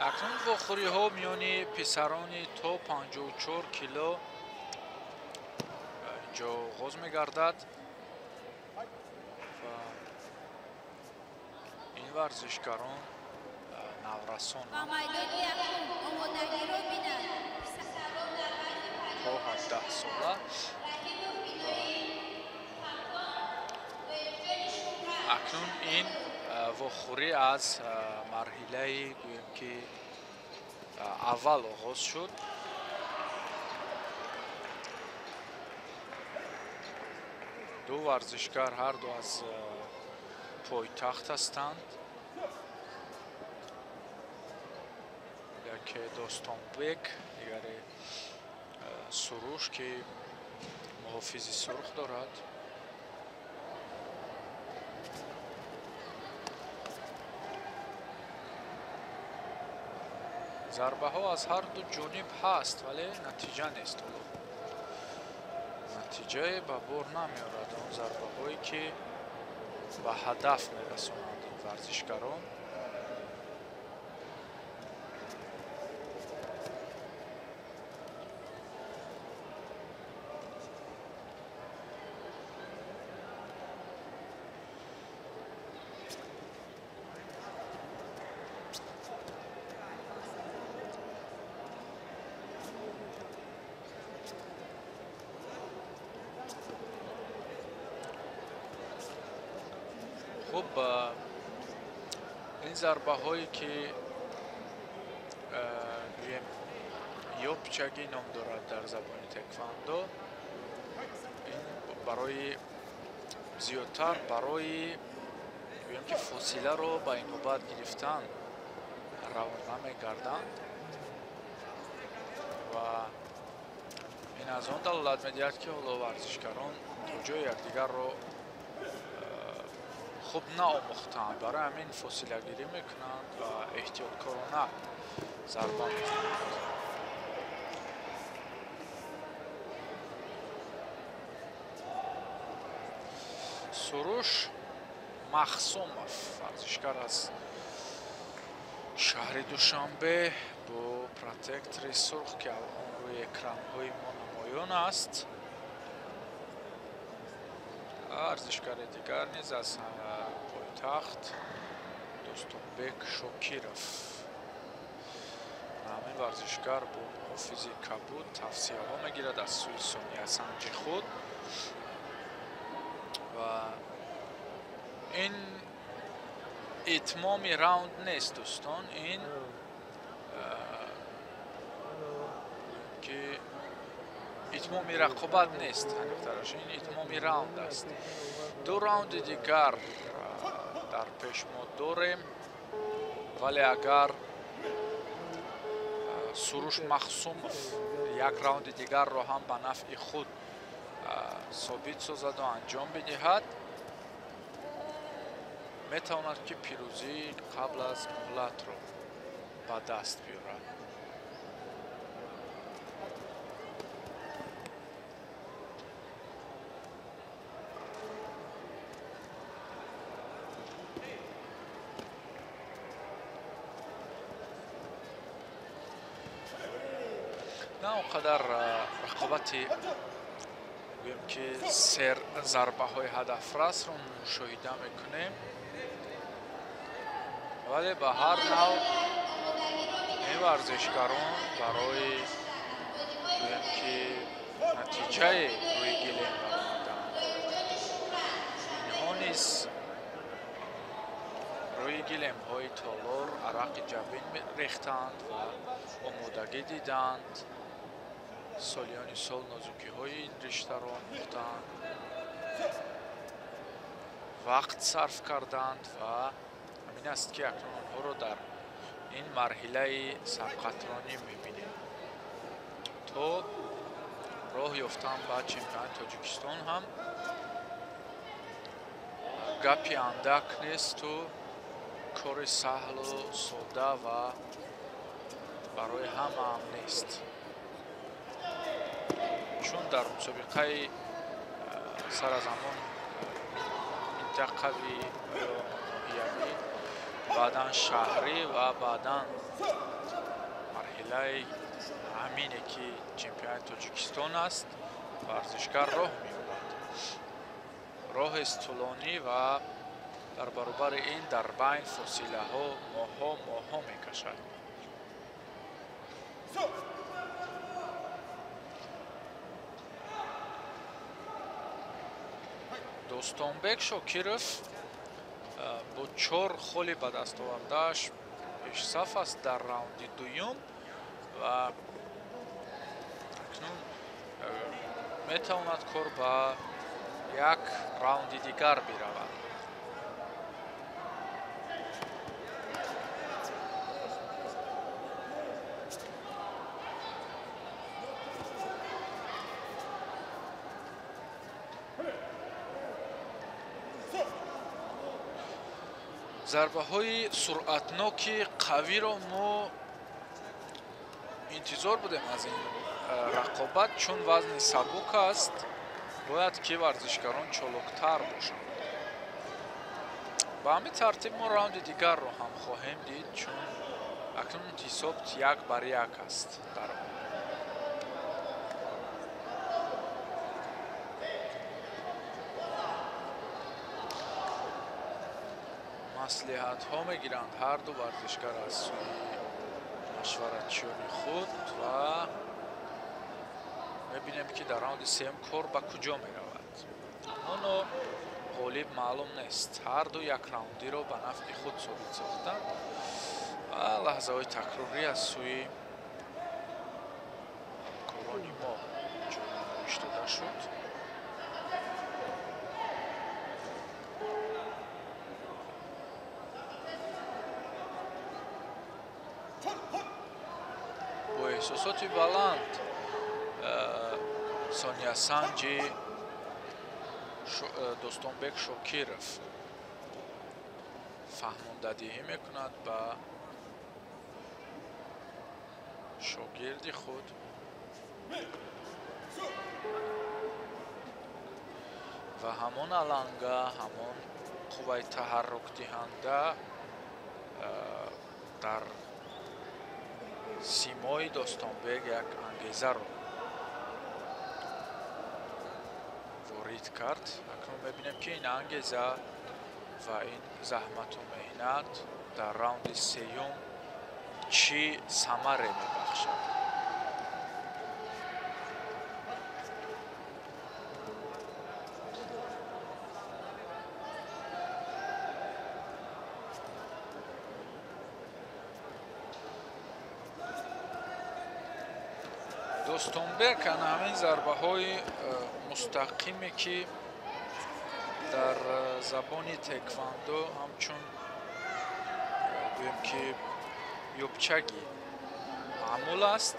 Акнун вохӯриҳо миёни писарони то 54 кило инҷо оғоз мегардад ва ин варзишгарон наврасон то 17 сола. Акнун ин вохӯрӣ аз марҳилаи гӯем ки аввал оғоз шуд. Ду варзишгар ҳарду аз пойтахт ҳастанд. Яке Достонбек, дигаре Суруш, ки муҳофизи сурх дорад. Зарбаҳо аз ҳар ду ҷониб ҳаст, вале натиҷа нест. Ҳоло натиҷае ба бор намеорад он зарбаҳое ки ба ҳадаф мерасонанд ин варзишгарон. Хуб, ин зарбаҳое ки гӯем ёпчагӣ ном дорад дар забони теквандо, ин барои зиёдтар барои гӯем ки фосиларо ба инобат гирифтан равона мегарданд ва ин аз он далолат медиҳад ки ҳоло варзишгарон то ҷои якдигарро хуб наомӯхтаанд, барои ҳамин фосилагирӣ мекунанд ва эҳтиёткорона зарба мезананд. Суруш Махсумов, варзишгар аз шаҳри Душанбе, бо протектори сурх, ки алон рӯи экранҳои мо намоён аст. Варзишгари дигар низ аз пойтахт Достонбек Шокиров. Ҳамин варзишгар бо муҳофизи кабуд тавсияҳо мегирад аз сӯи сониясанҷи худ ва ин итмоми раунд нест, дӯстон. Ин ки итмоми рақобат нест, аниқтараш ин итмоми раунд аст. Ду раунди дигар дар пеш мо дорем, вале агар Суруш Махсумов як раунди дигарро ҳам ба нафъи худ собит созаду анҷом бидиҳад, метавонад ки пирӯзии қабл аз муҳлатро ба даст биёрад. На он қадар рақобати гӯем ки сер зарбаҳои ҳадафрасро мушоҳида мекунем, вале ба ҳар нав ин варзишгарон барои гӯем ки натиҷаи рӯи гилем баромаданд. Инҳо низ рӯи гилемҳои толор арақи ҷабин рехтанд ва омодагӣ диданд. Солиёни сол нозукиҳои ин риштаро омӯхтанд, вақт сарф карданд ва ҳамин аст ки акнун онҳоро дар ин марҳилаи сабқатронӣ мебинем. То роҳ ёфтан ба чемпионати Тоҷикистон ҳам гапи андак несту кори саҳлу сода ва барои ҳамаам нест. Чун дар мусобиқаи сар аз ҳамон минтақавӣ ё ноҳиявӣ Баъдан шаҳрӣ ва баъдан марҳилаи ҳамине ки чемпионати Тоҷикистон аст, варзишгар роҳ меёбад. Роҳест тӯлонӣ ва дар баробари ин дар байн фосилаҳо моҳҳо моҳҳо мекашад. Достонбек Шокиров бо 4 холи ба даст овардааш пешсаф аст дар раунди дуюм ва акнун метавонад кор ба як раунди дигар биравад. Зарбаҳои суръатноки қавиро мо интизор будем аз ин рақобат, чун вазни сабук аст, бояд ки варзишгарон чолоктар бошанд. Ба ҳамин тартиб мо раунди дигарро ҳам хоҳем дид, чун акнун ҳисоб 1-1 аст дар он. Маслиҳатҳо мегиранд ҳар ду варзишгар аз сӯи машваратчиёни худ ва мебинем ки дар раунди сеюм кор ба куҷо меравад. Ҳамоно ғолиб маълум нест. Ҳар ду як раундиро ба нафъи худ собит сохтанд ва лаҳзаҳои такрорӣ аз сӯи ҳамкорони мо ҷо намоиш дода шуд. Бо эҳсосоти баланд сониясанҷи Достонбек Шокиров фаҳмондадиҳӣ мекунад ба шогирди худ. Ва ҳамон аланга, ҳамон қувваи таҳаррукдиҳанда дар симои Достонбек як ангезаро ворид кард. Акнун мебинем ки ин ангеза ва ин заҳмату меҳнат дар раунди сеюм чӣ самаре мебахшад. Достонбек ана ҳамин зарбаҳои мустақиме ки дар забони теквандо ҳамчун гӯем ки ёбчаги маъмул аст,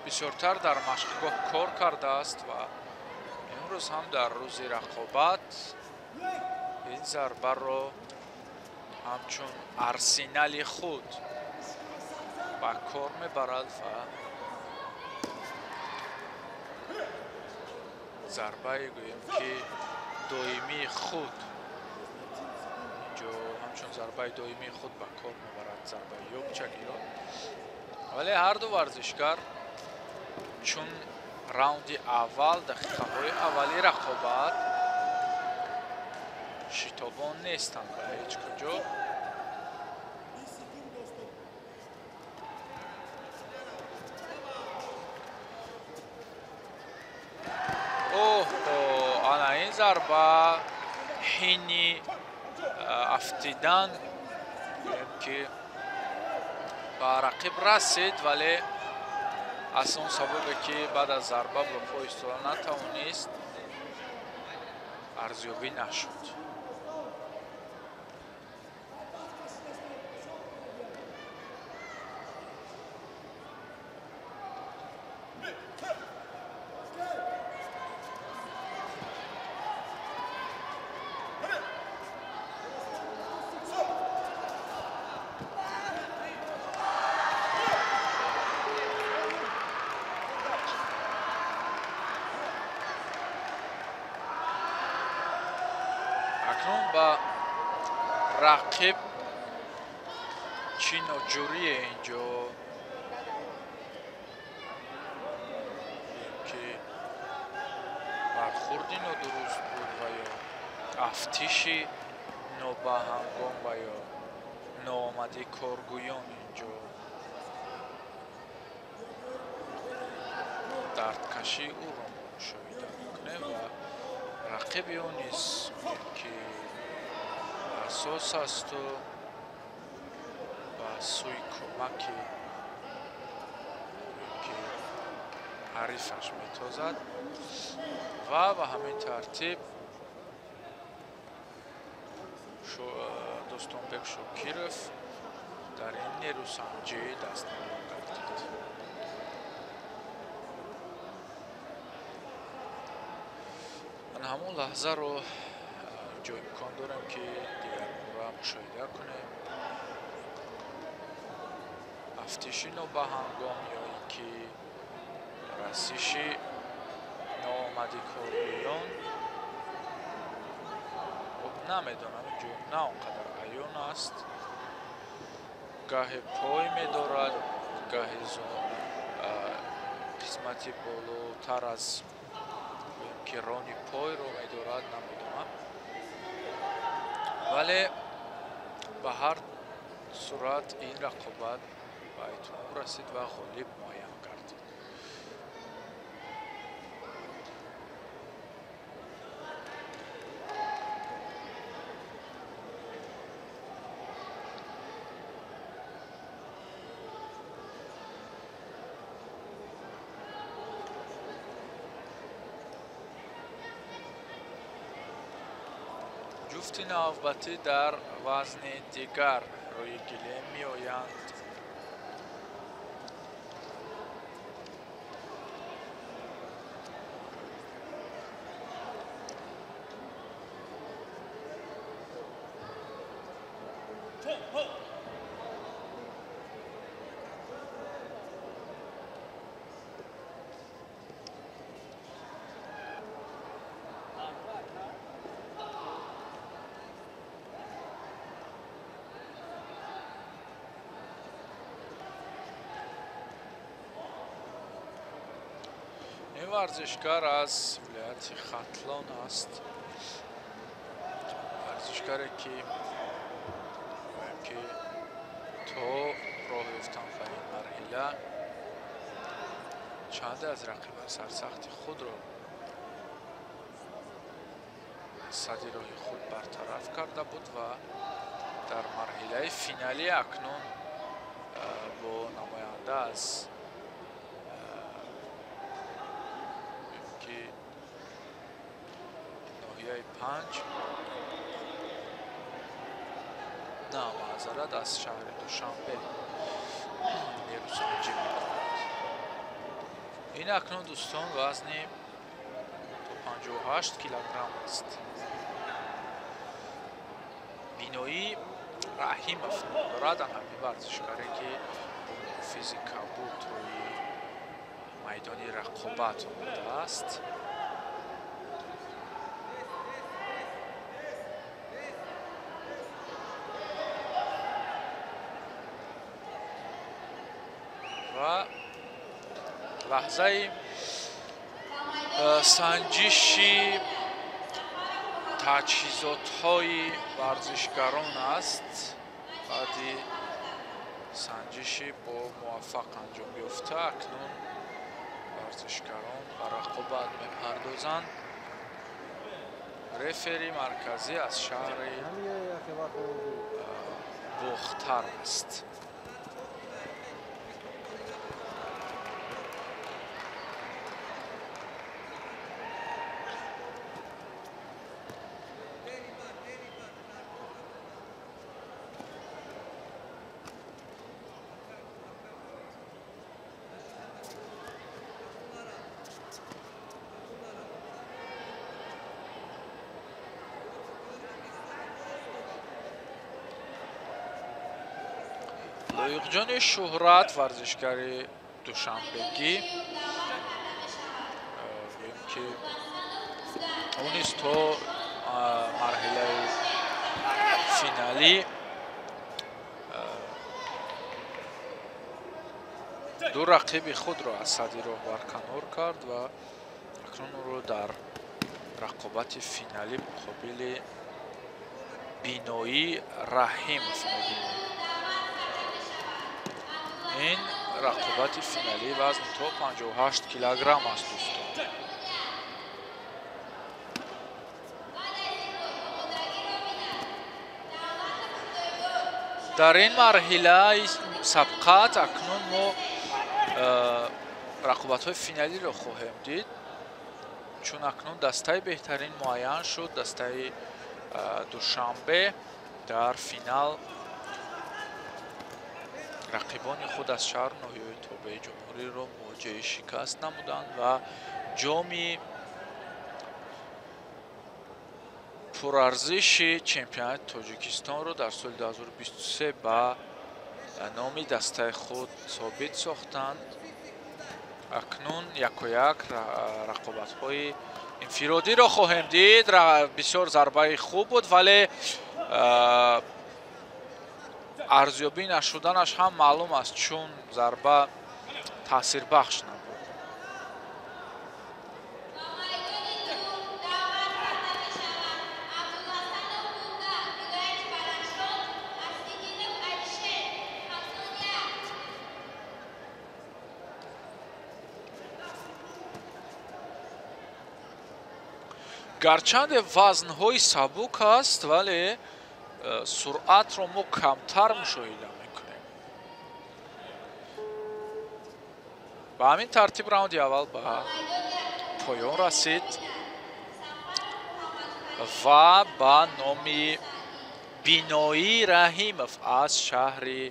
бисёртар дар машқгоҳ кор кардааст ва имрӯз ҳам дар рӯзи рақобат ин зарбаро ҳамчун арсенали худ ба кор мебарад ва зарбаи гӯем ки доимии худ инҷо ҳамчун зарбаи доимии худ ба кор мебарад, зарбаи ёбчагиро. Вале ҳар ду варзишгар чун раунди аввал, дақиқаҳои аввали рақобат шитобон нестанд ба ҳеҷ куҷо. Ана ин зарба ҳини афтидан гӯем ки ба рақиб расид, вале аз он сабабе ки баъд аз зарба ба по истода натавонист, арзёбӣ нашуд. Акнун ба Рақиб чӣ ноҷурие инҷо, ки бархурди нодуруст буд ва ё афтиши нобаҳангом ва ё ноомади коргӯён инҷо дардкашии ӯро мо мушоҳида мекунем ва рақиби ӯ низ ки ҳассос асту ба сӯи кӯмаки ки ҳарифаш метозад ва ба ҳамин тартиб Достонбек Шокиров дар ин нерӯсанҷӣ дастнамон гардид. Ан ҳамон лаҳзаро ҷо имкон дорем, ки дигарбора мушоҳида кунем. Афтиши нобаҳангом ё ин ки расиши ноомади коргӯён, хуб намедонам, инҷо на он қадар аён аст. Гаҳе пой медорад, гаҳе қисмати болотар аз ки рони пойро медорад, намедонам. Вале ба ҳар сурат ин рақобат ба итмом расид ва ғолиб муайян гардид. Ҷуфти навбатӣ дар вазни дигар рӯи гилем меоянд. Ин варзишгар аз вилояти Хатлон аст. Варзишгаре ки то роҳ ёфтан ба ин марҳила чанде аз рақибони сарсахти худро сади роҳи худ бартараф карда буд ва дар марҳилаи финалӣ акнун бо намоянда аз ки ноҳияи 5, на, маъзарат, аз шаҳри Душанбе нерӯсанҷӣ мекунад. Ин акнун дӯстон вазни то 58 килограмм аст. Биноӣ Раҳимов ном дорад, ан ҳамин варзишгаре ки бо муҳофизи кабуд рӯи майдони рақобат омадааст. Ва лаҳзаи санҷиши таҷҳизотҳои варзишгарон аст. Баъди санҷиши бо муваффақ анҷом ёфта, акнун варзишгарон ба рақобат мепардозанд. Рефери марказӣ аз шаҳри Бохтар аст. Лоиқҷони Шӯҳрат, варзишгари душанбегӣ, гӯем ки ӯ низ то марҳилаи финалӣ ду рақиби худро аз сади роҳ барканор кард ва акнун ӯро дар рақобати финалӣ муқобили Биноӣ Раҳимов мебинем. Ин рақобати финалӣ вазни то 58 килограмм аст, дӯстон. Дар ин марҳилаи сабқат акнун мо рақобатҳои финалиро хоҳем дид, чун акнун дастаи беҳтарин муайян шуд. Дастаи Душанбе дар финал рақибони худ аз шаҳру ноҳияҳои тобеи ҷумҳуриро мувоҷиҳаи шикаст намуданд ва ҷоми пурарзиши чемпионати Тоҷикистонро дар соли 2023 ба номи дастаи худ собит сохтанд. Акнун якояк рақобатҳои инфиродиро хоҳем дид. Бисёр зарбаи хуб буд, вале арзёбӣ нашуданаш ҳам маълум аст, чун зарба таъсирбахш набуд. Гарчанде вазнҳои сабук аст, вале суръатро мо камтар мушоҳида мекунем. Ба ҳамин тартиб раунди аввал ба поён расид ва ба номи Биноӣ Раҳимов аз шаҳри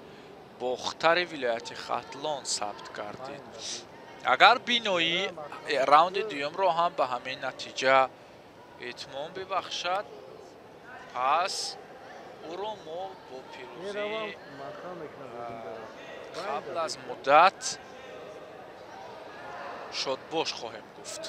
Бохтари вилояти Хатлон сабт гардид. Агар Биноӣ раунди дуюмро ҳам ба ҳамин натиҷа итмом бибахшад, пас ӯро мо бо пирӯзӣ қабл аз муддат шодбош хоҳем гуфт.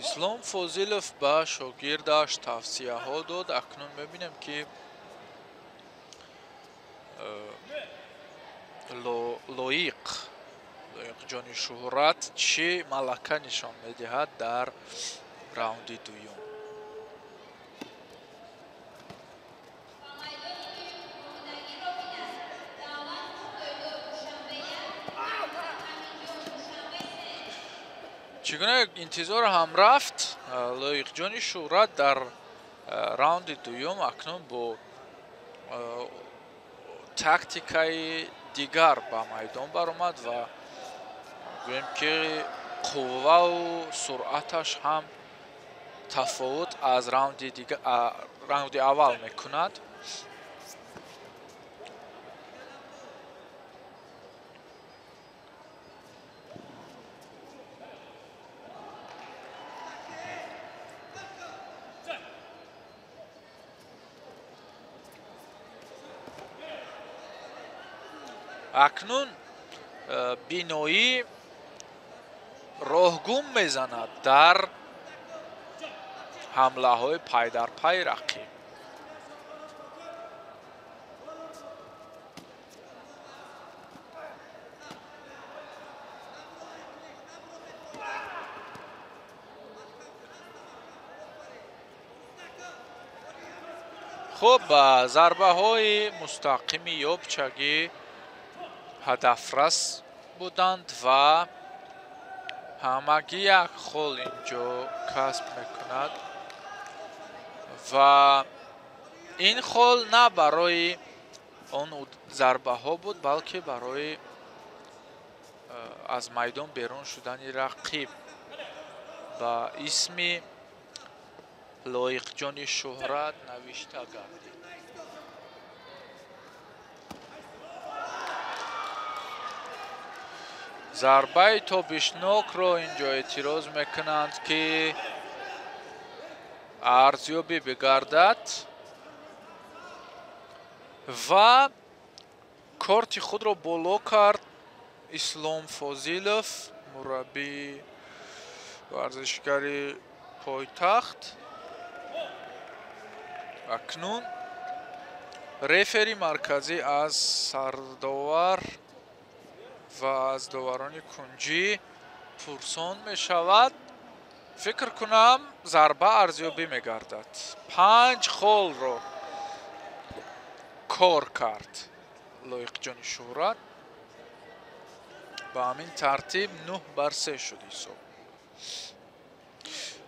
Ислом Фозилов ба шогирдаш тавсияҳо дод. Акнун мебинем, ки Лоиқҷони Шуҳрат чӣ малака нишон медиҳад дар раунди дуюм. Чӣ гуна интизор ҳам рафт, Лоиқҷони Шуҳрат дар раунди дуюм акнун бо тактикаи дигар ба майдон баромад ва гӯем, ки қувваву суръаташ ҳам тафовут аз раунди аввал мекунад. Акнун Биноӣ роҳгум мезанад дар ҳамлаҳои пайдарпайи рақиб. Хуб, зарбаҳои мустақими ёбчагӣ ҳадафрас буданд ва ҳамагӣ як хол инҷо касб мекунад ва ин хол на барои он зарбаҳо буд, балки барои аз майдон берун шудани рақиб ба исми Лоиқҷони Шуҳрат навишта гардид. Зарбаи тобишнокро инҷо эътироз мекунанд, ки арзёбӣ бигардад ва корти худро боло кард Ислом Фозилов, мураббии варзишгари пойтахт. Акнун рефери марказӣ аз сардовар ва аз доварони кунҷӣ пурсон мешавад. Фикр кунам, зарба арзёбӣ мегардад. 5 холро кор кард Лоиқҷони Шӯҳрат. Ба ҳамин тартиб 9-3 шуд ҳисоб.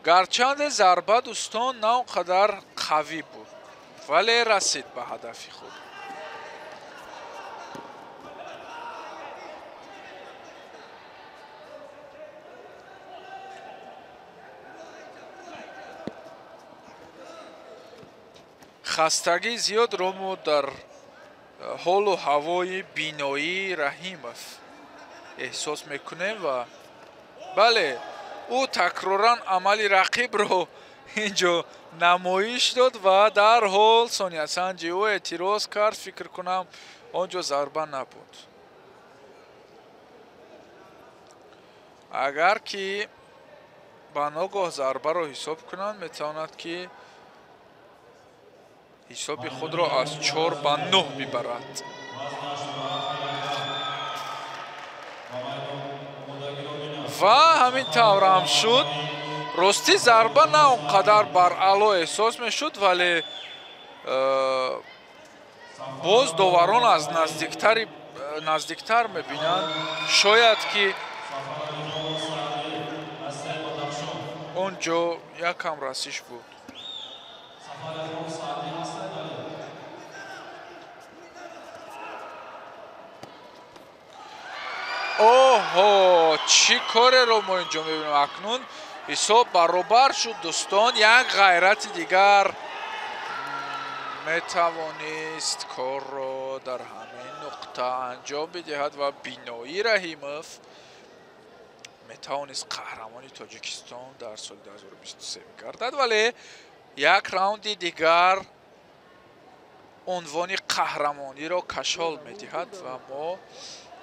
Гарчанде зарба, дӯстон, на он қадар қавӣ буд, вале расид ба ҳадафи худ. Хастагии зиёдро мо дар ҳолу ҳавои Биноӣ Раҳимов эҳсос мекунем ва бале, ӯ такроран амали рақибро инҷо намоиш дод ва дарҳол сониясанҷи ӯ эътироз кард. Фикр кунам, он ҷо зарба набуд. Агар ки ба ногоҳ зарбаро ҳисоб кунанд, метавонад ки ҳисоби худро аз 4-9 бибарад. Ва ҳамин тавр ҳам шуд. Ростӣ зарба на он қадар баръало эҳсос мешуд, вале боз доварон аз наздиктар мебинанд. Шояд ки он ҷо якам расиш буд. Оҳо, чӣ кореро мо инҷо мебинем? Акнун ҳисоб баробар шуд, дӯстон. Як ғайрати дигар метавонист корро дар ҳамин нуқта анҷом бидиҳад ва Биноӣ Раҳимов метавонист қаҳрамони Тоҷикистон дар соли 2023 бигардад, вале як раунди дигар унвони қаҳрамониро кашол медиҳад ва мо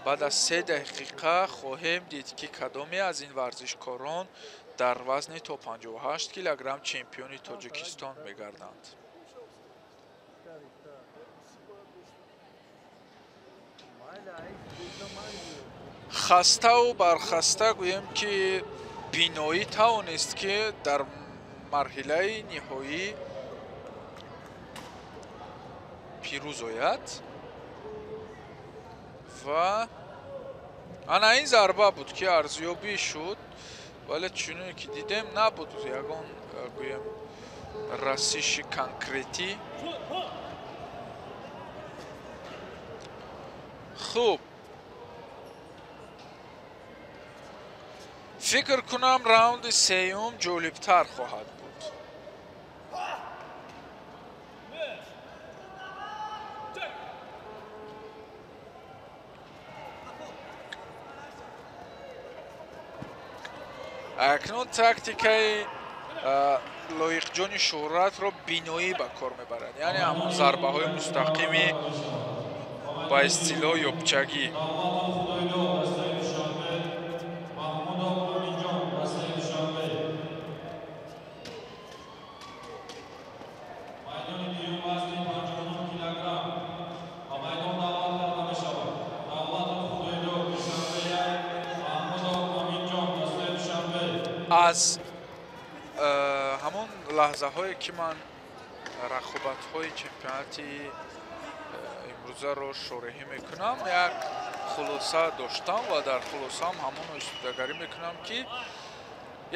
баъд аз 3 дақиқа хоҳем дид, ки кадоме аз ин варзишкорон дар вазни то 58 килограмм чемпиони Тоҷикистон мегарданд. Хаставу бархаста гӯем, ки Биноӣ тавонист, ки дар марҳилаи ниҳоӣ пирӯз ояд ва ана ин зарба буд, ки арзёбӣ шуд, вале чуноне ки дидем, набуд ягон гӯем расиши конкретӣ. Хуб, фикр кунам, раунди сеюм ҷолибтар хоҳад буд. Акнун тактикаи Лоиқҷони Шӯҳратро Биноӣ ба кор мебарад, яъне ҳамон зарбаҳои мустақими ба истилоҳ ёпчагӣ. Аз ҳамон лаҳзаҳое ки ман рақобатҳои чемпионати имрӯзаро шореҳӣ мекунам, як хулоса доштам ва дар хулосаам ҳамонро истифодагарӣ мекунам, ки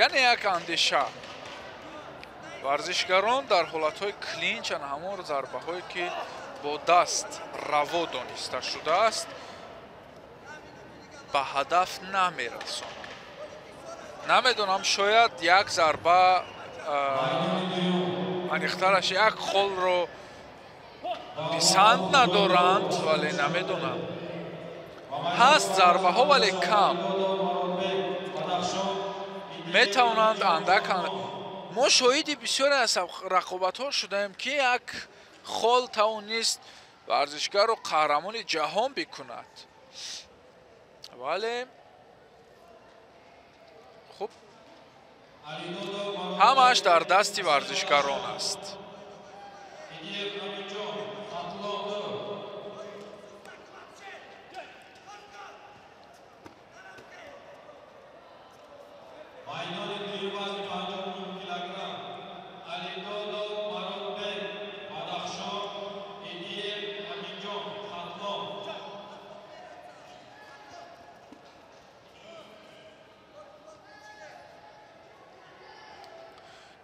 яъне як андеша: варзишгарон дар ҳолатҳои клинч, ана ҳамон зарбаҳое ки бо даст раво дониста шудааст, ба ҳадаф намерасонанд. Намедонам, шояд як зарба, аниқтараш як холро писанд надоранд, вале намедонам. Ҳаст зарбаҳо, вале кам. Метавонанд андак. Мо шоҳиди бисёре аз рақобатҳо шудаем, ки як хол тавонист варзишгарро қаҳрамони ҷаҳон бикунад. Вале хуб, ҳамааш дар дасти варзишгарон аст.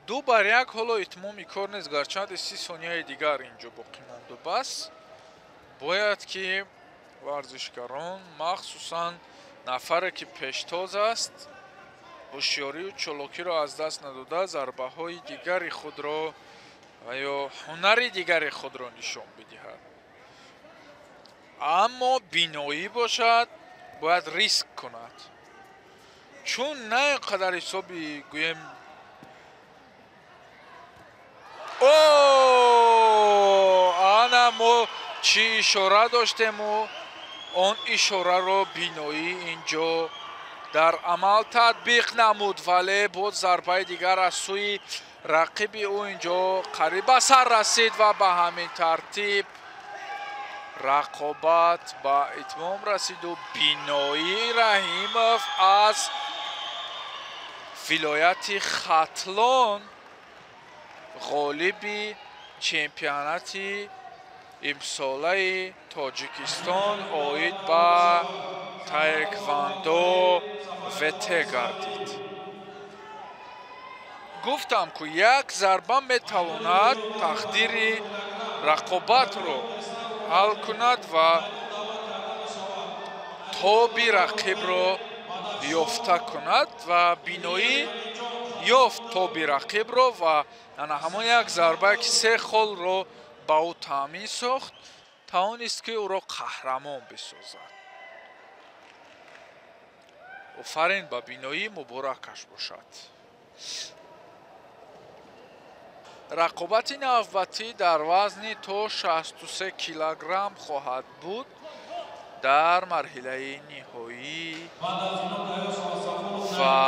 2-1 ҳоло итмоми кор нест, гарчанде 30 сонияи дигар инҷо боқӣ монду бас. Бояд ки варзишгарон, махсусан нафаре ки пештоз аст, ҳушёрию чолокиро аз даст надода, зарбаҳои дигари худро ва ё ҳунари дигари худро нишон бидиҳад. Аммо биноӣ бошад, бояд риск кунад, чун на ин қадар ҳисоби гӯем. О, ана мо чӣ ишора доштему он ишораро биноӣ инҷо дар амал татбиқ намуд, вале боз зарбаи дигар аз сӯи рақиби ӯ инҷо қариб ба сар расид ва ба ҳамин тартиб рақобат ба итмом расиду Биноӣ Раҳимов аз вилояти Хатлон ғолиби чемпионати имсолаи Тоҷикистон оид ба таеквондо ВТ гардид. Гуфтам, ку як зарба метавонад тақдири рақобатро ҳал кунад ва тоби рақибро ёфта кунад ва биноӣ ёфт тоби рақибро ва ана ҳамон як зарбае ки се холро ба ӯ таъмин сохт, тавонист ки ӯро қаҳрамон бисозад. Офарин ба биноӣ, муборакаш бошад. Рақобати навбатӣ дар вазни то 63 килограмм хоҳад буд дар марҳилаи ниҳоӣ ва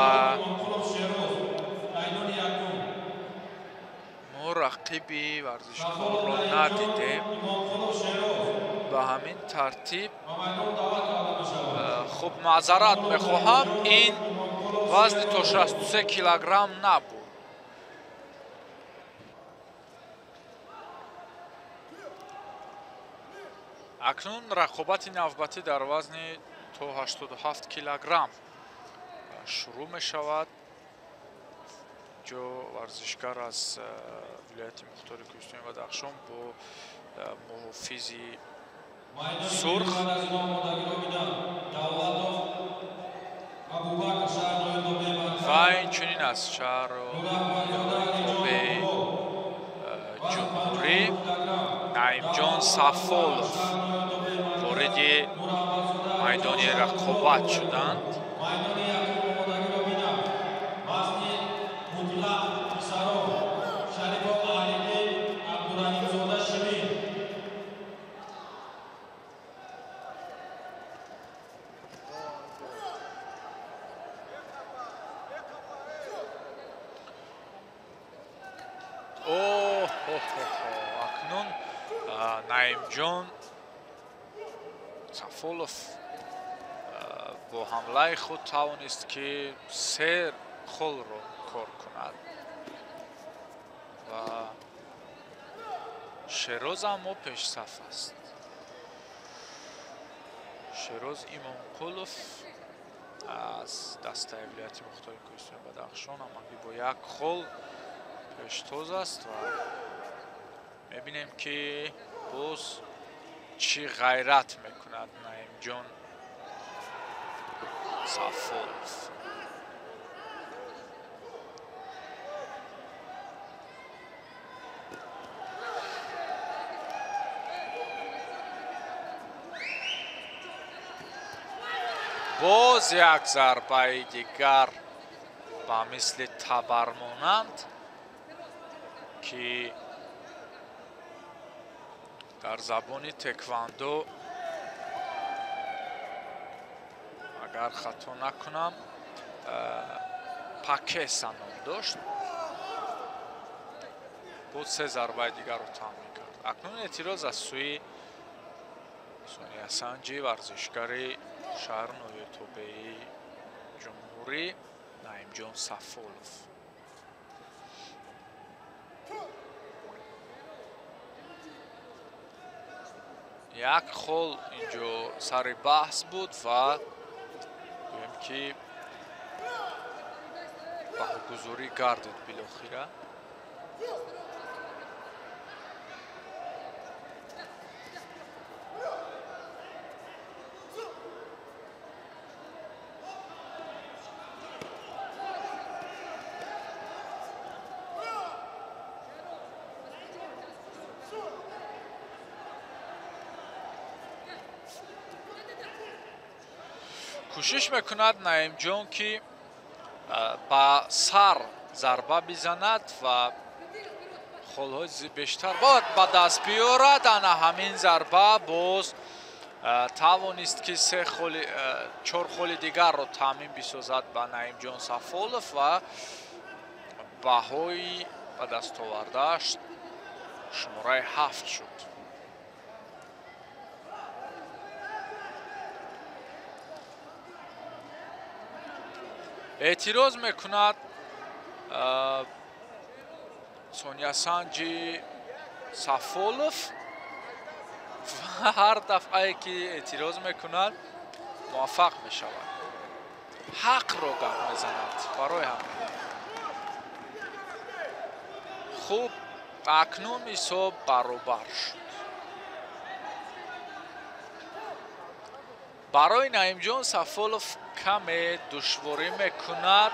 мо рақиби варзишкорро надидем. Ба ҳамин тартиб хуб, маъзарат мехоҳам, ин вазни то 63 килограмм набуд. Акнун рақобати навбатӣ дар вазни то 87 килограмм шурӯъ мешавад. Ҷо варзишгар аз вилояти Мухтори Кӯҳистони Бадахшон бо муҳофизи сурх ва инчунин аз шаҳру тобеи ҷумҳурӣ Наимҷон Сафолов вориди майдони рақобат шуданд. Акнун Наимҷон Сафолов бо ҳамлаи худ тавонист, ки се холро кор кунад ва Шероз аммо пешсаф аст. Шероз Имонқулов аз дастаи вилояти Мухтори Кӯҳистони Бадахшон ҳамагӣ бо як хол пештоз аст ва мебинем, ки боз чӣ ғайрат мекунад Наимҷон Сафолов. Боз як зарбаи дигар ба мисли табар монанд, ки дар забони теквандо агар хато накунам пакеса ном дошт. Боз се зарбаи дигарро таъмин кард. Акнун эътироз аз сӯи Сониясанҷи варзишгари шаҳр ноётобеи ҷумҳурӣ Наимҷон Сафолов. Як хол инҷо сари баҳс буд ва гӯем ки баҳогузорӣ гардид билохира. Кӯшиш мекунад Наимҷон, ки ба сар зарба бизанад ва холҳои бештар бояд ба даст биёрад. Ана ҳамин зарба боз тавонист, ки чор холи дигарро таъмин бисозад ба Наимҷон Сафолов ва баҳои ба даст овардааш шумораи 7 шуд. Эътироз мекунад Сониясанҷи Сафолов ва ҳар дафъае ки эътироз мекунад муваффақ мешавад. Ҳақро гап мезанад барои ҳамин. Хуб, акнун ҳисоб баробар шуд. Барои Наимҷон Сафолов каме душворӣ мекунад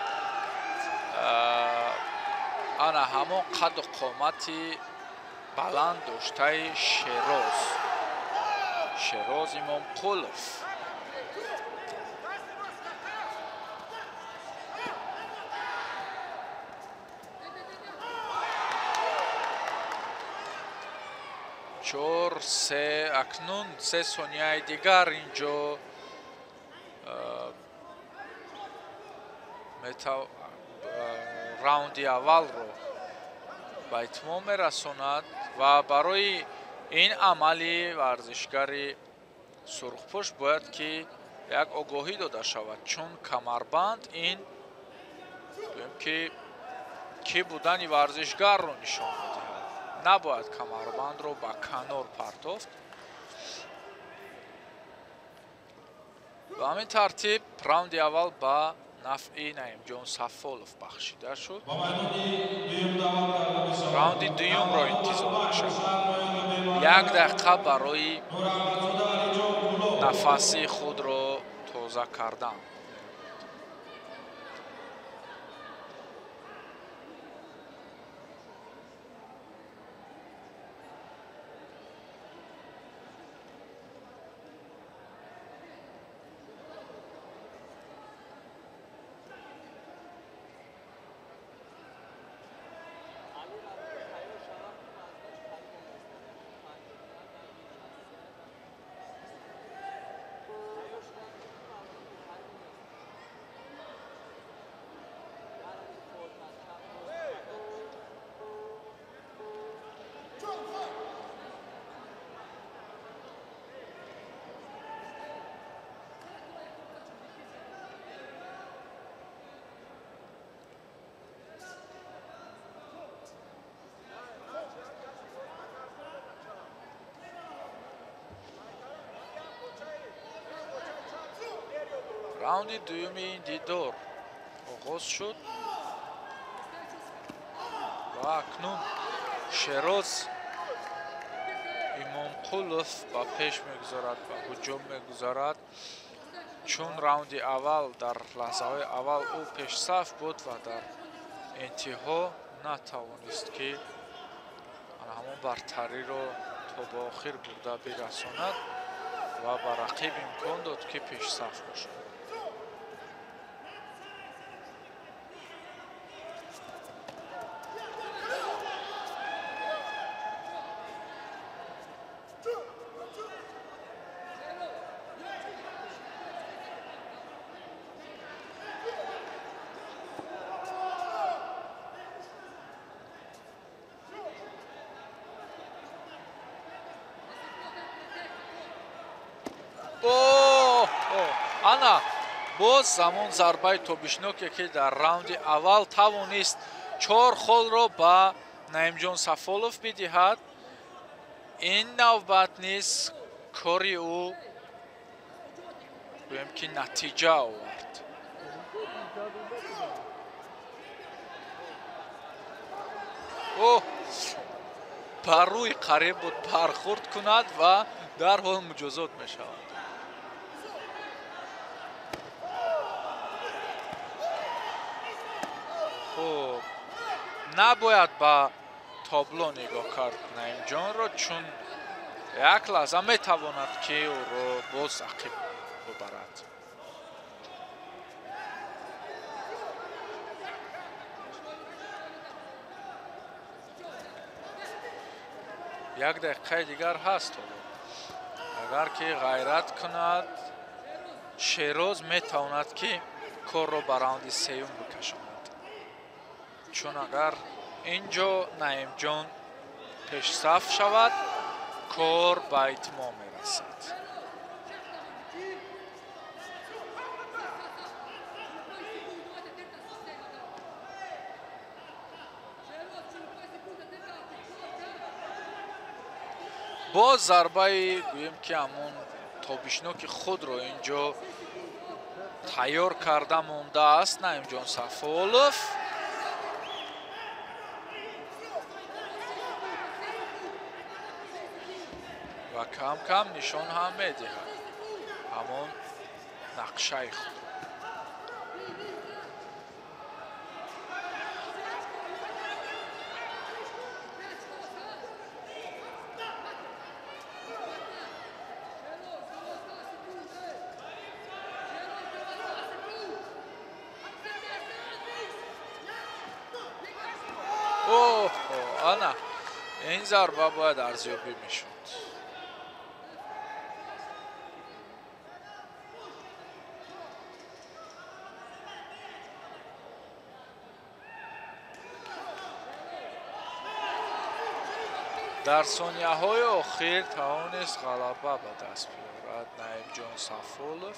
ана ҳамон қаду қомати баланд доштаи Шероз, Шероз Имомқулов. Чор се, акнун 3 сонияи дигар инҷо раунди аввалро ба итмом мерасонад ва барои ин амали варзишгари сурхпӯш бояд ки як огоҳӣ дода шавад, чун камарбанд ин гӯем ки кӣ будани варзишгарро нишон медиҳад. Набояд камарбандро ба канор партофт. Ба ҳамин тартиб раунди аввал ба нафъи Наимҷон Сафолов бахшида шуд. Раунди дуюмро интизор мешавад. 1 дақиқа барои нафаси худро тоза кардан. Раунди дуюми ин дидор оғоз шуд ва акнун Шероз Имомқулов ба пеш мегузарад, ба ҳуҷум мегузарад. Чун раунди аввал дар лаҳзаҳои аввал ӯ пешсаф буд ва дар интиҳо натавонист, ки ҳамон бартариро то ба охир бурда бирасонад ва ба рақиб имкон дод, ки пешсаф бошад. Ана боз замон зарбаи тобишноке, ки дар раунди аввал тавонист 4 холро ба Наимҷон Сафолов бидиҳад, ин навбат низ кори ӯ гӯем ки натиҷа овард. Оҳ, ба рӯй қариб буд бархӯрд кунад ва дарҳол муҷозот мешавад. Хуб, набояд ба табло нигоҳ кард Наимҷонро, чун як лаҳза метавонад, ки ӯро боз ақиб бубарад. Як дақиқаи дигар ҳаст ҳоло. Агар ки ғайрат кунад, Шероз метавонад, ки корро ба раунди сеюм бикашонад. Чун агар ин ҷо Наимҷон пешсаф шавад, кор ба итмом мерасад. Боз зарбаи гӯем ки ҳамон тобишноки худро ин ҷо тайёр карда мондааст Наимҷон Сафолов. Ва кам-кам нишон ҳам медиҳад ҳамон нақшаи худ. Ана ин зарба бояд арзёбӣ мешуд. Дар сонияҳои охир тавонист ғалаба ба даст биёрад Наимҷон Сафолов.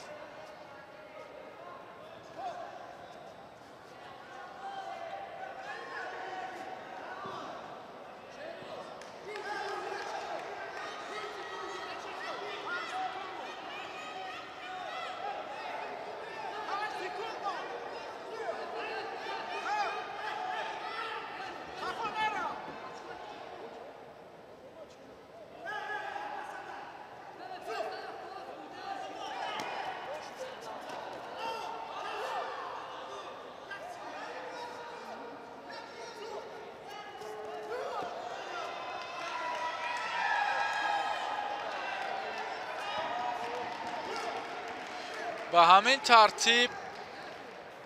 Ба ҳамин тартиб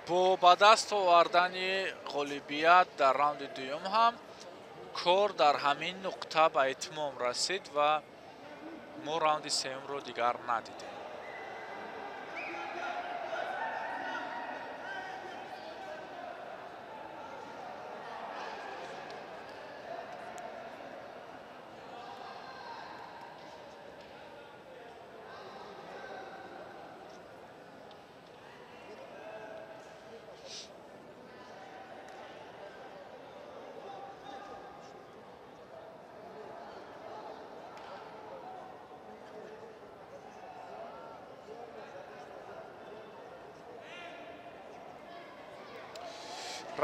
бо ба даст овардани ғолибият дар раунди дуюм ҳам кор дар ҳамин нуқта ба итмом расид ва мо раунди сеюмро дигар надидем.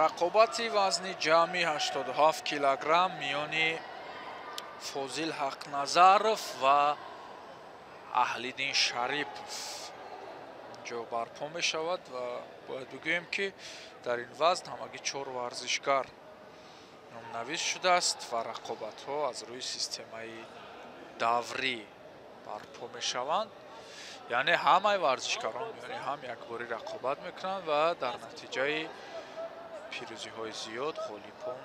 Рақобати вазни ҷамъи 87 килограмм миёни Фозил Ҳақназаров ва Аҳлиддин Шарипов инҷо барпо мешавад ва бояд бигӯем, ки дар ин вазн ҳамагӣ 4 варзишгар номнавис шудааст ва рақобатҳо аз рӯи системаи даврӣ барпо мешаванд. Яъне ҳамаи варзишгарон миёни ҳам якборӣ рақобат мекунанд ва дар натиҷаи пирӯзиҳои зиёд ғолибон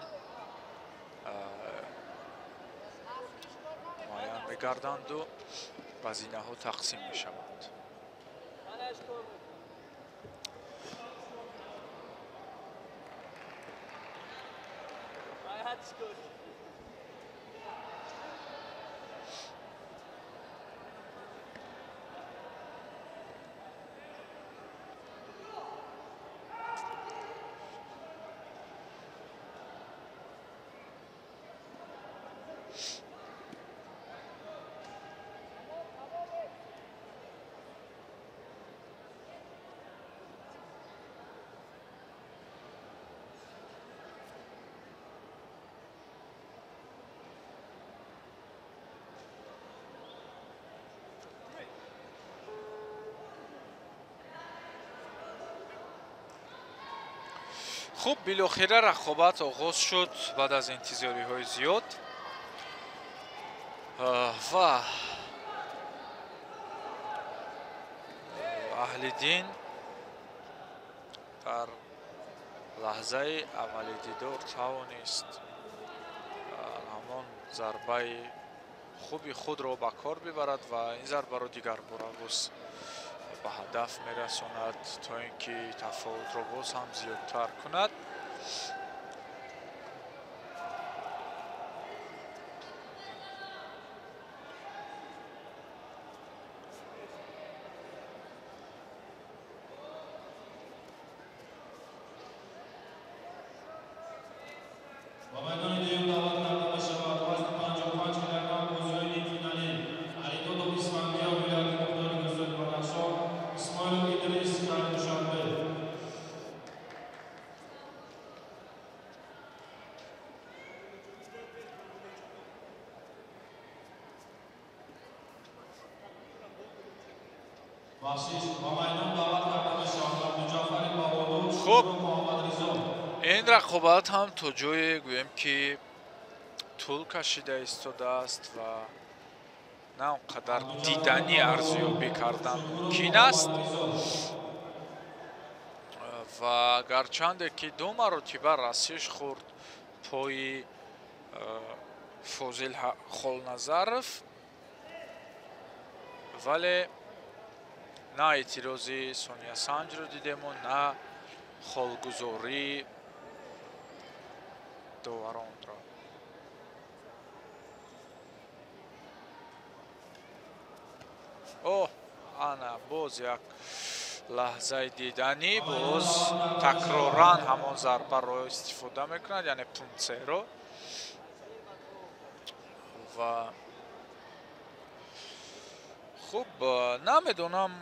муайян мегарданду ба зинаҳо тақсим мешаванд. Хуб, билохира рақобат оғоз шуд баъд аз интизориҳои зиёд ва Аҳлиддин дар лаҳзаи аввали дидор тавонист ҳамон зарбаи хуби худро ба кор бибарад ва ин зарбаро дигарбора боз ба ҳадаф мерасонад, то ин ки тафовутро боз ҳам зиёдтар кунад. Хуб, ин рақобат ҳам то ҷое гӯем ки тӯл кашида истодааст ва на он қадар диданӣ арзёбӣ кардан мумкин аст. Ва гарчанде ки ду маротиба расиш хӯрд пои Фозил Холназаров, вале на эътирози Сония Санҷро дидему, на холгузории доваронро. Оҳ, ана боз як лаҳзаи диданӣ, боз такроран ҳамон зарбаро истифода мекунад, яъне пунцеро. Ва хуб, намедонам,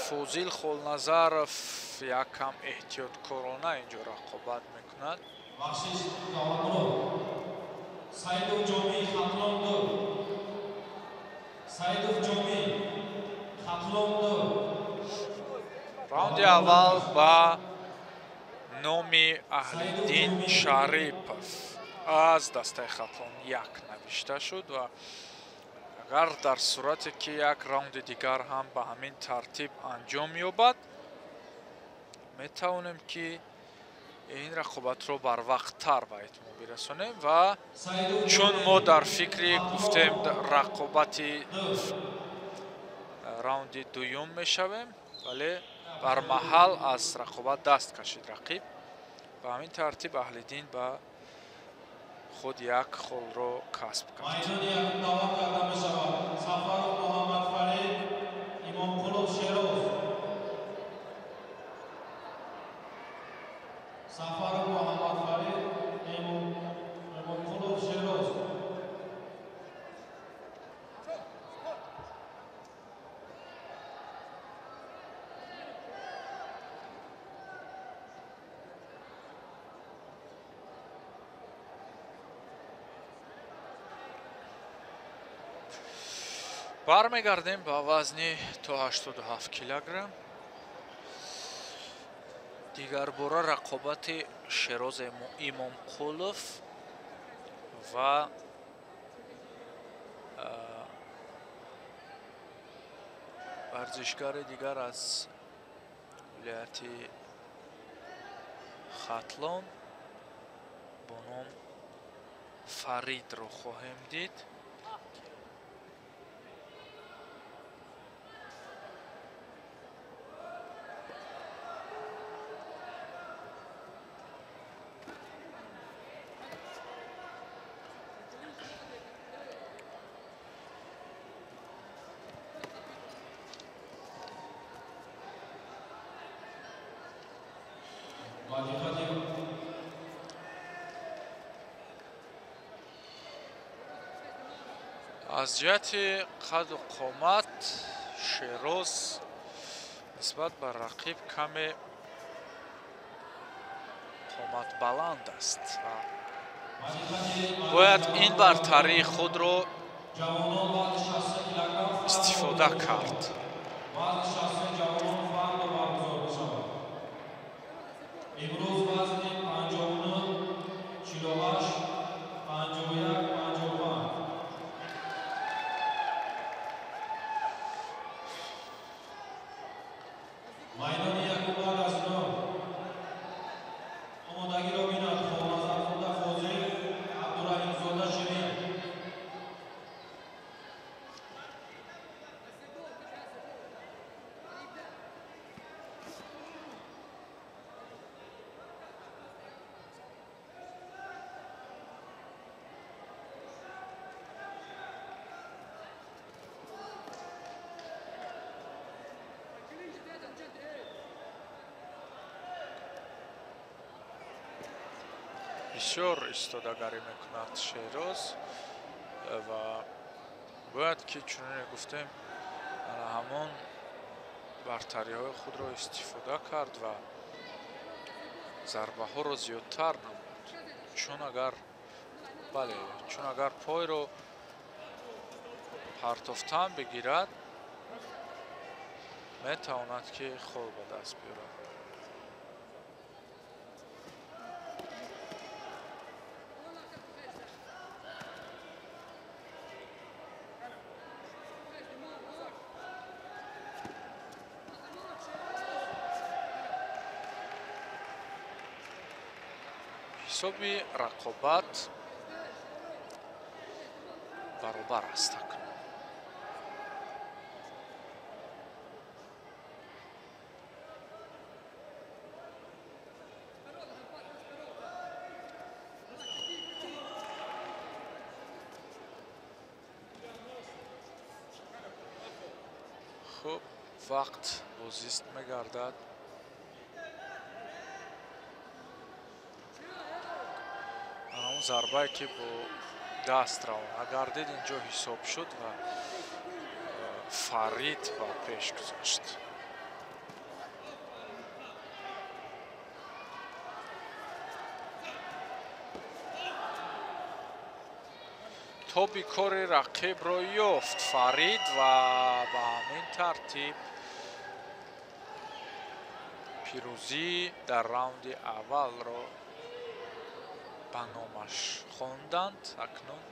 Фозил Холназаров якам эҳтиёткорона инҷо рақобат мекунад. Раунди аввал ба номи Аҳлиддин Шарипов аз дастаи Хатлон як навишта шуд ва агар дар сурате ки як раунди дигар ҳам ба ҳамин тартиб анҷом ёбад, метавонем ки ин рақобатро барвақттар ба итмом бирасонем. Ва чун мо дар фикри гуфтем рақобати раунди дуюм мешавем, вале бар маҳал аз рақобат даст кашид рақиб. Ба ҳамин тартиб Аҳлиддин ба худ як холро касб кард. Бармегардем ба вазни то 87 килограмм. Дигарбора рақобати Шероз Имомқулов ва варзишгари дигар аз вилояти Хатлон бо ном Фаридро хоҳем дид. Аз ҷиҳати қаду қомат Шероз нисбат ба рақиб каме қомат баланд аст ва бояд ин бартарии худро истифода кард. Имрӯз вазни 59, 48, 51, 55. Майдони якум баъд аз 9. Омодагиро бинад Холназарзода Фозил, Абдураҳимзода Ширин. Бисёр истодагарӣ мекунад Шероз ва бояд ки чуноне гуфтем, ҳамон бартариҳои худро истифода кард ва зарбаҳоро зиёдтар намуд. Чун агар бале, чун агар пойро партофтан бигирад, метавонад ки хол ба даст биёрад. Ҳисоби рақобат баробар аст акнун. Хуб, вақт бозист мегардад. Зарбае ки бо даст равона гардид, инҷо ҳисоб шуд ва Фарид ба пеш гузашт. Тоби кори рақибро ёфт Фарид ва ба ҳамин тартиб пирӯзӣ дар раунди аввалро ба номаш хонданд. Акнун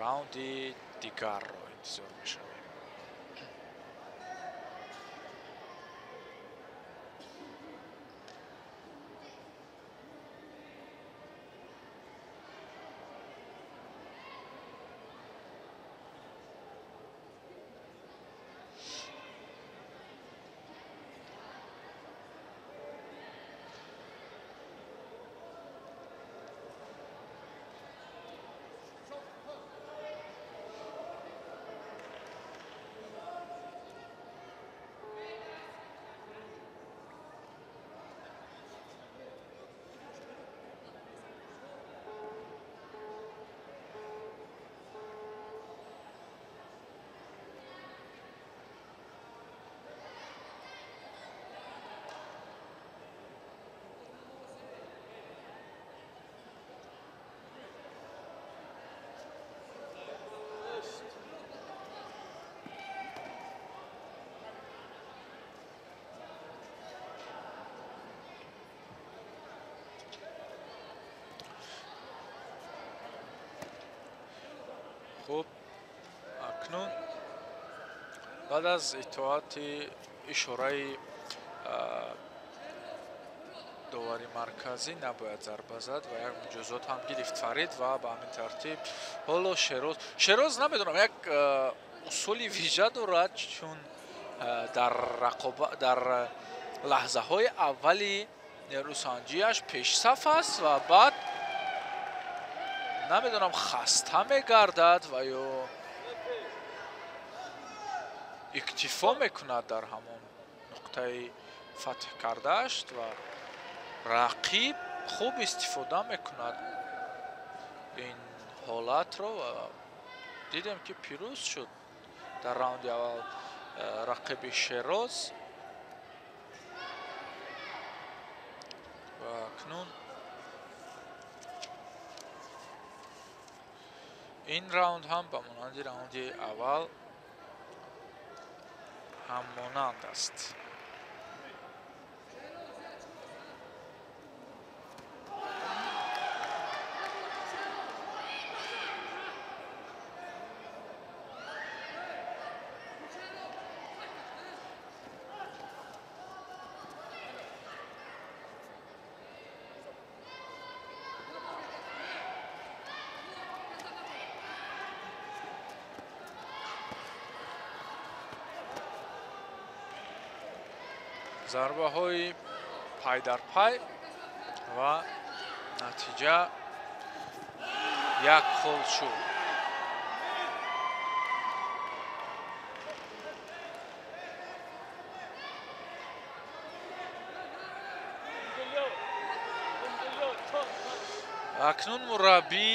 раунди дигарро интизор мешавем. Хуб, акнун баъд аз итоати ишораи довари марказӣ набояд зарба зад ва як муҷозот ҳам гирифт Фарид ва ба ҳамин тартиб ҳоло Шероз намедонам, як усули вижа дорад, чун дар лаҳзаҳои аввали нерӯсанҷиаш пешсаф аст ва баъд намедонам хаста мегардад ва ё иктифо мекунад дар ҳамон нуқтаи фатҳ кардааш ва рақиб хуб истифода мекунад ин ҳолатро ва дидем ки пирӯз шуд дар раунди аввал рақиби Шероз ва акнун ин раунд ҳам ба монанди раунди аввал ҳаммонанд аст. Зарбаҳои пай дар пай ва натиҷа як хол шуд. Акнун мураббӣ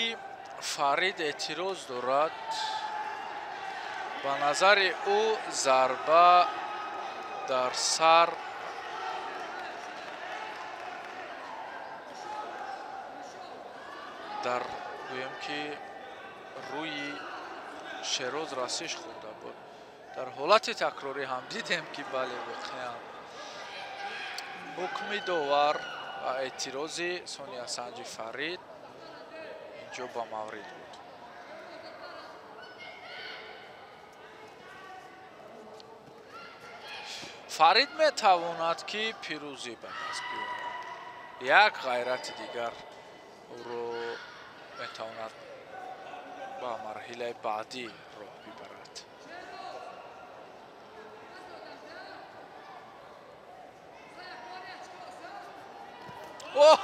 Фарид эътироз дорад. Ба назари ӯ зарба дар сар дар гӯем ки рӯи Шероз расиш хӯрда буд. Дар ҳолати такрорӣ ҳам дидем ки бале, воқеан ҳукми довар ва эътирози сониясанҷи Фарид инҷо ба маврид буд. Фарид метавонад ки пирӯзӣ ба даст биёрад. Як ғайрати дигар ӯро метавонад ба марҳилаи баъдӣ роҳ бибарад. Оҳ!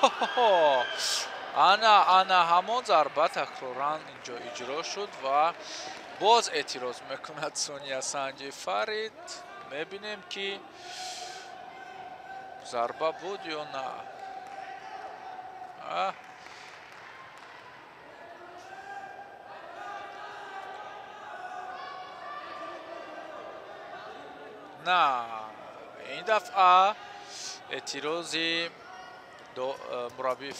Ана ҳамон зарба такроран инҷо иҷро шуд ва боз эътироз мекунад сониясанҷи Фарид. Мебинем ки зарба буд ё на. На, ин дафъа эътирози мураббии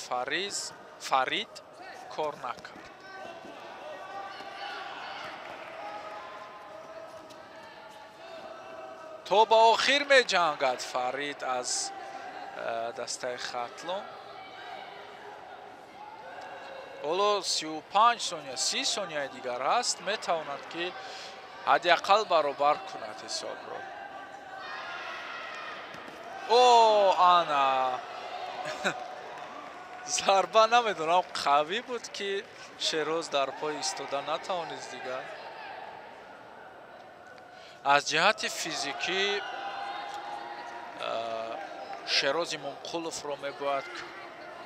Фарид кор накард. То ба охир меҷангад Фарид аз дастаи Хатлон. Ҳоло 35 сония, 30 сонияи дигар аст, метавонад ки ҳадди ақал баробар кунад ҳисобро. О, ана зарба намедонам қавӣ буд ки Шероз дар пой истода натавонист дигар. Аз ҷиҳати физикӣ Шероз Имомқуловро мебояд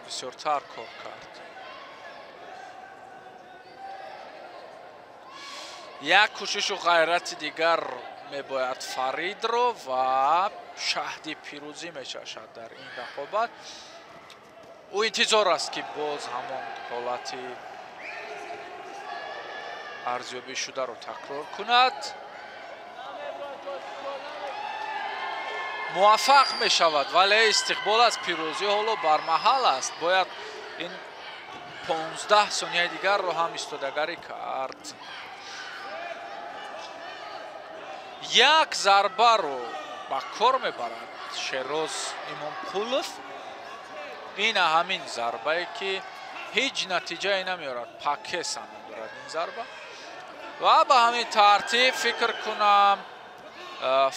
бисёртар кор кард. Як кӯшишу ғайрати дигар мебояд Фаридро ва шаҳди пирӯзӣ мечашад дар ин рақобат. Ӯ интизор аст ки боз ҳамон ҳолати арзёбӣ шударо такрор кунад. Муваффақ мешавад, вале истиқбол аз пирӯзӣ ҳоло бармаҳал аст. Бояд ин 15 сонияи дигарро ҳам истодагарӣ кард. Як зарбаро ба кор мебарад Шероз Имомқулов. Ин ҳамин зарбае ки ҳеҷ натиҷае намеорад, пакеса надорад ин зарба. Ва ба ҳамин тартиб фикр кунам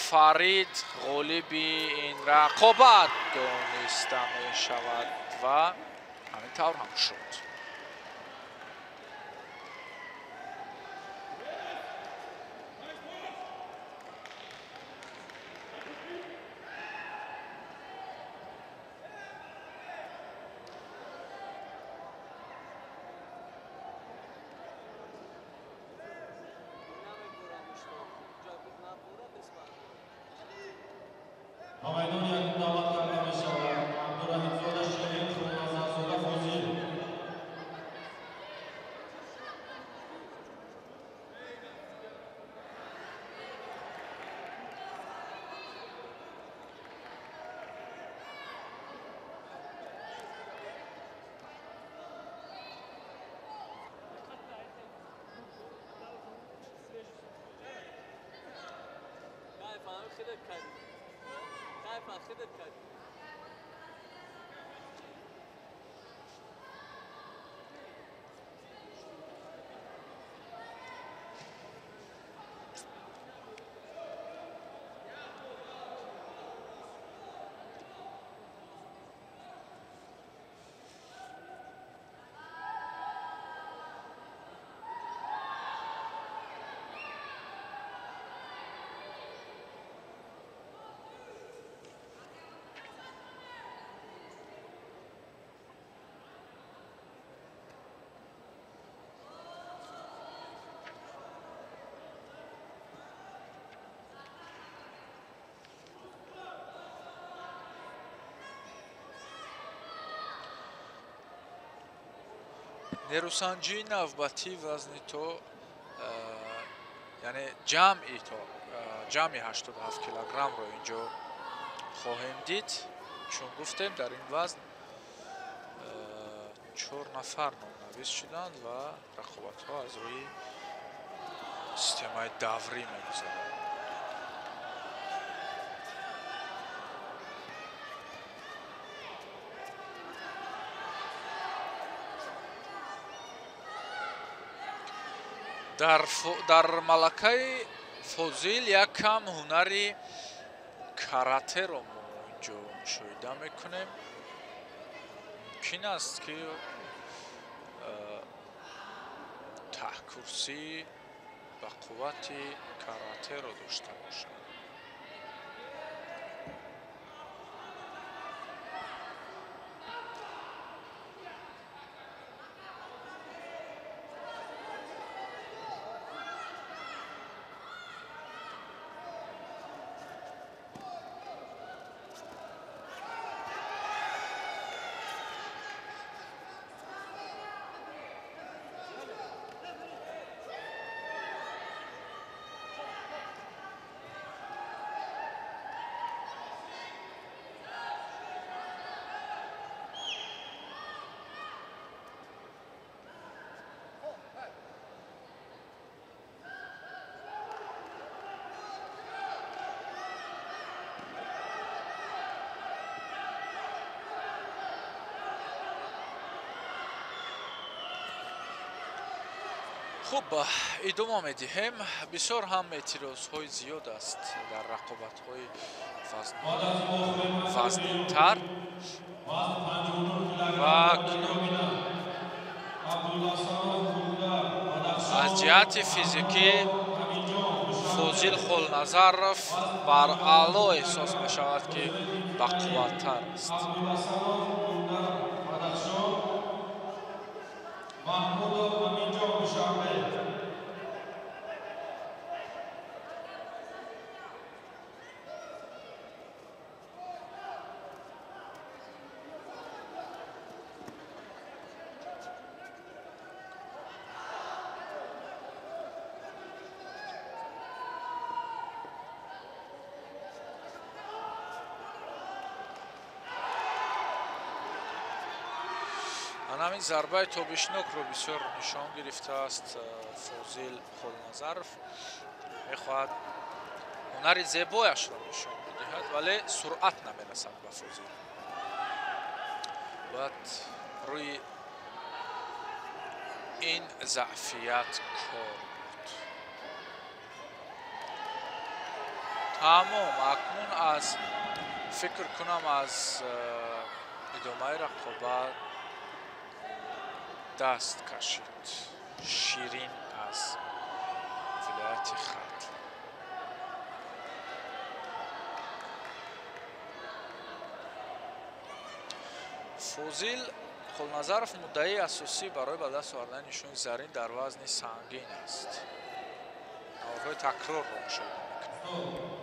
Фарид ғолиби ин рақобат дониста мешавад ва ҳамин тавр ҳам шуд. Нерӯсанҷии навбатӣ вазни то, яъне ҷамъи то ҷамъи 87 килограммро инҷо хоҳем дид. Чун гуфтем, дар ин вазн 4 нафар номнавис шуданд ва рақобатҳо аз рӯи системаи даврӣ мегузаранд. Дар малакаи Фозил як кам ҳунари каратеро мо инҷо мушоҳида мекунем. Мумкин аст, ки таҳкурсӣ ба қуввати каратеро дошта бошад. Хуб, идома медиҳем. Бисёр ҳам эътирозҳои зиёд аст дар рақобатҳои вазнинтар ва аз ҷиҳати физикӣ Фозил Холназаров бар аъло эҳсос мешавад, ки бақувваттар аст. Маҳмудов Аминҷон, Душанбе. Ҳамин зарбаи тобишнокро бисёр нишон гирифтааст Фозил Холназаров. Мехоҳад ҳунари зебояшро нишон бидиҳад, вале суръат намерасад ба Фозил. Бояд рӯи ин заъфият кор бурд. Тамом, акнун аз фикр кунам аз идомаи рақобат даст кашид Ширин аз вилояти Хатлон. Фозил Холназаров муддаии асосӣ барои ба даст овардани нишони зарин дар вазни сангин аст. Наворҳои такрорро мушоҳида мекунем.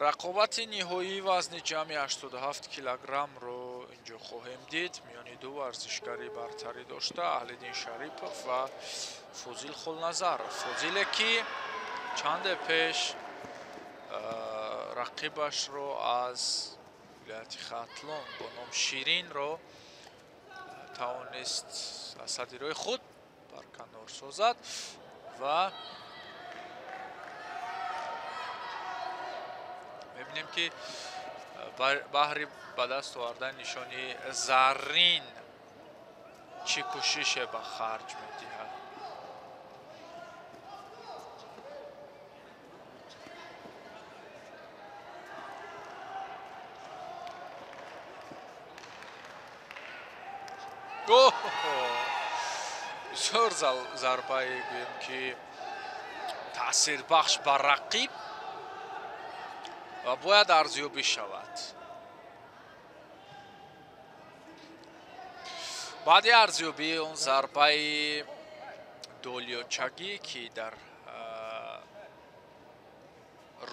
Рақобати ниҳоии вазни ҷамъи 87 килограммро инҷо хоҳем дид. Миёни ду варзишгари бартарӣ дошта Аҳлиддин Шарипов ва Фозил Холназаров. Фозиле, ки чанде пеш рақибашро аз вилояти Хатлон бо ном Ширинро тавонист аз садди роҳи худ барканор созад ва Мебинем, ки баҳри ба даст овардани нишони заррин чӣ кӯшише ба харҷ медиҳад. Бисёр зарбае, гӯем, ки таъсирбахш ба рақиб ва бояд арзёбӣ шавад. Баъди арзёбии он зарбаи долиёчагӣ, ки дар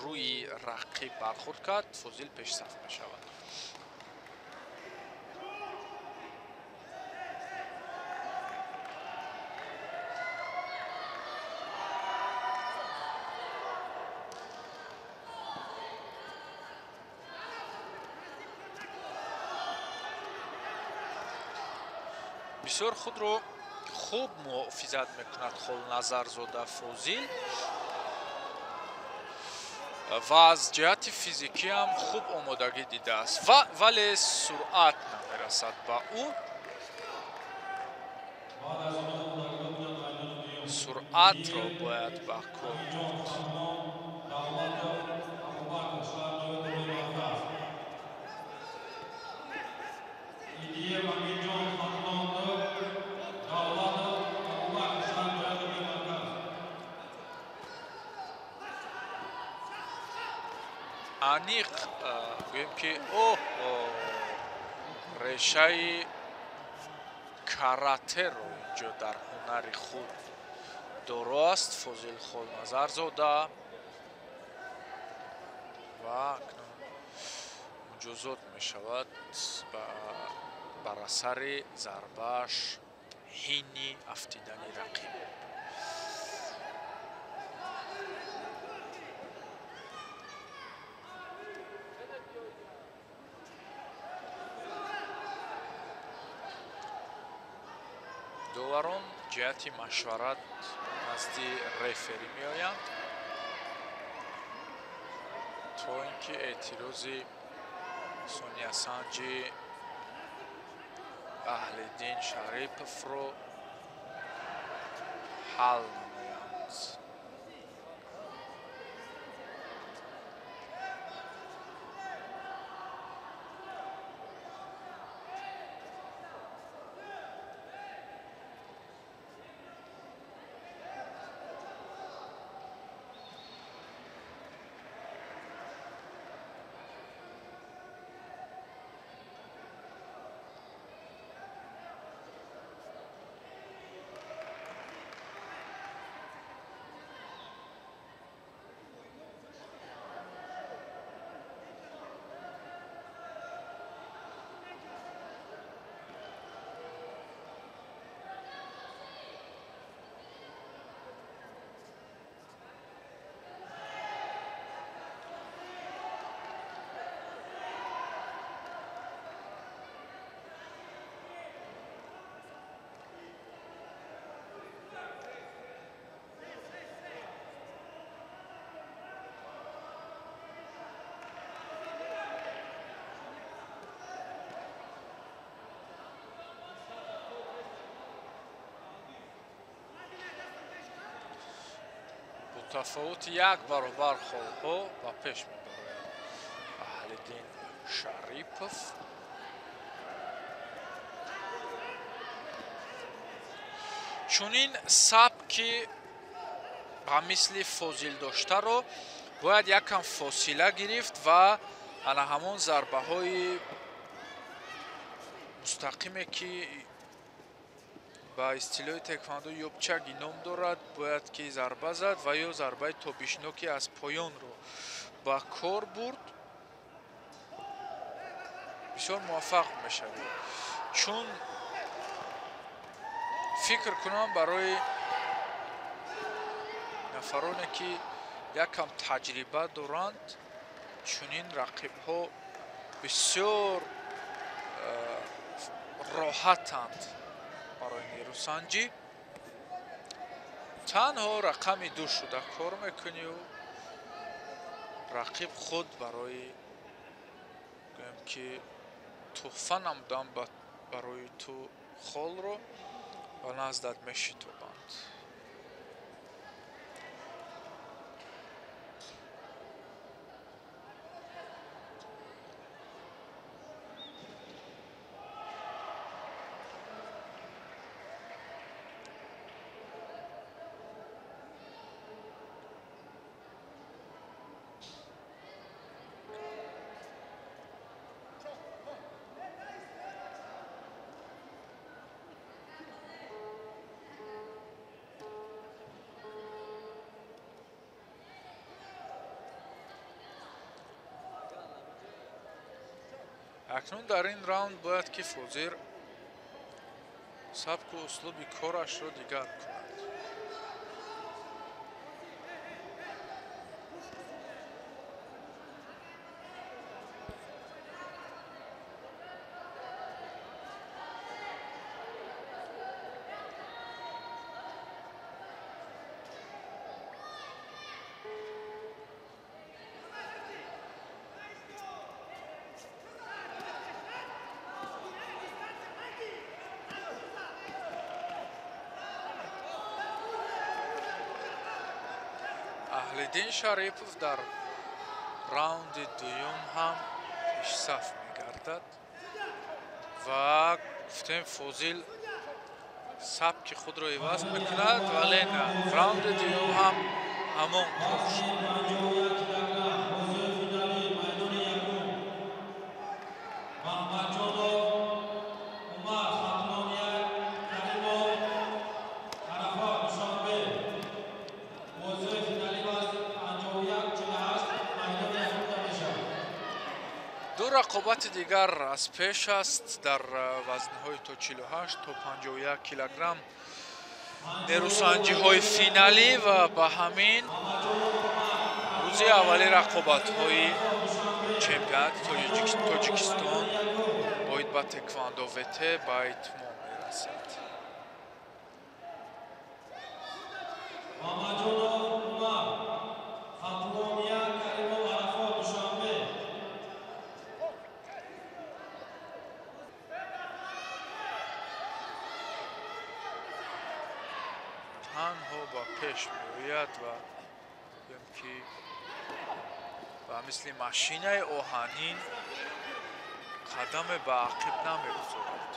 рӯи рақиб бархӯрд кард, Фозил пешсаф мешавад. Бисёр худро хуб муҳофизат мекунад Холназарзода Фозил ва аз ҷиҳати физикӣ ҳам хуб омодагӣ дидааст, вале суръат намерасад ба ӯ. Суръатро бояд ба кор бурд. Аниқ гӯем, ки оҳ, решаи каратеро инҷо дар ҳунари худ доро аст Фозил Холназарзода ва акнун муҷозот мешавад бар асари зарбааш ҳини афтидани рақиб. Доварон ҷиҳати машварат назди рефери меоянд, то ин ки эътирози сониясанҷи Аҳлиддин Шариповро ҳал намоянд. Тафовути як баробар холҳо ба пеш мебарояд Аҳлиддин Шарипов. Чунин сабки ба мисли Фозил доштаро бояд якам фосила гирифт ва ана ҳамон зарбаҳои мустақиме, ки ба истилоҳи теквандо ёбчаги ном дорад, бояд ки зарба зад ва ё зарбаи тобишноки аз поёнро ба кор бурд, бисёр муваффақ мешавед. Чун фикр кунам, барои нафароне, ки якам таҷриба доранд, чунин рақибҳо бисёр роҳатанд барои нерӯсанҷӣ. Танҳо рақами ду шуда кор мекунию Рақиб худ барои гӯем ки туҳфа намудан барои ту холро ба наздат мешитобанд. Акнун дар ин раунд бояд ки Фозир сабку услуби корашро дигар кунад. Аҳлиддин Шарипов дар раунди дуюм ҳам пешсаф мегардад ва гуфтем Фозил сабки худро иваз мекунад, вале на, раунди дуюм ҳам ҳамон кор шуд. Рақобати дигар аз пеш аст дар вазнҳои то 48 то 51 килограмм нерӯсанҷиҳои финалӣ ва ба ҳамин рӯзи аввали рақобатҳои чемпионати Тоҷикистон оид ба тэквондо ВТ ба итмом мерасад. Танҳо ба пеш меояд ва гӯем ки ба мисли машинаи оҳанин қадаме ба ақиб намегузорад.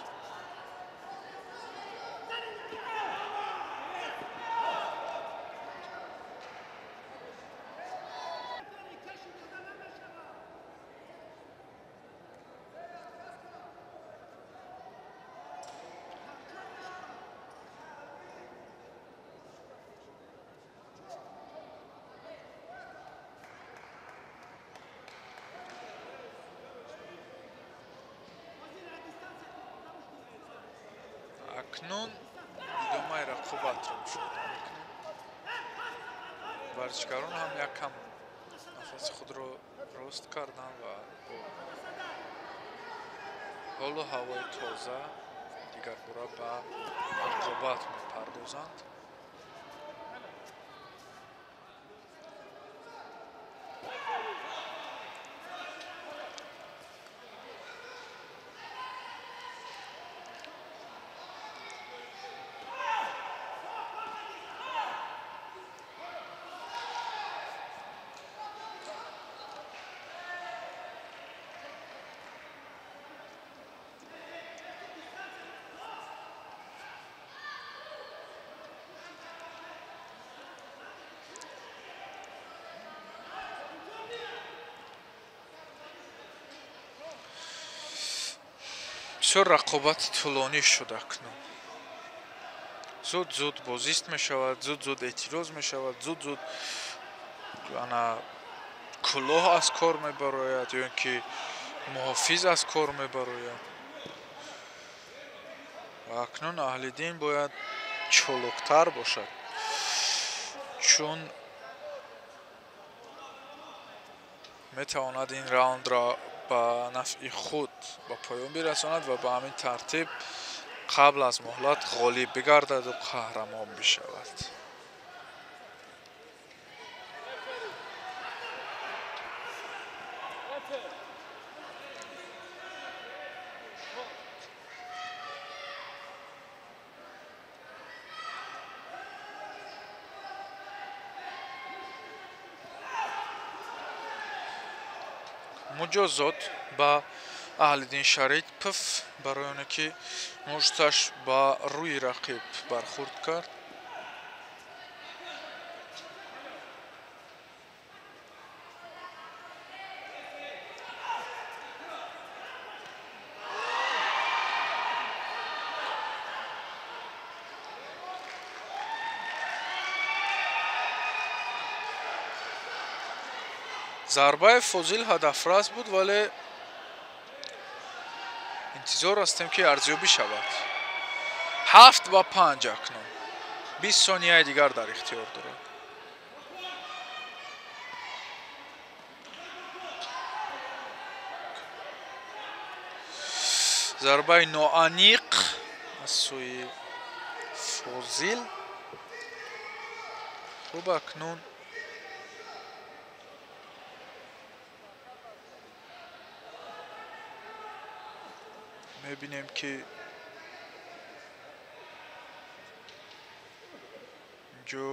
Акнун идомаи рақобатро мушоҳида мекунем. Варзишгарон ҳам якам нафаси худро рост карданд ва бо ҳолу ҳавои тоза дигарбора ба рақобат мепардозанд. Бисёр рақобати тӯлонӣ шуд акнун. Зуд-зуд бозист мешавад, зуд-зуд эътироз мешавад, зуд-зуд ана кӯлоҳ аз кор мебарояд ё ин ки муҳофиз аз кор мебарояд. Ва акнун Аҳлиддин бояд чолоктар бошад, чун метавонад ин раундро ба нафъи худ ба поён бирасонад ва ба ҳамин тартиб қабл аз муҳлат ғолиб бигардаду қаҳрамон бишавад. Муҷозот ба Аҳлиддин Шарипов барои оне ки мушташ ба рӯи рақиб бархӯрд кард. Зарбаи Фозил ҳадафрас буд, вале интизор ҳастем ки арзёбӣ шавад. 7-5 акнун. 20 сонияи дигар дар ихтиёр дорад. Зарбаи ноаниқ аз сӯи Фозил. Хуб, акнун мебинем ки инҷо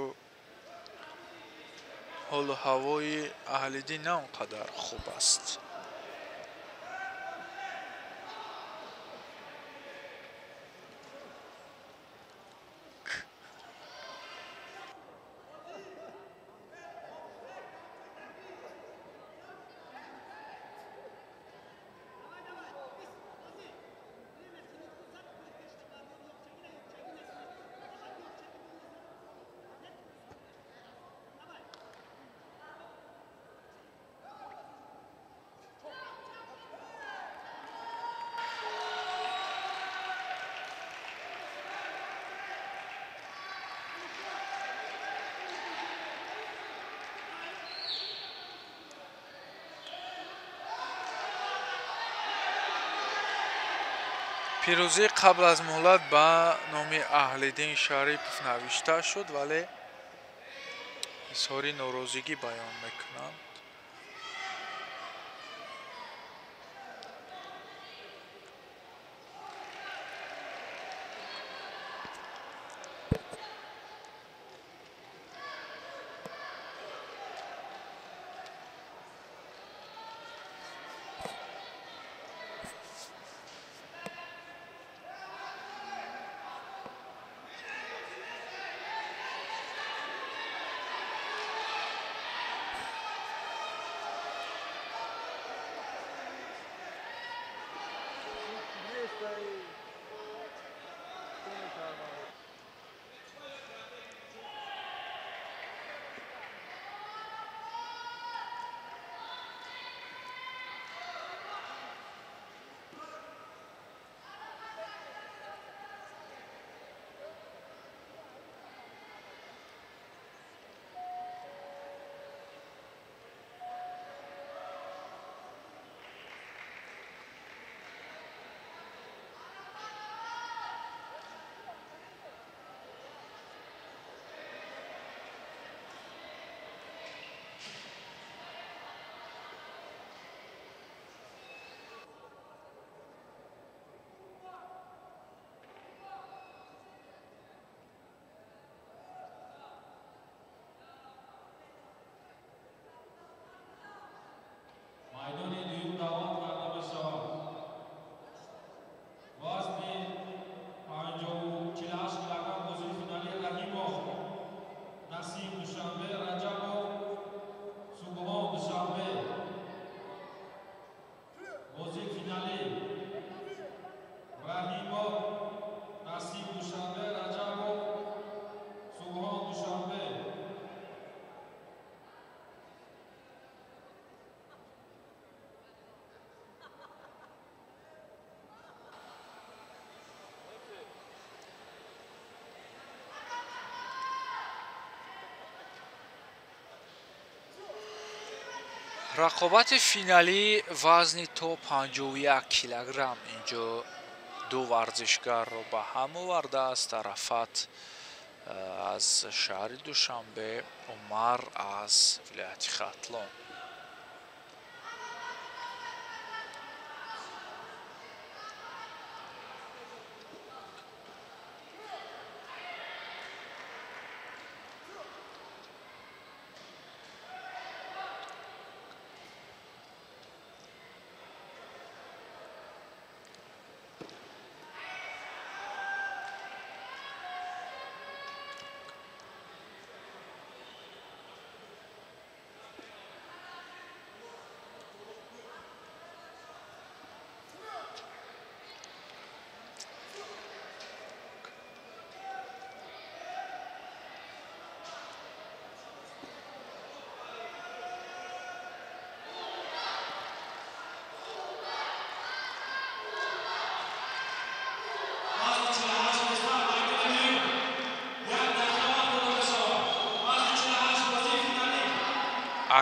ҳолу ҳавои Аҳлиддин на он қадар хуб аст. Пирӯзӣ қабл аз муҳлат ба номи Аҳлиддин Шарипов навишта шуд, вале изҳори норозигӣ баён мекунанд. Майдони дуюм даъват карда мешавад. Вазни 48 килограмм бозии финали Раҳимов Насим Душанбе, Раҷабов Субҳон Душанбе. Бозии финали Раҳимов Насим Душанбе, Раҷабов Субҳон Душанбе. Рақобати финалии вазни то 51 килограмм инҷо ду варзишгарро ба ҳам овардааст. Арафат аз шаҳри Душанбе, Умар аз вилояти Хатлон.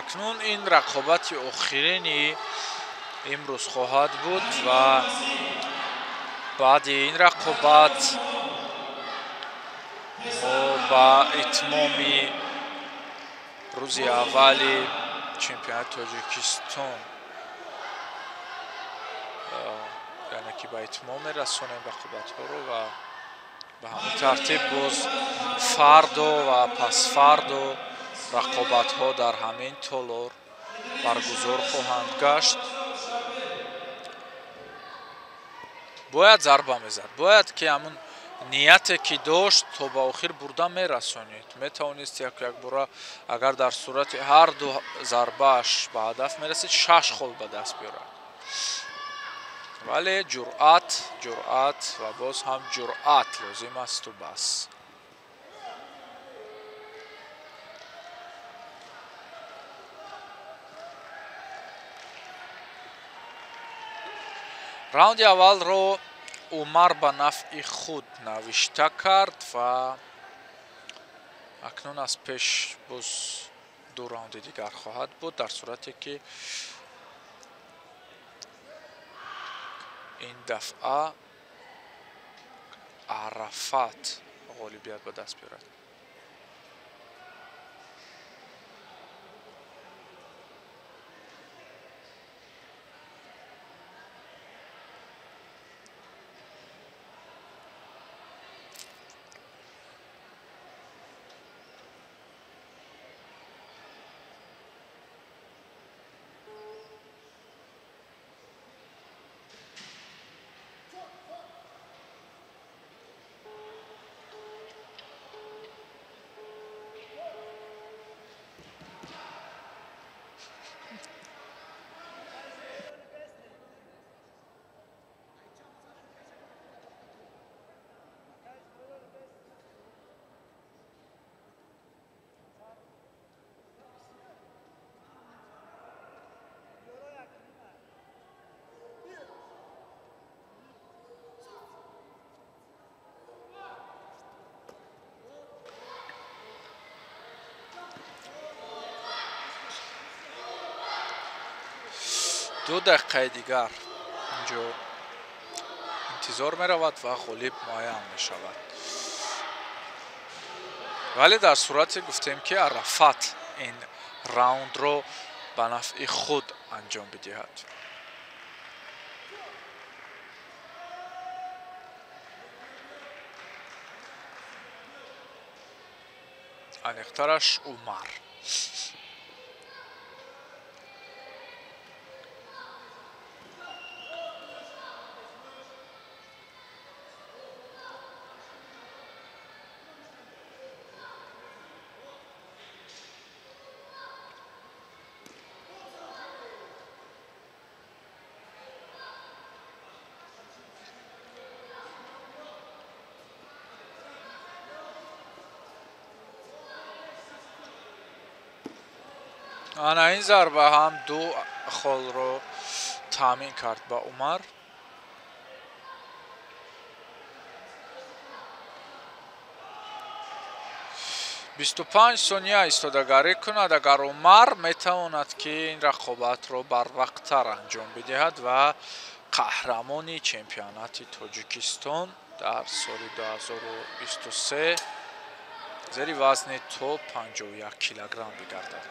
Акнун ин рақобати охирини имрӯз хоҳад буд ва баъди ин рақобат мо ба итмоми рӯзи аввали чемпионати Тоҷикистон, яъне ки ба итмом мерасонем рақобатҳоро ва ба ҳамин тартиб боз фардо ва пасфардо рақобатҳо дар ҳамин толор баргузор хоҳанд гашт. Бояд зарба мезад, бояд ки ҳамун нияте ки дошт то ба охир бурда мерасонид. Метавонист якбора агар дар сурати ҳар ду зарбааш ба ҳадаф мерасид, 6 хол ба даст биёрад. Вале ҷуръат, ҷуръат ва боз ҳам ҷуръат лозим асту бас. Раунди аввалро Умар ба нафъи худ навишта кард ва акнун аз пеш боз 2 раунди дигар хоҳад буд, дар сурате ки ин дафъа Арафат ғолибият ба даст биёрад. Ду дақиқаи дигар инҷо интизор меравад ва ғолиб муайян мешавад. Вале дар сурате гуфтем ки Арафат ин раундро ба нафъи худ анҷом бидиҳад. Аниқтараш Умар. Ана ин зарба ҳам 2 холро таъмин кард ба Умар. 25 сония истодагарӣ кунад. Агар Умар метавонад ки ин рақобатро барвақттар анҷом бидиҳад ва қаҳрамони чемпионати Тоҷикистон дар соли 2023 зери вазни то 51 килограмм бигардад.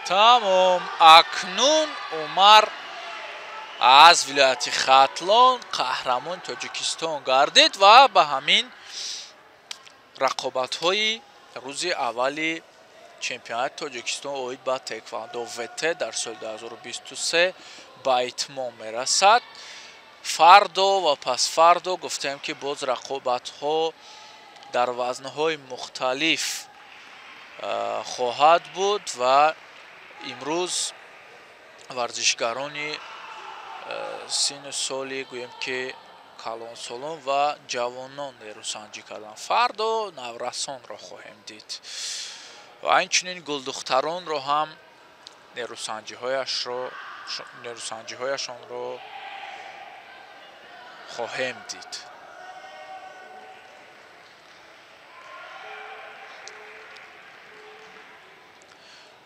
Тамом, акнун Умар аз вилояти Хатлон қаҳрамони Тоҷикистон гардид ва ба ҳамин рақобатҳои рӯзи аввали чемпионати Тоҷикистон оид ба тэквондо ВТ дар соли 2023 ба итмом мерасад. Фардо ва пасфардо гуфтем ки боз рақобатҳо дар вазнҳои мухталиф хоҳад буд ва имрӯз варзишгарони сину соли гӯем ки калонсолон ва ҷавонон нерӯсанҷӣ карданд. Фардо наврасонро хоҳем дид Ва инчунин гулдухтаронро ҳам нерӯсанҷиҳояшонро хоҳем дид.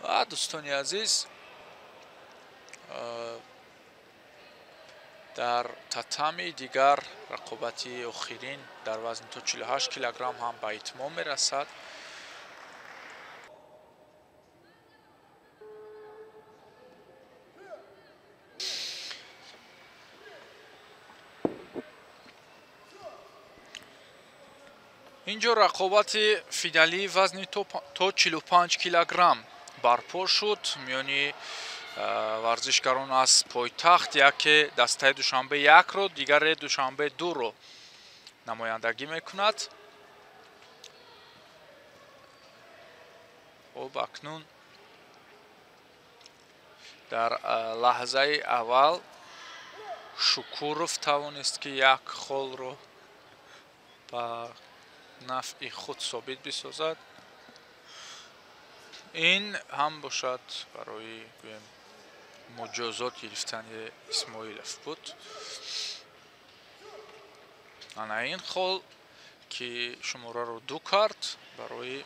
Ва дӯстони азиз, дар татами дигар рақобати охирин дар вазни то 48 килограмм ҳам ба итмом мерасад. Инҷо рақобати финалии вазни то 45 килограмм барпо шуд миёни варзишгарон аз пойтахт. Яке дастаи Душанбе 1-ро, дигаре Душанбе 2-ро намояндагӣ мекунад. Хуб, акнун дар лаҳзаи аввал Шукуров тавонист, ки як холро ба нафъи худ собит бисозад. Ин ҳам бошад барои, гӯем, муҷозот гирифтани Исмоилов буд. Ана ин хол, ки шумораро 2 кард, барои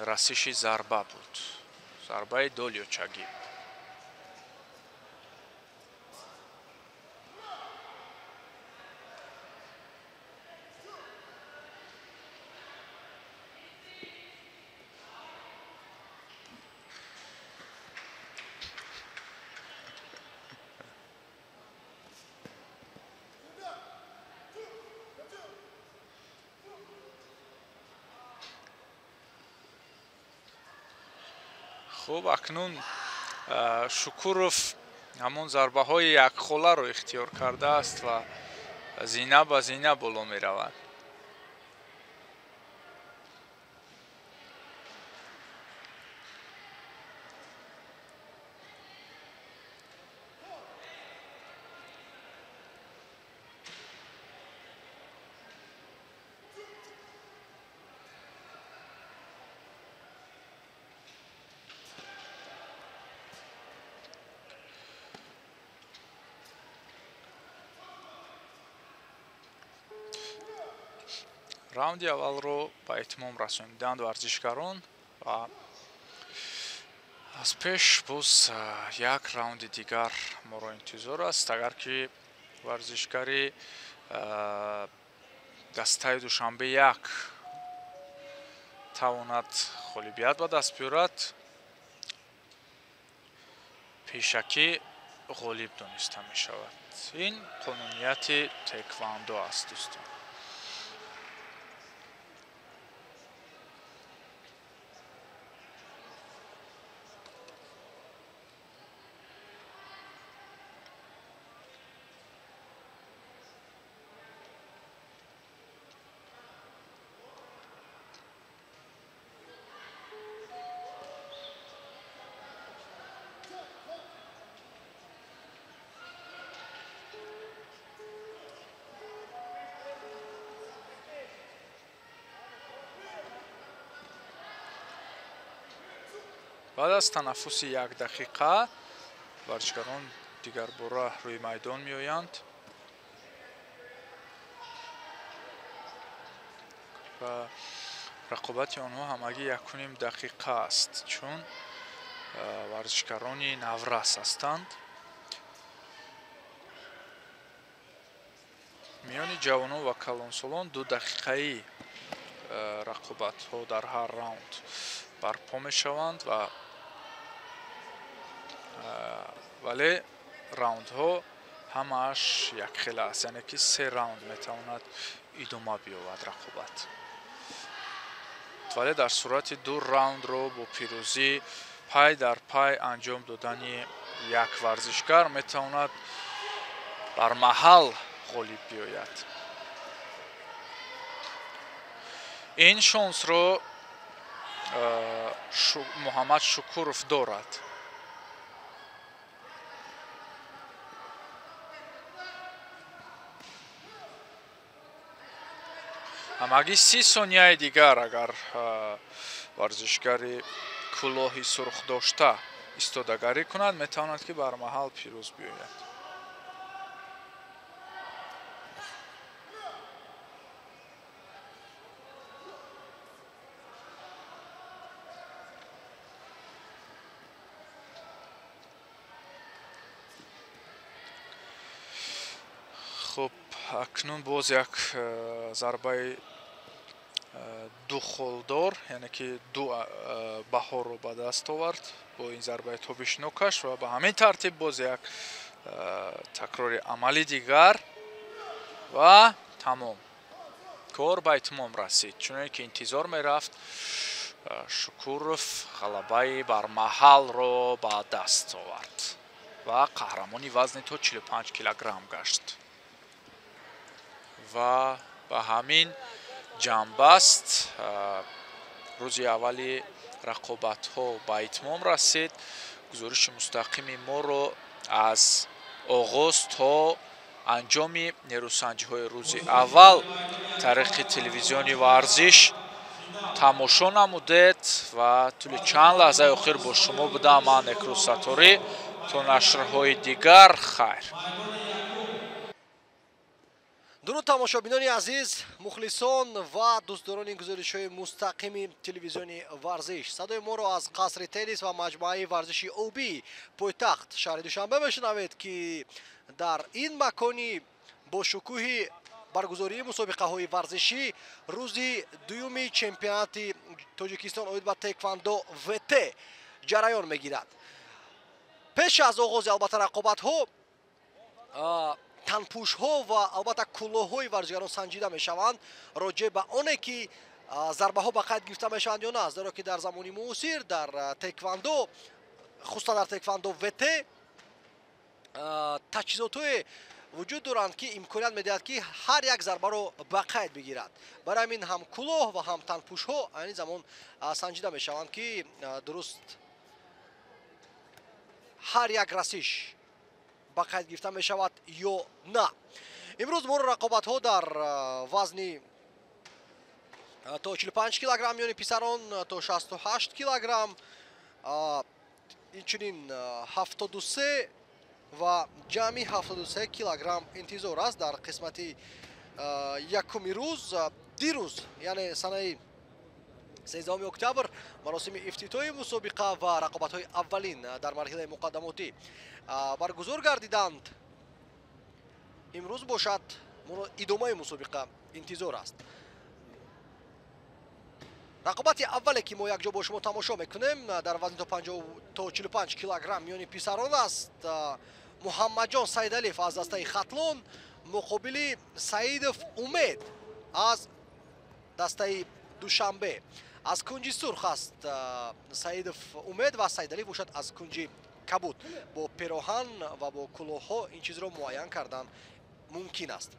расиши зарба буд, зарбаи долиёчагӣ. Хуб, акнун Шукуров ҳамон зарбаҳои якхоларо ихтиёр кардааст ва зина ба зина боло меравад. Раунди аввалро ба итмом расониданд варзишгарон ва аз пеш боз як раунди дигар моро интизор аст. Агар ки варзишгари дастаи Душанбе 1 тавонад ғолибият ба даст биёрад, пешакӣ ғолиб дониста мешавад. Ин қонунияти теквандо аст, дӯстон. Баъд аз танаффуси як дақиқа варзишгарон дигарбора рӯи майдон меоянд ва рақобати онҳо ҳамагӣ 1,5 дақиқа аст, чун варзишгарони наврас ҳастанд. Миёни ҷавонон ва калонсолон 2 дақиқаи рақобатҳо дар ҳар раунд барпо мешаванд ва вале раундҳо ҳамааш якхела аст, яъне ки 3 раунд метавонад идома биёбад рақобат. Вале дар сурати 2 раундро бо пирӯзӣ пай дар пай анҷом додани як варзишгар метавонад бар маҳал ғолиб биёяд. Ин шонсро Муҳаммад Шукуров дорад. Ҳамагӣ 30 сонияи дигар агар Варзишгари кӯлоҳи сурх дошта истодагарӣ кунад, метавонад ки бар маҳал пирӯз биёяд. Хуб, акнун боз як зарбаи ду холдор, яъне ки ду баҳорро ба даст овард бо ин зарбаи тобишнокаш ва ба ҳамин тартиб боз як такрори амали дигар ва тамом. Кор ба итмом расид. Чуноне ки интизор мерафт, Шукуров ғалабаи бармаҳалро ба даст овард ва қаҳрамони вазни то 45 килограмм гашт. Ва ба ҳамин ҷамъбаст рӯзи аввали рақобатҳо ба итмом расид. Гузориши мустақими моро аз оғоз то анҷоми нерӯсанҷиҳои рӯзи аввал тариқи телевизиони варзиш тамошо намудед ва тӯли чанд лаҳзаи охир бо шумо будам ман Некрӯз Сатторӣ. То нашрҳои дигар хайр. Дуруд тамошобинони азиз, мухлисон ва дӯстдорони гузоришҳои мустақими телевизиони варзиш. Садои моро аз қасри теннис ва маҷмӯаи варзиши обӣ пойтахт шаҳри Душанбе мешунавед, ки дар ин макони бошукӯҳи баргузории мусобиқаҳои варзишӣ рӯзи дуюми чемпионати Тоҷикистон оид ба теквандо ВТ ҷараён мегирад. Пеш аз оғози албатта рақобатҳо танпӯшҳо ва албатта кӯлоҳҳои варзишгарон санҷида мешаванд роҷеъ ба оне ки зарбаҳо ба қайд гирифта мешаванд ё на, зеро ки дар замони муосир дар теквандо, хусусан дар теквандо ВТ таҷҳизотҳое вуҷуд доранд, ки имконият медиҳад, ки ҳар як зарбаро ба қайд бигирад. Барои ҳамин ҳам кӯлоҳ ва ҳам танпӯшҳо айни замон санҷида мешаванд, ки дуруст ҳар як расиш ба қайд гирифта мешавад ё на. Имрӯз моро рақобатҳо дар вазни то 45 килограмм миёни писарон, то 68 килограмм, инчунин 73 ва ҷамъи 73 килограмм интизор аст дар қисмати якуми рӯз. Дирӯз, яъне санаи 13 октябр, маросими ифтитоҳи мусобиқа ва рақобатҳои аввалин дар марҳилаи муқаддамотӣ баргузор гардиданд. Имрӯз бошад идомаи мусобиқа интизор аст. Рақобати аввале, ки мо якҷо бо шумо тамошо мекунем, дар вазни то 45 килограмм миёни писарон аст. Муҳаммадҷон Саидалиев аз дастаи Хатлон муқобили Саидов Умед аз дастаи Душанбе. Аз кунҷи сурх аст Саидов Умед ва Саидалиев бошад аз кунҷи кабуд. Бо пероҳан ва бо кӯлоҳҳо ин чизро муайян кардан мумкин аст.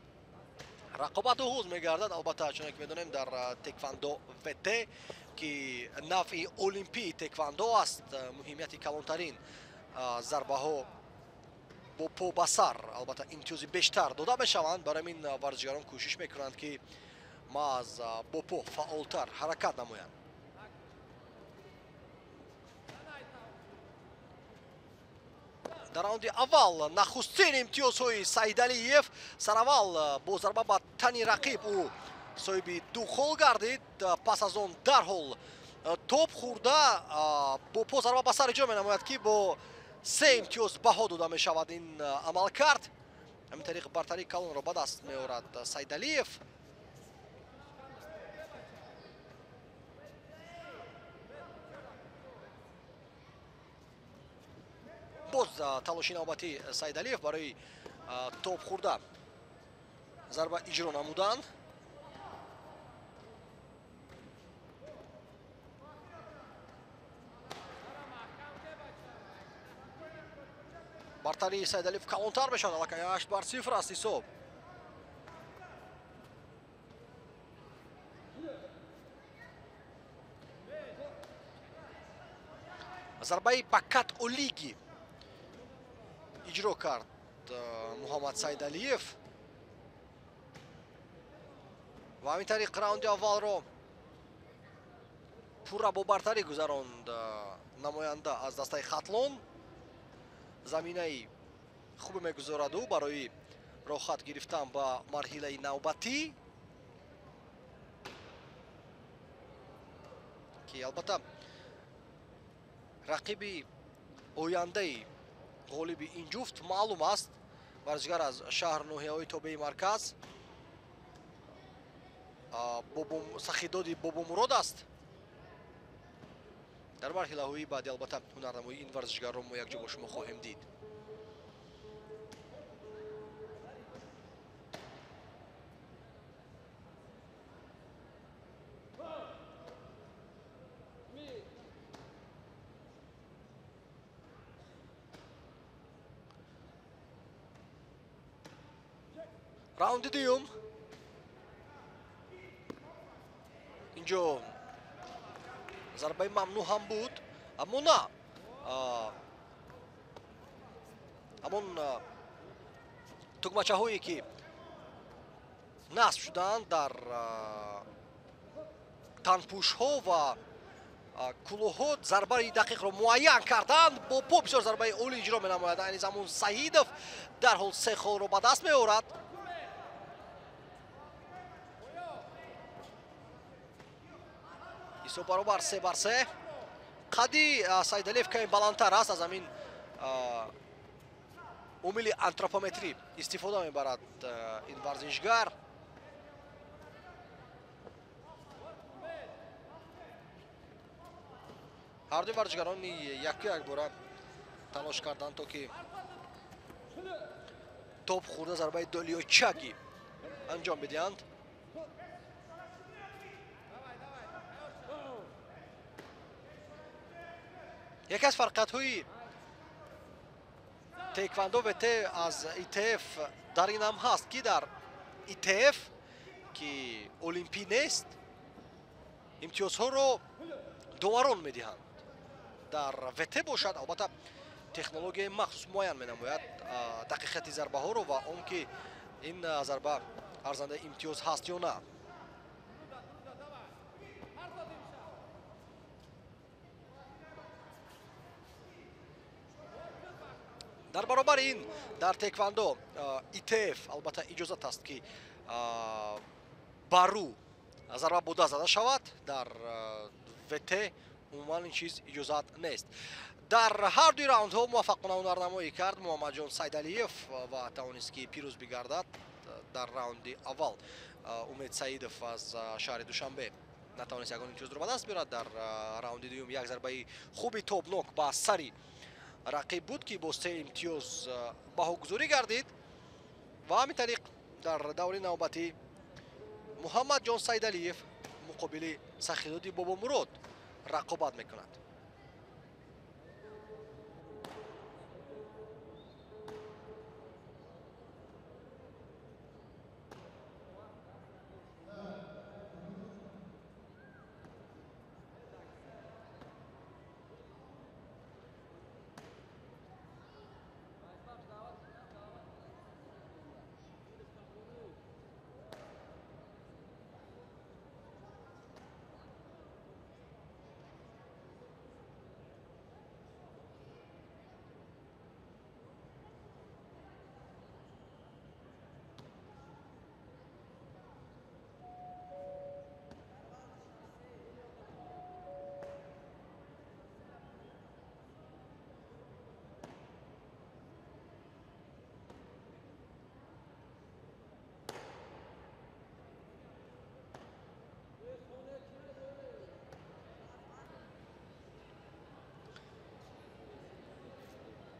Рақобат оғоз мегардад, албатта, чуноне ки медонем, дар теквандо ВТ, ки навъи олимпии теквандо аст, муҳимияти калонтарин зарбаҳо бо по ба сар албатта имтиёзи бештар дода мешаванд. Барои ҳамин варзишгарон кӯшиш мекунанд, ки маҳз бо по фаъолтар ҳаракат намоянд. Дар раунди аввал нахустин имтиёзҳои Саидалиев. Сараввал бо зарба ба тани рақиб ӯ соҳиби ду хол гардид. Пас аз он дарҳол топ хӯрда бо по зарба ба сар иҷро менамояд, ки бо се имтиёз баҳо дода мешавад ин амалкард. Ҳамин тариқ бартарии калонро ба даст меорад Саидалиев. Боз талоши навбатии Саидалиев барои топ хӯрда зарба иҷро намудан. Бартарии Саидалиев калонтар мешавад, аллакай 8-0 аст ҳисоб. Зарбаи ба кат олиги иҷро кард Муҳаммад Саидалиев ва ҳамин тариқ раунди аввалро Пурра бо бартарӣ гузаронд намоянда аз дастаи Хатлон. Заминаи хубе мегузорад ӯ барои роҳхат гирифтан ба марҳилаи навбатӣ, ки албатта рақиби ояндаи ғолиби ин ҷуфт маълум аст. Варзишгар аз шаҳр ноҳияҳои тобеи марказ Сахидоди Бобомурод аст. Дар марҳилаҳои баъди албатта ҳунарнамоии ин варзишгарро мо якҷо бо шумо хоҳем дид. Раунди дуюм. Инҷо зарбаи мамнӯъ ҳам буд, аммо на ҳамон тугмачаҳое ки насб шудаанд дар танпӯшҳо ва кулоҳҳо зарбаи дақиқро муайян карданд. Бо по бисёр зарбаи олӣ иҷро менамояд. Айни замон Саидов дарҳол се холро ба даст меорад. Ҳисоб баробар 3-3. Қадди Сайдалиев каме баландтар аст, аз ҳамин омили антропометрӣ истифода мебарад ин варзишгар. Ҳардуи варзишгарони яку якбора талош карданд, то ки топ хӯрда зарбаи долиёчаги анҷом бидиҳанд. Яке аз фарқиятҳои теквандо ВТ аз ИТФ дар ин ҳам ҳаст, ки дар ИТФ, ки олимпӣ нест, имтиёзҳоро доварон медиҳанд. Дар ВТ бошад, албатта технологияи махсус муайян менамояд дақиқати зарбаҳоро ва он ки ин зарба арзандаи имтиёз ҳаст ё на. Дар баробари ин дар теквандо ИТФ албатта иҷозат аст, ки ба рӯ зарба буда зада шавад. Дар ВТ умуман ин чиз иҷозат нест. Дар ҳар дуи раундҳо муваффақона ҳунарнамоӣ кард Муҳаммадҷон Сайдалиев ва тавонист, ки пирӯз бигардад. Дар раунди аввал Умед Саидов аз шаҳри Душанбе натавонист ягон имтиёзро ба даст биёрад. Дар раунди дуюм як зарбаи хуби тобнок ба сари рақиб буд, ки бо 3 имтиёз баҳогузорӣ гардид. Ва ҳамин тариқ дар даври навбатӣ Муҳаммадҷон Сайдалиев муқобили Сахидоди Бобомурод рақобат мекунад.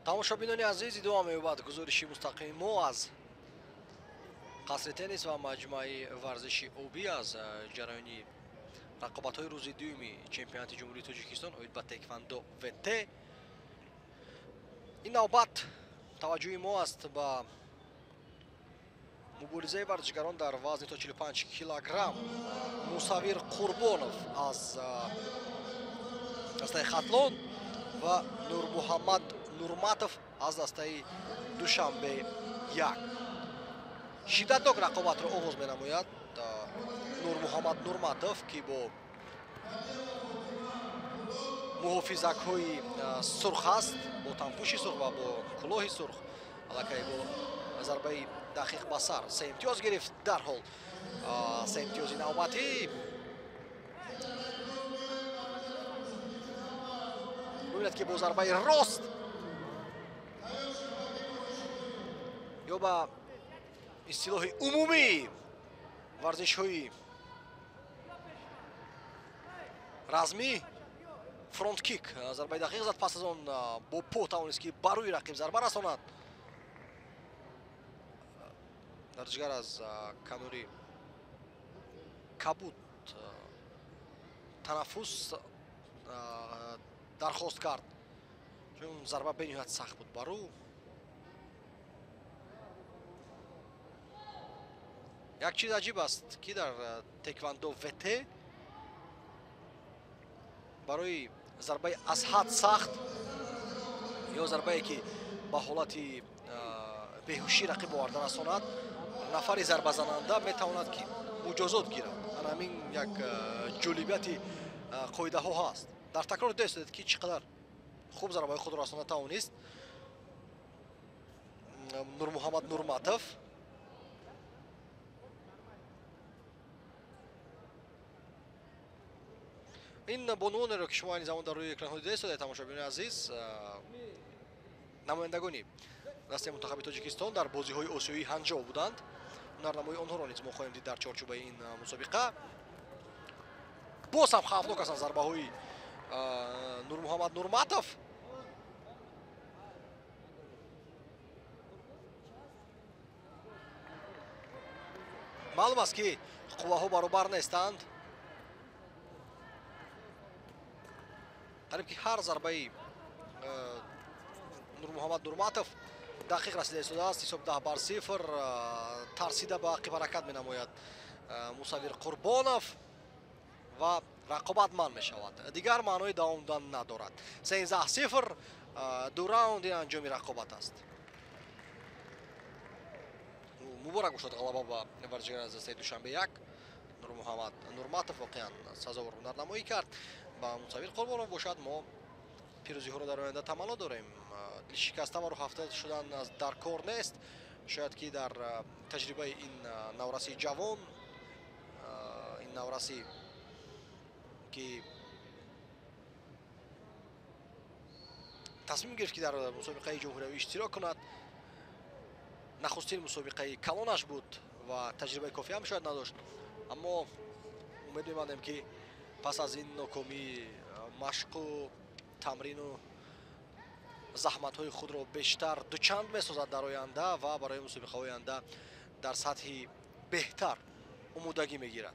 Тамошобинони азиз, идома меёбад гузориши мустақими мо аз қасри теннис ва маҷмӯаи варзиши обӣ аз ҷараёни рақобатҳои рӯзи дуюми чемпионати Ҷумҳурии Тоҷикистон оид ба теквандо ВТ. Ин навбат таваҷҷӯҳи мо аст ба муборизаи варзишгарон дар вазни то 45 килограмм. Мусаввир Қурбонов аз дастаи Хатлон ва Нурмуҳаммад Нурматов аз дастаи Душанбе 1. Шиддатнок рақобатро оғоз менамояд Нурмуҳаммад Нурматов, ки бо Муҳофизакҳои сурх аст, бо танпӯши сурх ва бо кулоҳи сурх. Аллакай бо зарбаи дақиқ ба сар се имтиёз гирифт. Дарҳол се имтиёзи навбатӣ. Бибинед, ки бо зарбаи рост ё ба истилоҳи умумӣ варзишҳои размӣ фронткик зарбаи дақиқ зад. Пас аз он бо по тавонист, ки ба рӯи рақиб зарба расонад. Варзишгар аз канори кабуд танаффус дархост кард, чун зарба бениҳоят сахт буд бар ӯ. Як чиз аҷиб аст, ки дар теквандо ВТ барои зарбаи аз ҳад сахт ё зарбае, ки ба ҳолати беҳушӣ рақиб оварда расонад, нафари зарбазананда метавонад, ки муҷозот гирад. Ана ҳамин як ҷолибияти қоидаҳо ҳаст. Дар такрор дидед, ки чӣ қадар хуб зарбаи худро расонда тавонист Нурмуҳаммад Нурматов. Ин бонуонеро, ки шумо айни замон дар рӯи экранҳо дида истодаед, тамошобинони азиз, намояндагони дастаи мунтахаби Тоҷикистон дар бозиҳои осиёии Ҳанҷоу буданд. Ҳунарнамои онҳоро низ мо хоҳем дид дар чорчӯбаи ин мусобиқа. Боз ҳам хавфнок ҳастанд зарбаҳои Нурмуҳаммад Нурматов. Маълум аст, ки қувваҳо баробар нестанд. Қариб ки ҳар зарбаи Нурмуҳаммад Нурматов дақиқ расида истодааст. Ҳисоб 10-0. Тарсида ба ақиб ҳаракат менамояд Мусаввир Қурбонов ва рақобат манъ мешавад. Дигар маънои давом додан надорад. 13-0, ду раунди анҷоми рақобат аст. Муборак бошад ғалаба ба варзишгари аз дастаи Душанбе 1. Нурмуҳаммад Нурматов воқеан сазовор ҳунарнамоӣ кард. Ба Мусаввир Қурбонов бошад, мо пирӯзиҳоро дар оянда таманно дорем. Дилшикаста ва рӯҳафтода шудан дар кор нест. Шояд ки дар таҷрибаи ин навраси ҷавон, ин навраси, ки тасмим гирифт, ки дар мусобиқаи ҷумҳуриявӣ иштирок кунад, нахустин мусобиқаи калонаш буд ва таҷрибаи кофӣ ҳам шояд надошт, аммо умед мебандем, ки пас аз ин нокомӣ машқу тамрину заҳматҳои худро бештар дучанд месозад дар оянда ва барои мусобиқаҳои оянда дар сатҳи беҳтар омодагӣ мегирад.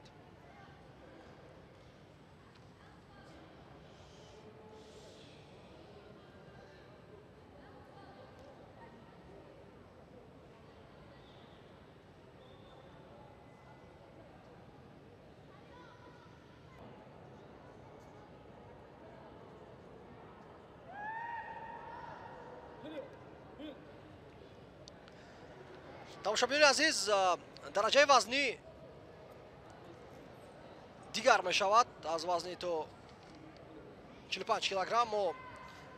Тамошобинони азиз, дараҷаи вазнӣ дигар мешавад. Аз вазни то 45 килограмм мо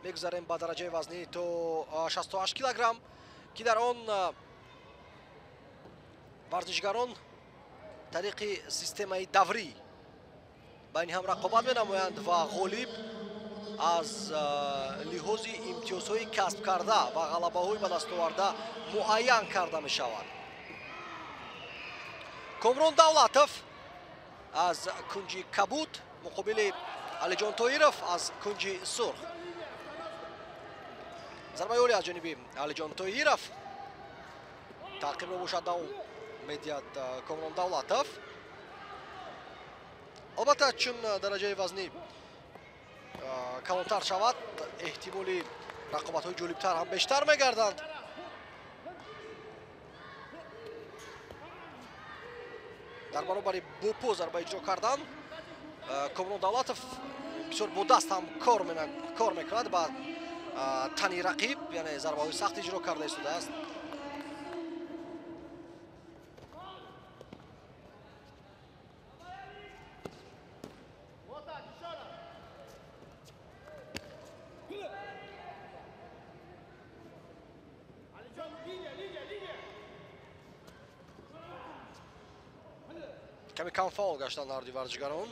мегузарем ба дараҷаи вазнӣ то 68 килограмм, ки дар он варзишгарон тариқи системаи даврӣ байни ҳам рақобат менамоянд ва ғолиб аз лиҳози имтиёзҳои касб карда ва ғалабаҳои ба даст оварда муайян карда мешавад. Комрон Давлатов аз кунҷи кабуд муқобили Алиҷон Тоиров аз кунҷи сурх. Зарбаи олӣ аз ҷониби Алиҷон Тоиров. Таъқибро бошад давом медиҳад Комрон Давлатов. Албатта, чун дараҷаи вазнӣ калонтар шавад, эҳтимоли рақобатҳои ҷолибтар ҳам бештар мегарданд. Дар баробари бо по зарба иҷро кардан, Комрон Давлатов бисёр бо даст ҳам кор мекунад ба тани рақиб, яъне зарбаҳои сахт иҷро карда истодааст. Каме кам фаъол гаштанд ҳарди варзишгарон.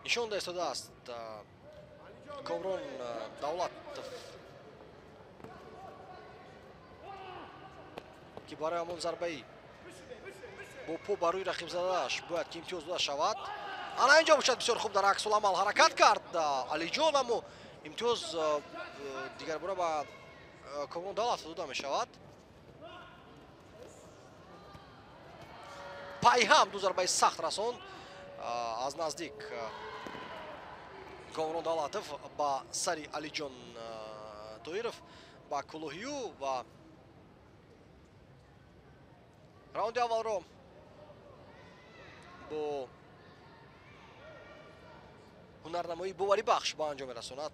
Нишон истодааст Комрон Давлатов, ки барои ҳамон зарбаи бо по ба рӯи рақиб задааш бояд ки имтиёз дода шавад. Ана инҷо бошад, бисёр хуб дар аксуламал ҳаракат кард Алиҷон, аммо имтиёз дигарбора ба Комрон Давлатов дода мешавад. Пайҳам ду зарбаи сахт расонд аз наздик Комрон Давлатов ба сари Алиҷон Тоиров, ба кулоҳию, ва раунди аввалро бо ҳунарнамоии боварибахш ба анҷом мерасонад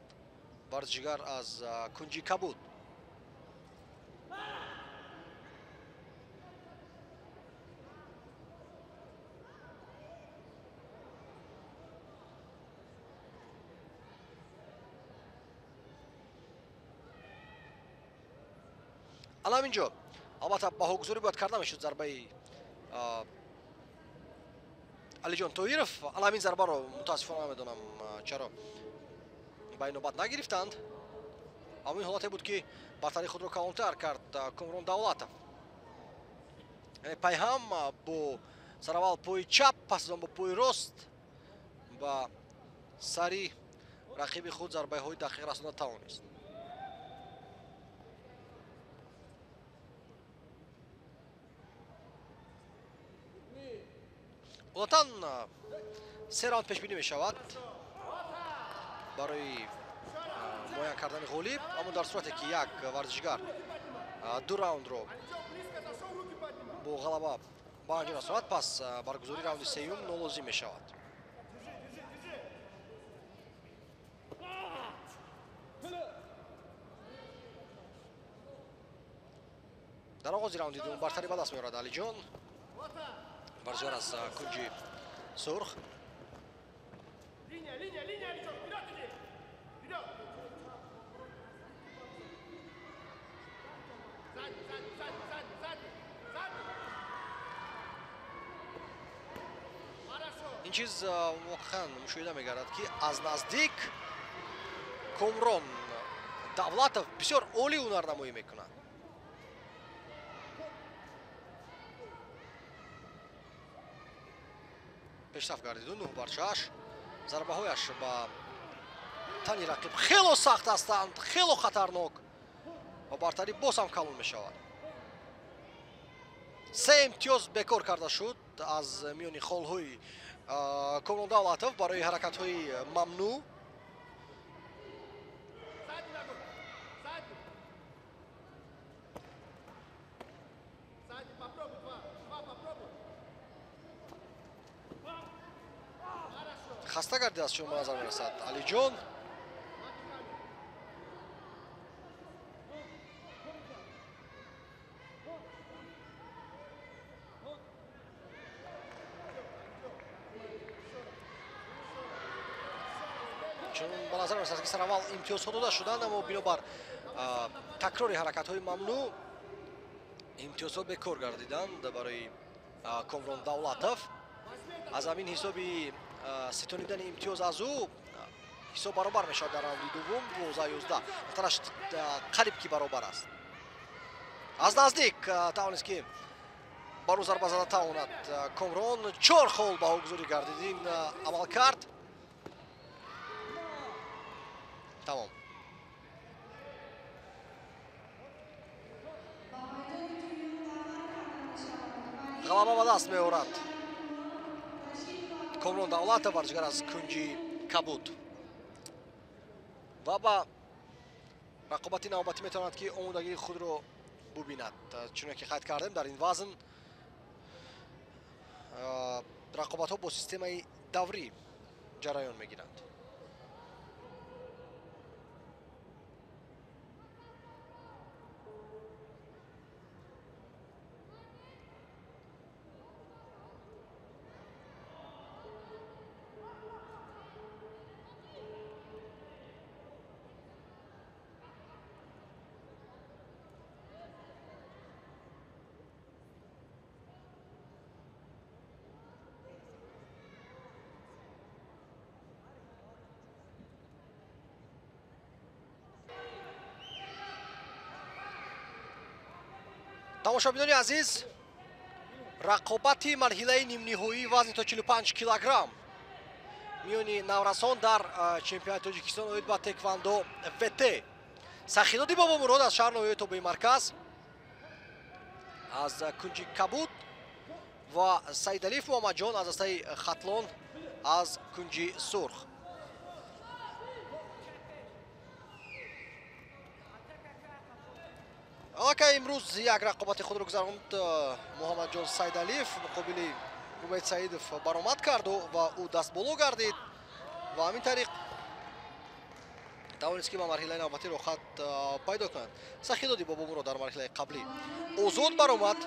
варзишгар аз кунҷи кабуд. Алам инҷо албатта баҳогузорӣ бояд карда мешуд зарбаи Алиҷон Тоиров. Алам ин зарбаро мутаассифона намедонам чаро ба инобат нагирифтанд. Аммо ин ҳолате буд, ки бартарии худро калонтар кард Комрон Давлатов. Яъне пайҳам бо сараввал пои чап, пас аз он бо пои рост ба сари рақиби худ зарбаҳои дақиқ расонда тавонист. Одатан се раунд пешбинӣ мешавад барои муайян кардани ғолиб, аммо дар сурате ки як варзишгар ду раундро бо ғалаба ба анҷом расонад, пас баргузории раунди сеюм нолозим мешавад. Дар оғози раунди дуюм бартарӣ ба даст меорад Алиҷон, варзишгар аз кунҷи сурх. Ин чиз воқеан мушоҳида мегардад, ки аз наздик Комрон Давлатов бисёр олӣ ҳунарнамоӣ мекунад. Пешрафт гардиду 9-6. Зарбаҳояш ба тани рақиб хело сахт ҳастанд, хело хатарнок ва бартарӣ боз ҳам калон мешавад. Се имтиёз бекор карда шуд аз миёни холҳои Комрон Давлатов барои ҳаракатҳои мамнӯъ. Хаста гардидааст, чун ба назар мерасад Алиҷон. Чун ба назар мерасад, ки сараввал имтиёзҳо дода шуданд, аммо бинобар такрори ҳаракатҳои мамнӯъ имтиёзҳо бекор гардиданд барои Комрон Давлатов. Аз ҳамин ҳисоби ситонидани имтиёз аз ӯ ҳисоб баробар мешавад дар раунди дуввум 12-11. Ахтараш қариб ки баробар аст. Аз наздик тавонист, ки бар ӯ зарба зада тавонад Комрон. 4 хол баҳогузорӣ гардид ин амал кард. Тамом. Ғалаба ба даст меорад Комрон Давлатов, варзишгар аз кунҷи кабуд, ва ба рақобати навбатӣ метавонад, ки омодагии худро бубинад. Чуне ки қайд кардем, дар ин вазн рақобатҳо бо системаи даврӣ ҷараён мегиранд. Тамошобинони азиз, рақобати марҳилаи нимниҳоии вазни то 45 килограмм миёни наврасон дар чемпионати Тоҷикистон оид ба теквандо ВТ. Сахидоди Бобомурод аз шаҳр ноҳияи тобеи марказ аз кунҷи кабуд ва Саидалиев Муҳаммадҷон аз дастаи Хатлон аз кунҷи сурх. Аллакай имрӯз як рақобати худро гузаронд Муҳаммадҷон Сайдалиев муқобили Умед Саидов баромад карду ва ӯ дастболо гардид ва ҳамин тариқ тавонист ки ба марҳилаи навбатӣ роҳхат пайдо кунад. Сахидоди Бобомурод дар марҳилаи қаблӣ озод баромад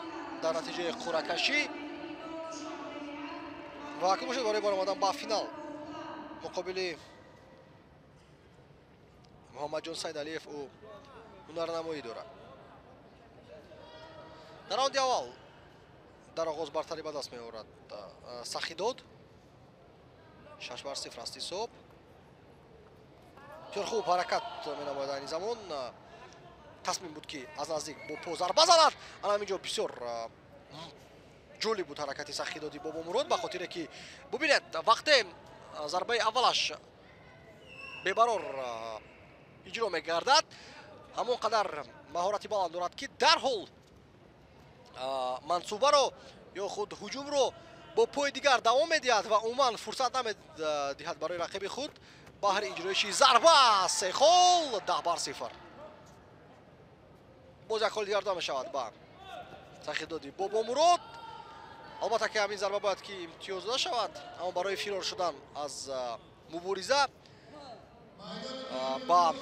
дар натиҷаи қуръакашӣ ва акнун бошад барои баромадан ба финал муқобили Муҳаммадҷон Сайдалиев ӯ ҳунарнамоӣ дорад. Дар раунди аввал дар оғоз бартарӣ ба даст меорад Сахидод. 6-0 аст ҳисоб. Бисёр хуб ҳаракат менамояд айни замон. Тасмим буд ки аз наздик бо по зарба занад. Ана ҳамин ҷо бисёр ҷолиб буд ҳаракати Сахидоди Бобомурод, ба хотире ки бубинед вақте зарбаи аввалаш бебарор иҷро мегардад, ҳамон қадар маҳорати баланд дорад ки дарҳол мансубаро ё худ ҳуҷумро бо пои дигар давом медиҳад ва умуман фурсат намедиҳад барои рақиби худ баҳри иҷроиши зарба. Се хол, 10-0. Боз як холи дигар дода мешавад ба Сахидоди Бобомурод. Албатта ки ҳамин зарба бояд ки имтиёз дода шавад, аммо барои фирор шудан аз мубориза ба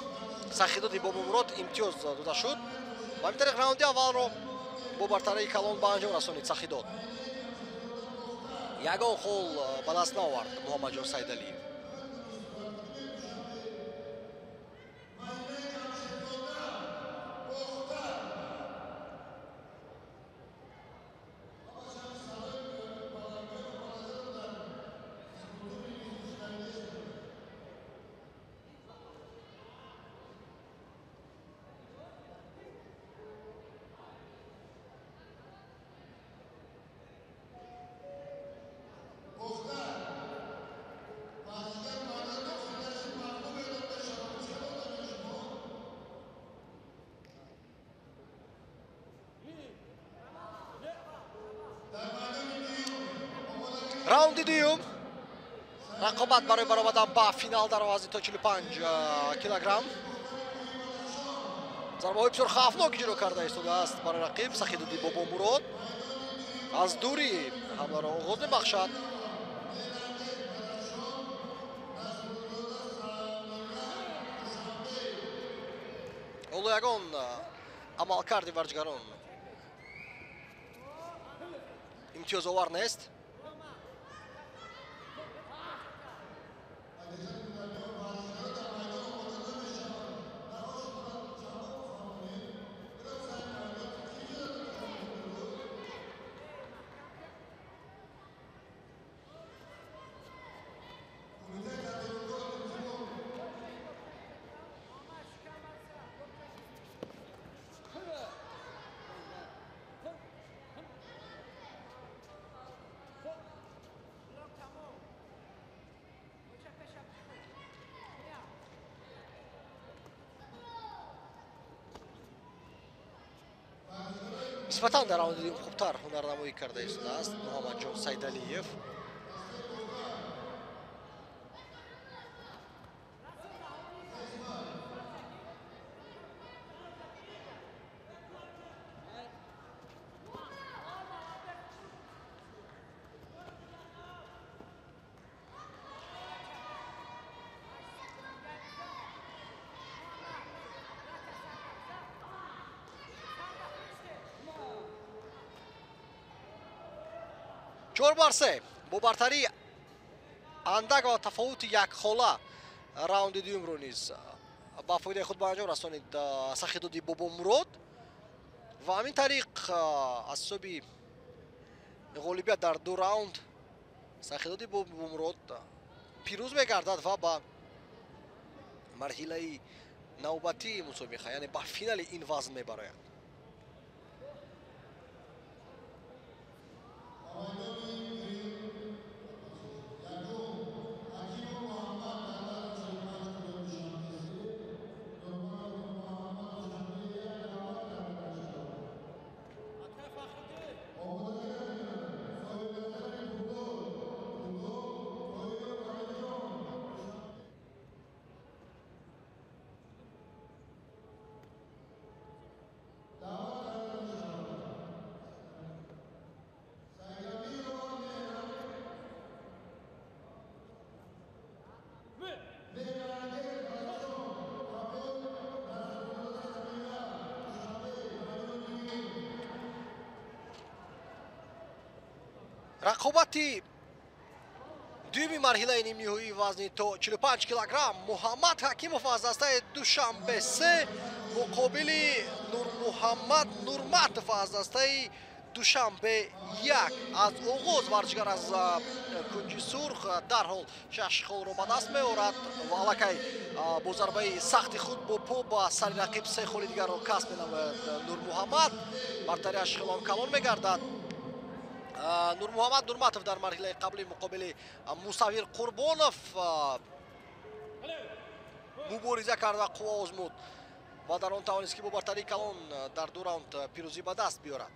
Сахидоди Бобомурод имтиёз дода шуд. Ба ҳамин тариқ раунди аввалро бо бартарии калон ба анҷом расонид Сахидод. Ягон хол ба даст наовард Муҳаммадҷон Сайдалиев. Раунди дуюм рақобат барои баромадан ба финал дар вазни то 45 килограмм. Зарбаҳои бисёр хавфнок иҷро карда истодааст барои рақиб Сахидоди Бобомурод. Аз дурӣ ҳамларо оғоз мебахшад. Ҳоло ягон амалкарди варзишгарон имтиёзовар нест. Нисбатан дар раунди дуюм хубтар ҳунарнамоӣ карда истодааст Муҳаммадҷон Сайдалиев. 4-3 бо бартарии андак ва тафовути як хола раунди дуюмро низ ба фоидаи худ ба анҷом расонид Сахидоди Бобомурод ва ҳамин тариқ аз ҳисоби ғолибият дар ду раунд Сахидоди Бобомурод пирӯз мегардад ва ба марҳилаи навбатии мусобиқа, яъне ба финали ин вазн мебарояд. Рақобати дуюми марҳилаи нимниҳоии вазни то 45 килограмм Муҳаммад Ҳакимов аз дастаи Душанбе 3 муқобили Нурмуҳаммад Нурматов аз дастаи Душанбе 1. Аз оғоз варзишгар аз кунҷи сурх дарҳол 6 холро ба даст меорад ва аллакай бо зарбаи сахти худ бо по ба сари рақиб 3 холи дигарро касб менамояд Нурмуҳаммад. Бартарияш хело калон мегардад. Нурмуҳаммад Нурматов дар марҳилаи қаблӣ муқобили Мусаввир Қурбонов мубориза кард ва қувва озмуд ва дар он тавонист, ки бо бартарии калон дар 2 раунд пирӯзӣ ба даст биёрад.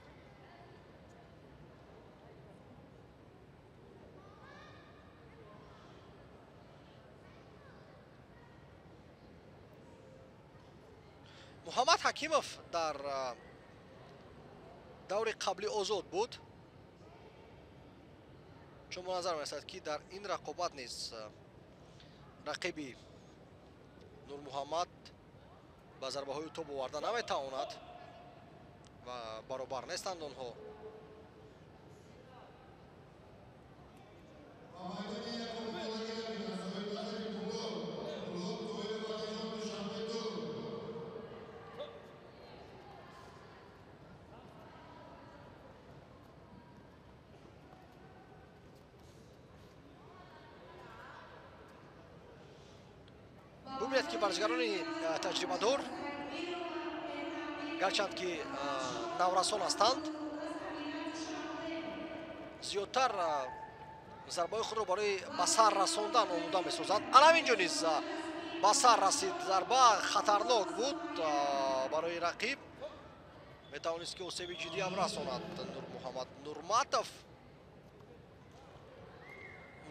Муҳаммад Ҳакимов дар даври қаблӣ озод буд, чун ба назар мерасад, ки дар ин рақобат низ рақиби Нурмуҳаммад ба зарбаҳои тоб оварда наметавонад ва баробар нестанд онҳо. Бубинед, ки варзишгарони таҷрибадор, гарчанд ки наврасон ҳастанд, зиёдтар зарбаҳои худро барои ба сар расондан омода месозанд. Ана ҳамин ҷо низ ба сар расид, зарба хатарнок буд барои рақиб, метавонист, ки осеби ҷиддӣ ҳам расонад Нурмуҳаммад Нурматов.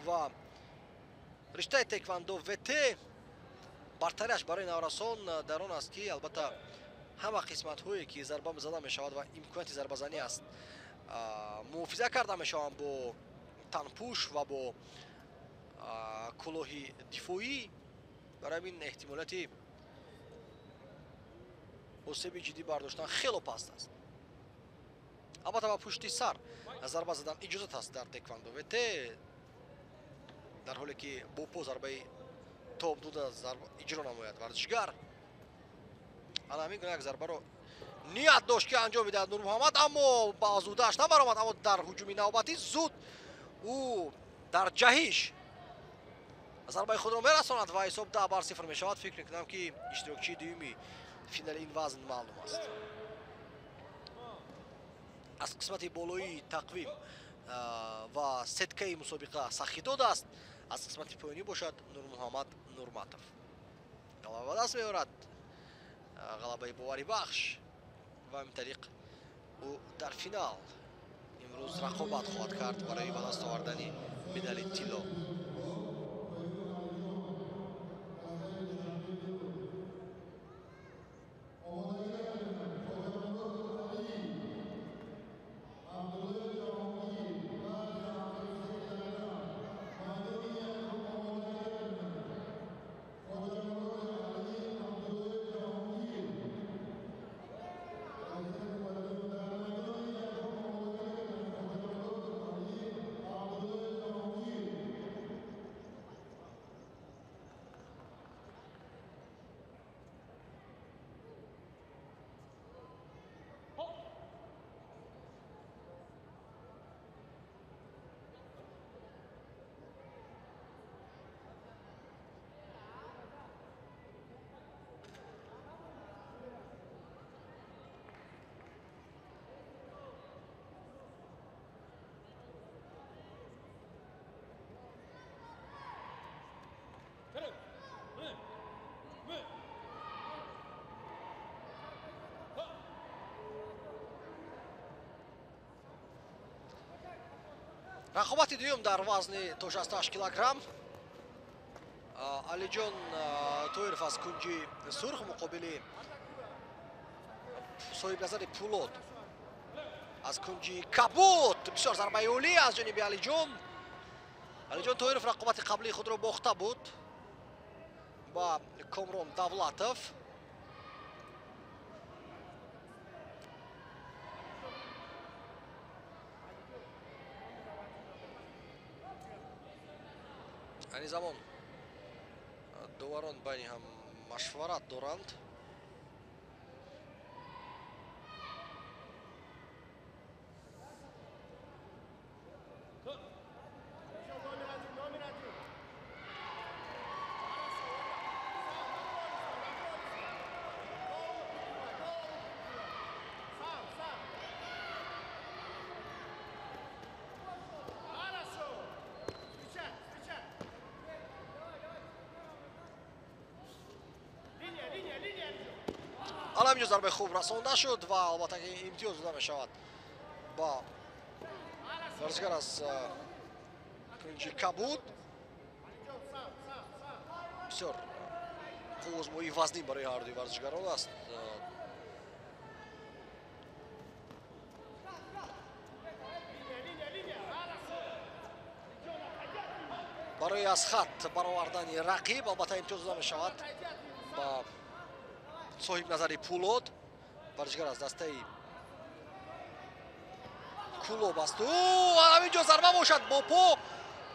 Ва риштаи теквандо ВТ бартарияш барои наврасон дар он аст, ки албатта ҳама қисматҳое, ки зарба зада мешавад ва имконияти зарбазанӣ аст, муҳофиза карда мешаванд бо танпӯш ва бо кулоҳи дифоӣ. Барои ҳамин эҳтимолияти осеби ҷиддӣ бардоштан хело паст аст. Албатта ба пушти сар зарба задан иҷозат аст дар теквандо ВТ, дар ҳоле ки бо по зарбаи тоб дода зарба иҷро намояд варзишгар. Ана ҳамин гуна як зарбаро ният дошт, ки анҷом медиҳад Нурмуҳаммад, аммо ба озудааш набаромад. Аммо дар ҳуҷуми навбатӣ зуд ӯ дар ҷаҳиш зарбаи худро мерасонад ва ҳисоб 10-0 мешавад. Фикр мекунам, ки иштирокчии дуюми финали ин вазн маълум аст. Аз қисмати болоии тақвим ва сеткаи мусобиқа Сахидод аст, аз қисмати поёнӣ бошад Нурмуҳаммад Нурматов. Ғалаба ба даст меорад, ғалабаи боварибахш, ва ҳамин тариқ ӯ дар финал имрӯз рақобат хоҳад кард барои ба даст овардани медали тилло. Рақобати дуюм дар вазни то 68 килограмм. Алиҷон Тоиров аз кунҷи сурх муқобили соҳибназари Пулод аз кунҷи кабуд. Бисёр зарбаи олӣ аз ҷониби Алиҷон. Алиҷон Тоиров рақобати қаблии худро бохта буд ба Комрон Давлатов. Айни замон доварон байни ҳам машварат доранд. Ҳала инҷо зарбаи хуб расонда шуд ва албатта ки имтиёз дода мешавад ба варзишгар аз кунҷи кабуд. Бисёр қуввозмоии вазнин барои ҳардуи варзишгарон аст. Барои аз хат баровардани рақиб албатта имтиёз дода мешавад ба соҳибназари Пулод, варзишгар аз дастаи Кӯлоб аст. Ҳамин ҷо зарба бошад, бо по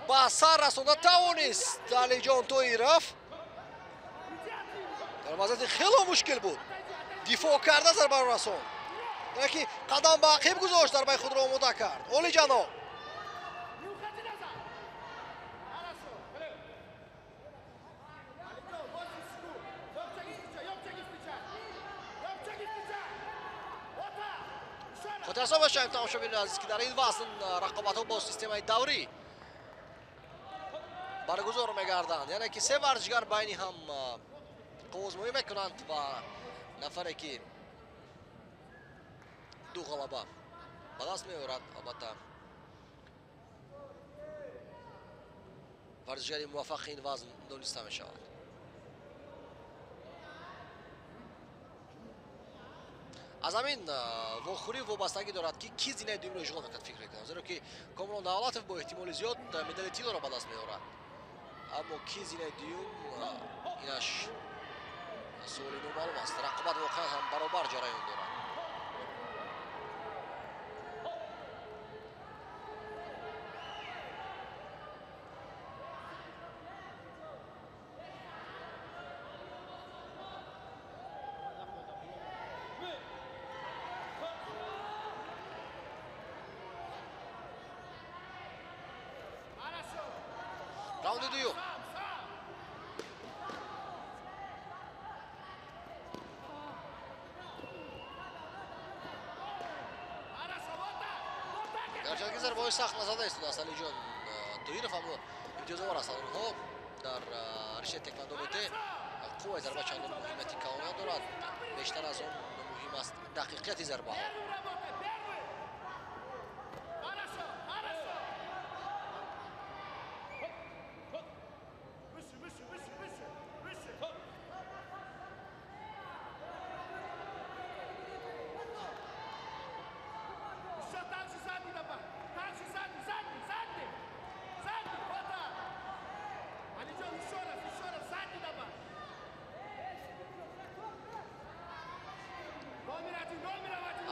ба сар расонда тавонист Алиҷон Тоиров. Дар вазъияти хело мушкил буд, дифоъ карда зарбаро расон, яъне ки қадам ба ақиб гузошт, зарбаи худро омода кард олиҷаноб. Хотиррасон бошем, тамошобинони азиз, ки дар ин вазн рақобатҳо бо системаи даврӣ баргузор мегарданд, яъне ки се варзишгар байни ҳам қуввозмоӣ мекунанд ва нафаре ки ду ғалаба ба даст меорад, албатта варзишгари муваффақи ин вазн дониста мешавад. Аз ҳамин вохӯрӣ вобастагӣ дорад, ки ки зинаи дуюмро ишғол мекард, фикр мекунам, зеро ки Комрон Давлатов бо эҳтимоли зиёд медали тиллоро ба даст меорад, аммо ки зинаи дуюм, инаш суоли номаълум аст. Рақобат воқеан ҳам баробар ҷараён дорад. Раунди дуюм. Гарчанд ки зарбаҳои сахт назада истодааст Алиҷон Тоиров, аммо имтиёзовар ҳастанд онҳо. Дар риштаи теквандо БТ қувваи зарба чандон муҳимияти калон надорад, бештар аз он муҳим аст дақиқияти зарбаҳо.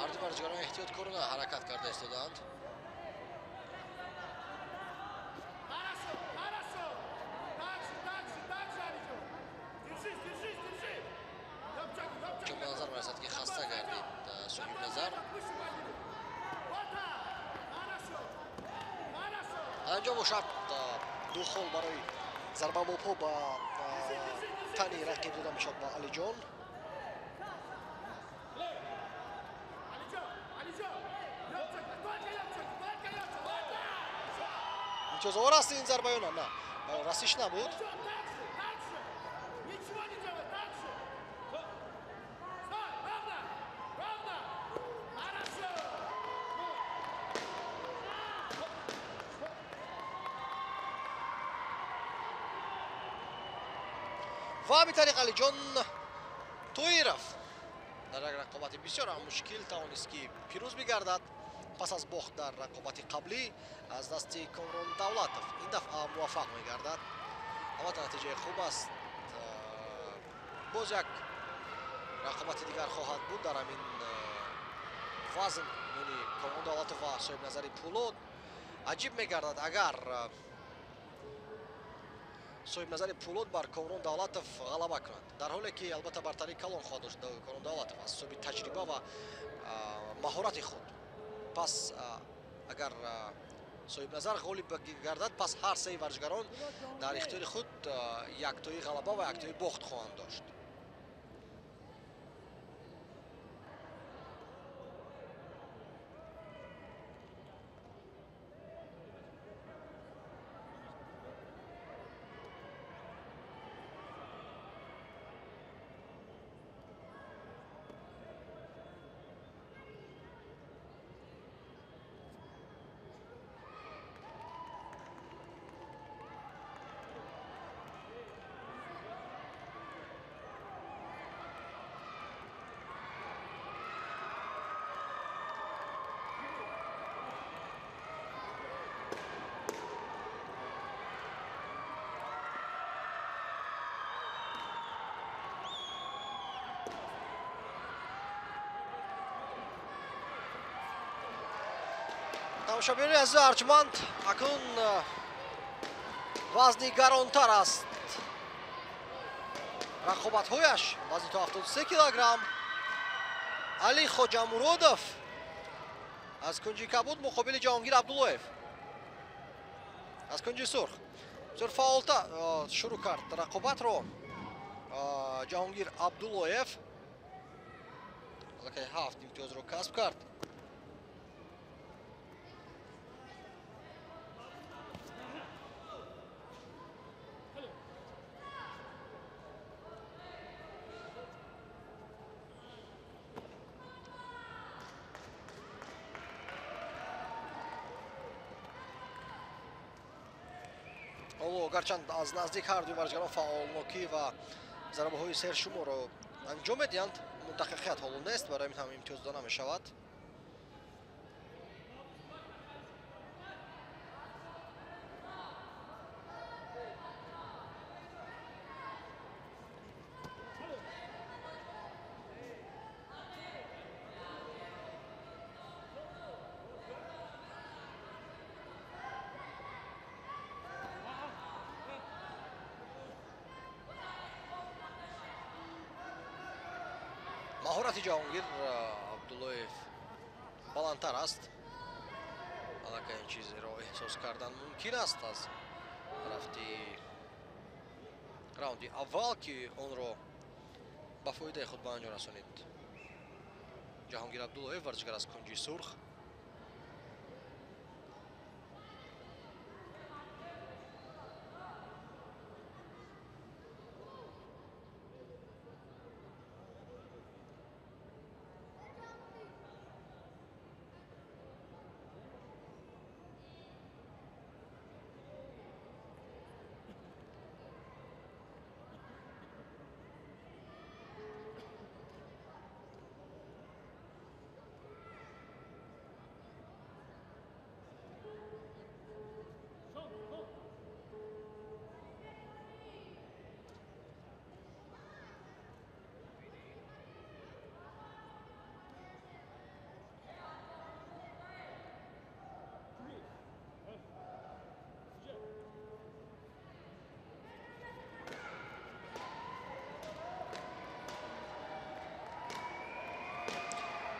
Ҳарду варзишгарон эҳтиёткорона ҳаракат карда истодаанд. Хорошо, хорошо. Так же, так же, так же, Алиҷон. Держись, держись, держись. Чун ба назар мерасад, ки хаста гардид Соҳибназар. Выше подними. Вот так. Хорошо. Хорошо. Анҷо бошад, ду хол барои зарба бо по ба тани рақиб дода мешавад ба Алиҷон. Алиҷон, Алиҷон. Ёпчак, только ёпчак, только ёпчак. Вот так. Имтиёзовар аст ин зарба ё на? На, расиш набуд. Алиҷон, так же, так же. Ничего не делай, так же. Стой, ровно, ровно. Хорошо. Ва ҳамин тариқ Алиҷон Тоиров дар як рақобати бисёр ҳам мушкил тавонист, ки пирӯз бигардад. Пас аз бохт дар рақобати қаблӣ аз дасти Комрон Давлатов, ин дафъа муваффақ мегардад. Албатта, натиҷаи хуб аст. Боз як рақобати дигар хоҳад буд дар ҳамин вазн миёни Комрон Давлатов ва Соҳибназари Пулод. Аҷиб мегардад, агар Соҳибназари Пулод бар Комрон Давлатов ғалаба кунад, дар ҳоле ки албатта бартарии калон хоҳад дошт Комрон Давлатов аз ҳисоби таҷриба ва маҳорати худ. Пас агар Соҳибназар ғолиб гардад, пас ҳар сеи варзишгарон дар ихтиёри худ яктои ғалаба ва яктои бохт хоҳанд дошт. Тамошобинони азизу арҷманд, акнун вазни гаронтар аст рақобатҳояш, вазни то 73 килограмм. Али Хоҷамуродов аз кунҷи кабуд муқобили Ҷаҳонгир Абдуллоев аз кунҷи сурх. Бисёр фаъолта шурӯъ кард рақобатро Ҷаҳонгир Абдуллоев, аллакай 7 имтиёзро касб кард. Ҳоло гарчанд аз наздик ҳар дуи варзишгарон фаъолнокӣ ва зарбаҳои сершуморро анҷом медиҳанд, мудақиқият ҳоло нест, барои ҳамин ҳам имтиёз дода намешавад. Маҳорати Ҷаҳонгир Абдуллоев баландтар аст. Аллакай ин чизеро эҳсос кардан мумкин аст аз рафти раунди аввал, ки онро ба фоидаи худ ба анҷом расонид Ҷаҳонгир Абдуллоев, варзишгар аз кунҷи сурх.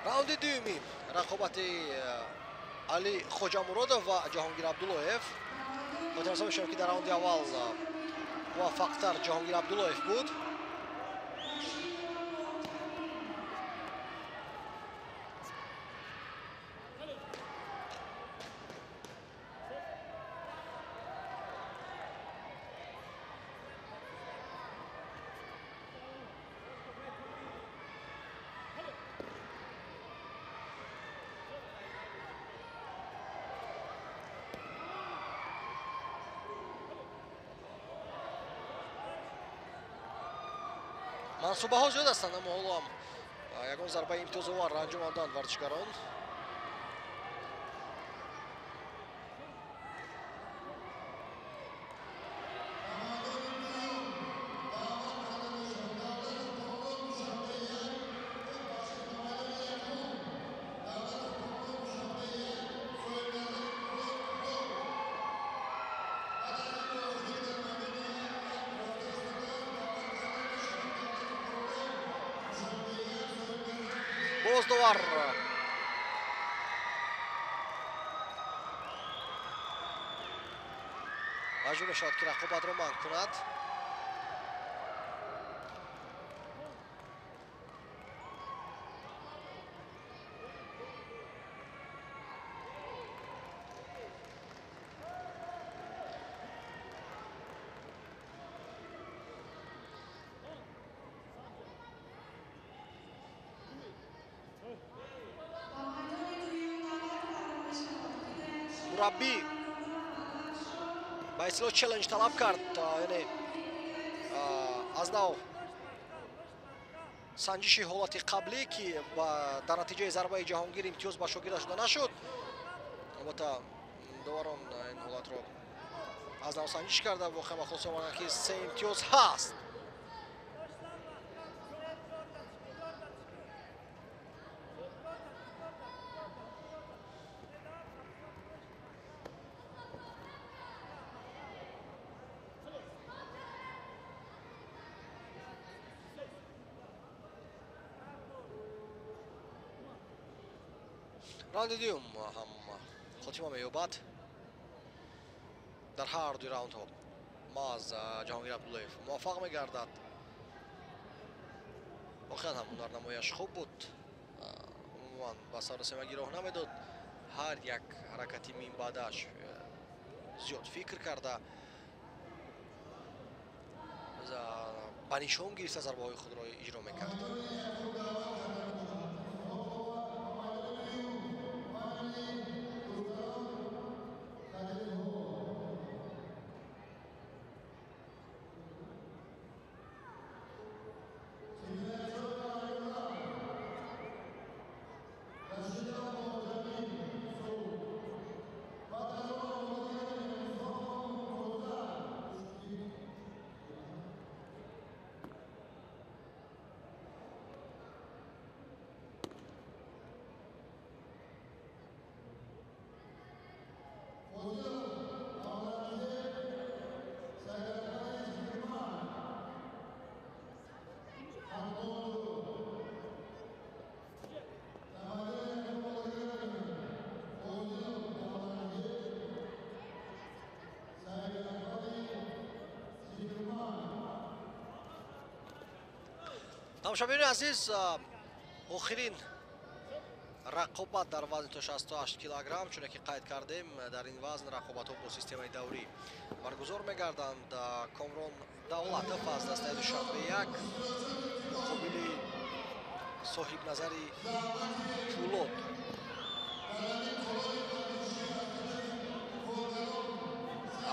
Раунди дуюми рақобати Али Хоҷамуродов ва Ҷаҳонгир Абдуллоев. Хотиррасон мешавем, ки дар раунди аввал муваффақтар Ҷаҳонгир Абдуллоев буд. Мансубаҳо зиёд ҳастанд, аммо ҳоло ҳам ягон зарбаи имтиёзовар анҷом надоданд варзишгарон. Боз довар маҷбур мешавад, ки рақобатро манъ кунад. Мураббӣ ба истилоҳ челлендж талаб кард, яъне аз нав санҷиши ҳолати қаблӣ, ки дар натиҷаи зарбаи Ҷаҳонгир имтиёз ба шогирда шуда нашуд. Албатта, доварон ин ҳолатро аз нав санҷиш карда, воқеан ба хулоса омаданд, ки се имтиёз ҳаст. Раунди дуюм ҳам хотима меёбад. Дар ҳар дуи раундҳо мааз Ҷаҳонгир Абдуллоев муваффақ мегардад. Воқеан ҳам ҳунарнамояш хуб буд, умуман ба саросемагӣ роҳ намедод. Ҳар як ҳаракати минбаъдааш зиёд фикр карда, ба нишон гирифта зарбаҳои худро иҷро мекард. Тамошобинони азиз, охирин рақобат дар вазни то 68 килограмм, чуне ки қайд кардем, дар ин вазн рақобатҳо бо системаи даврӣ баргузор мегарданд. Комрон Давлатов аз дастаи Душанбе 1 муқобили соҳибназари Пулод.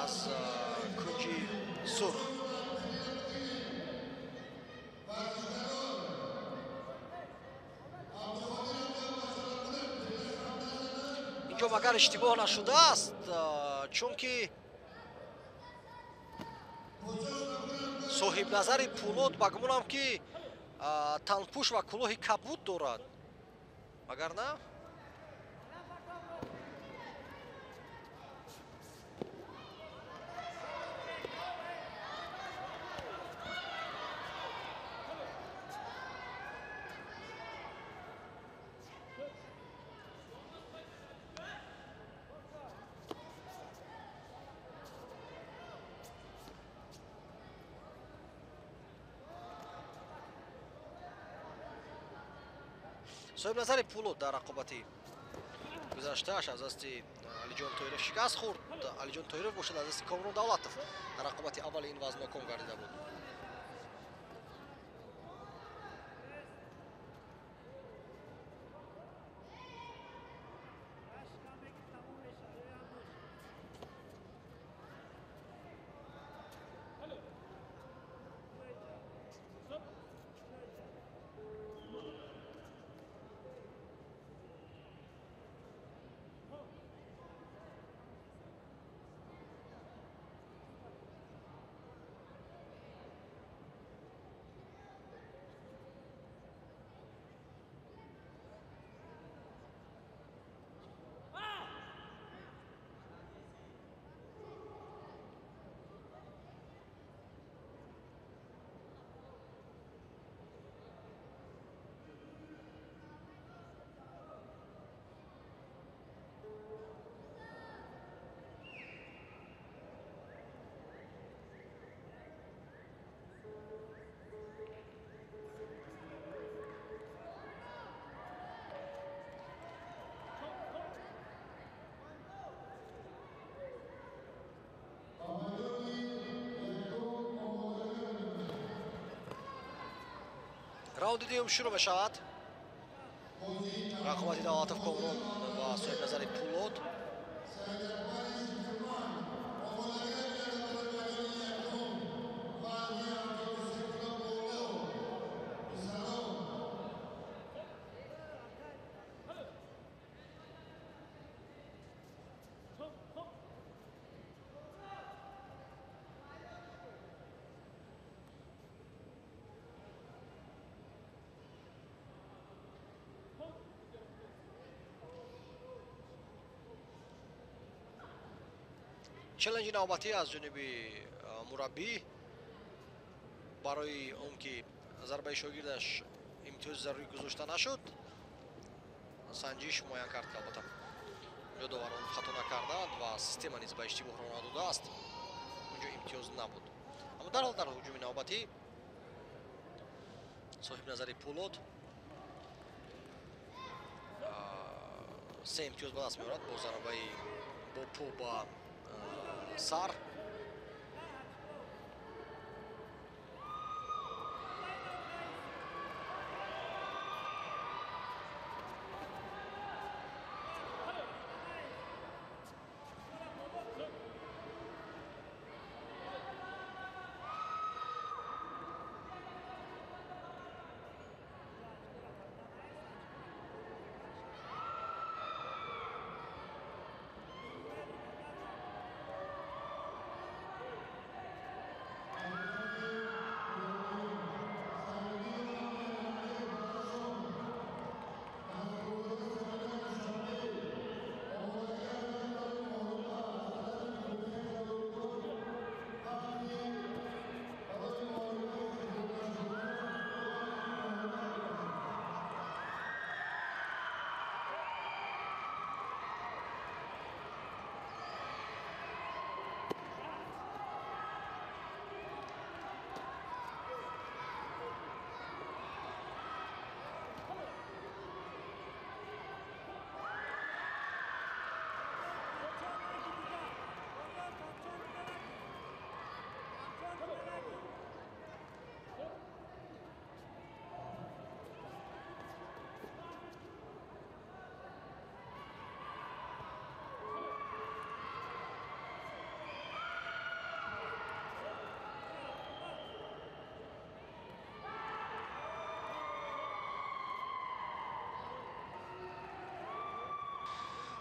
Аз кунҷи сурх. Инҷо магар иштибоҳ нашудааст, чунки соҳибназари Пулод ба гумонам, ки танпӯш ва кулоҳи кабуд дорад, магар на? Соҳибназари Пулод дар рақобати гузаштааш аз дасти Алиҷон Тоиров шикаст хӯрд. Алиҷон Тоиров бошад, аз дасти Комрон Давлатов дар рақобати аввали ин вазн ноком гардида буд. Раунди дуюм шурӯъ мешавад. Рақобати Давлатов Комрон ва соҳибназари Пулод. Челленҷи навбатӣ аз ҷониби мураббӣ барои он ки зарбаи шогирдаш имтиёзи зарурӣ гузошта нашуд, санҷиш муайян кард, ки албатта ё доварон хато накарданд ва система низ ба иштибоҳ роҳ надодааст. Унҷо имтиёз набуд. Аммо дарҳол дар ҳуҷуми навбатӣ соҳибназари Пулод се имтиёз ба даст меорад бо зарбаи бо по ба сар.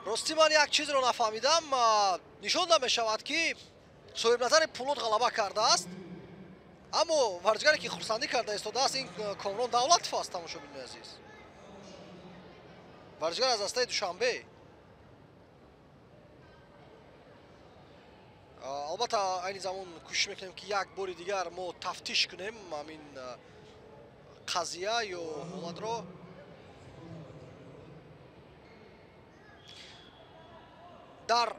Рости ман як чизро нафаҳмидам. Нишон намешавад, ки соҳибназари Пулод ғалаба кардааст, аммо варзишгаре ки хурсандӣ карда истодааст, ин Комрон Давлатов аст. Тамошобинони азиз, варзишгар аз дастаи Душанбе. Албатта, айни замон кӯшиш мекунем, ки як бори дигар мо тафтиш кунем ҳамин қазия ё ҳолатро. Дар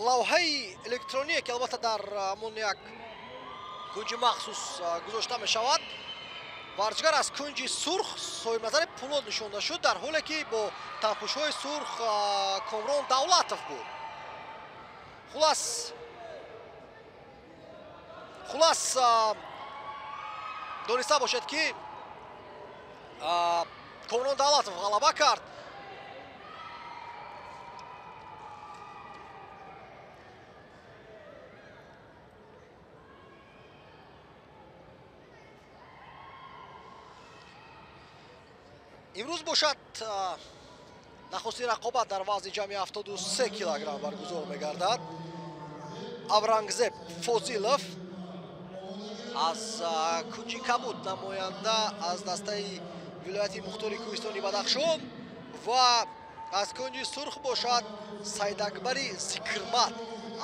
лавҳаи электроние, ки албатта дар ҳамон як кунҷи махсус гузошта мешавад, варзишгар аз кунҷи сурх соҳибназари Пулод нишонда шуд, дар ҳоле ки бо танпӯшҳои сурх Комрон Давлатов буд. Хулас, дониста бошед, ки Комрон Давлатов ғалаба кард. Имрӯз бошад нахустин рақобат дар вазни ҷамъи 73 килограмм баргузор мегардад. Аврангзеб Фозилов аз кунҷи кабуд, намоянда аз дастаи вилояти мухтори кӯҳистони Бадахшон, ва аз кунҷи сурх бошад Сайдакбари Зикрмат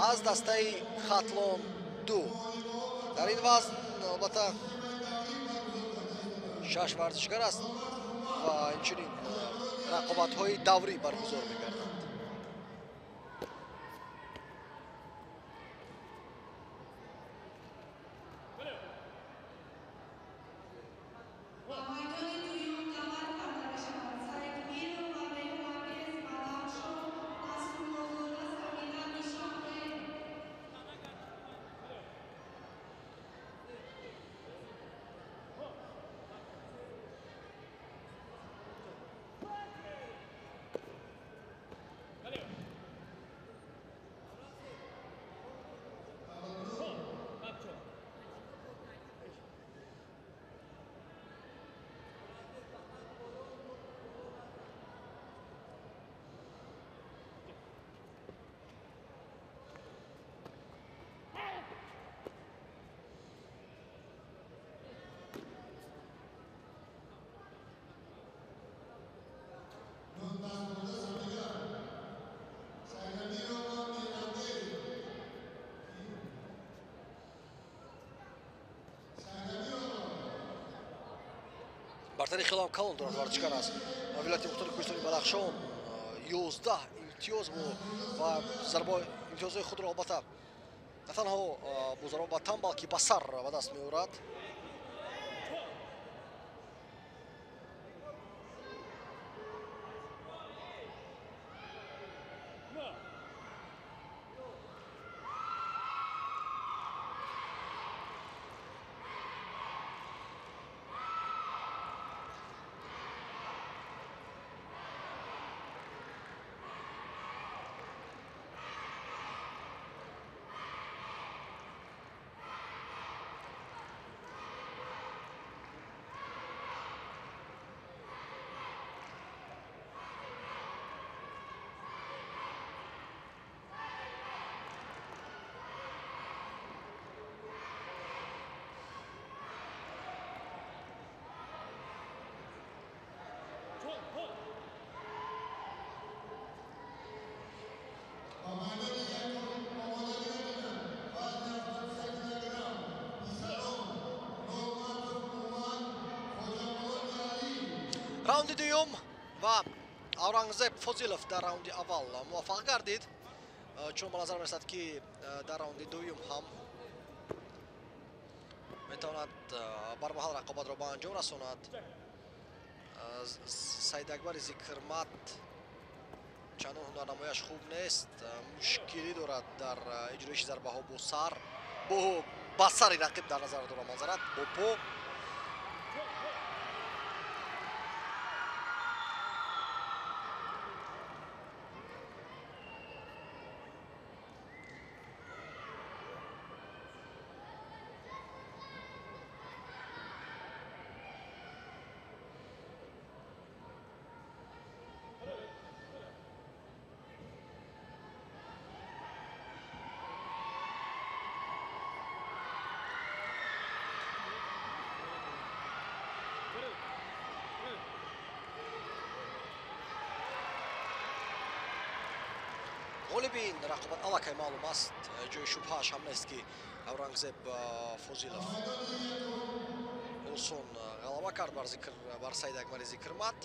аз дастаи Хатлон 2. Дар ин вазн албатта шаш варзишгар аст ва инчунин рақобатҳои даврӣ баргузор мегарданд. Бартари хеле ҳам калон дорад варзишгар аз вилояти мухтори кӯҳистони Бадахшон. 11 имтиёз ва зарба имтиёзҳои худро албатта на танҳо бо зарба ба тан, балки ба сар ба даст меорад. Раунди дуюм ва Аврангзеб Фозилов дар раунди аввал муваффақ гардид. Чун ба назар мерасад, ки дар раунди дуюм ҳам метавонад бармаҳал рақобатро ба анҷом расонад. Саидакбари Зикрмат чандон ҳунарнамояш хуб нест, мушкилӣ дорад дар иҷроиши зарбаҳо бо сар, ба сари рақиб дар назар дорам манзарат, бо по. Ғолиби ин рақобат аллакай маълум аст, ҷои шубҳааш ҳам нест, ки Аврангзеб Фозилов осон ғалаба кард бар Саид Акбари Зикрмат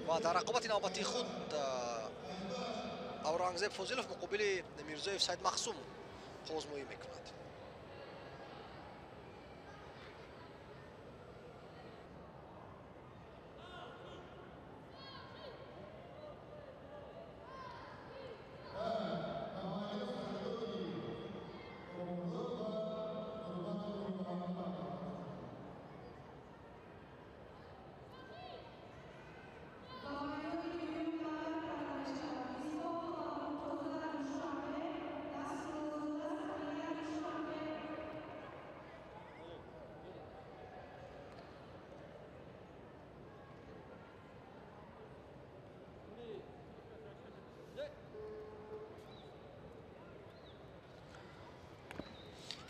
ва дар рақобати навбатии худ Аврангзеб Фозилов муқобили Мирзоев Саид Мақсум қозмоӣ мекунад.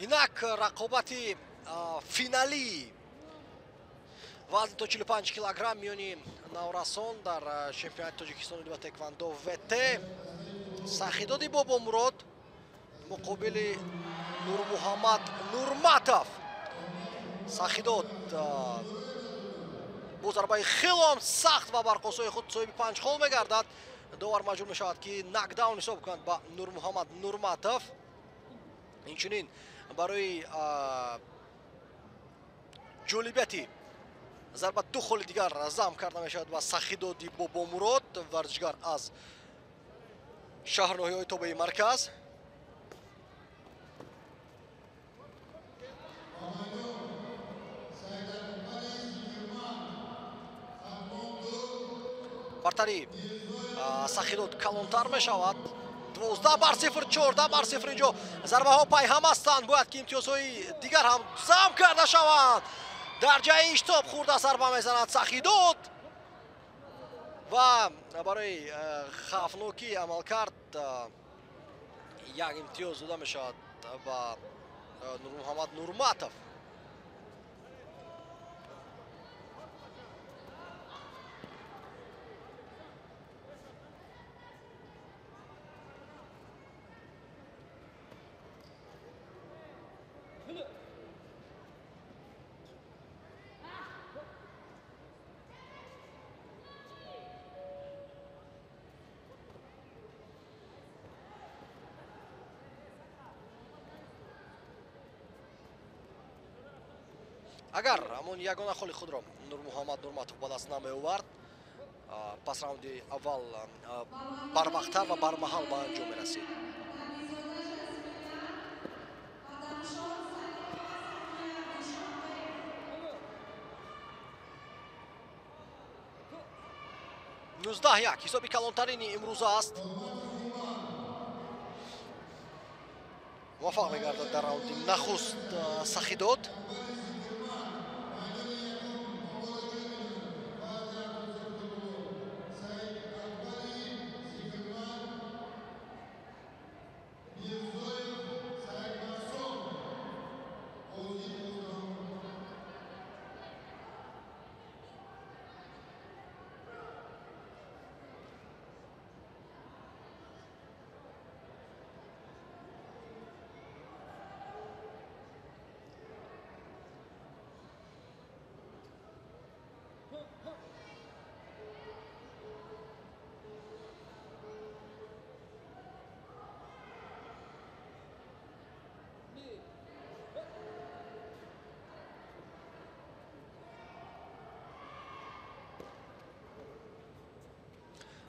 Инак рақобати финалии вазни то 45 килограмм миёни наврасон дар чемпионати Тоҷикистони ба тэквондо ВТ. Сахидоди Бобомурод муқобили Нурмуҳаммад Нурматов. Сахидод бо зарбаи хело сахт ва барқосои худ соҳиби 5 хол мегардад. Довар маҷбур мешавад, ки нокдаун ҳисоб кунад ба Нурмуҳаммад Нурматов. Инчунин барои ҷолибияти зарба 2 холи дигар зам карда мешавад ба Сахидоди Бобомурод, варзишгар аз шаҳр ноҳияҳои тобеи марказ. Бартари Сахидод калонтар мешавад. 12-0, 14-0. Инҷо зарбаҳо пайҳам ҳастанд, бояд ки имтиёзҳои дигар ҳам зам карда шаванд. Дар ҷайи иштоб хурда зарба мезанад Сахидод ва барои хавфнокӣ амалкард як имтиёз дода мешавад ба Нурмуҳаммад Нурматов. Агар ҳамон ягона холи худро Нурмуҳаммад Нурматов ба даст намеовард, пас раунди аввал барвақттар ва бармаҳал ба анҷом мерасид. 19-1 ҳисоби калонтарини имрӯза аст. Муваффақ мегардад дар раунди нахуст Сахидод.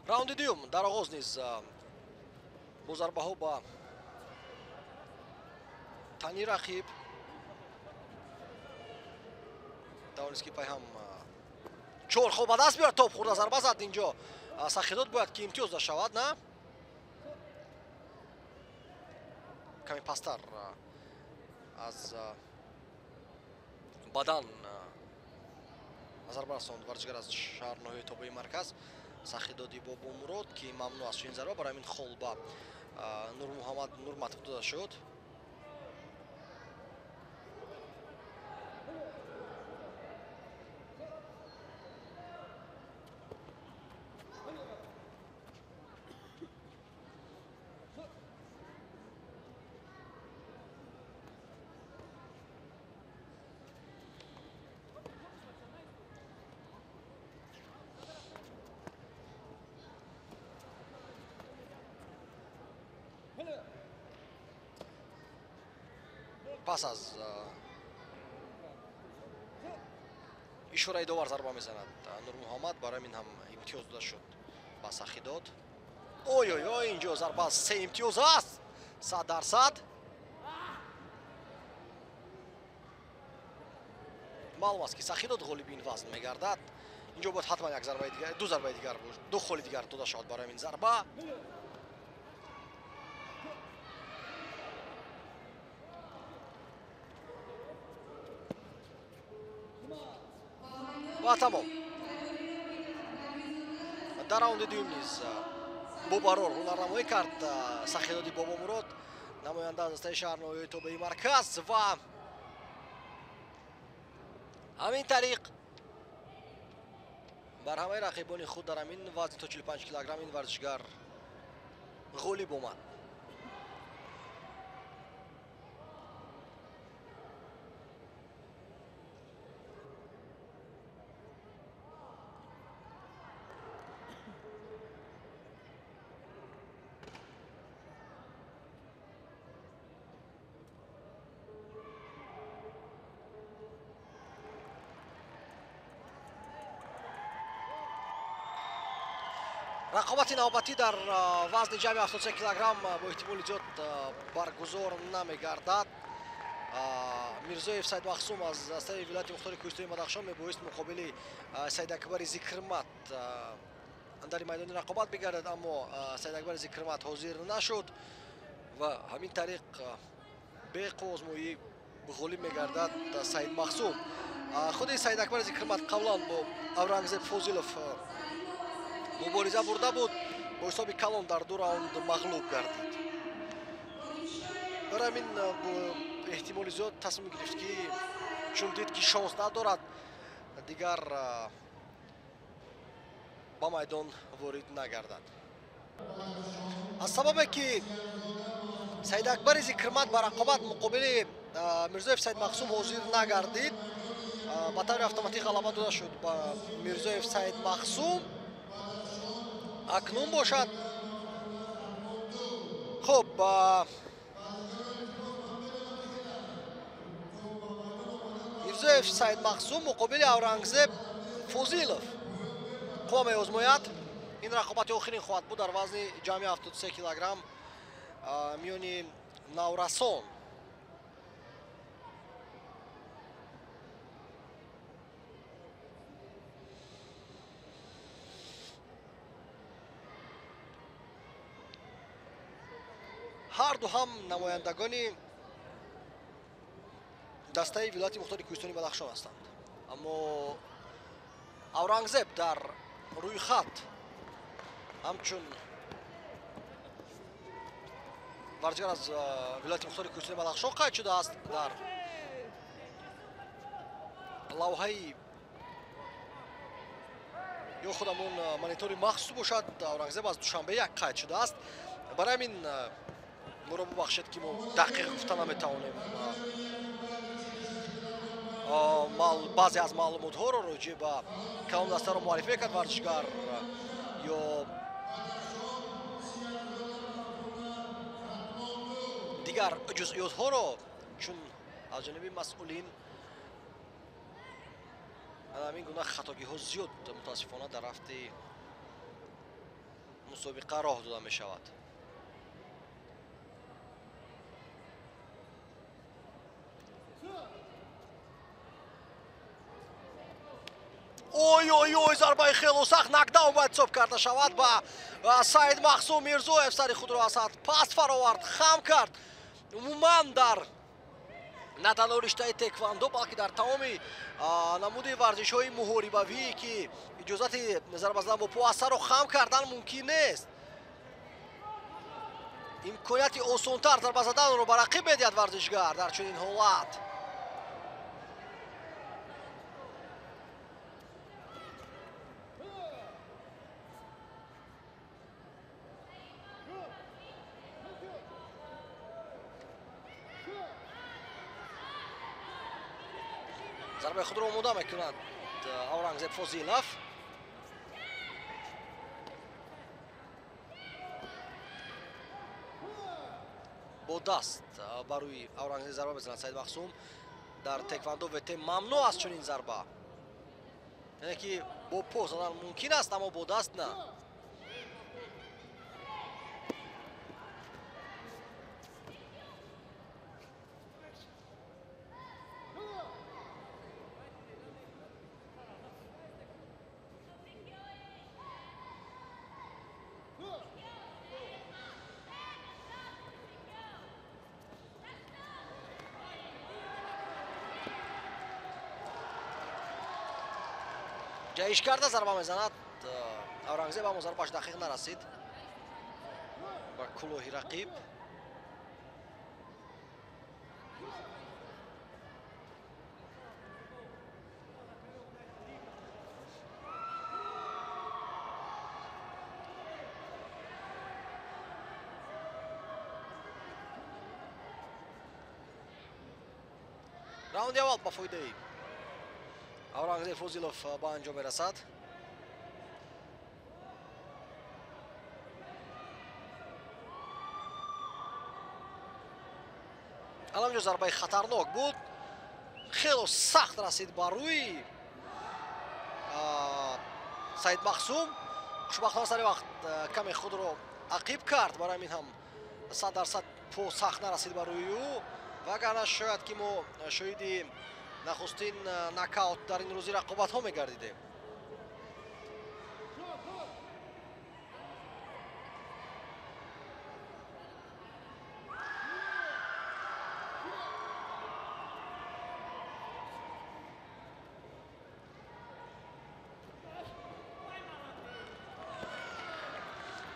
Раунди дуюм дар оғоз низ бо зарбаҳо ба тани рақиб тавонист, ки пайҳам чор хол ба даст биёрад. Топ хӯрда зарба зад инҷо Сахидод, бояд ки имтиёз дошавад, на каме пасттар аз бадан зарба расонд варзишгар аз шаҳр ноҳияи тобеи марказ Сахидоди Бобомурод, ки мамнӯъ аст чунин зарба. Барои ҳамин хол ба Нурмуҳаммад Нурматов дода шуд. Пас аз ишораи довар зарба мезанад Нурмуҳаммад, барои ҳамин ҳам имтиёз дода шуд ба Сахидод. Ой ой ой, инҷо зарба се имтиёз аст, 100%. Маълум аст, ки Сахидод ғолиби ин вазн мегардад. Инҷо бояд ҳатман як зарбаи дигар, ду зарбаи дигар, ду холи дигар дода шавад барои ҳамин зарба. Ва тамом. Дар раунди дуюм низ бобарор ҳунарнамоӣ кард Сахидоди Бобомурод, намоянда аз дастаи шаҳр ноҳияи тобеи марказ, ва ҳамин тариқ бар ҳамаи рақибони худ дар ҳамин вазни то 45 килограмм ин варзишгар ғолиб омад. Рақобати навбатӣ дар вазни ҷамъи 73 килограмм бо эҳтимоли зиёд баргузор намегардад. Мирзоев Саидмахсум аз дастаи вилояти мухтори кӯҳистони Бадахшон мебоист муқобили Саидакбари Зикрмат дар майдони рақобат бигардад, аммо Саидакбари Зикрмат ҳозир нашуд ва ҳамин тариқ беқуввозмоӣ ғолиб мегардад Саидмахсум. Худи Саидакбари Зикрмат қаблан бо Аврангзеб Фозилов мубориза бурда буд, бо ҳисоби калон дар ду раунд мағлуб гардид. Барои ҳамин бо эҳтимоли зиёд тасмим гирифт, ки чун дид, ки шонс надорад, дигар ба майдон ворид нагардад. Аз сабабе ки Саидакбари Зикрмат ба рақобат муқобили Мирзоев Саидмахсум ҳозир нагардид, ба таври автоматӣ ғалаба дода шуд ба Мирзоев Саидмахсум. Акнун бошад, хуб, Мирзоев Саид Мақсум муқобили Аврангзеб Фозилов қувва меозмояд. Ин рақобати охирин хоҳад буд дар вазни ҷамъи 73 килограмм миёни наврасон. Ҳар ду ҳам намояндагони дастаи вилояти мухтори кӯҳистони Бадахшон ҳастанд. Аммо Аврангзеб дар рӯйхат ҳамчун варзишгар аз вилояти мухтори кӯҳистони Бадахшон қайд шудааст. Дар лавҳаи ё худамон монитори махсус бошад, Аврангзеб аз Душанбе як қайд шудааст. Барои ҳамин моро бубахшед, ки мо дақиқ гуфта наметавонем баъзе аз маълумотҳоро роҷеъ ба кадом дастаро муаррифӣ мекард варзишгар ё дигар ҷузъиётҳоро, чун аз ҷониби масъулин ҳамин гуна хатогиҳо зиёд мутаассифона дар рафти мусобиқа роҳ дода мешавад. Ой, ой, ой, зарбаи хело сахт, нокдаун бояд ҳисоб карда шавад ба Саид Мақсум Мирзоев. Сари худро аз ҳад паст фаровард, хам кард. Умуман дар на танҳо риштаи теквандо, балки дар тамоми намуди варзишҳои муҳорибавӣ, ки иҷозати зарба задан бо по аз сарро хам кардан мумкин нест, имконияти осонтар зарба заданро ба рақиб медиҳад варзишгар дар чунин ҳолат. Зарбаи худро омода мекунад Аврангзеб Фозилов. Бо даст ба рӯи Аврангзеб зарба мезанад Саид Мақсум. Дар теквандо ВТ мамнӯъ аст чунин зарба, яъне ки бо по задан мумкин аст, аммо бо даст на. Ҷаҳиш карда зарба мезанад Аврангзеб, аммо зарбааш дақиқ нарасид ба кулоҳи рақиб. Раунди аввал ба фоидаи Аврангзеб Фозилов ба анҷом мерасад. Аламҷо зарбаи хатарнок буд, хело сахт расид ба рӯи Саид Мақсум. Хушбахтона сари вақт каме худро ақиб кард, барои ҳамин ҳам 100% по сахт нарасид ба рӯи ӯ, вагарна шояд ки мо шоҳиди нахустин нокаут дар ин рӯзи рақобатҳо мегардидем.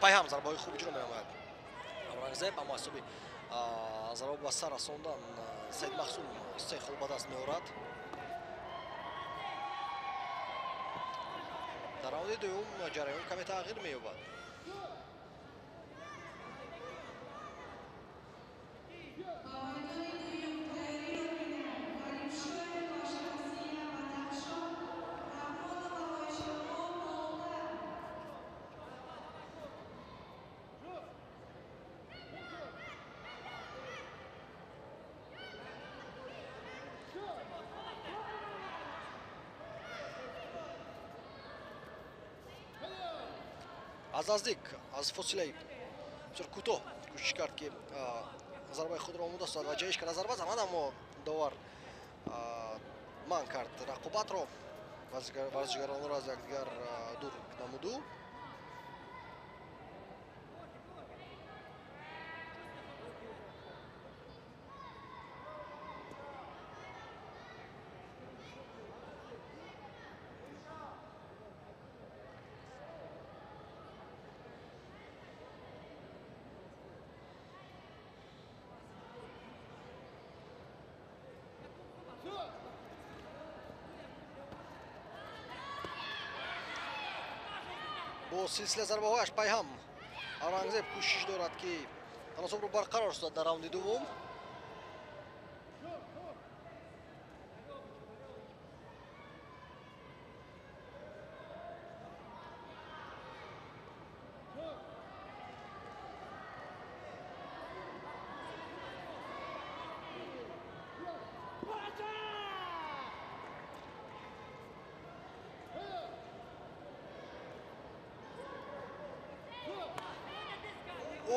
Пайҳам зарбаҳои хуб иҷро менамояд Аврангзеб, аммо ҳисоби зарба ба сар расондан Саид Мақсум се хол ба даст меорад. Дар раунди дуюм ҷараён каме тағйир меёбад. Аз наздик, аз фосилаи бисёр кӯтоҳ кӯшиш кард, ки зарбаи худро омода созад ва ҷаҳиш карда зарба занад, аммо довар манъ кард рақобатро, варзишгаронро аз якдигар дур намуду. Бо силсила зарбаҳояш пайҳам Аврангзеб кӯшиш дорад, ки таносубро барқарор созад дар раунди дуввум.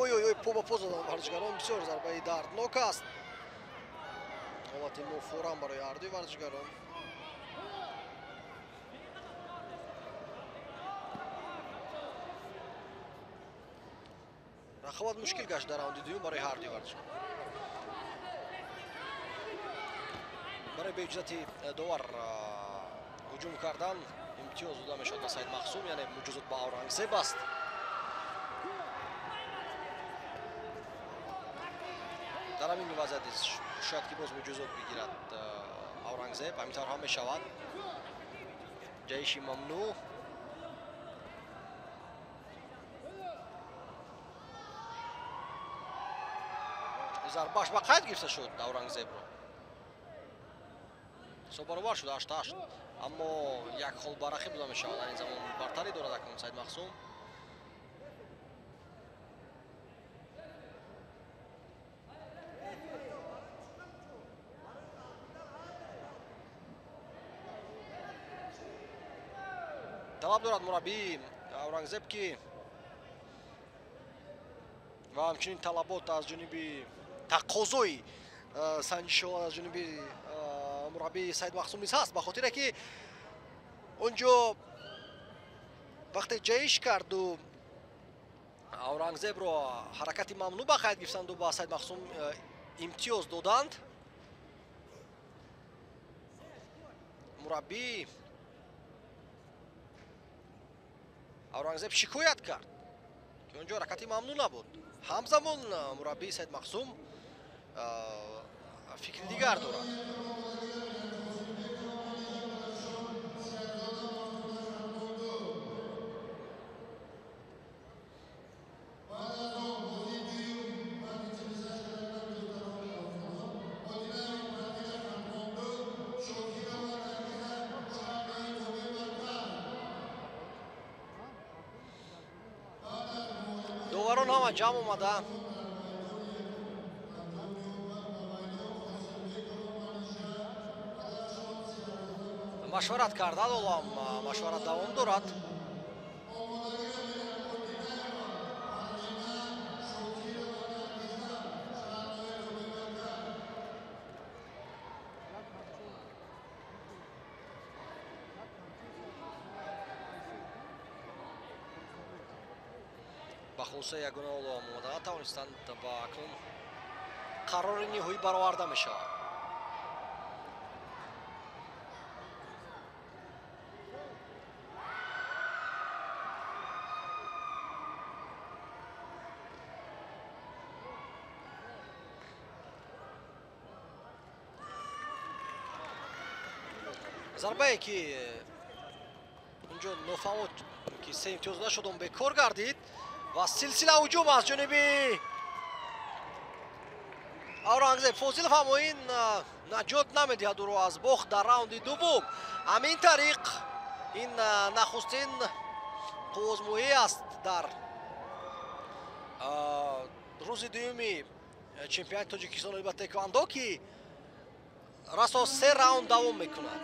Ой, ой, ой, по ба по задан варзишгарон, бисёр зарбаи дарднок аст. Ҳолати нофорам барои ҳардуи варзишгарон. Рақобат мушкил гашт дар раунди дуюм барои ҳардуи варзишгарон. Барои беиҷозати довар ҳуҷум кардан имтиёз дода мешавад ба Саид Махсум, яъне муҷозот ба Аврангзеб аст. Дар ҳамин вазъият шояд ки боз муҷозот бигирад Аврангзеб, ҳамин тавр ҳам мешавад. Ҷаҳиши мамнӯъ. Зарбааш ба қайд гирифта шуд Аврангзебро. Ҳисоб баробар шуд 8-8, аммо як хол ба рақиб дода мешавад. Дар ин замон бартарӣ дорад акнун Саид Махсум. Талаб дорад мураббии Аврангзеб, ки ва ҳамчунин талабот аз ҷониби тақозои санҷишҳо аз ҷониби мураббии Саид Махсум низ ҳаст, ба хотире ки он ҷо вақте ҷаҳиш карду Аврангзебро ҳаракати мамнӯъ ба қайд гирифтанду ба Саид Махсум имтиёз доданд. Мураббии Аврангзеб шикоят кард, ки он ҷо ҳаракати мамнӯъ набуд. Ҳамзамон мураббии Саид Махсум фикри дигар дорад. Доварон ҳама ҷамъ омада машварат карданд, ҳоло машварат давом дорад. Ба хулоса ягона ҳоло омода натавонистанд ва акнун қарори ниҳоӣ бароварда мешавад. Зарбае ки унҷо нофаҳмо ки се имтиёз дода шуд, он бекор гардид ва силсила ҳуҷум аз ҷониби Аврангзеб Фозилов, аммо ин наҷот намедиҳад ӯро аз бохт дар раунди дуввум. Ҳамин тариқ ин нахустин қуввозмоӣ аст дар рӯзи дуюми чемпионати Тоҷикистон ба тэквондо, ки расо се раунд давом мекунад.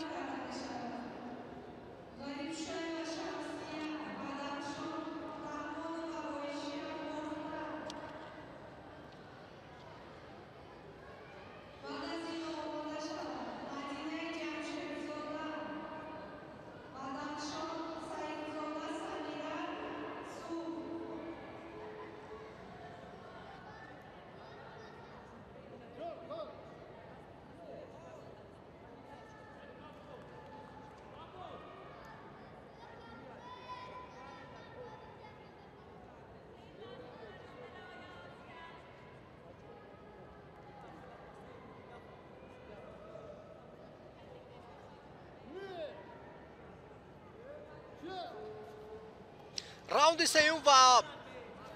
Раунди сеюм ва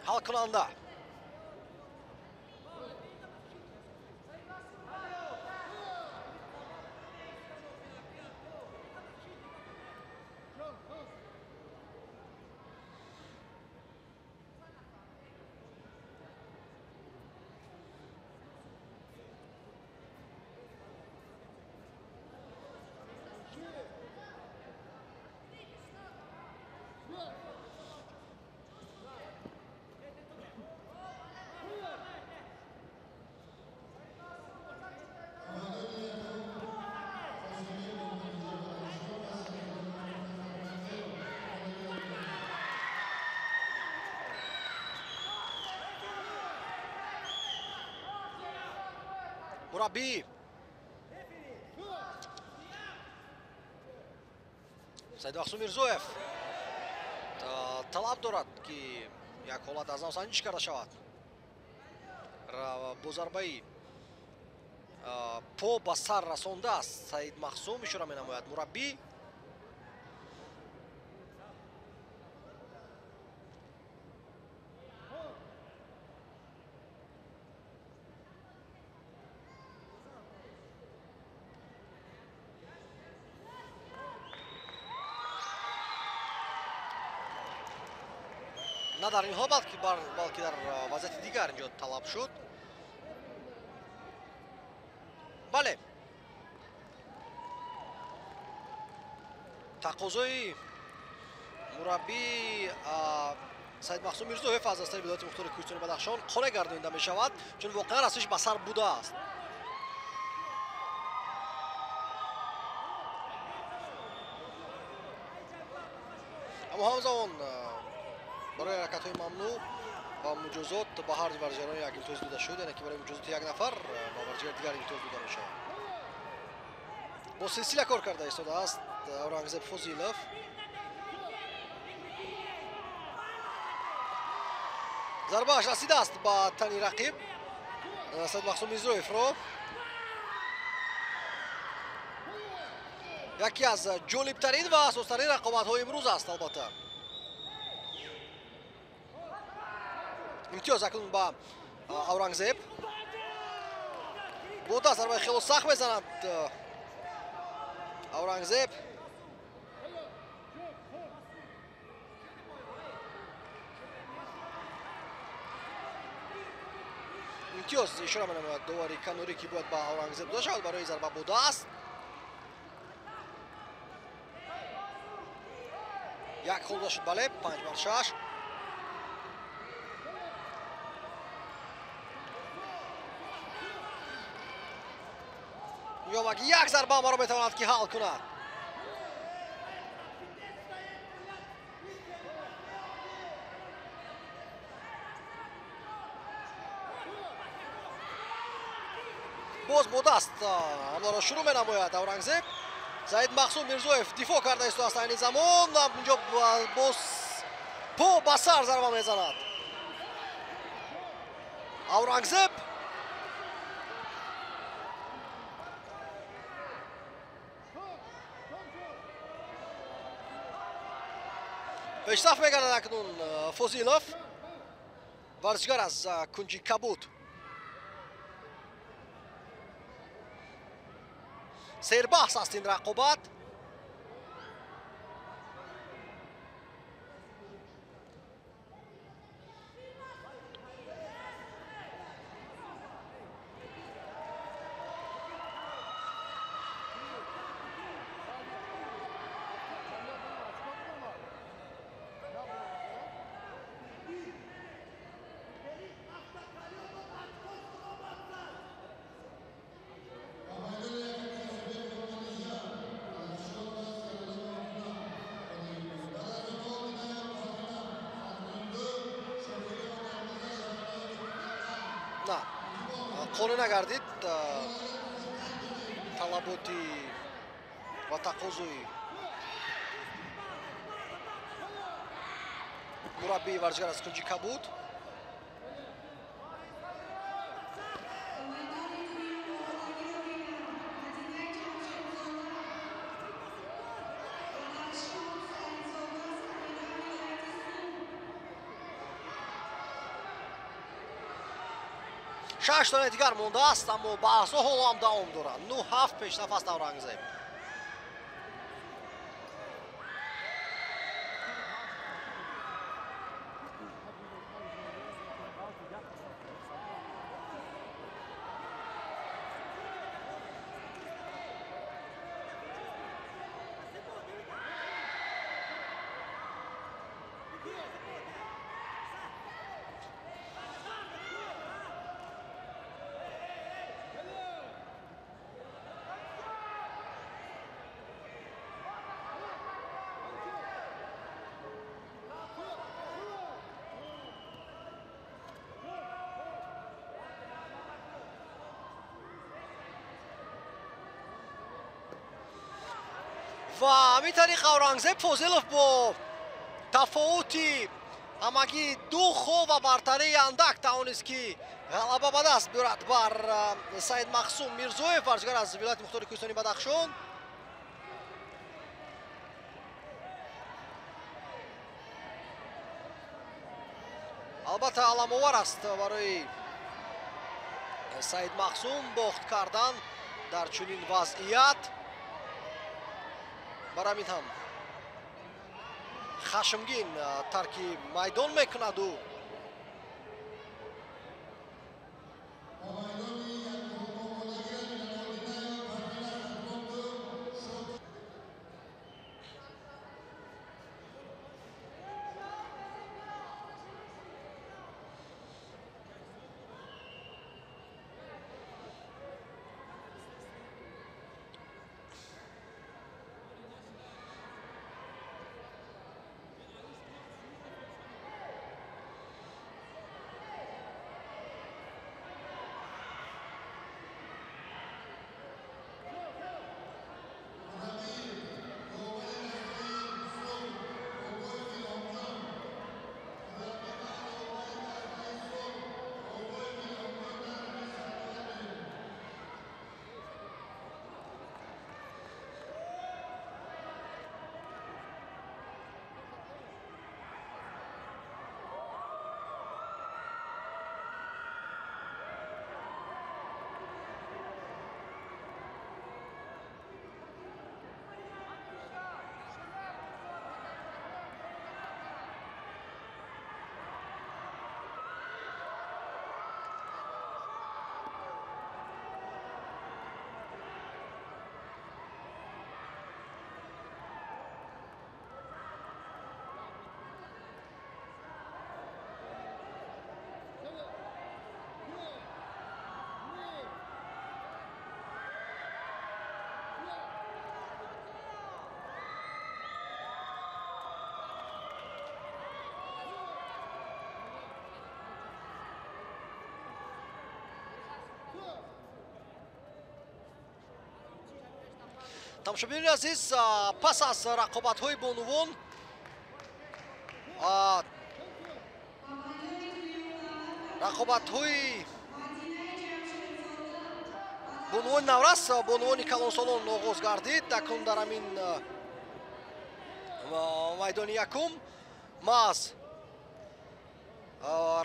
ҳалкунанда. Мураббӣ Саидмахсум Мирзоев талаб дорад, ки як ҳолат аз нав санҷиш карда шавад. Бо зарбаи по ба сар расондааст Саидмахсум, ишора менамояд мураббӣ. На дар ин ҳол, балки дар вазъияти дигар инҷо талаб шуд. Бале, тақозои мураббӣ Саидмахсум Мирзоев аз дастаи вилояти мухтори Кӯҳистони Бадахшон қонеъ гардонида мешавад, чун воқеан расиш ба сар будааст. Аммо ҳамзамон барои ҳаракатҳои мамнӯъ ва муҷозот ба ҳар ду варзишгарон як имтиёз дода шуд, яъне ки барои муҷозоти як нафар ба варзишгари дигар имтиёз дода мешавад. Бо силсила кор карда истодааст Аурангзеб Фозилов. Зарбааш расидааст ба тани рақиб Саидмахсум Мирзоевро. Яке аз ҷолибтарин ва асостарин рақобатҳои имрӯз аст албатта. Имтиёз акнун ба Аурангзеб. Бо даст зарбаи хело сахт мезанад Аурангзеб. Имтиёз ишора менамояд довари канорӣ, ки бояд ба Аурангзеб дода шавад барои зарба бо даст. Як хол дода шуд, бале, 5-6. Ёмак як зарба маро метавонад ки ҳал кунад. Боз бо даст ҳамларо шурӯъ менамояд Аурангзеб. Саидмахсум Мирзоев дифоъ карда истодааст айни замон. Инҷо боз по ба сар зарба мезанад Аурангзеб. Пешсаф мегардад акнун Фозилов, варзишгар аз кунҷи кабуд. Сербаҳс аст ин рақобат. На, қонеъ нагардид талаботи ва тақозои мураббии варзишгар аз кунҷи кабуд. 6 сония дигар мондааст, аммо баҳсҳо ҳоло ҳам давом доранд. 9-7 пешсаф аст Аврангзеб. Ва ҳамин тариқ Аврангзеб Фозилов бо тафовути ҳамагӣ 2 хол ва бартарии андак тавонист, ки ғалаба ба даст биёрад бар Саид Мақсум Мирзоев, варзишгар аз вилояти мухтори кӯҳистони Бадахшон. Албатта, аламовар аст барои Саид Мақсум бохт кардан дар чунин вазъият. Бар ҳамин ҳам хашмгин тарки майдон мекунад ӯ. Тамошобинони азиз, пас аз рақобатҳои бонувон рақобатҳои бонувони наврас, бонувони калонсолон оғоз гардид. Акнун дар ҳамин майдони якум маҳз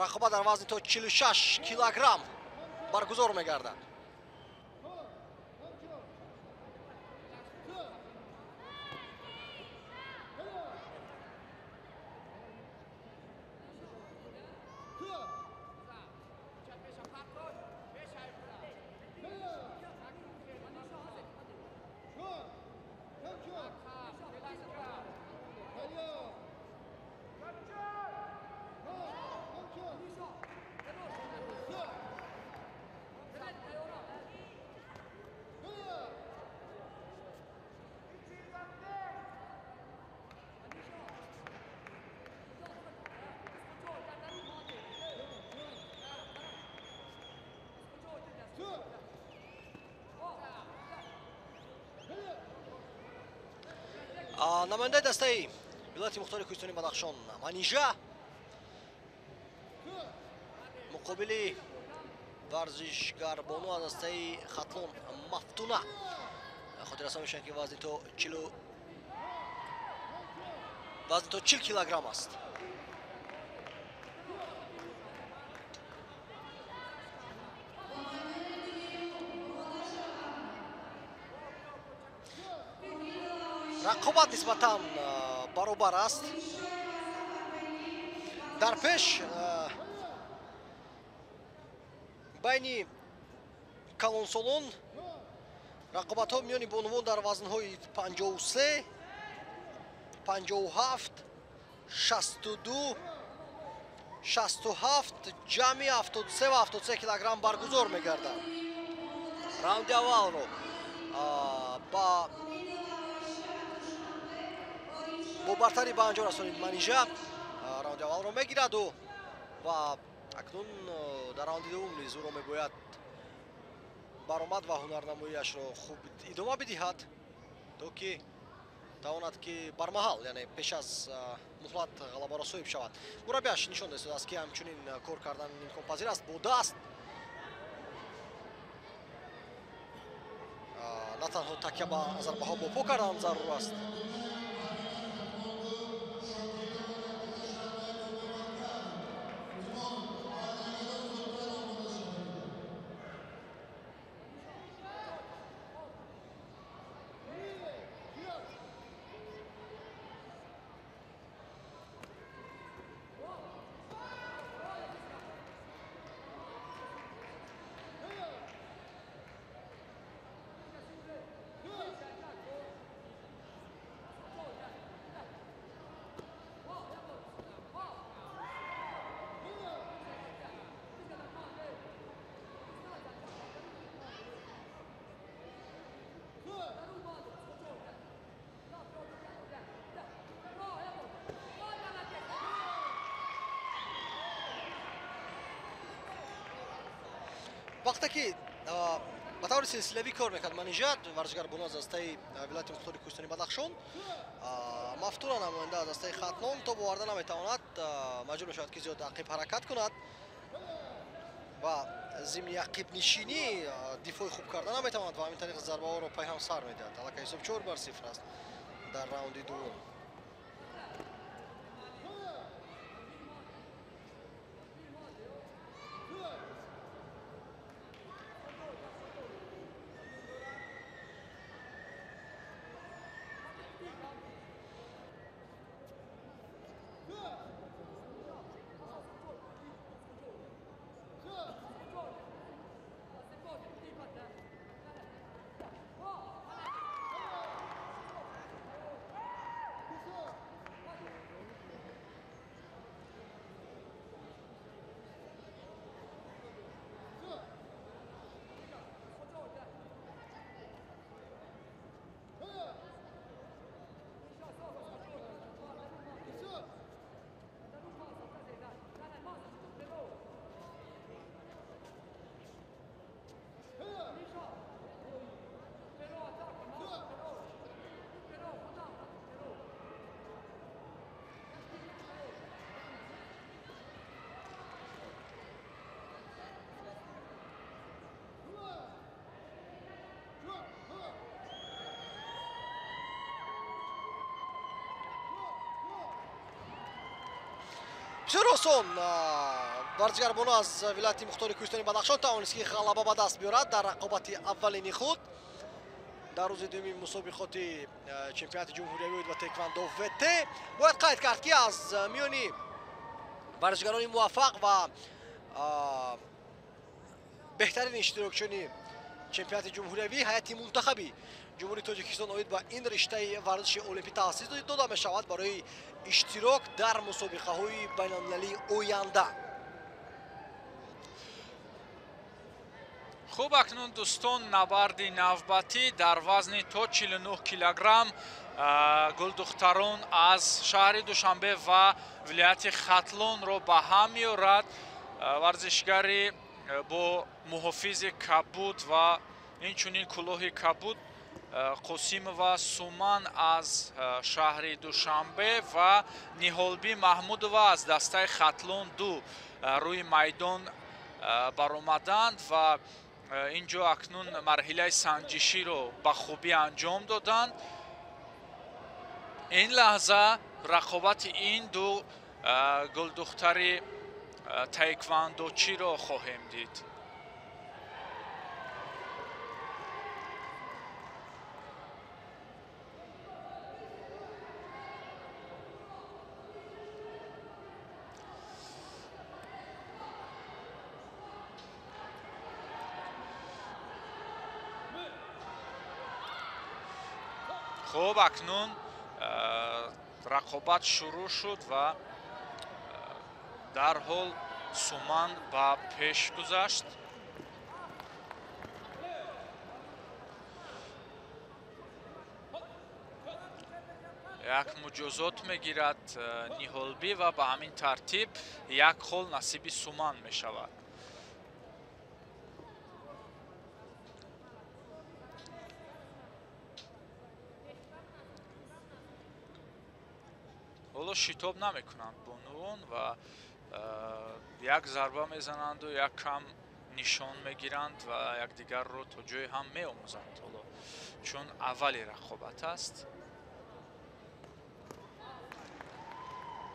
рақобат дар вазни то 46 килограмм баргузор мегардад. Намояндаи дастаи вилояти мухтори кӯҳистони Бадахшон Манижа муқобили варзишгарбону аз дастаи Хатлон Мафтуна. Хотиррасон мешаванд, ки вазни то 40 килограмм аст. Рақобат нисбатан баробар аст. Дар пеш байни калонсолон рақобатҳо миёни бонувон дар вазнҳои 53, 57, 62, 67, ҷамъи 73 ва 73 килограмм баргузор мегардад. Раунди аввалро бо бартарӣ ба анҷом расонид Манижа. Раунди аввалро мегираду ва акнун дар раунди дуввум низ ӯро мебояд баромад ва ҳунарнамоиашро хуб идома бидиҳад, то ки тавонад ки бармаҳал, яъне пеш аз муҳлат ғалабаро соҳиб шавад. Мураббиаш нишон додааст, ки ҳамчунин кор кардан имконпазир аст бо даст, на танҳо такя ба зарбаҳо бо по кардан зарур аст. Вақте ки ба таври силсилавӣ кор мекард Манижа, варзишгар бону аз дастаи вилояти мухтори Кӯҳистони Бадахшон, Мафтуна намоянда аз дастаи Хатлон то боварда наметавонад, маҷбур мешавад ки зиёд ақиб ҳаракат кунад ва зимни ақибнишинӣ дифои хуб карда наметавонад ва ҳамин тариқ зарбаҳоро пайҳам сар медиҳад. Аллакай ҳисоб 4-0 аст дар раунди дуввум. Бисёр осон варзишгар бону аз вилояти мухтори Кӯҳистони Бадахшон тавонист ки ғалаба ба даст биёрад дар рақобати аввалини худ дар рӯзи дуюми мусобиқоти чемпионати ҷумҳуриявӣ ва тэквондо ВТ. Бояд қайд кард ки аз миёни варзишгарони муваффақ ва беҳтарин иштирокчиёни чемпионати ҷумҳуриявӣ ҳайати мунтахаби Ҷумҳурии Тоҷикистон оид ба ин риштаи варзиши олимпӣ таъсис дода мешавад барои иштирок дар мусобиқаҳои байналмилалии оянда. Хуб, акнун дӯстон, набарди навбатӣ дар вазни то 49 килограмм гулдухтарон аз шаҳри Душанбе ва вилояти Хатлонро ба ҳам меорад. Варзишгари бо муҳофизи кабуд ва инчунин кулоҳи кабуд Қосимова Суман аз шаҳри Душанбе ва Ниҳолбӣ Маҳмудова аз дастаи Хатлон 2 рӯи майдон баромаданд ва ин ҷо акнун марҳилаи санҷиширо ба хубӣ анҷом доданд. Ин лаҳза рақобати ин ду гулдухтари таеквондочиро хоҳем дид. Хуб, акнун рақобат шурӯъ шуд ва дарҳол Суман ба пеш гузашт. Як муҷозот мегирад Ниҳолбӣ ва ба ҳамин тартиб як хол насиби Суман мешавад. Ҳоло шитоб намекунанд бонувон ва як зарба мезананду як кам нишон мегиранд ва якдигарро то ҷое ҳам меомӯзанд. Ҳоло чун аввали рақобат аст.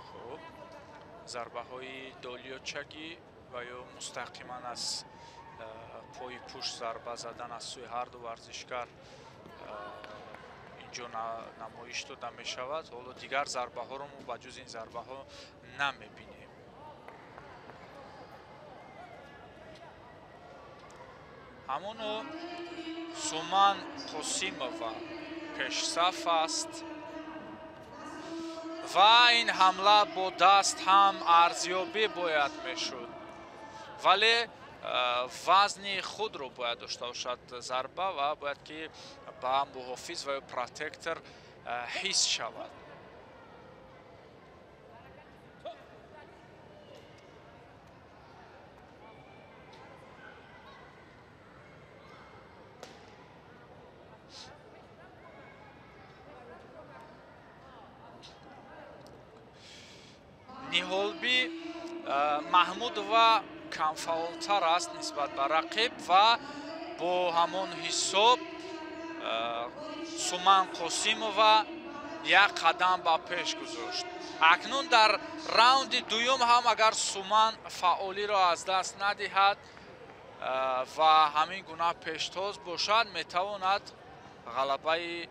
Хуб, зарбаҳои долиёчагӣ ва ё мустақиман аз пои пушт зарба задан аз сӯи ҳарду варзишгар инҷо намоиш дода мешавад. Ҳоло дигар зарбаҳоро мо ба ҷуз ин зарбаҳо намебинем. Ҳамоно Суман Қосимова пешсаф аст ва ин ҳамла бо даст ҳам арзёбӣ бояд мешуд, вале вазни худро бояд дошта бошад зарба ва бояд ки ба муҳофиз ва ё протектор ҳис шавад. Ниҳолбӣ Маҳмудова камфаъолтар аст нисбат ба рақиб ва бо ҳамон ҳисоб Суман Қосимова як қадам ба пеш гузошт. Акнун дар раунди дуюм ҳам агар Суман фаъолиро аз даст надиҳад ва ҳамин гуна пештоз бошад, метавонад ғалабаи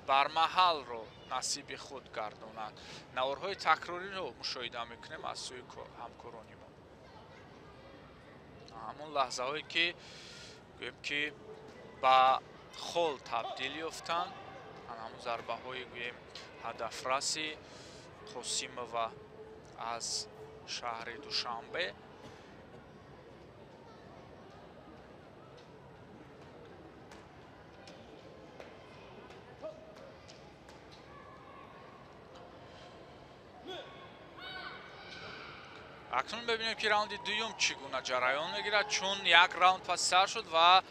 бармаҳалро насиби худ гардонад. Наворҳои такрориро мушоҳида мекунем аз сӯи ҳамкорони мо. Ҳамон лаҳзаҳое ки гӯем ки ба хол табдил ёфтанд, ҳамон зарбаҳои гӯем ҳадафраси Қосимова аз шаҳри Душанбе. Акнун мебинем ки раунди дуюм чӣ гуна ҷараён мегирад, чун як раунд пас сар шуд ва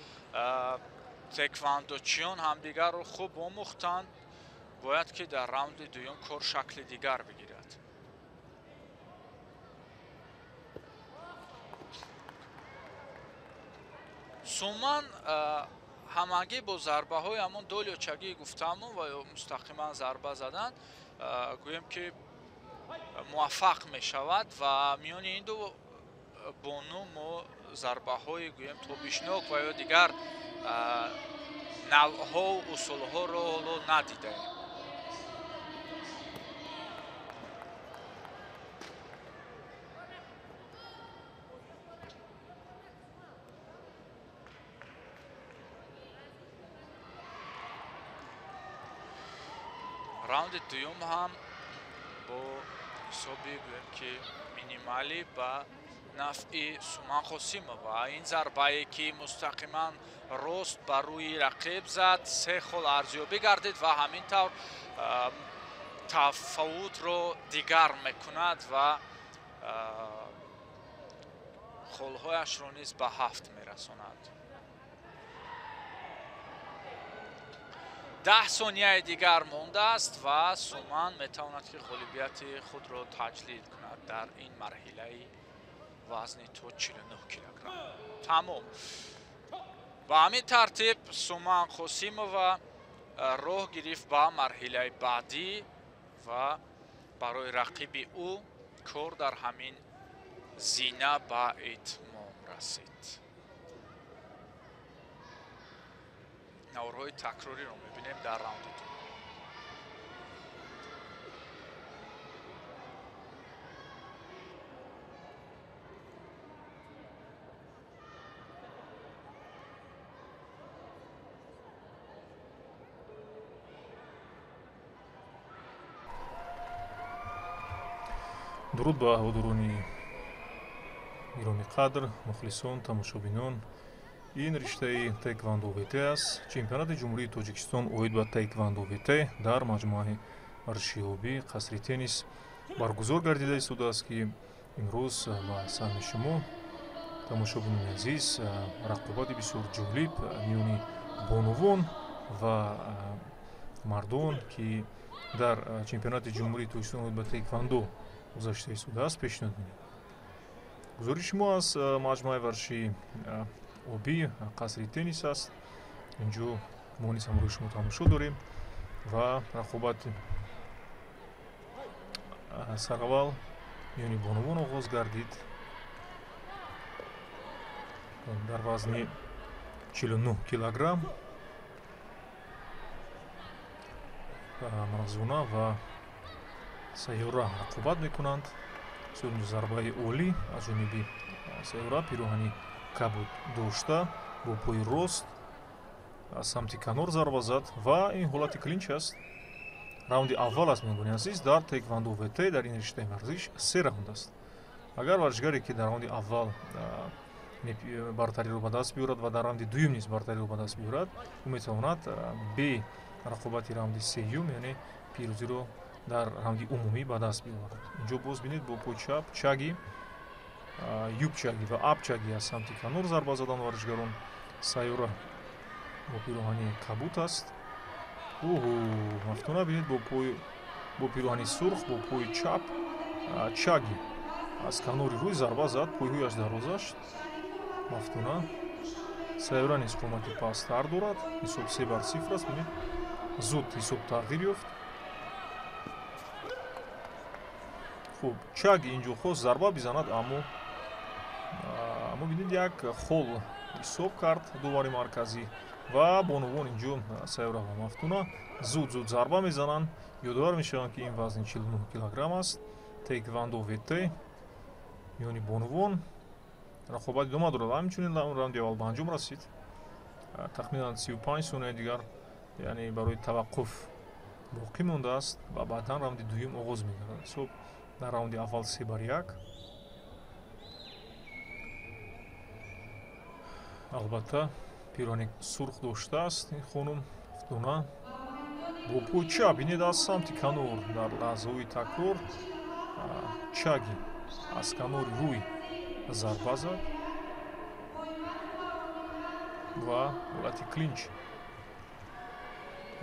теквандочиён ҳамдигарро хуб омӯхтанд. Бояд ки дар раунди дуюм кор шакли дигар бигирад. Суман ҳамагӣ бо зарбаҳои ҳамон долиёчагии гуфтаамон ва ё мустақиман зарба задан гӯем ки муваффақ мешавад ва миёни ин ду бону мо зарбаҳои гӯем тобишнок ва ё дигар навъҳову усулҳоро ҳоло надидаем. Раунди дуюм ҳам бо ҳисоби гӯем ки минималӣ ба нафъи Суман Қосимова. Ин зарбае ки мустақиман рост ба рӯи рақиб зад, се хол арзёбӣ гардид ва ҳамин тавр тафовутро дигар мекунад ва холҳояшро низ ба 7 мерасонад. 10 сонияи дигар мондааст ва Суман метавонад ки ғолибияти худро таҷлил кунад дар ин марҳилаи вазни то 49 килограмм. Тамом. Ба ҳамин тартиб Суман Қосимова роҳ гирифт ба марҳилаи баъдӣ ва барои рақиби ӯ кор дар ҳамин зина ба итмом расид. Наворҳои такрориро мебинем дар раунди ду. Дуруд ба ҳаводорони гиромӣ қадр, мухлисон, тамошобинон. Ин риштаи таэквондо ВТ аст. Чемпионати Ҷумҳурии Тоҷикистон оид ба таэквондо ВТ дар маҷмӯаи варзиши обӣ қасри теннис баргузор гардида истодааст, ки имрӯз ба саҳми шумо, тамошобинони азиз, рақобати бисёр ҷолиб миёни бонувон ва мардон, ки дар чемпионати Ҷумҳурии Тоҷикистон оид ба таэквондо гузашта истодааст, пешниҳод менамоем. Гузориши мо аз маҷмӯаи варзиши обӣ қасри теннис аст. Инҷо мо низ ҳамроҳи шумо тамошо дорем ва рақобат сараввал миёни бонувон оғоз гардид. Дар вазни 49 килограмм Мавзуна ва Сайёра рақобат мекунанд. Бисёр зарбаи олӣ аз ҷониби Сайёра, пироҳани кабуд дошта, бо пои рост аз самти канор зарба зад ва ин ҳолати клинч аст. Раунди аввал аст, меҳмони азиз, дар таэквондо ВТ дар ин риштаи варзиш се раунд аст. Агар варзишгаре, ки дар раунди аввал бартариро ба даст биёрад ва дар раунди дуюм низ бартариро ба даст биёрад, ӯ метавонад бе рақобати раунди сеюм, яъне пирӯзиро дар раунди умумӣ ба даст биёварад. Инҷо боз бинед, бо пои чап чаги, юбчаги ва апчаги аз самти канор зарба задан варзишгарон. Сайёра бо пироҳани кабут аст. Оҳо, Мафтуна бинед, бо пироҳани сурх, бо пои чап чаги аз канори рӯй зарба зад, пойҳояш дарозаш. Мафтуна. Сайёра низ қомати пасттар дорад. Ҳисоб 3-0 аст. Бинед, зуд ҳисоб тағйир ёфт. Хуб, чаги инҷо хост зарба бизанад, аммо бинед, як хол ҳисоб кард довари марказӣ ва бонувон инҷо Сайёра ва Мафтуна зуд-зуд зарба мезананд. Ёдовар мешаванд, ки ин вазни 49 килограмм аст. Таэквондо ВТ миёни бонувон рақобат идома дорад. Ҳамчунин раунди аввал ба анҷом расид. Тахминан 35 сонияи дигар, яъне барои таваққуф боқӣ мондааст ва баъдан раунди дуюм оғоз мегардад. Ҳисоб дар раунди аввал 3-1. Албатта, пироҳани сурх доштааст ин хонум Мафтуна. Бо пои чап, бинед, аз самти канор дар лаҳзаҳои такрор чаги аз канори рӯй зарба зад ва ҳолати клинч,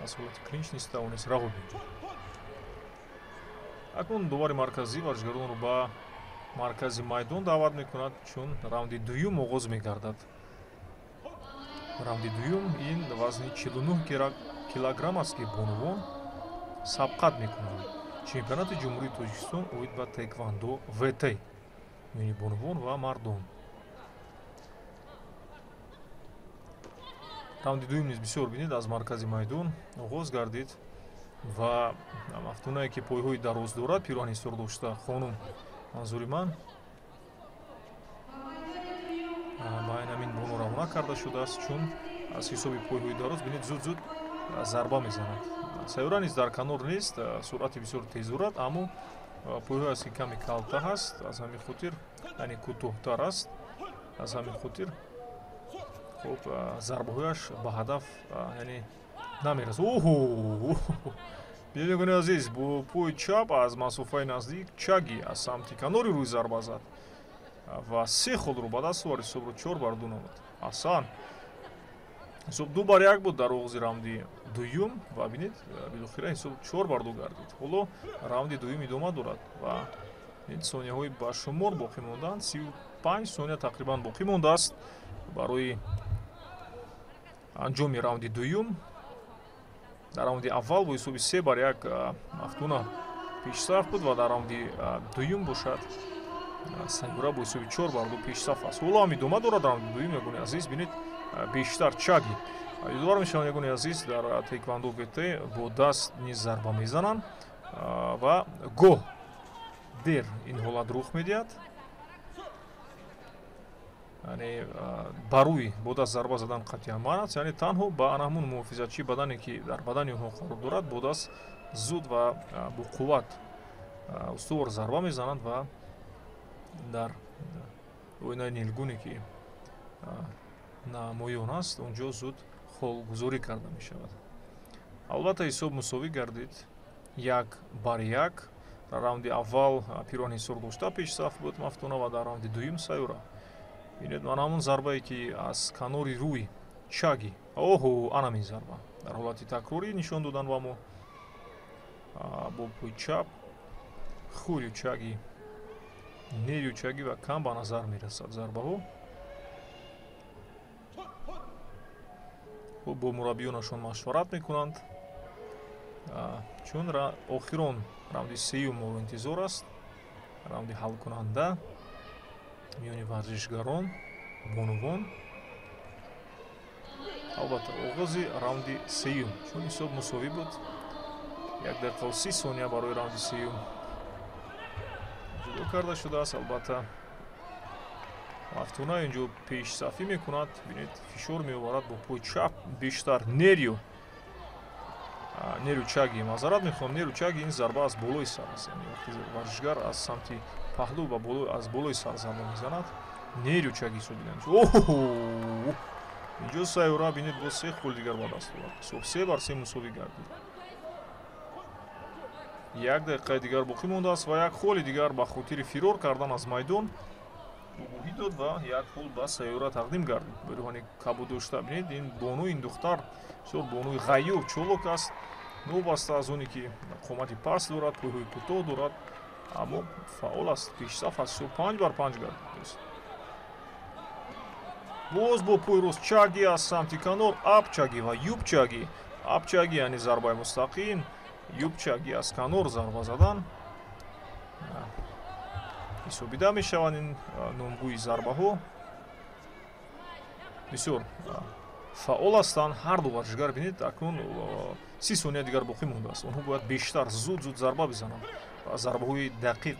аз ҳолати клинч низ тавонист раҳо биёбад. Акнун довари марказӣ варзишгаронро ба маркази майдон даъват мекунад, чун раунди дуюм оғоз мегардад. Раунди дуюм ин вазни 49 килограмм аст, ки бонувон сабқат мекунанд. Чемпионати Ҷумҳурии Тоҷикистон оид ба таэквондо ВТ миёни бонувон ва мардон. Раунди дуюм низ бисёр, бинед, аз маркази майдон оғоз гардид ва Мафтунае, ки пойҳои дароз дорад, пироҳани сур дошта, хонум, манзури ман, ба айн ҳамин бону равона карда шудааст, чун аз ҳисоби пойҳои дароз, бинед, зуд-зуд зарба мезанад. Сайёра низ дар канор нест, суръати бисёр тез дорад, аммо пойҳояш ки каме калта ҳаст, аз ҳамин хотир, яъне кӯтоҳтар аст, аз ҳамин хотир хуб зарбаҳояш ба ҳадаф, яъне намерасад. Оҳо, бинандагони азиз, бо пои чап аз масофаи наздик чаги аз самти канори рӯй зарба зад ва се холро ба даст овард. Ҳисобро 4-2 намуд. Аҳсан, ҳисоб 2-1 буд дар оғози раунди дуюм ва бинед, билохира ҳисоб 4-2 гардид. Ҳоло раунди дуюм идома дорад ва ин сонияҳои ба шумор боқӣ монданд. 35 сония тақрибан боқӣ мондааст барои анҷоми раунди дуюм. Дар раунди аввал бо ҳисоби 3-1 Мафтуна пешсаф буд ва дар раунди дуюм бошад Сайёра бо ҳисоби 4-2 пешсаф аст. Ҳоло ҳам идома дорад раунди дуюм, ягони азиз. Бинед, бештар чаги. Ёдовар мешавам, ягони азиз, дар таэквондо ВТ бо даст низ зарба мезананд ва гоҳ дер ин ҳолат рух медиҳад. Яъне ба рӯй бо даст зарба задан қатъиян манъ аст, яъне танҳо ба ана ҳамун муҳофизатчии бадане, ки дар бадани онҳо қарор дорад, бо даст зуд ва бо қувват устувор зарба мезанад ва дар оинаи нилгуне ки намоён аст, он ҷо зуд холгузорӣ карда мешавад. Албатта, ҳисоб мусовӣ гардид, 1-1. Дар раунди аввал пироҳани сурх дошта пешсаф буд Мафтуна ва дар раунди дуюм Сайёра. Бинед, ман ҳамон зарбае ки аз канори рӯй чаги, оҳо, анамин зарба дар ҳолати такрорӣ нишон додан ба мо бо пои чап хурю чаги, нерю чаги ва кам ба назар мерасад зарбаҳо. Бо мураббиёнашон машварат мекунанд, чун охирон раунди сеюм моро интизор аст, раунди ҳалкунанда миёни варзишгарон бонувон. Албатта, оғози раунди сеюм, чун ҳисоб мусовӣ буд, 1 дақиқау 30 сония барои раунди сеюм ҷудо карда шудааст. Албатта, Мафтуна инҷо пешсафӣ мекунад. Бинед, фишор меоварад бо пои чап бештар, нерю чаги, маъзарат мехоҳам, нерю чаги. Ин зарба аз болои сар аст, яъне вақте варзишгар аз самти паҳлӯ ба аз болои сар зарба мезанад, нерю чаги ҳисобида. Оҳ, инҷо Сайёра, бинед, боз се хол дигар ба даст овард. Ҳисоб 3-3 мусовӣ гардид. 1 дақиқаи дигар боқӣ мондааст ва як холи дигар ба хотири фирор кардан аз майдон гувоҳӣ дод ва як хол ба Сайёра тақдим гардид. Пироҳани кабуд дошта, бинед, ин бону, ин духтар бисёр бонуи ғайюр, чолок аст. Новобаста аз оне ки қомати паст дорад, пойҳои кӯтоҳ дорад, аммо фаъол аст, пешсаф аст. 5-5 гардид. Боз бо пои рост чаги аз самти канор, апчаги ва юбчаги. Апчаги яъне зарбаи мустақим, юбчаги аз канор зарба задан ҳисобида мешаванд ин номгӯи зарбаҳо. Бисёр фаъол ҳастанд ҳар ду варзишгар. Бинед, акнун 30 сония дигар боқӣ мондааст. Онҳо бояд бештар зуд зуд зарба бизананд ва зарбаҳои дақиқ,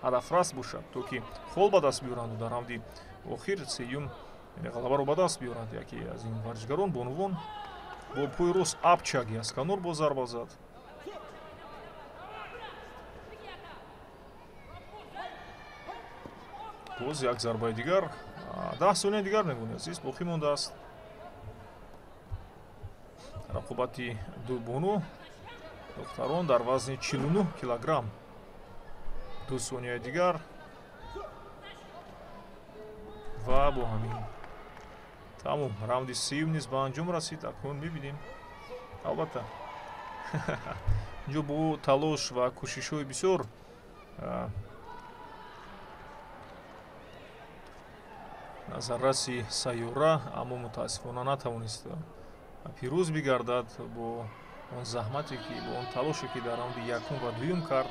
ҳадафрас бошад, то ки хол ба даст биёранду дар раунди охир, сеюм, ғалабаро ба даст биёранд яке аз ин варзишгарон, бонувон. Бо пои рост апчаги аз канор боз зарба зад. Боз як зарбаи дигар. 10 сония дигар, мегӯни азиз, боқӣ мондааст. Рақобати ду бону, духтарон дар вазни 49 килограмм. 2 сонияи дигар ва бо ҳамин тамом, раунди сеюм низ ба анҷом расид. Акнун мебинем, албатта, инҷо бо талош ва кӯшишҳои бисёр назарраси Сайёра, аммо мутаассифона натавонист пирӯз бигардад. Бо он заҳмате ки, бо он талоше ки дар раунди якум ва дуюм кард,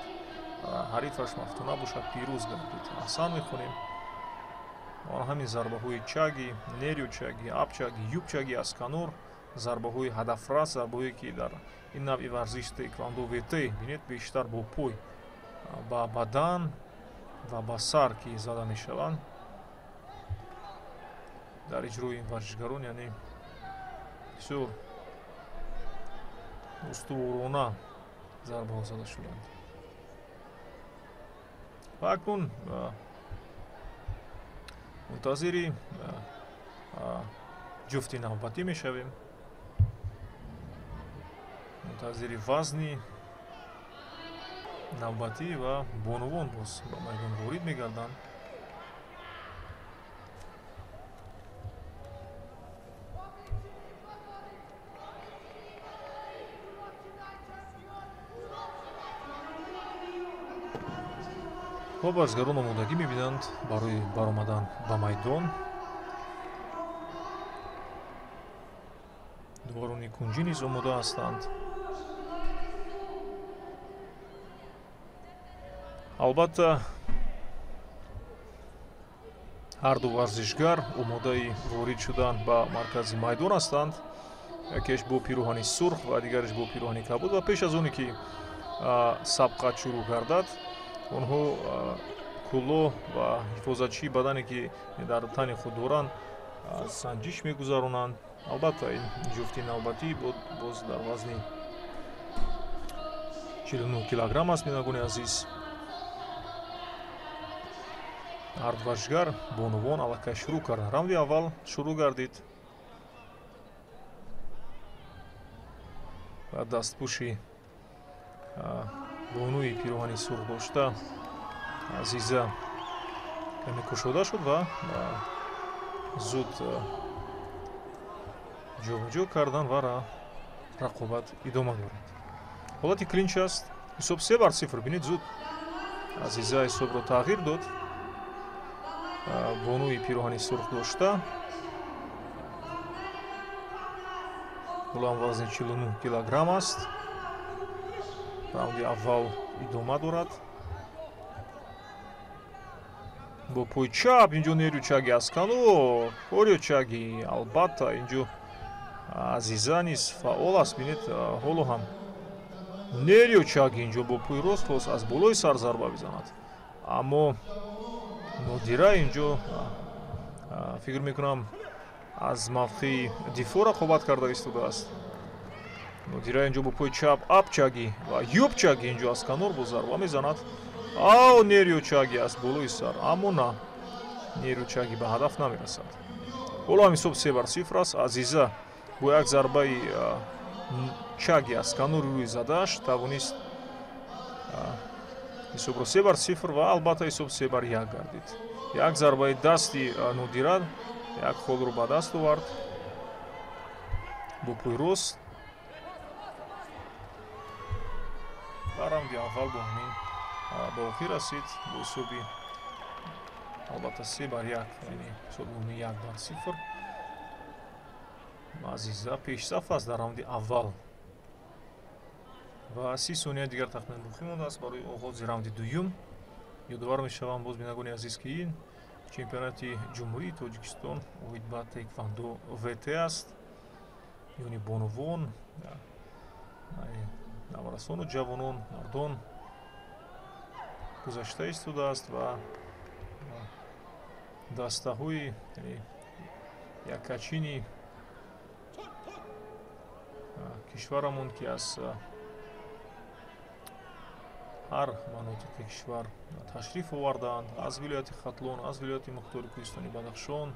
ҳарифаш Мафтуна бошад, пирӯз гардид. Аҳсан мехонем. Он ҳамин зарбаҳои чаги, нерю чаги, апчаги, юбчаги аз канор, зарбаҳои ҳадафрас, зарбаҳое ки дар ин навъи варзиш таэквондо ВТ, бинед, бештар бо пой ба бадан ва ба сар ки зада мешаванд дар иҷрои ин варзишгарон, яъне бисёр устуворона зарбаҳо зада шуданд. Ва акнун мунтазири ҷуфти навбатӣ мешавем, мунтазири вазни навбатӣ ва бонувон боз ба майдон ворид мегарданд. Хуб, варзишгарон омодагӣ мебинанд барои баромадан ба майдон. Доварони кунҷӣ низ омода ҳастанд. Албатта, ҳар ду варзишгар омодаи ворид шудан ба маркази майдон ҳастанд, якеш бо пироҳани сурх ва дигареш бо пироҳани кабуд. Ва пеш аз оне ки сабқат шурӯъ гардад, онҳо кулоҳ ва ҳифозатчии бадане ки дар тани худ доранд, санҷиш мегузаронанд. Албатта, ин ҷуфти навбатӣ боз дар вазни 49 килограмм аст, бинандагони азиз. Ҳар ду варзишгар бонувон аллакай шурӯъ карданд. Раунди аввал шурӯъ гардид ва дастпӯши бонуи пироҳани сурх дошта Азиза каме кушода шуд ва зуд ҷобаҷо кардан ва рақобат идома дорад. Ҳолати клинч аст. Ҳисоб 3-0. Бинед, зуд Азиза ҳисобро тағйир дод. Бонуи пироҳани сурх дошта ҳоло вазни 49 килограмм аст. Раунди аввал идома дорад. Бо пои чап инҷо нерӯ чаги аз канор, орио чаги, албатта инҷо Азиза низ фаъол аст. Бинед, ҳоло ҳам нерӯ чаги инҷо бо пои рост хост аз болои сар зарба бизанад, аммо Нодира инҷо фикр мекунам аз мавқеи дифоъ рақобат карда истодааст. Нодира инҷо бо пои чап ап чаги ва юб чаги инҷо аз канор бо зарба мезанад. Ау, нерӯ чаги аз болои сар, аммо на, нерӯ чаги ба ҳадаф намерасад. Ҳоло ҳам ҳисоб 3-0 аст. Азиза бо як зарбаи чаги аз канори рӯи задааш тавонист ҳисобро 3-0 ва албатта ҳисоб 3-1 гардид. Як зарбаи дасти Нодира як холро ба даст овард бо пои рост ва раунди аввал бо ҳамин ба охир расид бо ҳисоби албатта 3-1, яъне ҳисоби умумӣ 1-0. Азиза пешсаф аст дар раунди аввал ва 30 сония дигар тахминан боқӣ мондааст барои оғози раунди дуюм. Ёдовар мешавам боз, бинандагони азиз, ки ин чемпионати Ҷумҳурии Тоҷикистон оид ба таеквондо ВТ аст, миёни бонувон, наврасону ҷавонон, мардон гузашта истодааст ва дастаҳои яккачини кишварамон, ки аз ҳар манотиқи кишвар ташриф овардаанд, аз вилояти Хатлон, аз вилояти Мухтори Кӯҳистони Бадахшон,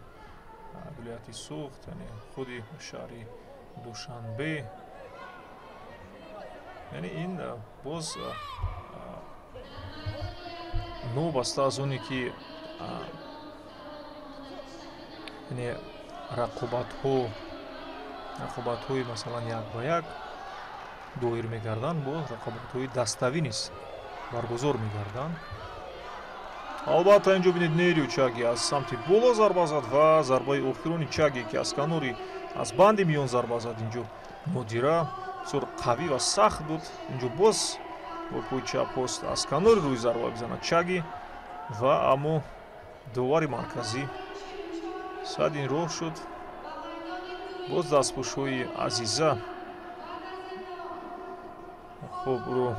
вилояти Суғд, яъне худи шаҳри Душанбе. Яъне ин боз новобаста аз оне ки яъне рақобатҳои масалан як ба як доир мегарданд, боз рақобатҳои даставӣ низ баргузор мегарданд. Албатта инҷо бинед, нерӯ чаги аз самти боло зарба зад ва зарбаи охирони чаги, ки аз канори аз банди миён зарба зад, инҷо Нодира бисёр қавӣ ва сахт буд. Инҷо боз бо пои чап хост аз канори рӯи зарба бизанад чаги ва аммо довари марказӣ сад ин роҳ шуд. Боз дастпӯшҳои Азиза хуб ӯро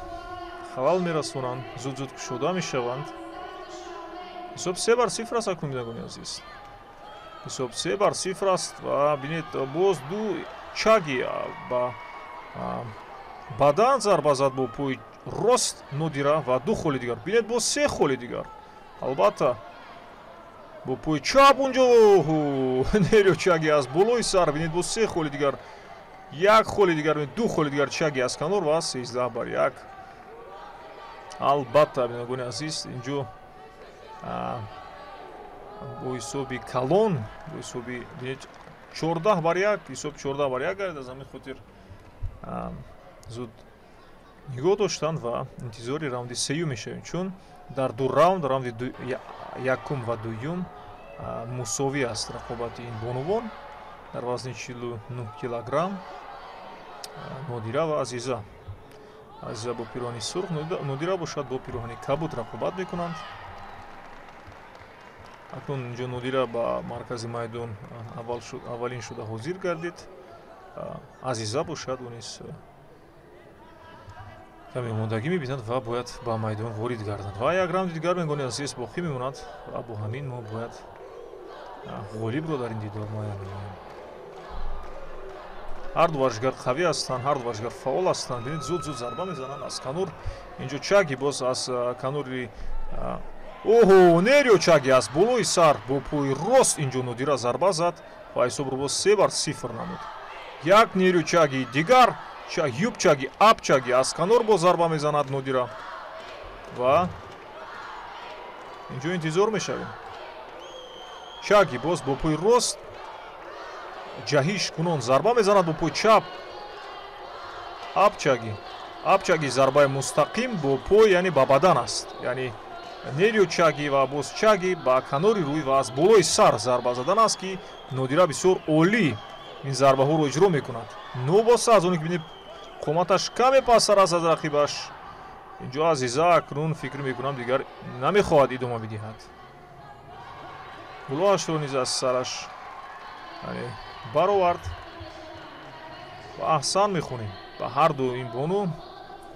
халал мерасонанд, зуд-зуд кушода мешаванд. Ҳисоб 3-0 аст акнун, бинандагони азиз. Ҳисоб 3-0 аст ва бинед, боз ду чаги ба бадан зарба зад бо пои рост Нодира ва ду холи дигар. Бинед, боз се холи дигар. Албатта бо пои чап унҷо нерӯ чаги аз болои сар. Бинед, боз се холи дигар, як холи дигар, ду холи дигар чаги аз канор ва 13-1. Албатта, бинандагони азиз, инҷо бо ҳисоби калон, бо ҳисоби 14-1, ҳисоб 14-1 гардид. Аз ҳамин хотир зуд нигоҳ доштанд ва интизори раунди сеюм мешавем, чун дар ду раунд, раунди якум ва дуюм мусовӣ аст рақобати ин бонувон дар вазни 49 килограмм Нодира ва Азиза. Азиза бо пироҳани сурх, Нодира бошад бо пироҳани кабуд рақобат мекунанд. Акнун инҷо Нодира ба маркази майдон аввалин шуда ҳозир гардид. Азиза бошад ӯ низ каме омодагӣ мебинад ва бояд ба майдон ворид гардад. Ва як раунди дигар, бинандагони азиз, боқӣ мемонад ва бо ҳамин мо бояд ғолибро дар ин дидор муайян намоем. Ҳар ду варзишгар қавӣ ҳастанд, ҳар ду варзишгар фаъол ҳастанд. Бинед, зуд-зуд зарба мезананд аз канор. Инҷо чаги боз аз канори Оҳо, нерё чаги аз болои сар бо пои рост инҷо Нодира зарба зад ва ҳисобро боз 3-0 намуд. Як нерё чаги дигар, юб чаги, ап чаги аз канор боз зарба мезанад Нодира. Ва инҷо интизор мешавем. Чаги боз бо пои рост ҷаҳиш кунон зарба мезанад бо пои чап. Ап чаги. Ап чаги зарбаи мустақим бо пой, яъне ба бадан аст. Яъне нерё чаги ва боз чаги ба канори рӯй ва аз болои сар зарба задан аст, ки Нодира бисёр олӣ ин зарбаҳоро иҷро мекунад. Новоста аз оне ки бинед қоматаш каме пасттар аст аз рақибаш. Инҷо Азиза акнун фикр мекунам дигар намехоҳад идома бидиҳад. Гулоҳашро низ аз сараш баровард ва аҳсан мехонем ба ҳар ду ин бону,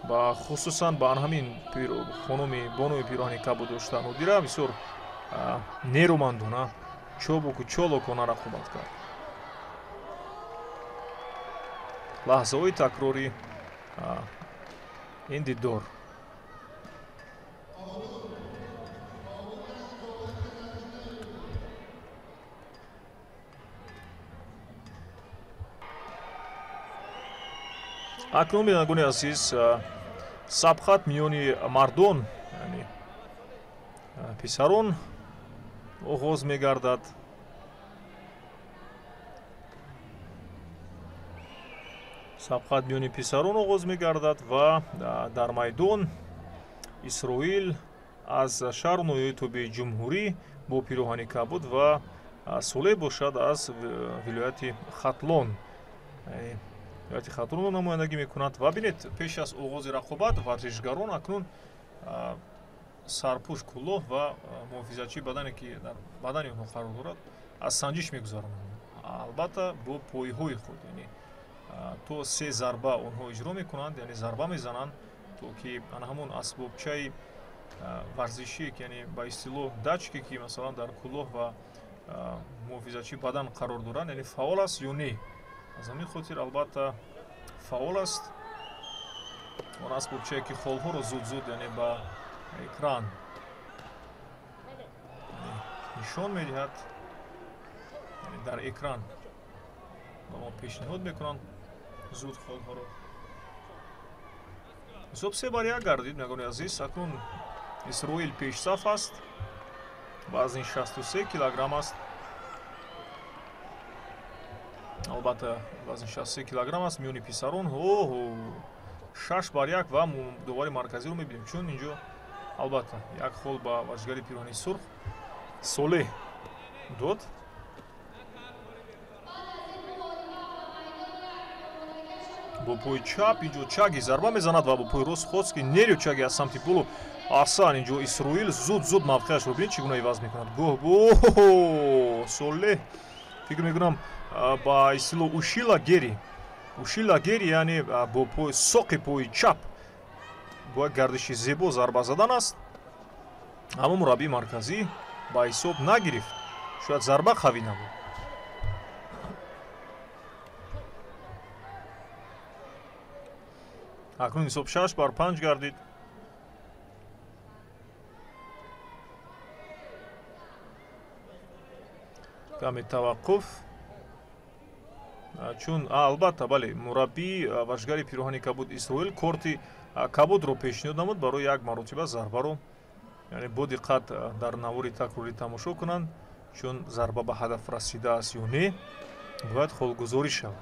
ба хусусан ба ҳамин хонуми бонуи пироҳани кабуд дошта Нодира бисёр нерӯмандона чобуку чолокона рақобат кард. Лаҳзаҳои такрори ин дидор. Акнун бинандагони азиз, сабқат миёни мардон, яъне писарон оғоз мегардад. Сабқат миёни писарон оғоз мегардад ва дар майдон Исроил аз шаҳру ноҳияи тобеи ҷумҳурӣ бо пироҳани кабуд ва Солеҳ бошад аз вилояти Хатлон. Вилояти Хатлонро намояндагӣ мекунад. Ва бинед, пеш аз оғози рақобат варзишгарон акнун сарпӯш, кулоҳ ва муҳофизатчии бадане, ки дар бадани онҳо қарор дорад, аз санҷиш мегузаронанд. Албатта бо пойҳои худ, яъне то 3 зарба онҳо иҷро мекунанд, яъне зарба мезананд, то ки ана ҳамон асбобчаи варзишӣ, яъне ба истилоҳ датчике, ки масалан дар кулоҳ ва муҳофизатчии бадан қарор доранд, яъне фаъол аст ё не. Аз ҳамин хотир албатта фаъол аст. Он асбобчае, ки холҳоро зуд-зуд, яъне ба экран нишон медиҳад, дар экран ба мо пешниҳод мекунанд зуд холҳоро. Ҳисоб 3-1 гардид, бинандагони азиз. Акнун Исроил пешсаф аст, вазни 63 килограмм аст. Албатта вазни 63 килограмм аст миёни писарон. Оҳо, 6-1 ва довари марказиро мебинем, чун инҷо албатта як хол ба варзишгари пироҳани сурх Солеҳ дод. Бо пои чап инҷо чаги зарба мезанад ва бо пои рост хост, ки нерё чаги аз самти боло. Аҳсан, инҷо Исроил зуд-зуд мавқеашро бинед чӣ гуна иваз мекунад. Гоҳ Солеҳ фикр мекунам ба истилоҳ ушила гери, ушила гери, яъне бо пои соқи пои чап бо як гардиши зебо зарба задан аст, аммо мураббии марказӣ ба ҳисоб нагирифт. Шояд зарба қавӣ набуд. Акнун ҳисоб 6-5 гардид. Каме таваққуф, чун албатта бале, мураббии варзишгари пироҳани кабуд Исроил корти кабудро пешниҳод намуд барои як маротиба зарбаро, яъне бо диққат дар навори такрорӣ тамошо кунанд, чун зарба ба ҳадаф расидааст ё не, бояд холгузорӣ шавад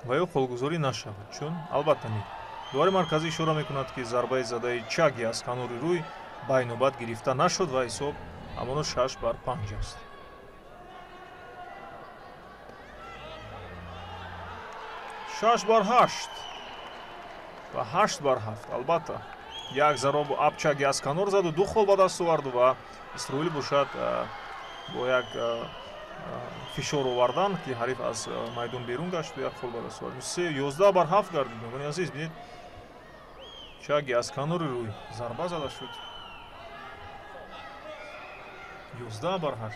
ва ё холгузорӣ нашавад, чун албатта не. Довари марказӣ ишора мекунад, ки зарбаи задаи чаги аз канори рӯй ба инобат гирифта нашуд ва ҳисоб ҳамоно 6-5 аст. 6-8 ва 8-7. Албатта як зарба бо апчаги аз канор заду, 2 хол ба даст оварду ва Исроил бошад бо як фишор овардан, ки ҳариф аз майдон берун гашту як хол ба даст овард. 11-7 гардид. Бинандагони азиз, бинед, чаги аз канори рӯй зарба зада шуд. 11-8.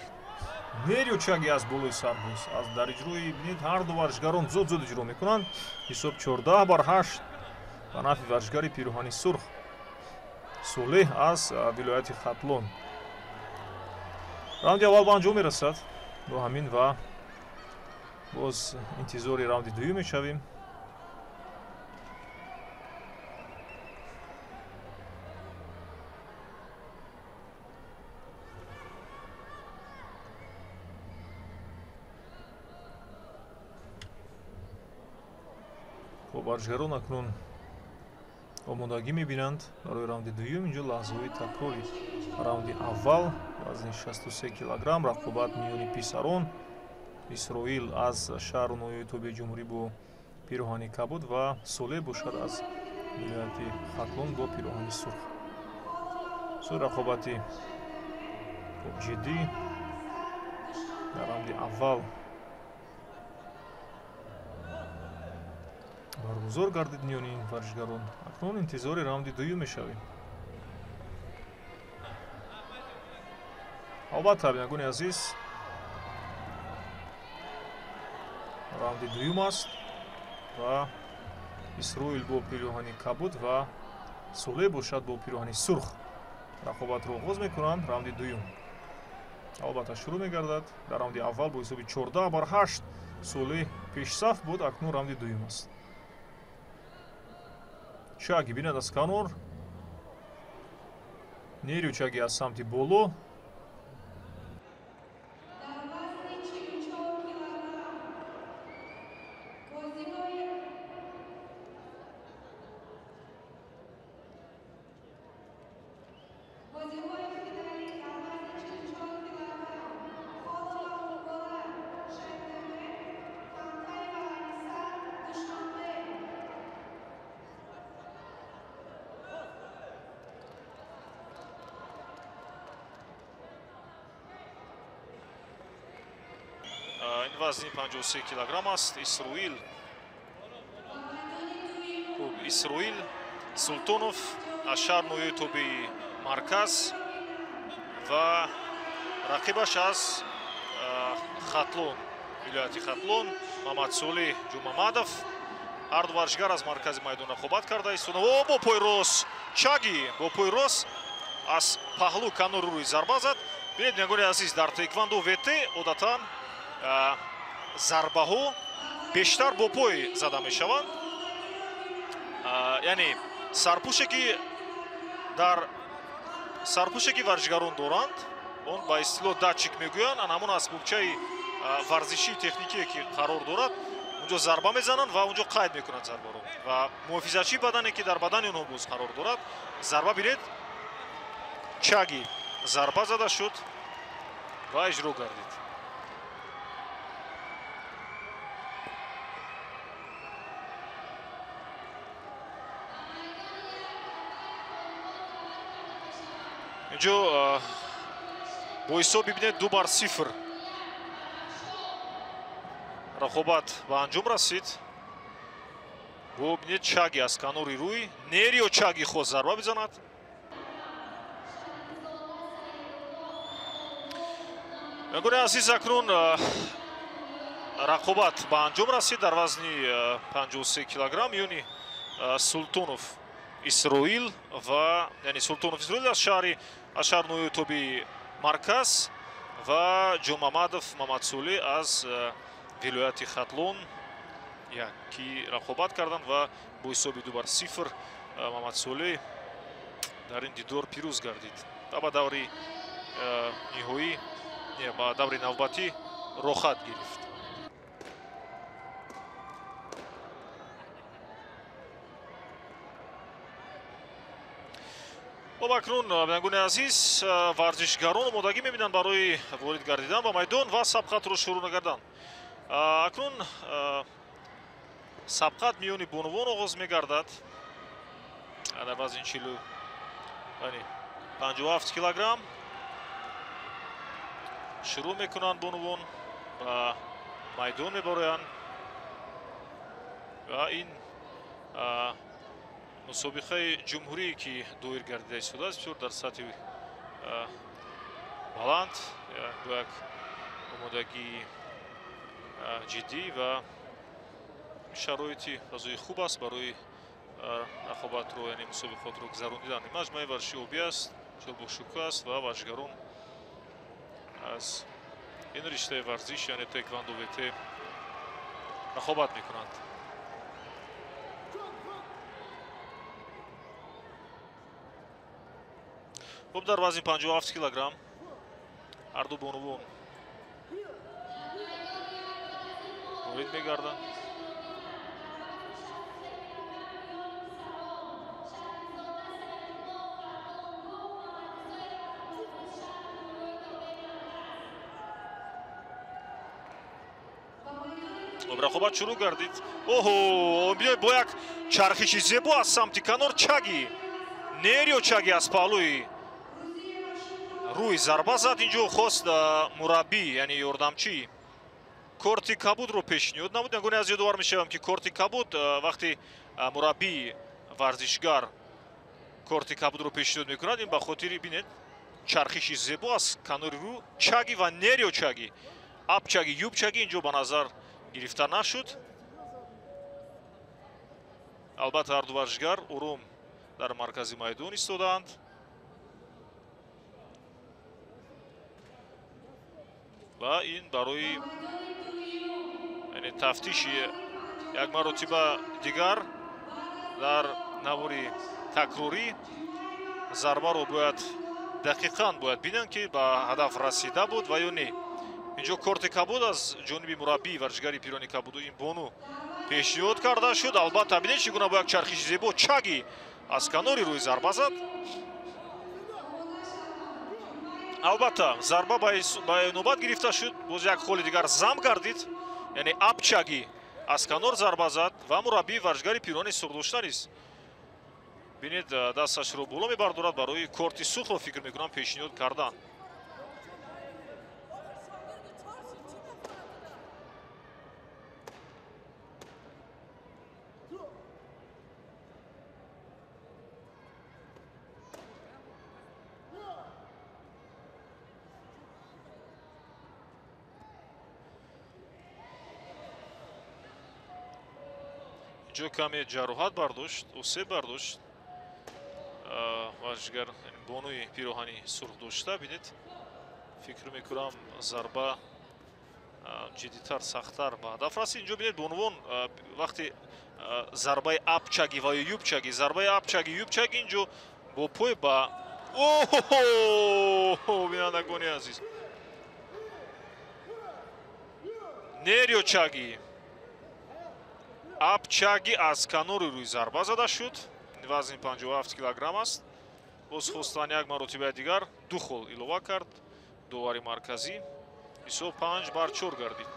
Нерё чаги аз болои сар боз аз дар иҷрои, бинед, ҳар ду варзишгарон зуд-зуд иҷро мекунанд. Ҳисоб 14-8 ба нафъи варзишгари пироҳани сурх Солеҳ аз вилояти Хатлон. Раунди аввал ба анҷом мерасад бо ҳамин ва боз интизори раунди дуюм мешавем. Хуб, варзишгарон акнун омодагӣ мебинанд барои раунди дуюм. Инҷо лаҳзаҳои такрори раунди аввал, вазни 63 килограмм, рақобат миёни писарон. Исроил аз шаҳру ноҳияи тобеи ҷумҳурӣ бо пироҳани кабуд ва Солеҳ бошад аз вилояти Хатлон бо пироҳани сурх. Суи рақобати ҷиддӣ дар раунди аввал баргузор гардид миёни ин варзишгарон. Акнун интизори раунди дуюм мешавем. Албатта, бинандагони азиз, раунди дуюм аст ва Исроил бо пироҳани кабуд ва Солеҳ бошад бо пироҳани сурх рақобатро оғоз мекунанд. Раунди дуюм албатта шурӯъ мегардад. Дар раунди аввал бо ҳисоби 14-8 Солеҳ пешсаф буд, акнун раунди дуюм аст. Чаги бинад аз канор, Нерио Чаги аз самти боло. Ин вазни 53 килограмм аст. Исроил, хуб, Исроил Султонов аз шаҳр ноҳияи тобеи марказ ва рақибаш аз Хатлон, вилояти Хатлон, Мамадсолеҳ Ҷумамадов. Ҳар ду варзишгар аз маркази майдон рақобат карда истода. О, бо пои рост Чаги, бо пои рост аз паҳлу канори рӯи зарба зад. Бинед, бинандагони азиз, дар таеквондо ВТ одатан зарбаҳо бештар бо пой зада мешаванд. Яъне сарпӯше ки дар сарпӯше ки варзишгарон доранд, он ба истилоҳ датчик мегӯянд, ан ҳамон асбобчаи варзишии техникие ки қарор дорад, унҷо зарба мезананд ва унҷо қайд мекунанд зарбаро. Ва муҳофизатчии бадане ки дар бадани онҳо боз қарор дорад, зарба бинед, Чаги зарба зада шуд ва иҷро гардид. Инҷо бо ҳисоб бибинед 2-0 рақобат ба анҷом расид. Бибинед, Чаги аз канори рӯй, Нерио Чаги хост зарба бизанад. Бинандагони азиз, акнун рақобат ба анҷом расид дар вазни 53 килограмм миёни Султонов Исроил ва, яъне Султонов Исроил аз шаҳри аз шаҳр ноҳияи тобеи марказ ва Ҷумамадов Мамадсолеҳ аз вилояти Хатлон ки рақобат карданд ва бо ҳисоби 2-0 Мамадсолеҳ дар ин дидор пирӯз гардид ва ба даври ниҳоӣ, ба даври навбатӣ роҳхат гирифт. Хуб, акнун бинандагони азиз, варзишгарон омодагӣ мебинанд барои ворид гардидан ба майдон ва сабқатро шурӯъ накардан. Акнун сабқат миёни бонувон оғоз мегардад дар вазни 57 килограмм. Шурӯъ мекунанд бонувон, ба майдон мебароянд ва ин мусобиқаи ҷумҳурие ки доир гардида истодааст, бисёр дар сатҳи баланд, бо як омодагии ҷиддӣ ва шароити фазои хуб аст барои Рақобатро, яъне мусобиқотро гузаронидан. Ин маҷмӯаи варзиши обӣ аст, бисёр бошукӯҳ аст ва варзишгарон аз ин риштаи варзиш, яъне тэквондо ВТ, рақобат мекунанд. Хуб, дар вазни 57 килограмм ҳарду бонувон ворид мегарданд. Рақобат шурӯъ гардид. Оҳо, бо як чархиши зебо аз самти канор чаги, нерио чаги аз паҳлӯи рӯй зарба зад. Инҷо хост мураббӣ, яъне ёрдамчӣ, корти кабудро пешниҳод намуд. Ягоне аз ёдовар мешавам, ки корти кабуд вақте мураббии варзишгар корти кабудро пешниҳод мекунад, ин ба хотири, бинед, чархиши зебо аз канори рӯ чаги ва нерио чаги, апчаги, юбчаги инҷо ба назар гирифта нашуд. Албатта, ҳарду варзишгар ором дар маркази майдон истодаанд. Ва ин барои, яъне, тафтиши як маротиба дигар дар навори такрорӣ зарбаро бояд дақиқан бояд бинанд, ки ба ҳадаф расида буд ва ё не. Инҷо корти кабуд аз ҷониби мураббии варзишгари пирони кабуду ин бону пешниҳод карда шуд. Албатта, бинед, чӣ гуна бо як чархиши зебо чаги аз канори рӯи зарба зад. Албатта, зарба ба навбат гирифта шуд, боз як холи дигар зам гардид, яъне апчаги аз канор зарба зад ва мураббии варзишгари пирони сурхдошта низ, бинед, дасташро боло мебардорад барои корти сурхро, фикр мекунам, пешниҳод кардан. Инҷо каме ҷароҳат бардошт, осеб бардошт варзишгар бонуи пироҳани сурх дошта. Бинед, фикр мекунам, зарба ҷиддитар, сахттар ба ҳадаф расид. Инҷо бинед, бонувон вақте зарбаи апчаги ва ё юбчаги, зарбаи апчаги, юбчаги инҷо бо пой ба оҳо, бинандагони азиз, нерио чаги, апчаги аз канори рӯи зарба зада шуд. Вазни 57 килограмм аст. Боз хостан як маротибаи дигар ду хол илова кард довари марказӣ. Ҳисоб 5-4 гардид.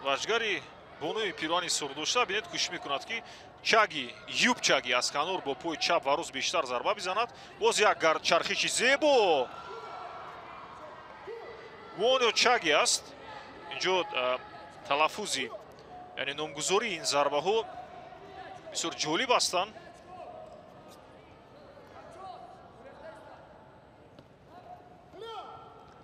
Варзишгари бонуи пирони сурхдошта, бинед, кӯшиш мекунад, ки чаги, юбчаги аз канор бо пои чап ва рост бештар зарба бизанад. Боз як чархиши зебо вонио чаги аст. Инҷо талаффузи, яъне номгузории ин зарбаҳо бисёр ҷолиб ҳастанд.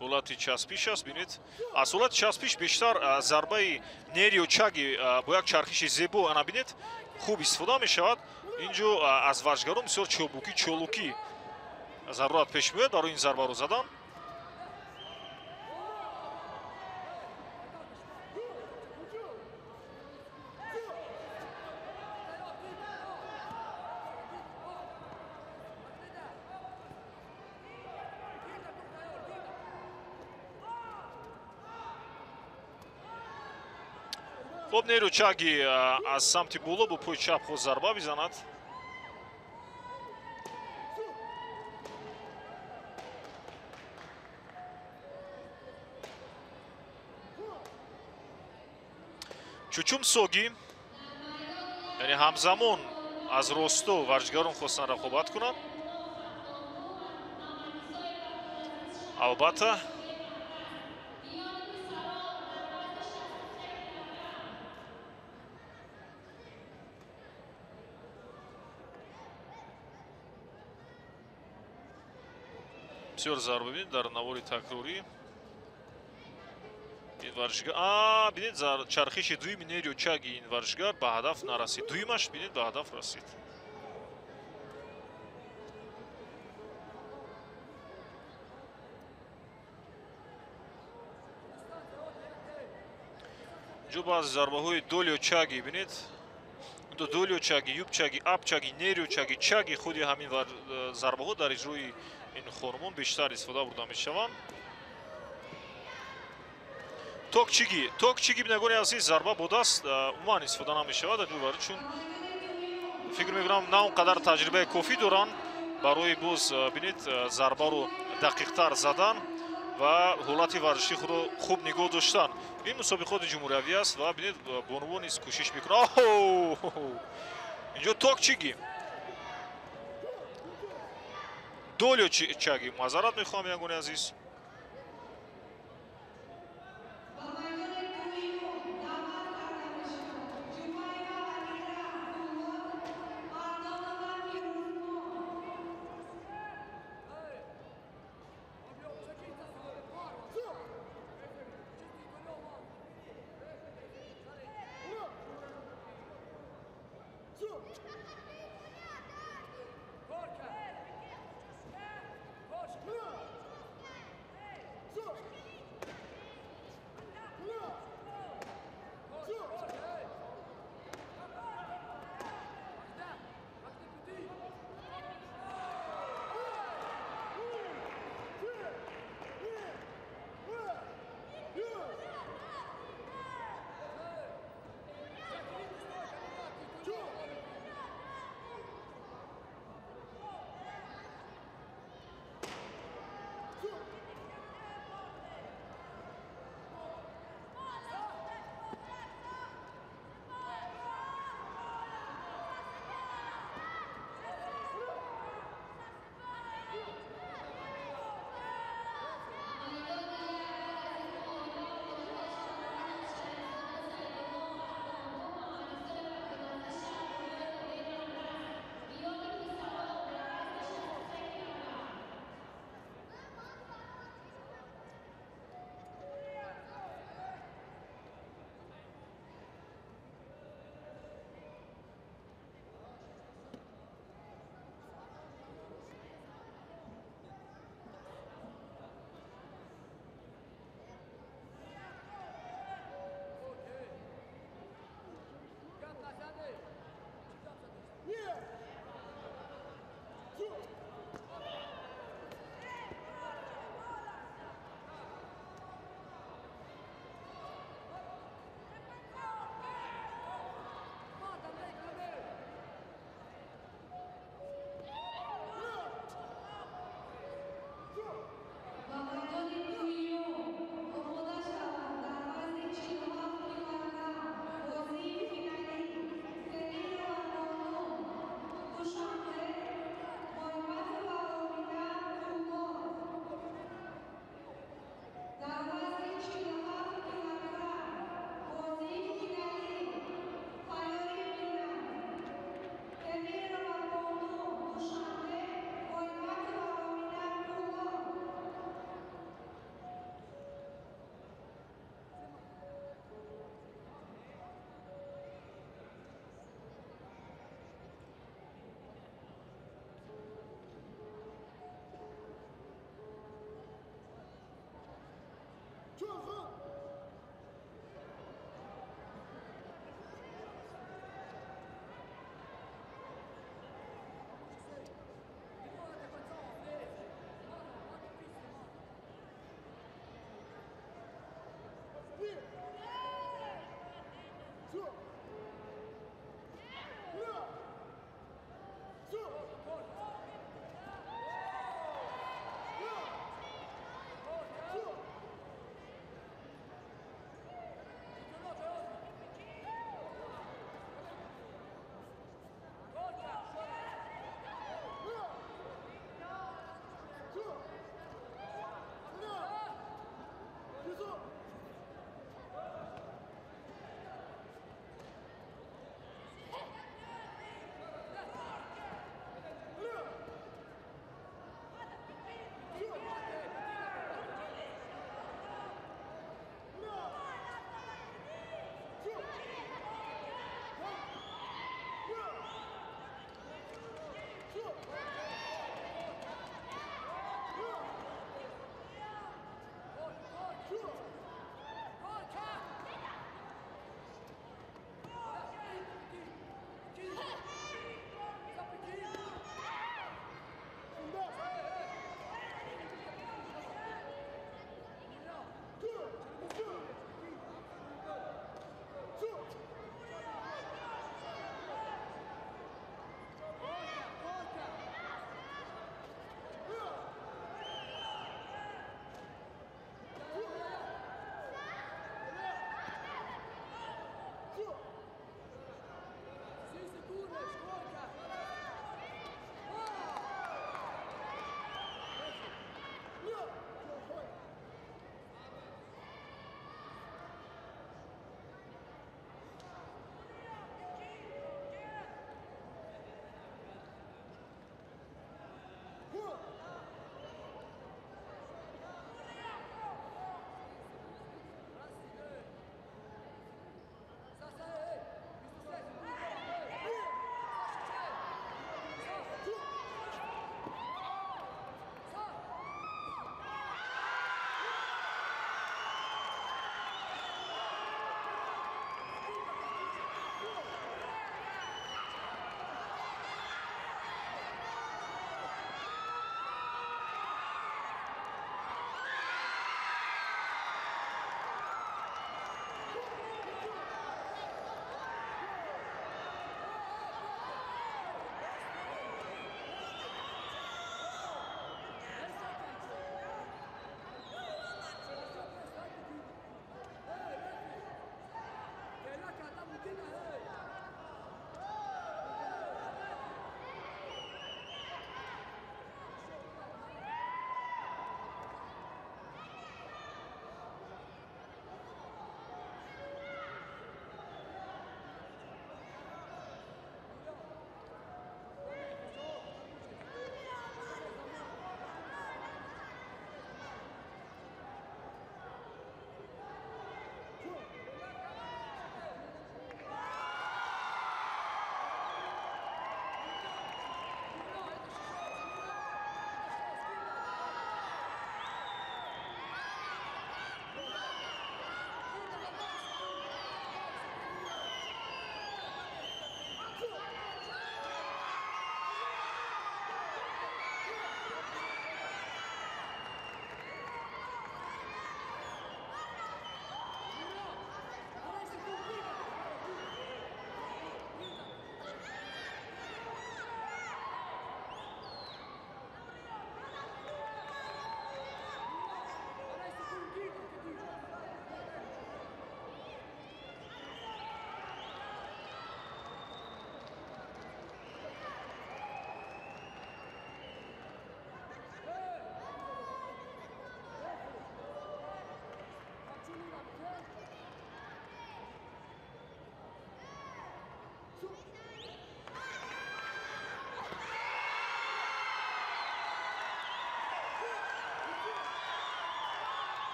Ҳолати часпиш аст, бинед, аз ҳолати часпиш бештар зарбаи нерио чаги бо як чархиши зебо, ана бинед, хуб истифода мешавад. Инҷо аз варзишгарон бисёр чобукӣ, чолукӣ зарурат пеш меояд барои ин зарбаро задан. Хуб, неру чаги аз самти боло бо пои чап хост зарба бизанад. Чучум соги, яъне ҳамзамон аз росто варзишгарон хостанд рақобат кунанд. Албатта, бисёр зарба, бибинед, дар навори такрорӣ ин варзишгар. Бинед, чархиши дуюми Нерио Чаги ин варзишгар ба ҳадаф нарасид. Дуюмаш, бинед, ба ҳадаф расид. Инҷо баъзе зарбаҳои Долио Чаги, бинед, Долио Чаги, Юб Чаги, Ап Чаги, Нерио Чаги, Чаги, худи ҳамин зарбаҳо дар иҷрои ин хонумон бештар истифода бурда мешаванд. Токчиги, токчиги, бинагони азиз, зарба бо даст умуман истифода намешавад, чун фикр мекунам на он қадар таҷрибаи кофӣ доранд барои боз, бинед, зарбаро дақиқтар задан ва ҳолати варзиши худро хуб нигоҳ доштан. Ин мусобиқоти ҷумҳуриявӣ аст ва бинед, бонувон низ кӯшиш мекунанд. Инҷо токчиги, Долио Чаги, маъзарат мехоҳам, бинагони азиз.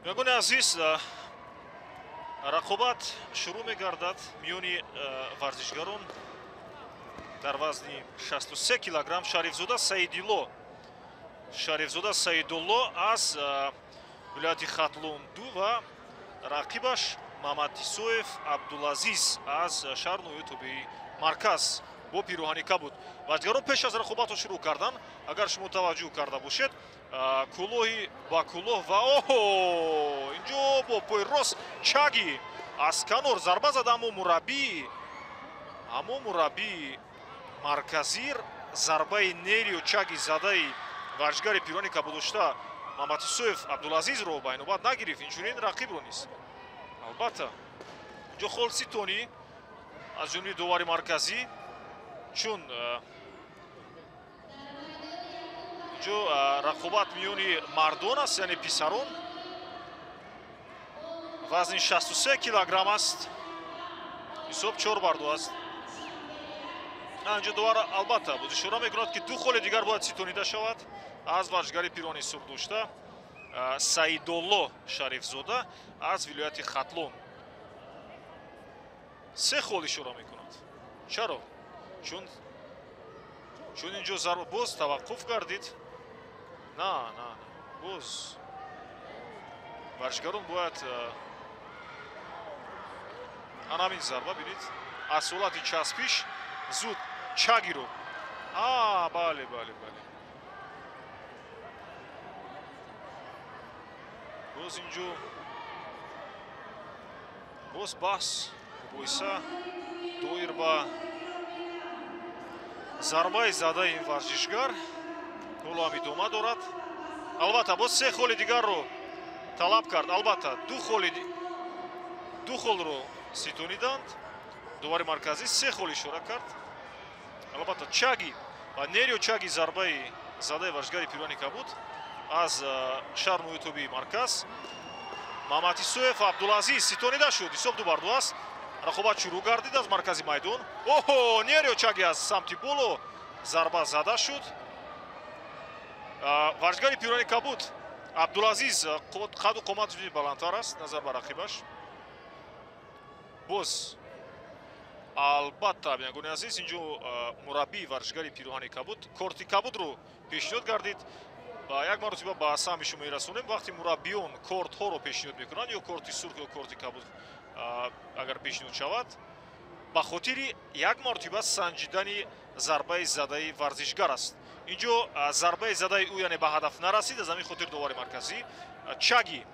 Бинандагони азиз, рақобат шурӯъ мегардад миёни варзишгарон дар вазни 63 килограмм. Шарифзода Саидилло, Шарифзода Саидулло аз вилояти Хатлон 2 ва рақибаш Мамадисоев Абдулазиз аз шаҳр ноҳияи тобеи марказ бо пироҳани кабуд. Варзишгарон пеш аз рақобатро шурӯъ кардан, агар шумо таваҷҷӯҳ карда бошед, кулоҳи ба кулоҳ ва оҳо, инҷо бо пои рост чаги аз канор зарба зада, аммо мураббии марказир зарбаи нерио чаги задаи варзишгари пироҳани кабуд дошта Мамадисоев Абдулазизро ба инобат нагирифт, инчунин рақибро низ. Албатта, инҷо хол ситонӣ аз ҷониби довари марказӣ, чун инҷо рақобат миёни мардон аст, яъне писарон. Вазни 63 килограмм аст, ҳисоб 4-2 аст. Инҷо довар албатта боз ишора мекунад, ки ду холи дигар бояд ситонида шавад аз варзишгари пироҳани сурх дошта Саидолло Шарифзода аз вилояти Хатлон. 3 хол ишора мекунад. Чаро? Чун инҷо зарба боз таваққуф гардид. На, на, на, боз варзишгарон бояд ана ҳамин зарба бинед, аз ҳолати часпиш зуд чагиро. Бале, бале, бале. Боз инҷо боз баҳс мубоҳиса доир ба зарбаи задаи ин варзишгар ҳоло ҳам идома дорад. Албатта, боз 3 холи дигарро талаб кард. Албатта, ду холро ситониданд. Довари марказӣ 3 хол ишора кард. Албатта, чаги ва нерио чаги зарбаи задаи варзишгари пироҳани кабуд аз шаҳр ноҳияи тобеи марказ Мамадисоев Абдулазиз ситонида шуд. Ҳисоб 2-2 аст. Рақобат шурӯъ гардид аз маркази майдон. Оҳо, нерио чаги аз самти боло зарба зада шуд. Варзишгари пироҳани кабуд Абдулазиз қаду қоматаш баландтар аст назар ба рақибаш. Боз албатта, бинандагони азиз, инҷо мураббии варзишгари пироҳани кабуд корти кабудро пешниҳод гардид. Ва як маротиба ба самъи шумо мерасонем, вақте мураббиён кортҳоро пешниҳод мекунанд, ё корти сурх ё корти кабуд агар пешниҳод шавад, ба хотири як маротиба санҷидани зарбаи задаи варзишгар аст. Инҷо зарбаи задаи ӯ яъне ба ҳадаф нарасид, аз ҳамин хотир довари марказӣ чаги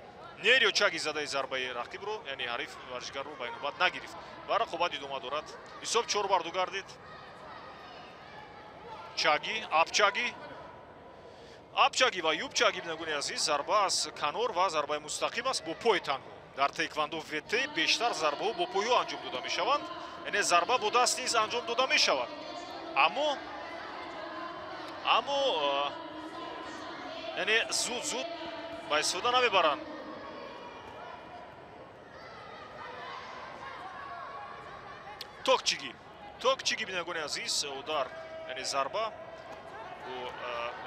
нерио чаги задаи зарбаи рақибро, яъне ҳариф варзишгарро ба инобат нагирифт ва рақобат идома дорад. Ҳисоб 4-2 гардид. Чаги, апчаги, апчаги ва юбчаги, бинандагони азиз, зарба аз канор ва зарбаи мустақим аст бо пой танҳо. Дар таеквондо ВТ бештар зарбаҳо бо пойҳо анҷом дода мешаванд, яъне зарба бо даст низ анҷом дода мешавад. Аммо яъне зуд зуд ба истифода намебаранд. Токчиги, токчиги, бинандагони азиз, удар, яъне зарба бо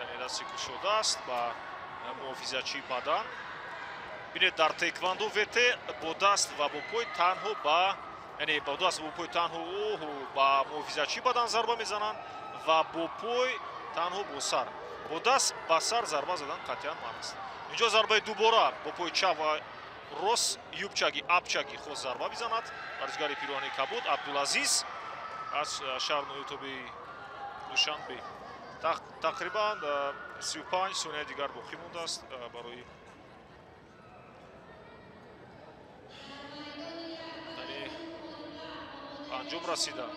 яъне дасти кушода аст ба муҳофизатчии бадан. Бинед, дар таеквондо ВТ бо даст ва бо пой танҳо ба, яъне бо даст ва бо пой танҳо ба муҳофизатчии бадан зарба мезананд ва бо пой танҳо бо сар. Бо даст ба сар зарба задан қатъиян манъ аст. Инҷо зарбаи дубора бо пои чап ва рост юбчаги, апчаги хост зарба бизанад. Варзишгари пироҳани кабуд Абдулазиз аз шаҳр ноҳияи тобеи Душанбе. Тақрибан 35 сонияи дигар боқӣ мондааст барои анҷом расидан.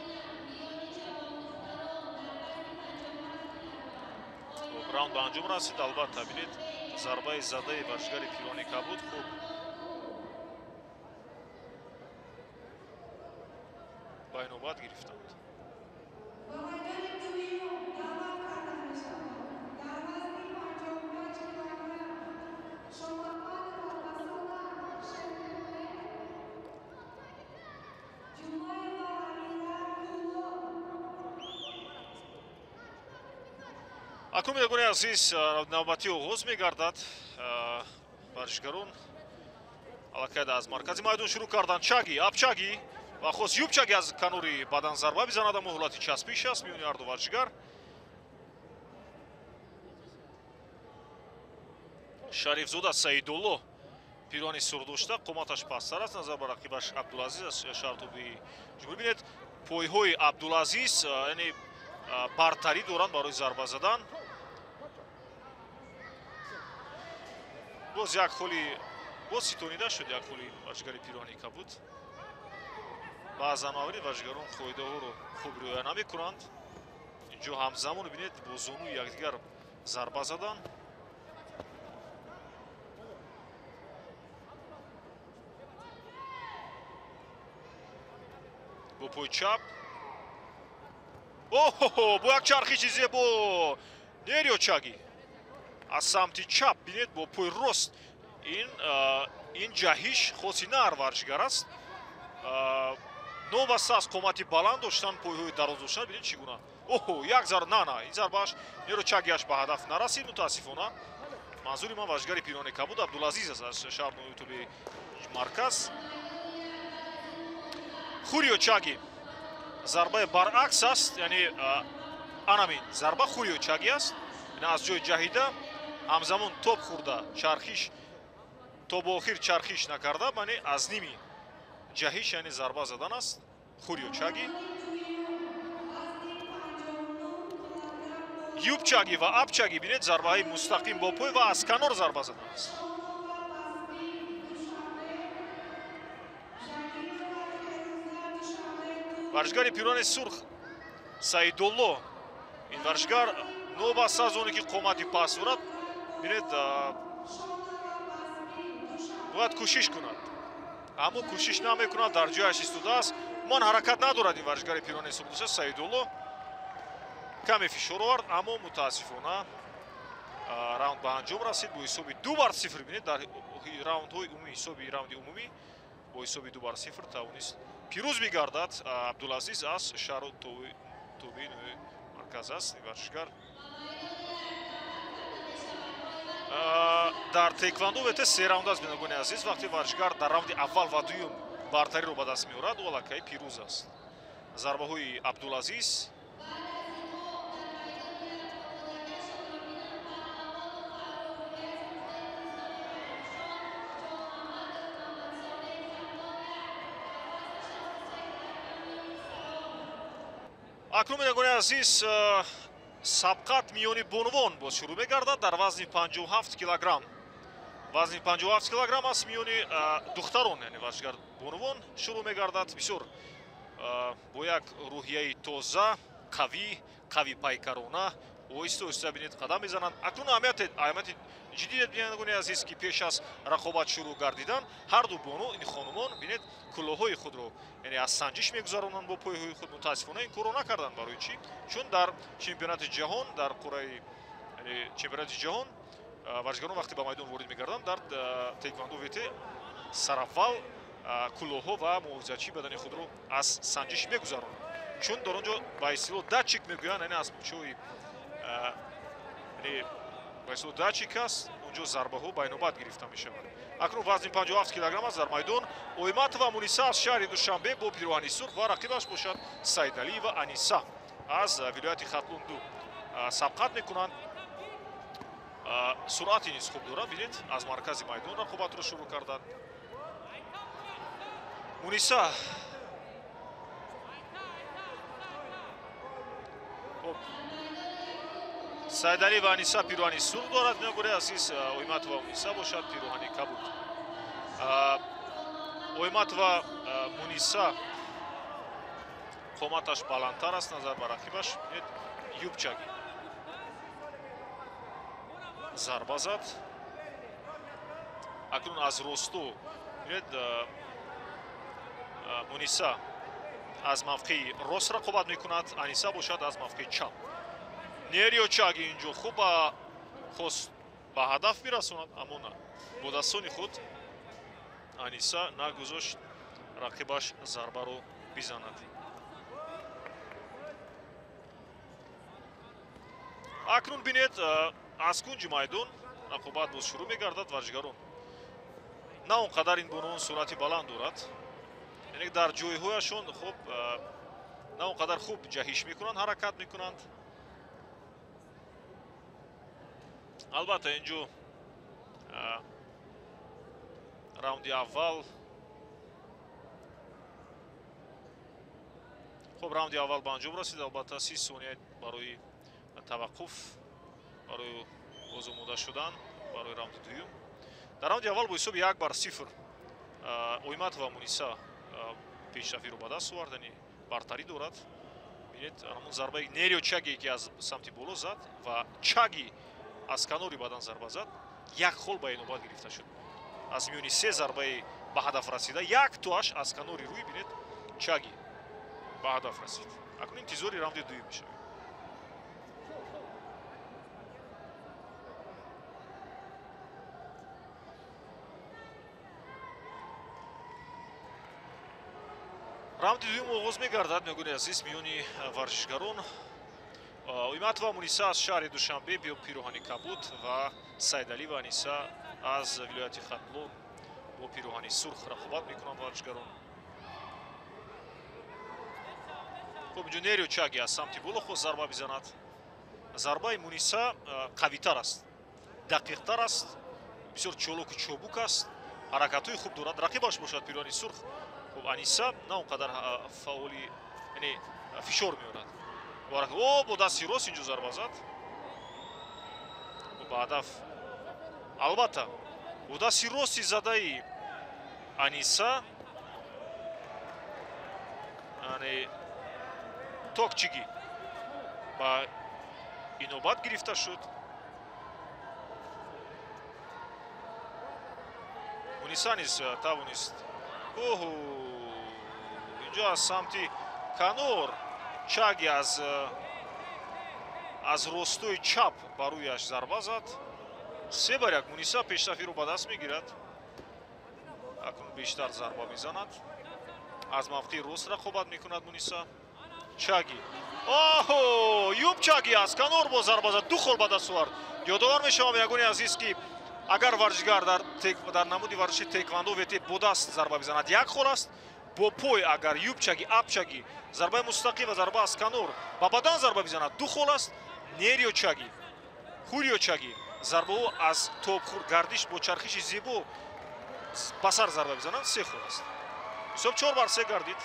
Раунд ба анҷом расид. Албатта, бинед, зарбаи задаи варзишгари пироҳани кабуд хуб ба инобат гирифтанд. Акнун, бинандагони азиз, навбатӣ оғоз мегардад. Варзишгарон Аллакай аз маркази майдон шурӯъ карданд. Чаги, Абчаги ва хост Юбчаги аз канори бадан зарба бизанад, аммо ҳолати часпиш аст миёни ҳарду варзишгар. Шарифзода Саидулло пирони сурх дошта, қоматаш пасттар аст назар ба рақибаш Абдулазиз аз шаҳртоби ҷумҳурӣ. Бинед, пойҳои Абдулазиз яъне бартарӣ доранд барои зарба задан. Боз як холи боз ситонида шуд як холи варзишгари пирони кабуд. Баъзан маврид варзишгарон қоидаҳоро хуб риоя намекунанд. Инҷо ҳамзамон бинед бо зонуи якдигар зарба задан. Бо пой чап. Оҳо, бо як чархиши зебо Нерио Чаги аз самти чап бинед бо пой рост. Ин ҷаҳиш хоси на ҳар варзишгар аст. Новаста аз қомати баланд доштан, пойҳои дароз доштан, бинед чӣ гуна. Оҳо, як зар на, ин зарбааш Нерио Чагиаш ба ҳадаф нарасид мутаассифона. Манзури ман варзишгари пирони кабуд Абдулазиз аст аз шаҳри тобеи марказ. Хурио Чаги зарбаи баръакс аст, яъне анамин зарба Хурио Чаги аст. Аз ҷои ҷаҳида ҳамзамон топ хӯрда, чархиш то бо охир чархиш накарда, яъне аз ними ҷаҳиш, яъне зарба задан аст. Хурио Чаги. Юбчаги ва Абчаги бинед зарбаҳои мустақим бо пой ва аз канор зарба задан аст. Варзишгари пирони сурх Саидулло. Ин варзишгар новаста аз оне ки қомати паст дорад, бинед бояд кӯшиш кунад, аммо кӯшиш намекунад, дар ҷояш истодааст. Ман ҳаракат надорад ин варзишгари пирони сурх Саидулло. Каме фишор овард, аммо мутаассифона раунд ба анҷом расид бо ҳисоби 2-0. Бинед дар раундҳои умумӣ, ҳисоби раунди умумӣ бо ҳисоби 2-0 тавонист пирӯз бигардад. Абдулазиз аз шаҳру тобеи марказ аст ин варзишгар. Дар тэквондо вете се раунд аст, бинандагони азиз. Вақте варзишгар дар раунди аввал ва дуюм бартариро ба даст меорад, ӯ аллакай пирӯз аст. Зарбаҳои Абдулазиз Акнун бинандагони азиз, сабқат миёни бонувон боз шурӯъ мегардад дар вазни 57 килограмм. Вазни 57 килограмм аст миёни духтарон, яъне варзишгар бонувон шурӯъ мегардад. Бисёр бо як рӯҳияи тоза, қавӣ, қавипайкарона оҳиста оҳиста бинед қадам мезананд. Акнун аҳамияти ҷиддӣ бинандагони азиз, ки пеш аз рақобат шурӯъ гардидан ҳарду бону, ин хонумон бинед кулоҳҳои худро яъне аз санҷиш мегузаронанд бо пойҳои худ. Мутаассифона ин корро накарданд. Барои чӣ? Чун дар чемпионати ҷаҳон, дар қуръаи чемпионати ҷаҳон варзишгарон вақте ба майдон ворид мегарданд дар тэквондо ВТ сараввал кулоҳҳо ва муҳофизатчии бадани худро аз санҷиш мегузаронанд. Чун дар он ҷо ба истилоҳ датчик мегӯянд, яъне асбобчаҳои ба истилоҳ датчик аст, онҷо зарбаҳо байнобат гирифта мешаванд. Акнун вазни 57 килограмм аст дар майдон Ойматова Муниса аз шаҳри Душанбе бо пироҳани сурх ва рақибаш бошад Сайдалиева Аниса аз вилояти Хатлон 2 сабқат мекунанд. Суръати низ хуб дорад. Бинед, аз маркази майдон рақобатро шурӯъ карданд. Муниса Сайдалиева Аниса пироҳани сурх дорад. Бинандагони азиз, Ойматова Муниса бошад пироҳани кабуд. Ойматова Муниса қоматаш баландтар аст назар ба рақибаш. Бинед, Юбчаги зарба зад. Акнун аз росту бинед Муниса аз мавқеи рост рақобат мекунад, Аниса бошад аз мавқеи чап. Нерио Чаги инҷо хуб хост ба ҳадаф бирасонад, аммо на. Бо дастони худ Аниса нагузошт рақибаш зарбаро бизанад. Акнун бинед, аз кунҷи майдон рақобат боз шурӯъ мегардад. Варзишгарон На он қадар ин бонувон суръати баланд дорад, яъне дар ҷойҳояшон хуб на он қадар хуб ҷаҳиш мекунанд, ҳаракат мекунанд. Албатта инҷо раунди аввал, хуб раунди аввал ба анҷом расид. Албатта 30 сония барои таваққуф, барои боз омода шудан барои раунди дуюм. Дар раунди аввал бо ҳисоби 1-0 Ойматова Муниса пешрафиро ба даст овард, яъне бартарӣ дорад. Бинед, ҳамон зарбаи нерио чаге ки аз самти боло зад ва чаги аз канори бадан зарба зад, як хол ба инобат гирифта шуд. Аз миёни се зарбаи ба ҳадаф расида, як тоаш аз канори рӯй, бинед, чаги ба ҳадаф расид. Акнун интизори раунди дуюм мешавем. Раунди дуюм оғоз мегардад, мегӯяд азиз, миёни варзишгарон. Ойматова Муниса аз шаҳри Душанбе бо пироҳани кабуд ва Сайдалиева Аниса аз вилояти Хатлон бо пироҳани сурх рақобат мекунанд варзишгарон. Хуб, инҷо нерио чаги аз самти боло хост зарба бизанад. Зарбаи Муниса қавитар аст, дақиқтар аст, бисёр чолоку чобук аст, ҳаракатҳои хуб дорад. Рақибаш бошад пироҳани сурх. Хуб, Аниса на он қадар фаъоли, яъне фишор меорад. О, бо дасти рост инҷо зарба зад. Ба ҳадаф. Албатта, бо дасти рости задаи Аниса, яъне токчиги ба инобат гирифта шуд. Муниса низ тавонист. Оҳо, инҷо аз самти канор чаги аз ростои чап ба рӯяш зарба зад. 3-1 Муниса пешрафиро ба даст мегирад. Акнун бештар зарба мезанад. Аз мавқеи рост рақобат мекунад Муниса. Чаги. Оҳо, юб чаги аз канор бо зарба зад, 2 хол ба даст овард. Ёдовар мешавам, ягони азиз, ки агар варзишгар дар намуди варзиши теквандо ВТ бо даст зарба бизанад, як хол аст. Бо пой агар юбчаги, апчаги, зарбаи мустақим ва зарба аз канор ба бадан зарба бизанад, 2 хол аст. Нерио чаги, хурио чаги, зарбаҳо аз топхӯр гардиш бо чархиши зебо ба сар зарба бизананд, 3 хол аст. Ҳисоб 4-3 гардид.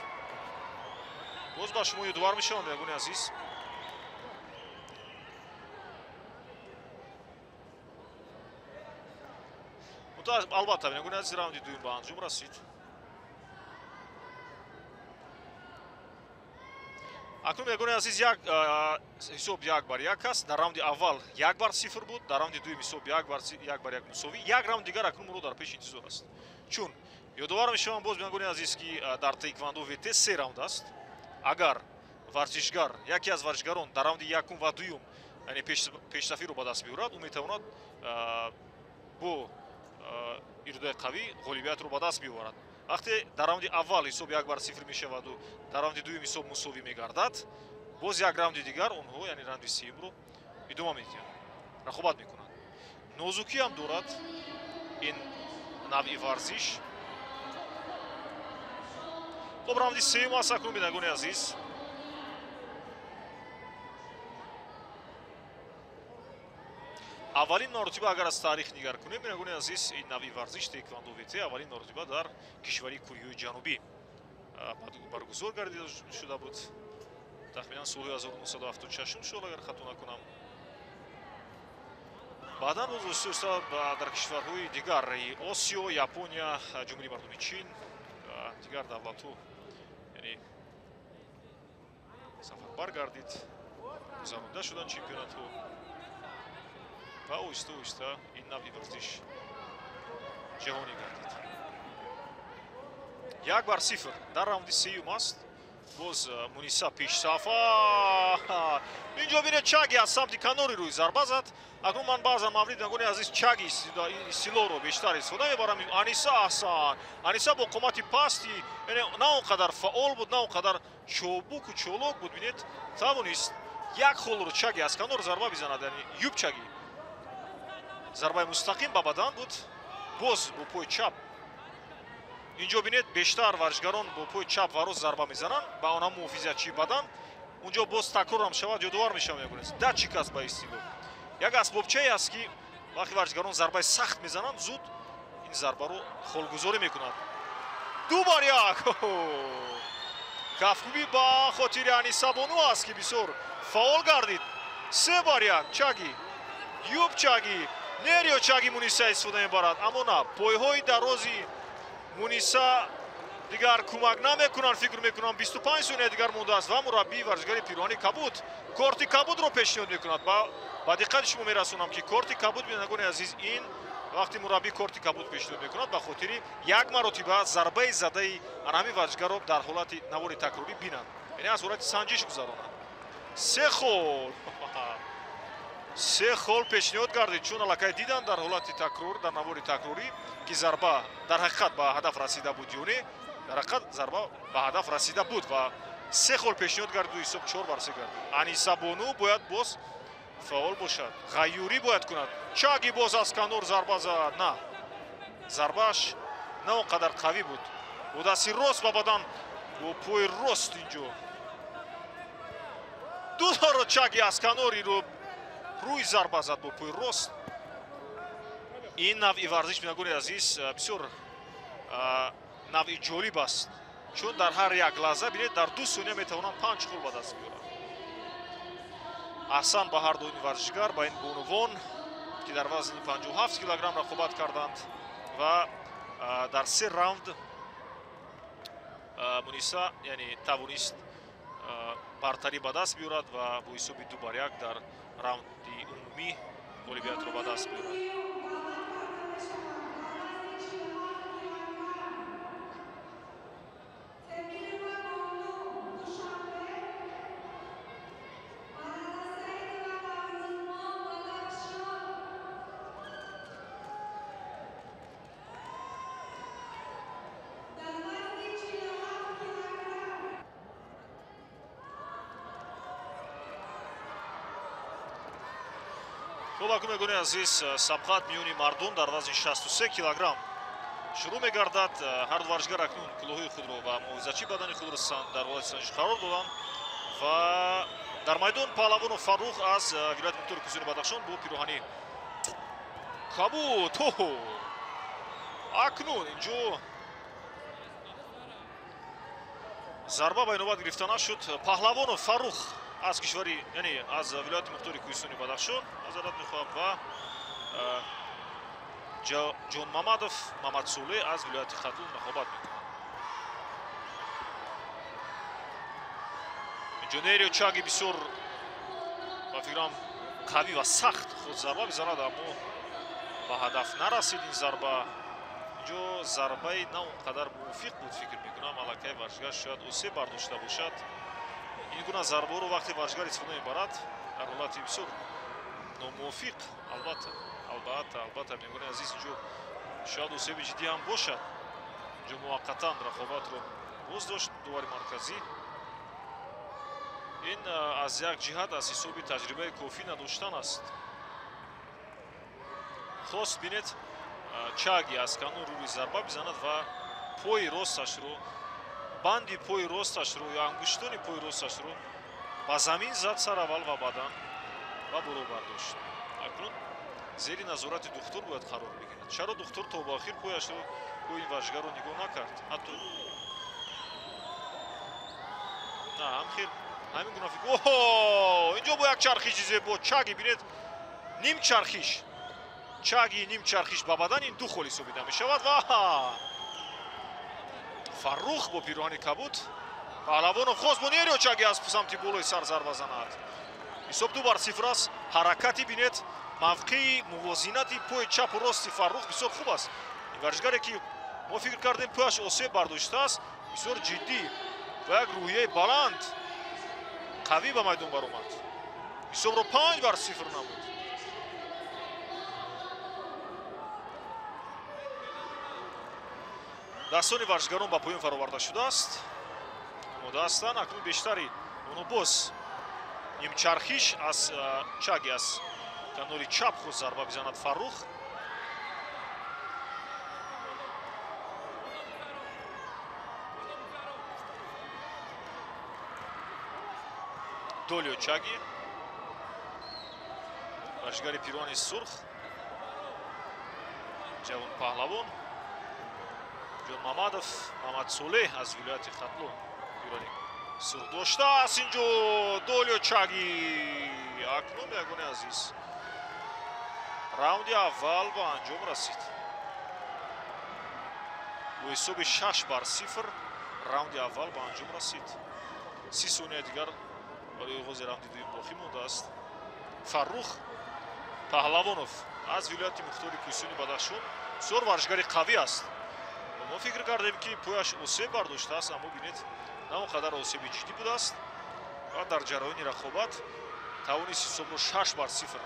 Боз ба шумо ёдовар мешавам, ягони азиз. Албатта, ягони азиз, раунди дуюм ба анҷом расид. Акнун, ягони азиз, ҳисоб 1-1 аст. Дар раунди аввал 1-0 буд, дар раунди дуюм ҳисоб 1-1 мусовӣ. Як раунд дигар акнун моро дар пеш интизор аст. Чун ёдовар мешавам боз, ягони азиз, ки дар теквандо ВТ 3 раунд аст. Агар варзишгар, яке аз варзишгарон дар раунди якум ва дуюм, яъне пешсафиро ба даст биёрад, ӯ метавонад бо иродаи қавӣ ғолибиятро ба даст биёварад. Вақте дар раунди аввал ҳисоб 1-0 мешаваду дар раунди дуюм ҳисоб мусовӣ мегардад, боз як раунди дигар онҳо, яъне раунди сеюмро идома медиҳанд, рақобат мекунанд. Нозукӣ ҳам дорад ин навъи варзиш. Хуб, раунди сеюм аст акнун, бинандагони азиз. Аввалин маротиба агар аз таърих нигар кунем, бинандагони азиз, ин навъи варзиш теквандо ВТ аввалин маротиба дар кишвари Кореяи Ҷанубӣ баргузор гардида шуда буд. Тахминан соли 1976 шуд, агар хато накунам. Баъдан боз оҳиста дар кишварҳои дигар Осиё, Япония, Ҷумҳурии Мардумии Чин ва дигар давлатҳо, яъне сафарбар гардид, гузаронда шуданд чемпионатҳо ва оҳиста оҳиста ин навъи варзиш ҷаҳонӣ гардид. 1-0 дар раунди сеюм аст. Боз Муниса пешсафа. Инҷо бинед, чаги аз самти канори рӯй зарба зад. Акнун ман баъзан маврид, нагони азиз, чаги истилоҳро бештар истифода мебарам. Аниса аҳсан. Аниса бо қомати пасти, яъне на он қадар фаъол буд, на он қадар чобуку чолок буд. Бинед, тавонист як холро чаги аз канор зарба бизанад, яъне юб чаги. Зарбаи мустақим ба бадан буд. Боз бо пои чап Инҷо бинед, бештар варзишгарон бо пои чап ва рост зарба мезананд, ба онҳо муҳофизатчии бадан. Унҷо боз такрорам шавад, ёдовар мешавам, ягонест. Датчик аст ба истилоҳ. Як асбобчае аст, ки вақте варзишгарон зарбаи сахт мезананд, зуд ин зарбаро холгузорӣ мекунад. 2-1. Кафкӯбӣ ба хотири Аниса Бону аст, ки бисёр фаъол гардид. 3-1. Чаги, Юб Чаги, Нерио Чаги Муниса истифода мебарад, аммо на, пойҳои дарози Муниса дигар кӯмак намекунанд, фикр мекунам 25 сония дигар мондааст ва мураббии варзишгари пироҳани кабуд корти кабудро пешниҳод мекунад. Ба диққати шумо мерасонам, ки корти кабуд, бинандагони азиз, ин вақти мураббӣ корти кабуд пешниҳод мекунад ба хотири як маротиба зарбаи задаи ана ҳамин варзишгарро дар ҳолати навори такрорӣ бинанд, яъне аз ҳолати санҷиш гузаронанд. Се хол, се хол пешниҳод гардид, чун аллакай диданд дар ҳолати такрор, дар навори такрорӣ, ки зарба дар ҳақиқат ба ҳадаф расида буд ё не. Дар ҳақиқат зарба ба ҳадаф расида буд ва се хол пешниҳод гардиду ҳисоб 4-3 гардид. Аниса Бону бояд боз фаъол бошад, ғайюрӣ бояд кунад. Чаги боз аз канор зарба зад, на, зарбааш на он қадар қавӣ буд. Бо дасти рост ба бадан, бо пои рост инҷо дуторо Чаги аз канори рӯи зарба зад бо пои рост. Ин навъи варзиш, бинандагони азиз, бисёр навъи ҷолиб аст, чун дар ҳар як лаҳза, бинед, дар 2 сония метавонанд 5 хол ба даст биёранд. Аҳсан ба ҳар ду ин варзишгар, ба ин бонувон, ки дар вазни 57 килограмм рақобат карданд ва дар 3 раунд Муниса, яъне, тавонист бартарӣ ба даст биёрад ва бо ҳисоби 2-1 дар раунди умумӣ ғолибиятро ба даст биёрад. Хуб, акнун, азиз, сабқат миёни мардон дар вазни 63 килограмм шурӯъ мегардад. Ҳар ду варзишгар акнун кулоҳои худро ва муҳофизатчии бадани худро дар ҳолати санҷиш қарор доданд ва дар майдон Паҳлавону Фаррух аз вилояти мухтори Кӯҳистони Бадахшон бо пироҳани кабуд. Акнун инҷо зарба ба инобат гирифта нашуд. Паҳлавону Фаррух аз кишвари, яъне аз вилояти мухтори Кӯҳистони Бадахшон назарат мехоҳам ва Ҷонмамадов Мамадсуле аз вилояти Хатлон рақобат мекунад. Инҷо Нерио Чаги бисёр, ба фикрам, қавӣ ва сахт худ зарба мезанад, аммо ба ҳадаф нарасид ин зарба. Инҷо зарбаи на он қадар мувофиқ буд, фикр мекунам, аллакай варзишгар шояд осеб бардошта бошад. Ин гуна зарбаҳоро вақте варзишгар истифода мебарад дар ҳолати бисёр номувофиқ, албатта, албатта, албатта, бинандагони азиз, инҷо шояд осеби ҷиддӣ ҳам бошад. Инҷо муваққатан рақобатро боз дошт дувари марказӣ. Ин аз як ҷиҳат аз ҳисоби таҷрибаи кофӣ надоштан аст. Хост, бинед, Чаги аз канор рӯи зарба бизанад ва пои росташро, банди пои росташро ё ангуштони пои росташро ба замин зад сараввал ва баъдан ва боло бардошт. Акнун зери назорати духтур бояд қарор бигирад. Чаро духтур то ба охир пояшро, пои ин варзишгарро нигоҳ накард? Ҳатто на ҳамхел ҳамин гуна фикр. Оҳо, инҷо бо як чархиши зебо Чаги, бинед, ним чархиш, Чаги ним чархиш ба бадан, ин 2 хол ҳисобида мешавад ва Фаррух бо пироҳани кабуд. Паҳлавонов хост бо Нерио Чаги аз самти болои сар зарба занад. Ҳисоб 2-0 аст. Ҳаракати, бинед, мавқеи мувозинати пои чапу рости Фаррух бисёр хуб аст. Ин варзишгаре, ки мо фикр кардем пояш осеб бардоштааст, бисёр ҷиддӣ ва як рӯҳияи баланд қавӣ ба майдон баромад. Ҳисобро 5-0 намуд. Дастони варзишгарон ба поён фароварда шудааст, омода ҳастанд. Акнун бештари оно боз нимчархиш аз Чаги аз канори чап хост зарба бизанад Фаррух. Долио Чаги, варзишгари пирони сурх, ҷавон паҳлавон Ҷон Мамадов Мамадсолеҳ аз вилояти Хатлон пирони сурх доштааст. Инҷо Долио Чаги. Акнун ягони азиз, раунди аввал ба анҷом расид бо ҳисоби 6-0. Раунди аввал ба анҷом расид. 30 сония дигар барои оғози раунди дуюм боқӣ мондааст. Фаррух Паҳлавонов аз вилояти мухтори Кӯҳистони Бадахшон бисёр варзишгари қавӣ аст. Мо фикр кардем, ки пояш осеб бардоштааст, аммо бинед, на он қадар осеби ҷиддӣ будааст ва дар ҷараёни рақобат тавонист ҳисобро 6-0.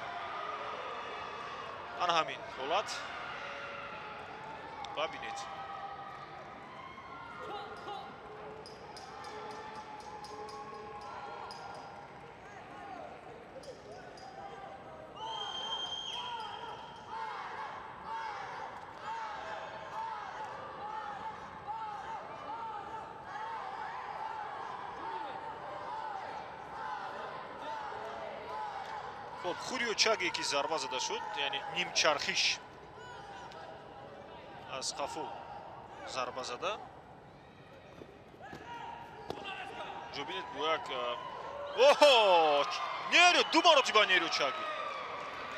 Ана ҳамин ҳолат ва бинед. Хоб, Хурио Чаги ки зарба зада шуд, яъне нимчархиш аз қафо зарба зада. Инҷо бинед, бо як оҳо, Нерио, ду маротиба Нерио Чаги.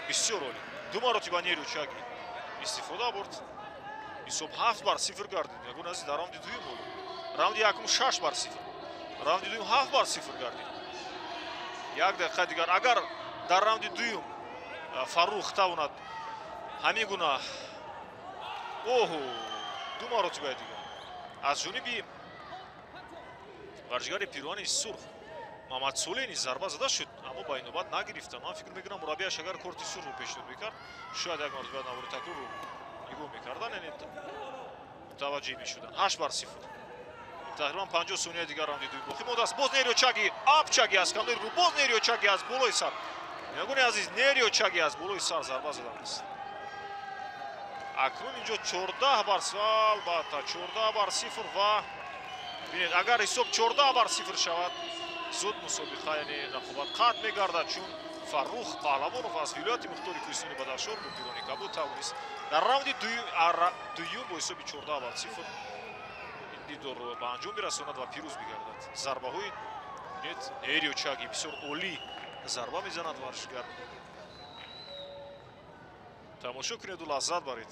Бисёр олӣ. Ду маротиба Нерио Чаги истифода бурд. Ҳисоб 7-0 гардид. Ягон азиз, дар раунди дуюм буд. Раунди якум 6-0. Раунди дуюм 7-0 гардид. Як дақиқа дигар агар дар раунди дуюм Фаррух тавонад ҳамин гуна оҳо, ду маротибаи дигар аз ҷониби варзишгари пирони сурх Мамадсолеҳ низ зарба зада шуд, аммо ба ин навбат нагирифта. Ман фикр мекунам, мураббиаш агар корти сурхро пешниҳод мекард, шояд як маротиба навори такрорро нигоҳ мекардан, яъне мутаваҷҷеҳ мешуданд. 8-0. Тақрибан 50 сония дигар раунди дуюм боқӣ мондааст. Боз Нерио Чаги, ап Чаги аз канори рӯ, боз Нерио Чаги аз болои сар. Ягони азиз, Нерио Чаги аз болои сар зарба задааст. Акнун инҷо 14 албатта 14-0 ва бинед, агар ҳисоб 14-0 шавад, зуд мусобиқа, яъне рақобат қатъ мегардад, чун Фаррух Паҳлавонов аз вилояти мухтори Кӯҳистони Бадахшон бо пирони кабуд тавонист дар раунди дуюм бо ҳисоби 14-0 ин дидорро ба анҷом бирасонад ва пирӯз бигардад. Зарбаҳои бинед, Нерио Чаги бисёр олӣ зарба мезанад варзишгар. Тамошо кунеду лаззат баред.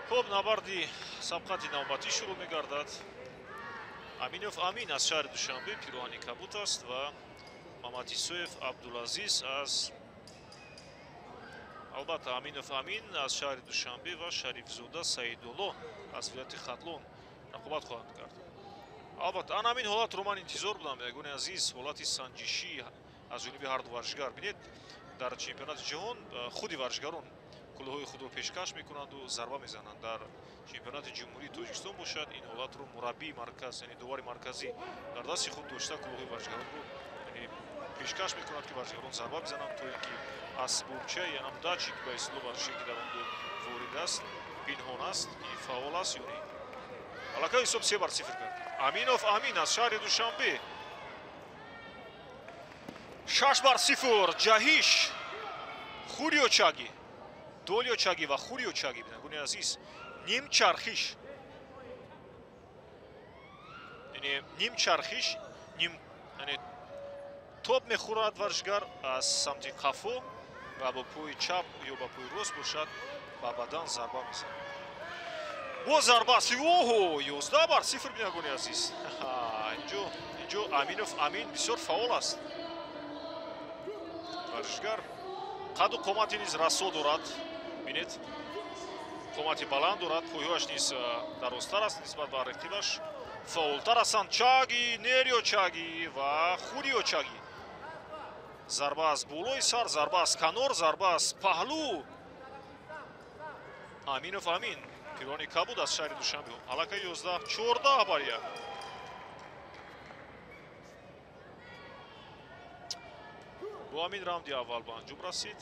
Хоб, набарди сабқати навбатӣ шурӯъ мегардад. Аминов Амин аз шаҳри Душанбе пироҳани кабут аст ва Мамадисоев Абдулазиз аз албатта Аминов Амин аз шаҳри Душанбе ва Шарифзода Саидулло аз вилояти Хатлон рақобат хоҳанд кард. Албатта ана ҳамин ҳолатро ман интизор будам, ягони азиз, ҳолати санҷишӣ аз ҷониби ҳарду варзишгар. Бинед, дар чемпионати ҷаҳон худи варзишгарон кулоҳҳои худро пешкаш мекунанду зарба мезананд. Дар чемпионати ҷумҳурии Тоҷикистон бошад, ин ҳолатро мураббии марказ, яъне довари марказӣ дар дасти худ дошта кулоҳҳои варзишгаронро пешкаш мекунад, ки варзишгарон зарба бизананд, то ин ки асбобчаи янам датчик ба истилоҳ варзише ки дар он ворид аст, пинҳон аст, ки фаъол аст ё не. Аллакай ҳисоб 3-0 гардид. Аминов Амин аз шаҳри Душанбе 6-0. Ҷаҳиш Хурио Чаги, Долио Чаги ва Хурио Чаги. Бинандагони азиз, нимчархиш, яъне нимчархиш, ним, яъне топ мехӯрад варзишгар аз самти қафо ва бо пои чап ё ба пои рост бошад ба бадан зарба мезанад. Боз зарба аст. Оҳо, 11-0, бинандагони азиз. Инҷо Аминов Амин бисёр фаъол аст варзишгар. Қаду қомати низ расо дорад. Бинед, қомати баланд дорад, пойҳояш низ дарозтар аст нисбат ба рақибаш. Фаъолтар ҳастанд Чаги, Нерио Чаги ва Хурио Чаги. Зарба аз болои сар, зарба аз канор, зарба аз паҳлӯ. Аминов Амин, пирони кабуд аз шаҳри Душанбе. Аллакай 11, 14-1. Бо ҳамин раунди аввал ба анҷом расид.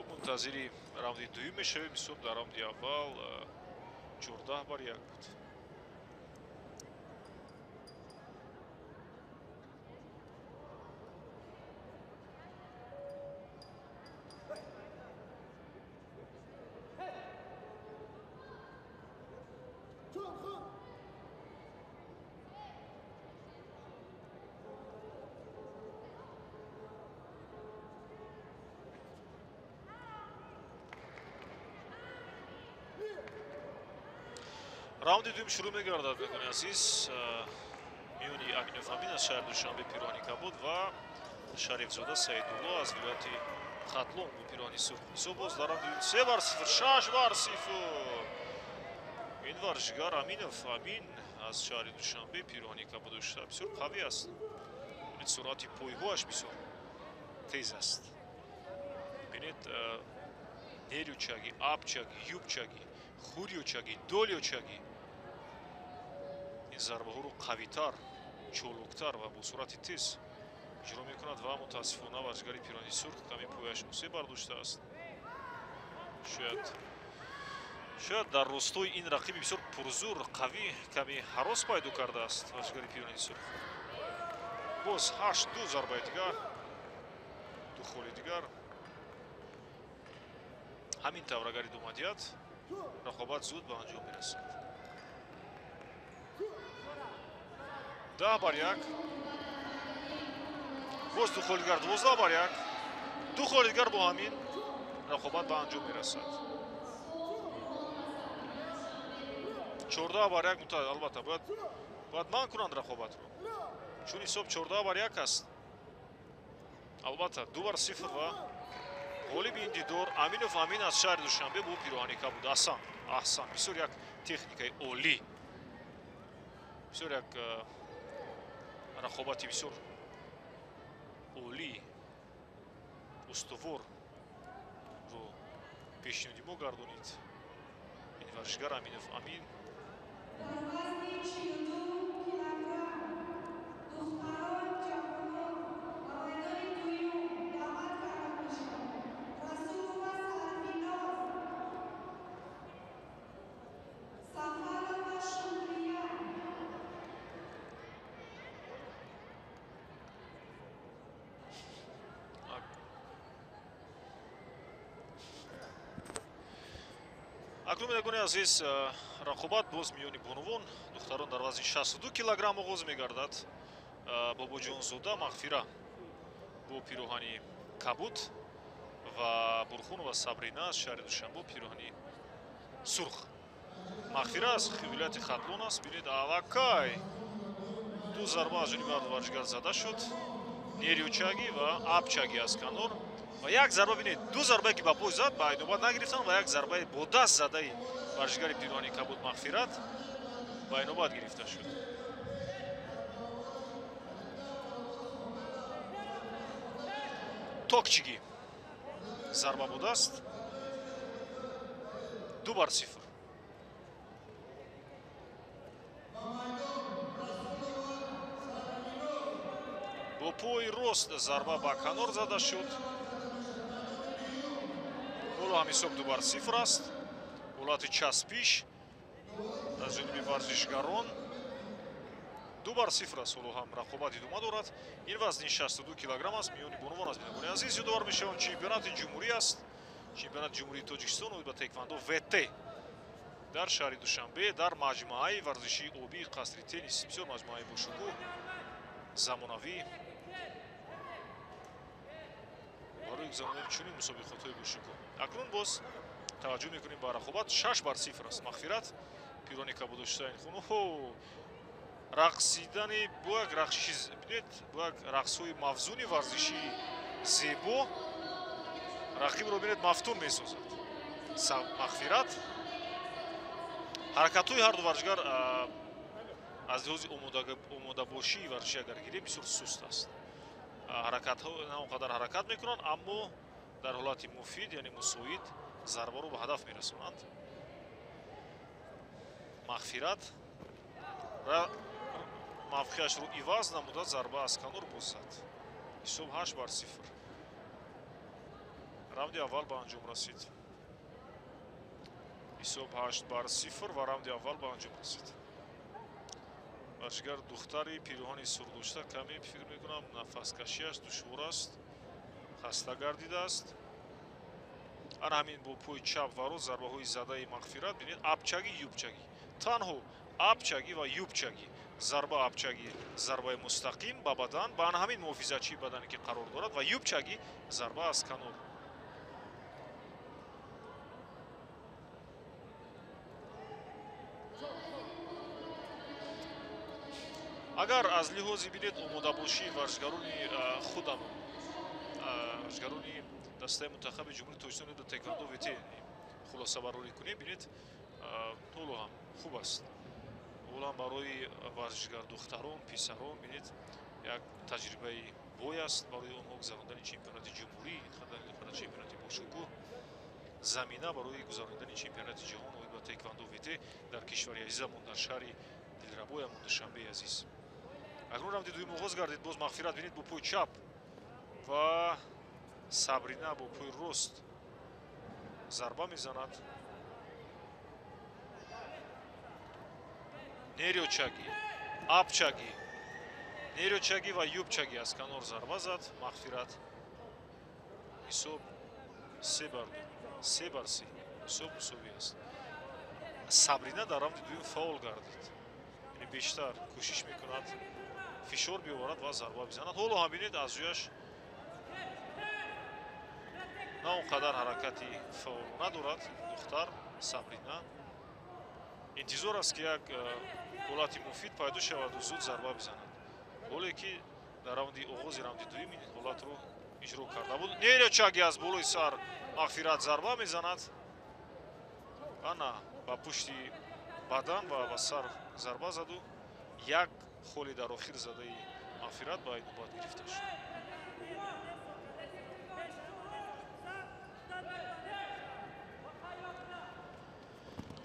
Мунтазири раунди дуюм мешавем. Ҳисоб дар раунди аввал 14-1 буд. Раунди дуюм шурӯъ мегардад, бинандагони азиз. Миёни Аминов Амин аз шаҳри Душанбе пироҳани кабуд ва Шарифзода Саидулло аз вилояти Хатлон бо пироҳани сурх. Ҳисоб боз дар раунди дуюм 3-0, 6-0. Ин варзишгар Аминов Амин аз шаҳри Душанбе пироҳани кабуд дошта бисёр қавӣ аст. Бинед, суръати пойҳоаш бисёр тез аст. Бинед, нерючаги, апчаги, юбчаги, хурючаги, долючаги. Ин зарбаҳоро қавитар, чолоктар ва бо суръати тез иҷро мекунад ва мутаассифона варзишгари пироҳани сурх каме пояш осеб бардоштааст. Шояд дар ростои ин рақиби бисёр пурзур, қавӣ каме ҳарос пайдо кардааст варзишгари пироҳани сурх. Боз 8-2 зарбаи дигар, ду холи дигар. Ҳамин тавр агар идома диҳад, рақобат зуд ба анҷом мерасад. 10-1. Боз ду холи дигар, 12-1. Ду холи дигар бо ҳамин рақобат ба анҷом мерасад. 14-1. Албатта бояд манъ кунанд рақобатро, чун ҳисоб 14-1 аст. Албатта 2-0 ва ғолиби ин дидор Аминов Амин аз шаҳри Душанбе бо пироҳани кабуд. Аҳсан, аҳсан, бисёр як техникаи олӣ, бисёр як рақобати бисёр олӣ, устуворро пешниҳоди мо гардонид ин варзишгар Аминов Амин. Акнун, бинандагони азиз, рақобат боз миёни бонувон, духтарон дар вазни 62 килограмм оғоз мегардад. Бобоҷонзода Мағфира бо пироҳани кабуд ва Бурхунова Сабрина аз шаҳри Душанбе бо пироҳани сурх. Мағфира аз вилояти Хатлон аст. Бинед, аллакай ду зарба аз ҷониби ҳарду варзишгар зада шуд. Нерючаги ва апчаги аз канор. Ва як зарба, бинед, ду зарбае ки ба пой зад, ба инобат нагирифтанд ва як зарбаи бо даст задаи варзишгари пироҳани кабуд Мағфират ба инобат гирифта шуд. Токчиги зарба бо даст, 2-0. Бо пои рост зарба ба канор зада шуд. Ҳоло ҳам ҳисоб 2-0 аст. Ҳолати часпиш аз ҷониби варзишгарон 2-0 аст. Ҳоло ҳам рақобат идома дорад. Ин вазни 62 килограмм аст. Миёни бонувон аст. Бинандагони азиз, ёдовар мешавам, чемпионати ҷумҳурӣ аст. Чемпионати ҷумҳурии Тоҷикистон оид ба тэквондо ВТ дар шаҳри Душанбе дар маҷмӯаи варзишии обии қасри теннис. Бисёр маҷмӯаи бошукӯҳ, замонавӣ барои гузаронидани чунин мусобиқотҳои бошукӯҳ. Акнун боз таваҷҷӯҳ мекунем ба рақобат. 6-0 аст. Мағфират пирони кабуд дошта ин хун. Оҳо, рақсидани бо як рақшиши, бинед, бо як рақсҳои мавзуни варзишии зебо рақибро, бинед, мафтун месозад. Мағфират ҳаракатҳои ҳарду варзишгар аз лиҳози омодабошии варзишӣ агар гирем бисёр суст аст. Ҳаракатҳо на он қадар ҳаракат мекунанд, аммо Дар ҳолати муфид, яъне мусоид, зарбаро ба ҳадаф мерасонанд. Мағфират мавқеашро иваз намуда, зарба аз канор боз зад. Ҳисоб 8-0. Раунди аввал ба анҷом расид. Ҳисоб 8-0 ва раунди аввал ба анҷом расид. Варзишгар духтари пироҳани сурдошта каме фикр мекунам нафаскашиаш душвор аст, хаста гардидааст. Ана ҳамин бо пои чап ва рост зарбаҳои задаи Мағфират. Бинед, апчагӣ, юбчагӣ, танҳо апчагӣ ва юбчагӣ, зарба апчагӣ зарбаи мустақим ба бадан, ба ана ҳамин муҳофизатчии бадане ки қарор дорад, ва юбчагӣ зарба аз канор. Агар аз лиҳози бинед омодабошии варзишгарони худамон, варзишгарони дастаи мунтахаби Ҷумҳурии Тоҷикистон до тэквондо ВТ хулосабарорӣ кунем, бинед, ҳоло ҳам хуб аст. Ҳоло ҳам барои варзишгар духтарон, писарон, бинед, як таҷрибаи бой аст барои онҳо гузарондани чемпионати ҷумҳурӣ, қадар чемпионати бошукӯҳ, замина барои гузарондани чемпионати ҷаҳон оид ба тэквондо ВТ дар кишвари азизамон, дар шаҳри дилрабоямон Душанбеи азиз. Акнун раунди дуюм оғоз гардид. Боз Мағфират, бинед, бо пои чап ва Сабрина бо пои рост зарба мезанад. Нерёчагӣ, апчагӣ, нерёчагӣ ва юбчагӣ аз канор зарба зад Мағфират. Ҳисоб 3-2, 3-3, ҳисоб мусовӣ аст. Сабрина дар раунди дуюм фаъол гардид, яъне бештар кӯшиш мекунад фишор биёварад ва зарба бизанад. Ҳоло ҳам бинед, аз ҷояш на он қадар ҳаракати фаъолона дорад духтар Сабрина. Интизор аст, ки як ҳолати муфид пайдо шаваду зуд зарба бизанад. Ҳоле ки дар раунди оғози раунди дуюм ин ҳолатро иҷро карда буд. Нерёчагӣ аз болои сар Мағфират зарба мезанад. Ана ба пушти бадан ва ба сар зарба заду як холи дар охир задаи Мағфират ба инобат гирифта шуд.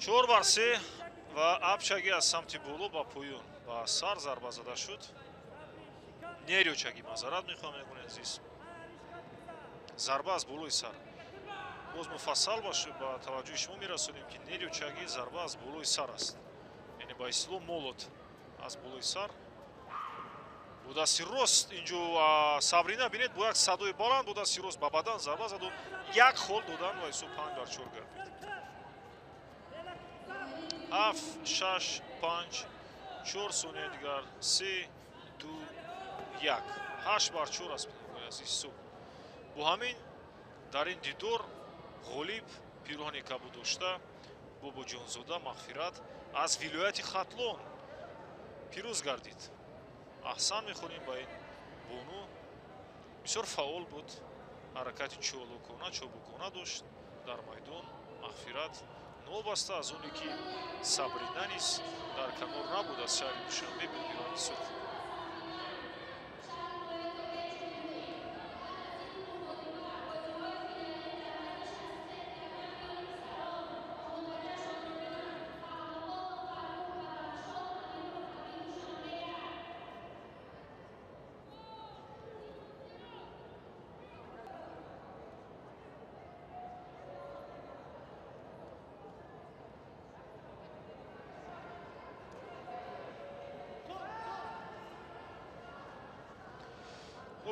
4-3 ва апчагӣ аз самти боло ба поён ба сар зарба зада шуд. Нерёчагӣ, маъзарат мехоҳам, мегӯяд азиз, зарба аз болои сар. Боз муфассал ба таваҷҷӯҳи шумо мерасонем, ки нерёчагӣ зарба аз болои сар аст, яъне ба истилоҳ молот аз болои сар. Бо дасти рост инҷо Сабрина, бинед, бо як садои баланд бо дасти рост ба бадан зарба заду як хол додан ва ҳисоб 5-4 гардид. 7, 6, 5, 4 сония дигар, 3, 2, 1. 8-4 аст аз ҳисоб. Бо ҳамин дар ин дидор ғолиб пироҳани кабуд дошта Бобоҷонзода Мағфират аз вилояти Хатлон пирӯз гардид. Аҳсан мехонем ба ин бону, бисёр фаъол буд, ҳаракати чолокона, чобукона дошт дар майдон Мағфират, новобаста аз оне ки Сабрина низ дар канор набуд, аз шаҳри Душанбе бо пироҳани сурх.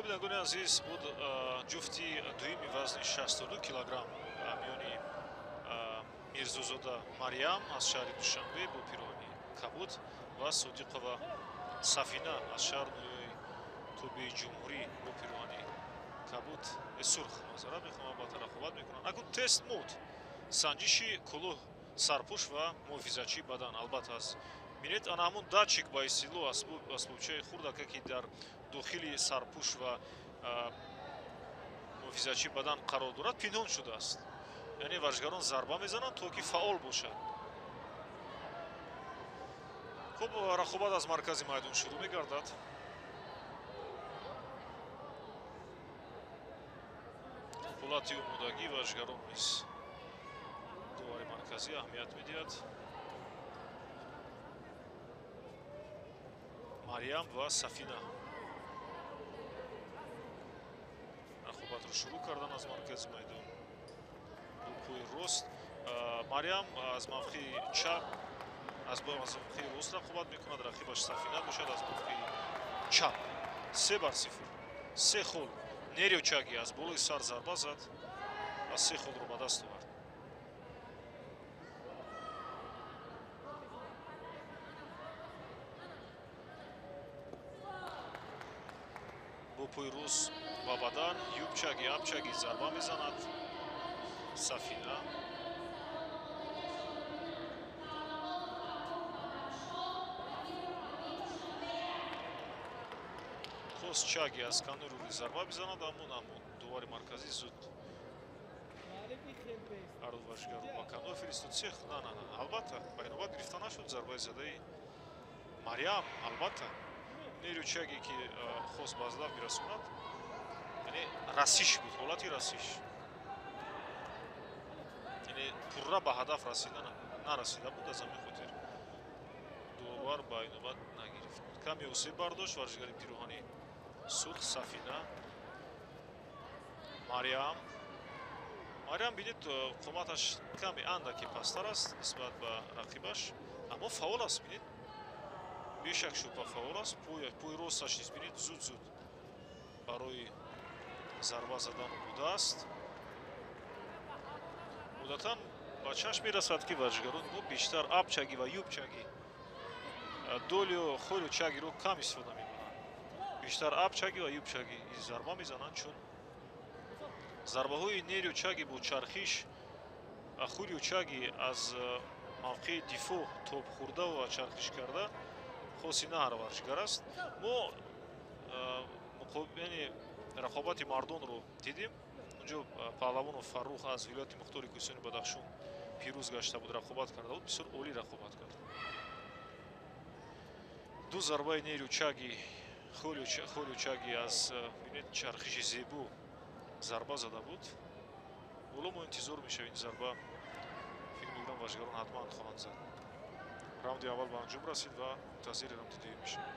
Бинандагони азиз, буд ҷуфти дуюми вазни 62 килограмм миёни Мирзозода Марьям аз шаҳри Душанбе бо пироҳани кабуд ва Содиқова Сафина аз шаҳр ноҳияи тобеи ҷумҳурӣ бо пироҳани кабуд сурх. Маъзарат мехоҳам, ба рақобат мекунанд. Акун тест мод, санҷиши кулоҳ, сарпӯш ва муҳофизатчии бадан. Албатта аз бинед, ана ҳамон датчик ба истилоҳ асбобчаи хурдака, ки дар дохили сарпӯш ва муҳофизатчии бадан қарор дорад, пинҳон шудааст. Яъне варзишгарон зарба мезананд, то ки фаъол бошад. Хуб, рақобат аз маркази майдон шурӯъ мегардад. Ҳолати омодагӣ варзишгарон низ довари марказӣ аҳамият медиҳад. Мариям ва Сафина рақобатро шурӯъ кардан аз маркази майдон. Бо пои рост Мариям аз мавқеи чап, аз мавқеи рост рақобат мекунад, рақибаш Сафина бошад аз мавқеи чап. 3-0. Се хол. Нерио Чаги аз болои сар зарба зад ва се холро ба даст овард. Бо пои рост ба бадан Юбчаги, Абчаги зарба мезанад. Сафина хост Чаги аз канори рӯи зарба бизанад, аммо намонд. Довари марказӣ зуд ҳарду варзишгарро ба канор фиристод. Сех на, на, на, албатта ба инобат гирифта нашуд зарбаи задаи Мариам. Албатта Нерио Чаги ки хост ба ҳадаф бирасонад, яъне расиш буд, ҳолати расиш, яъне пурра ба ҳадаф расида нарасида буд, аз ҳамин хотир довар ба инобат нагирифт. Каме осеб бардошт варзишгари пироҳани сурх Сафина. Мариам, Мариам бинед, қоматаш каме андаке пасттар аст нисбат ба рақибаш, аммо фаъол аст. Бинед, бешак шубҳа фаъол аст. Пои росташ низ бинед зуд зуд барои зарба задан омода аст. Одатан ба чашм мерасад, ки варзишгарони мо бештар Абчаги ва Юбчаги, Долио Холио Чагиро кам истифода мебаранд. Бештар Абчаги ва Юбчаги зарба мезананд, чун зарбаҳои Нерио Чаги бо чархиш, Хулио Чаги аз мавқеи дифоъ тоб хӯрда ва чархиш карда хоси на ҳар варзишгар аст. Мо яъне рақобати мардонро дидем. Унҷо Паҳлавонов Фаррух аз вилояти мухтори кӯҳистони Бадахшон пирӯз гашта буд, рақобат карда буд, бисёр олӣ рақобат кард. Ду зарбаи Нерио Чаги, Холио Чаги аз бинед чархиши зебо зарба зада буд. Ҳоло мо интизор мешавем ин зарба, фикр мекунам варзишгарон ҳатман хоҳанд зад. Раунди аввал ба анҷом расид ва мунтазири раунди дуюм мешавем.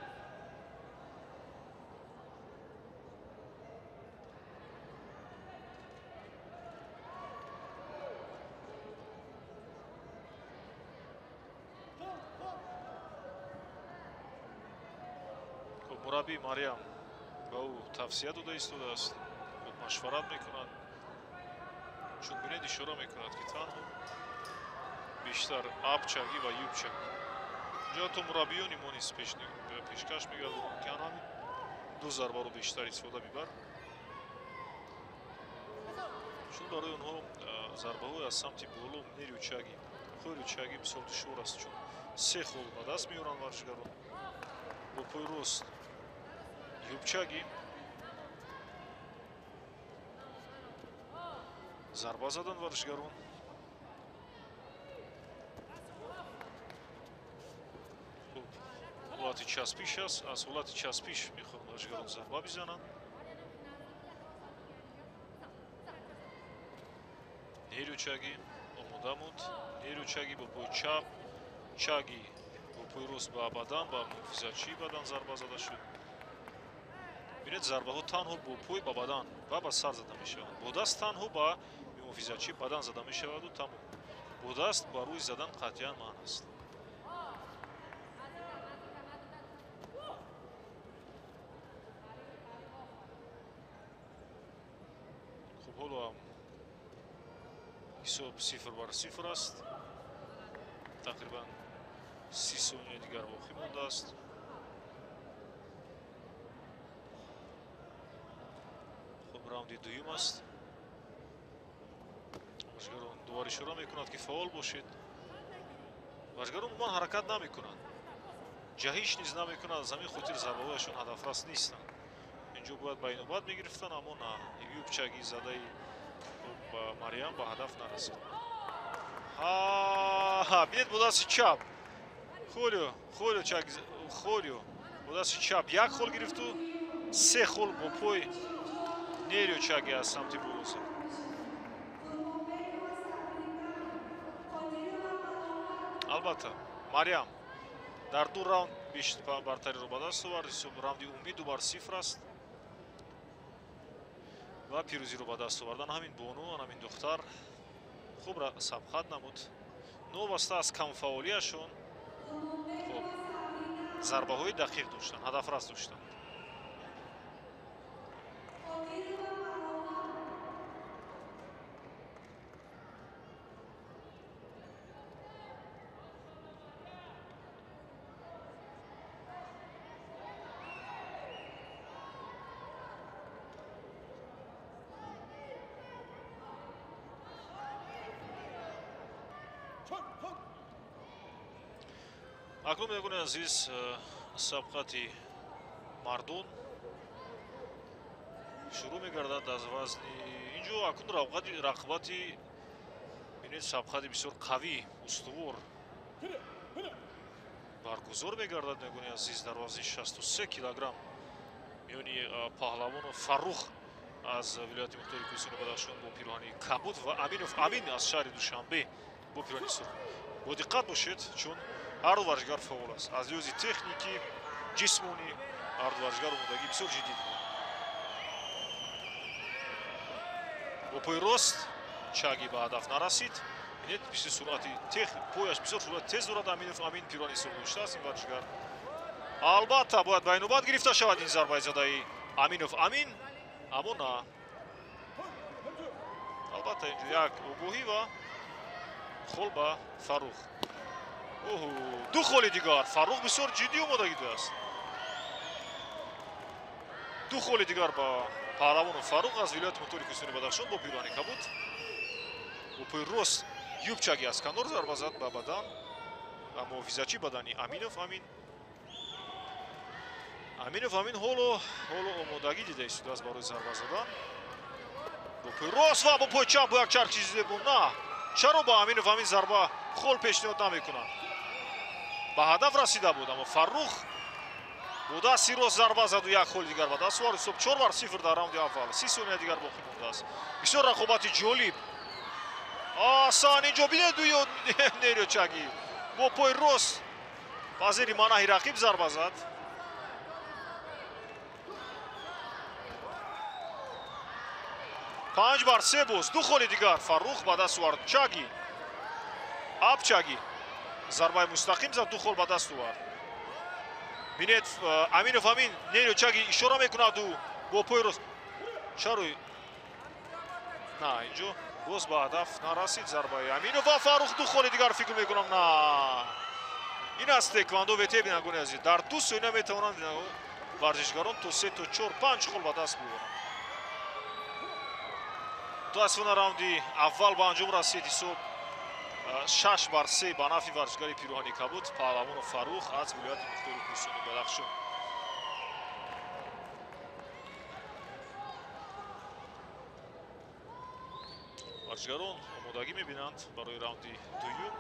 Мураббии Мариам ба ӯ тавсия дода истодааст, машварат мекунад, чун бинед ишора мекунад, ки танҳо бештар Абчаги ва Юбчаги. Инҷо ҳатто мураббиёни мо низ пешкаш мегардонанд, ки ҳамин ду зарбаро бештар истифода мебар, чун барои онҳо зарбаҳои аз самти боло Нерио Чаги, Холио Чаги бисёр душвор аст, чун се хол ба даст меоранд варзишгарон. Бо пои рост Юбчаги зарба задан варзишгарон. Хуб, ҳолати часпиш аст. Аз ҳолати часпиш мехоҳанд варзишгарон зарба бизананд. Нерио Чаги омода буд. Нерио Чаги бо пои чап, Чаги бо пои рост ба бадан, ба муҳофизатчии бадан зарба зада шуд. Бинед, зарбаҳо танҳо бо пой ба бадан ва ба сар зада мешаванд. Бо даст танҳо ба муҳофизатчии бадан зада мешаваду тамом. Бо даст ба рӯи задан қатъиян манъ аст. Хуб, ҳоло ҳам ҳисоб 0-0 аст. Тақрибан 30 сонияи дигар боқӣ мондааст. Хуб, раунди дуюм аст. Варзишгарон довар ишора мекунад, ки фаъол бошед. Варзишгарон умуман ҳаракат намекунанд, ҷаҳиш низ намекунанд, аз ҳамин хотир зарбаҳояшон ҳадафрас нестанд. Инҷо бояд ба инобат мегирифтанд, аммо на. Юбчаги задаи Мариам ба ҳадаф нарасид. Ҳа, бинед, бо дасти чап Холио, Холио Чаги, Холио бо дасти чап як хол гирифту се хол бо пой Нерио Чаги аз самти боло зад. Албатта, Марьям дар ду раунд бартариро ба даст овард. Раунди умумӣ 2-0 аст ва пирӯзиро ба даст овардан ҳамин бону, ҳамин духтар хуб сабқат намуд. Новобаста аз камфаъолияшон, хуб зарбаҳои дақиқ доштанд, ҳадафрас доштанд. Акнун мегӯянд, азиз, сабқати мардон шурӯъ мегардад аз вазни инҷо. Акнун рақобати бинед, сабқати бисёр қавӣ, устувор баргузор мегардад, мегӯянд, азиз, дар вазни 63 килограмм миёни паҳлавону Фаррух аз вилояти мухтори Кӯҳистони Бадахшон бо пироҳани кабуд ва Аминов Амин аз шаҳри Душанбе бо пироҳани сурх. Бо диққат бошед, чун ҳар ду варзишгар фаъол аст. Аз лиҳози техникӣ, ҷисмонӣ ҳар ду варзишгар омодагӣ бисёр ҷиддӣ доранд. Бо пои рост чаги ба ҳадаф нарасид. Бинед, бисёр суръати пояш бисёр суръати тез дорад. Аминов Амин пироҳани сурх доштааст ин варзишгар. Албатта бояд ба инобат гирифта шавад ин зарбаи задаи Аминов Амин, аммо на. Албатта инҷо як огоҳӣ ва хол ба Фаррух. Ду холи дигар. Фаррух бисёр ҷиддӣ омодагӣ додааст. Ду холи дигар ба паҳлавону Фаррух аз вилояти мухтори Кӯҳистони Бадахшон бо пироҳани кабуд. Бо пои рост юбчаги аз канор зарба зад ба бадан ва муҳофизатчи бадани Аминов Амин. Аминов Амин ҳоло омодагӣ дида истодааст барои зарба задан. Бо пои рост ва бо пои чап бо як чархи зебо. На, чаро ба Аминов Амин зарба хол пешниҳод намекунад? Ба ҳадаф расида буд, аммо Фаррух бо дасти рост зарба заду як холи дигар ба даст овард. Ҳисоб 4-0 дар раунди аввал. 30 сония дигар боқӣ мондааст. Бисёр рақобати ҷолиб. Асан инҷо бинед, дуё нерӯчаги бо пои рост ба зери манаҳи рақиб зарба зад. 5-3 боз ду холи дигар Фаррух ба даст овард. Чаги Абчаги зарбаи мустақим зад, ду хол ба даст овард. Бинед, Аминов Амин нерӯ чаги ишора мекунаду бо пои рост. Чаро на, инҷо боз ба ҳадаф нарасид зарбаи Аминов ва Фаррух ду холи дигар фикр мекунам. На, ин аст тэквондо ВТ, бинандагони азиз. Дар 2 сония метавонанд варзишгарон то 3 то 4 5 хол ба даст биёваранд. Мутаассифона раунди аввал ба анҷом расид. Ҳисоб 6-3 ба нафъи варзишгари пироҳани кабуд паҳлавону Фаррух аз вилояти мухтори Кӯҳистони Бадахшон. Варзишгарон омодагӣ мебинанд барои раунди дуюм.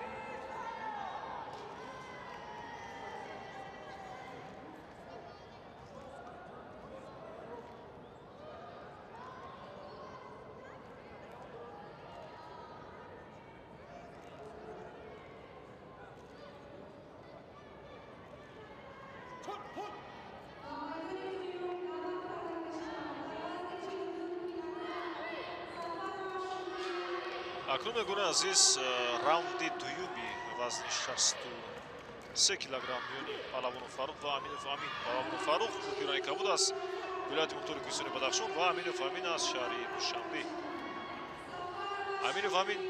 Акнун мегӯянд, азиз, раунди дуюми вазни 63 килограмм миёни паҳлавону Фаррух ва Аминов Амин. Паҳлавону Фаррух пироҳани кабуд аз вилояти мухтори Кӯҳистони Бадахшон ва Аминов Амин аз шаҳри Душанбе. Аминов Амин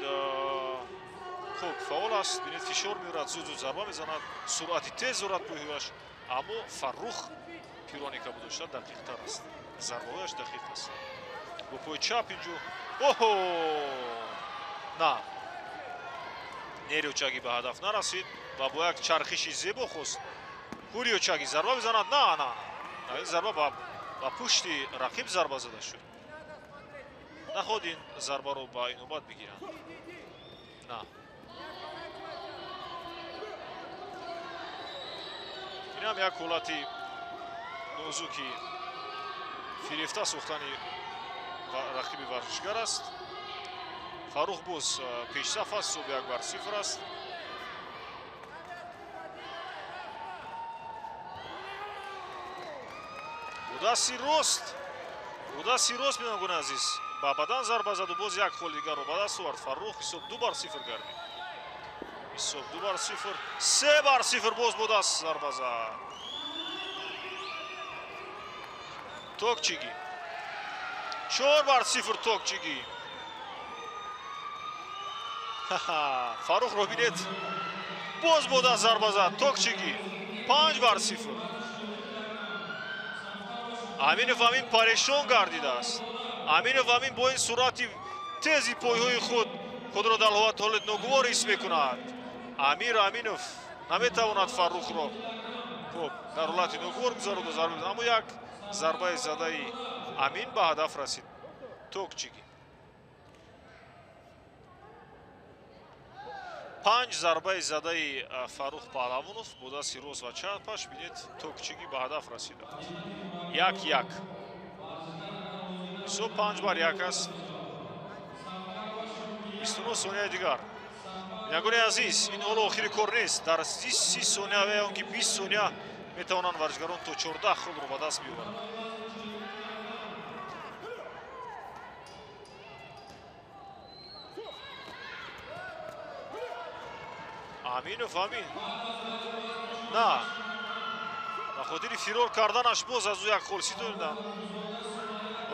хуб фаъол аст, бинед, фишор меорад, зуд зуд зарба мезанад, суръати тез дорад пойҳояш, аммо Фаррух пироҳани кабуд дошта дақиқтар аст, зарбаҳояш дақиқ аст. Бо пои чап инҷо оҳо, на, нерӯчаги ба ҳадаф нарасид ва бо як чархиши зебо хост ҳуриёчаги зарба бизанад. На, на, на, ин зарба ба пушти рақиб зарба зада шуд. Наход ин зарбаро ба инобат бигиранд. На, инам як ҳолати нозуки фирефта сохтани рақиби варзишгар аст. Фаррух боз пешсаф аст, ҳисоб 1-0 аст. Дасти рост. Дасти рост, бинандагони азиз. Ба бадан зарба заду, боз як хол дигарро ба даст овард Фаррух. Ҳисоб 2-0 гардид. Ҳисоб 2-0, 3-0 боз бо даст зарба зад. Токчиги. 4-0 Токчиги. Фаррухро бинед. Боз бо даст зарба зад. Токчиги. 5-0. Аминов Амин парешон гардидааст. Аминов Амин бо ин суръати тези пойҳои худ худро дар ҳолати ногувор ҳис мекунад. Амир Аминов наметавонад Фаррухро хуб дар ҳолати ногувор гузарода зарба, аммо як зарбаи задаи Амин ба ҳадаф расид. Токчиги. 5 зарбаи задаи Фаррух Паҳлавонов бо дасти рост ва чапаш, бинед, Токчиги ба ҳадаф расидааст. 1-1. Ҳисоб 5-1 аст. 29 сонияи дигар. Бинандагони азиз, ин ҳоло охири кор нест. Дар 30 сония ва ё он ки 20 сония метавонанд варзишгарон то 14 холро ба даст биёваранд. Аминов Амин. На. Ба хотири фирор карданаш боз аз ӯ як хол ситониданд.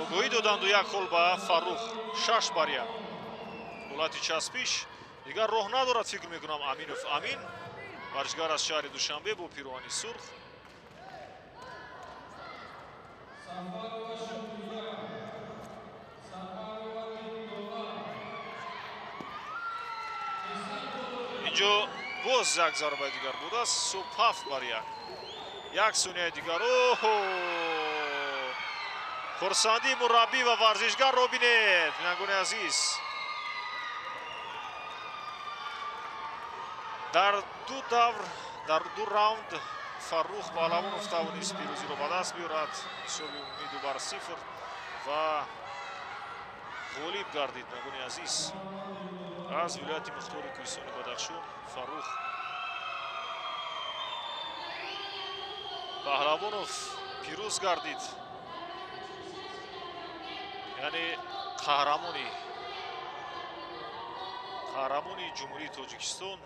Огоҳӣ доданду як хол ба Фаррух. 6-1. Ҳолати часпиш дигар роҳ надорад, фикр мекунам Аминов Амин. Варзишгар аз шаҳри Душанбе бо пироҳани сурх. Инҷо боз як зарбаи дигар будааст. Ҳисоб 7-1. Як сонияи дигар. Оҳо! Хурсандии мураббӣ ва варзишгарро бинед, бинандагони азиз. Дар ду давр, дар ду раунд Фаррух Паҳлавонов тавонист пирӯзиро ба даст биёрад. Ҳисоби умумӣ 2-0 ва ғолиб гардид, бинандагони азиз. Аз вилояти мухтори Кӯҳистони Бадахшон Фаррух Паҳлавонов пирӯз гардид. Яъне қаҳрамони Ҷумҳурии Тоҷикистон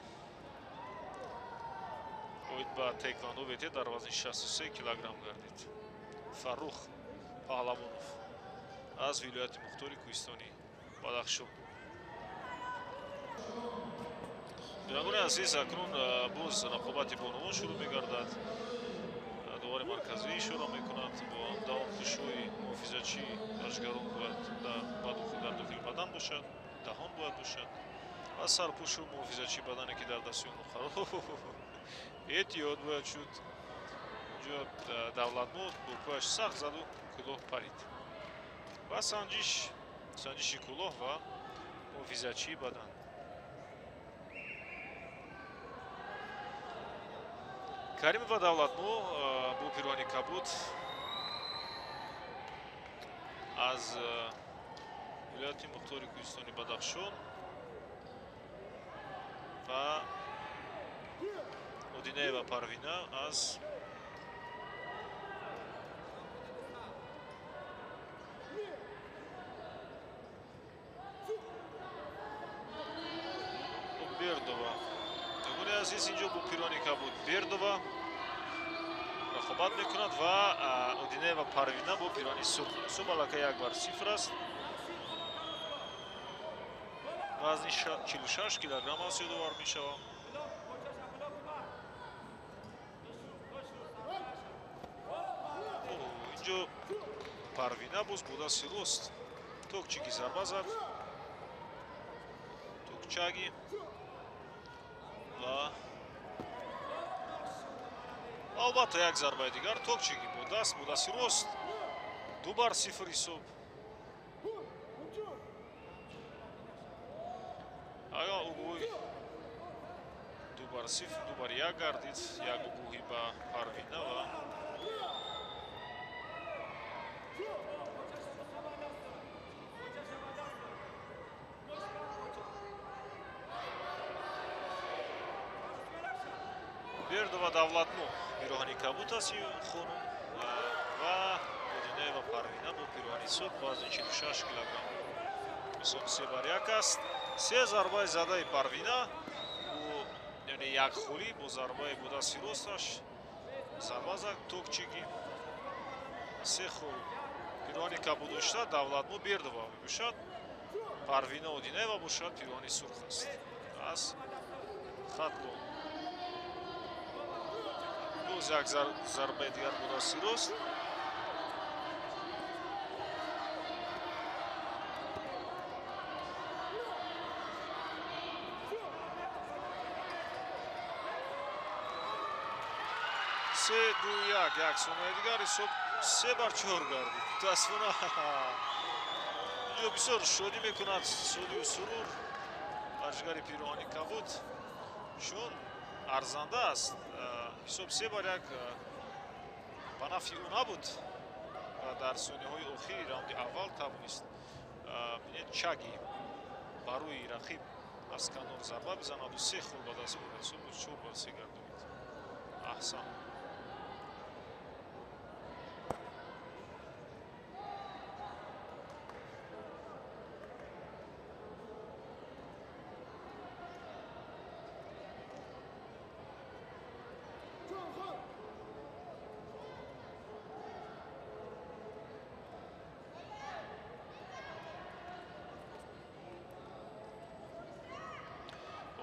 оид ба таеквондо ВТ дар вазни 63 килограмм гардид. Фаррух Паҳлавонов аз вилояти мухтори Кӯҳистони Бадахшон. Бинандагони азиз, акнун боз рақобати бонувон шурӯъ мегардад. Довари марказӣ ишора мекунад бо даҳонпӯшҳои муҳофизатчии варзишгарон бояд дар дохили бадан бошад, даҳон бояд бошад ва сарпӯшу муҳофизатчии бадане ки дар дасти онҳо қарор эҳтиёт бояд шуд. Инҷо Давлатмо бо пояш сахт заду кӯлоҳ парид ва санҷиши кӯлоҳ ва муҳофизатчии бадан. Каримова Давлатмо бо пироҳани кабуд аз вилояти мухтори Кӯҳистони Бадахшон ва Одинаева Парвина аз Бердова. Бинандагони азиз, инҷо бо пироҳани кабуд Бердова рақобат мекунад ва Одинаева Парвина бо пироҳани сурх. Ҳисоб аллакай 1-0 аст. Вазни 46 килограмм аст, ёдовар мешавам. Инҷо Парвина боз бо дасти рост токчиги зарба зад. Токчаги ва албатта як зарбаи дигар токчиги бо дасти рост. 2-0 ҳисоб. Ая угӯй 2-0, 2-1 гардид. Як угӯҳӣ ба Парвина ва Бердова Давлатмо пироҳани кабуд аст хонум ва Одинаева Парвина бо пироҳани сурх вазни 46 килограмм. Ҳисоб 3-1 аст. Се зарбаи задаи Парвина, яъне як холӣ бо зарбаи бо дасти росташ зарба зад токчиги се хол. Пироҳани кабуд дошта Давлатмо Бердова мебошад. Парвина Одинаева бошад пироҳани сурх аст аз Хатлон. Боз як зарбаи дигар бо дасти рост. Се, ду, як, як сонияи дигар ҳисоб 3-4 гардид. Мутаассифона инҷо бисёр шодӣ мекунад, шодию сурур варзишгари пироҳани кабуд, чун арзанда аст. Ҳисоб 3-1 ба нафъи ӯ набуд ва дар сониҳои охири раунди аввал тавонист бинед чаги ба рӯи рақиб аз канор зарба бизанаду се хол ба даст биёрад. Ҳисоб 4-3 гардонид. Аҳсан.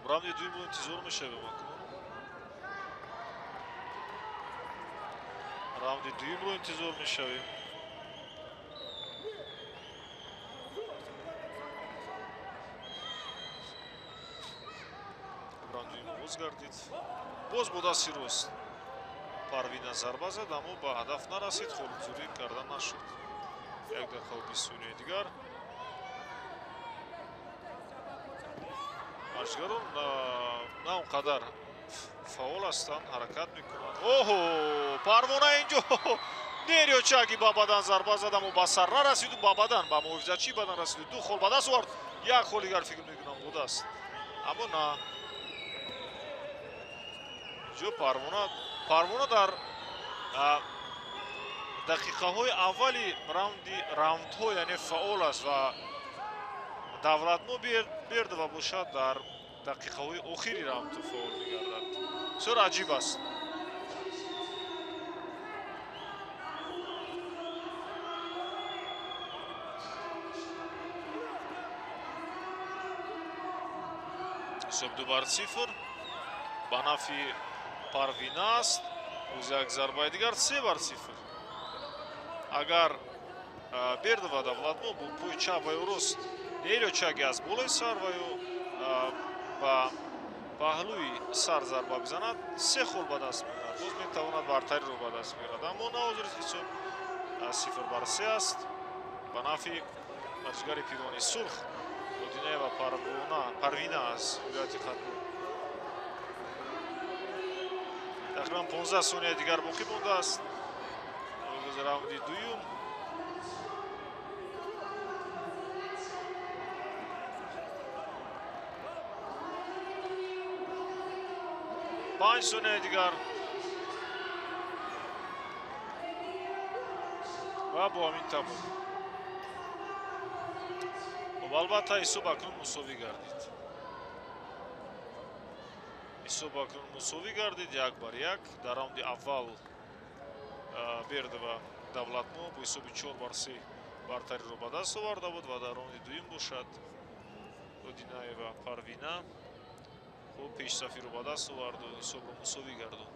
Раунди дуюмро интизор мешавем акнун. Раунди дуюмро интизор мешавем. Раунд дуюм оғоз гардид. Боз бо дасти рост Парвина зарба зад, аммо ба ҳадаф нарасид, холгузорӣ карда нашуд. 1 дақиқа ва 20 сонияи дигар. Варзишгарон на он қадар фаъол ҳастанд, ҳаракат мекунанд. Оҳо, Парвона инҷо нерё чаги ба бадан зарба зад, аммо ба сар нарасиду ба бадан, ба муҳофизатчии бадан расиду ду хол ба даст овард. Як хол дигар фикр мекунам будааст, аммо на. Инҷо Парвона дар дақиқаҳои аввали раундҳо яъне фаъол аст ва Давлатмо Бердова бошад дар дақиқаҳои охири раундҳо фаъол мегардад. Бисёр аҷиб аст. Ҳисоб 2-0 ба нафъи Парвина аст. Боз як зарбаи дигар 3-0. Агар Бердова Давлатмо бо пои чап ва ё рост нерё чаги аз болои сар ва ё ба паҳлӯи сар зарба бизанад, се хол ба даст меорад. Боз метавонад бартариро ба даст биёрад, аммо на ҳозир ҳисоб 0-3 аст ба нафъи варзишгари пироҳани сурх Одинаева Парвина аз вилояти Хатлон. Тақрибан 15 сонияи дигар боқӣ мондааст. Оғози раунди дуюм. Панҷ сонияи дигар ва бо ҳамин тамом. Хуб, албатта ҳисоб акнун мусовӣ гардид. Ҳисоб акнун мусовӣ гардид 1-1. Дар раунди аввал Бердова Давлатмо бо ҳисоби 4-3 бартариро ба даст оварда буд ва дар раунди дуюм бошад Одинаева Парвина хуб пешсафиро ба даст оварду ҳисобро мусовӣ гардонд.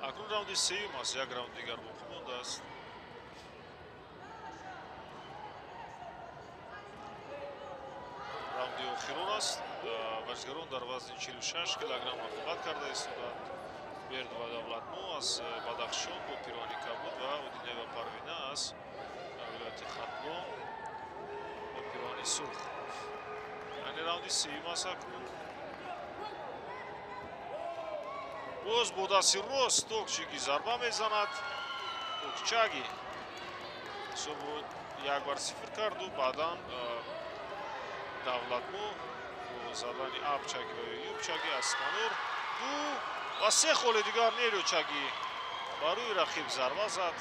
Акнун раунди сеюм аст, як раунд дигар боқӣ мондааст. Раунди охирон аст. Варзишгарон дар вазни 46 килограмм рақобат карда истодаанд. Бердова Давлатмо аз Бадахшон бо пироҳани кабуд ва Одинаева Парвина аз вилояти Хатлон бо пироҳани сурх. Яъне Раунди сеюм аст акнун. Боз бо дасти рост Токчиги зарба мезанад. Токчаги ҳисобро 1-0 карду, баъдан Давлатмо бо задани апчаги ва юбчаги аз канор 2 ва 3 холи дигар нерӯчаги ба рӯи рақиб зарба зад.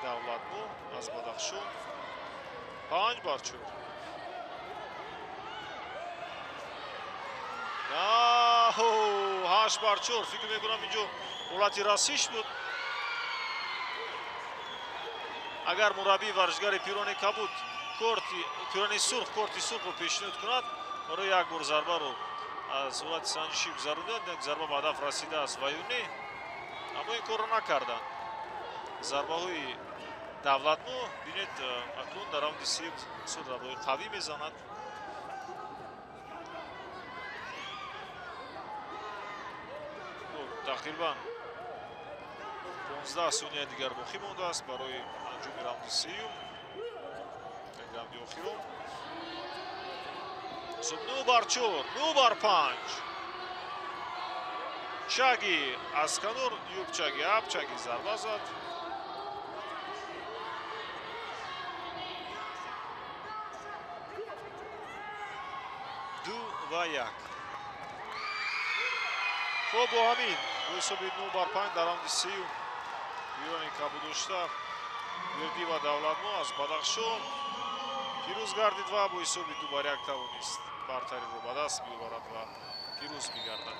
Давлатмо аз Бадахшон 5-4. 8-4. Фикр мекунам инҷо ҳолати расиш буд. Агар мураббии варзишгари пирони кабуд корти пирони сурх корти сурхро пешниҳод кунад, барои як бор зарбаро аз ҳолати санҷишӣ гузарониданд, як зарба ба ҳадаф расидааст ва ё не, аммо ин корро накарданд. Зарбаҳои Давлатмо бинед, акнун дар раунди сеюм бисёр зарбаҳои қавӣ мезанад. Тақрибан 15 сонияи дигар боқӣ мондааст барои анҷоми раунди сеюм, раунди охирон. 9-4, 9-5. Чаги аз канор, юбчаги, апчаги зарба зад. 2-1. Хуб, бо ҳамин бо ҳисоби 9-5 дар раунди сеюм пирони кабуддошта Бердӣ ва Давлатмо аз Бадахшон пирӯз гардид ва бо ҳисоби 2-1 тавонист бартариро ба даст биёварад ва пирӯз бигардад.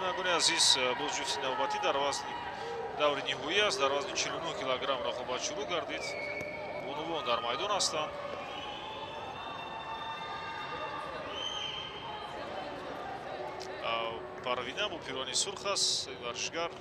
Бинандагони азиз, боз ҷуфти навбатӣ дар вазни даври ниҳоӣ аст. Дар вазни 49 килограмм рақобат шурӯъ гардид. Бонувон дар майдон ҳастанд. Парвина бо пирони сурх аст, варзишгар.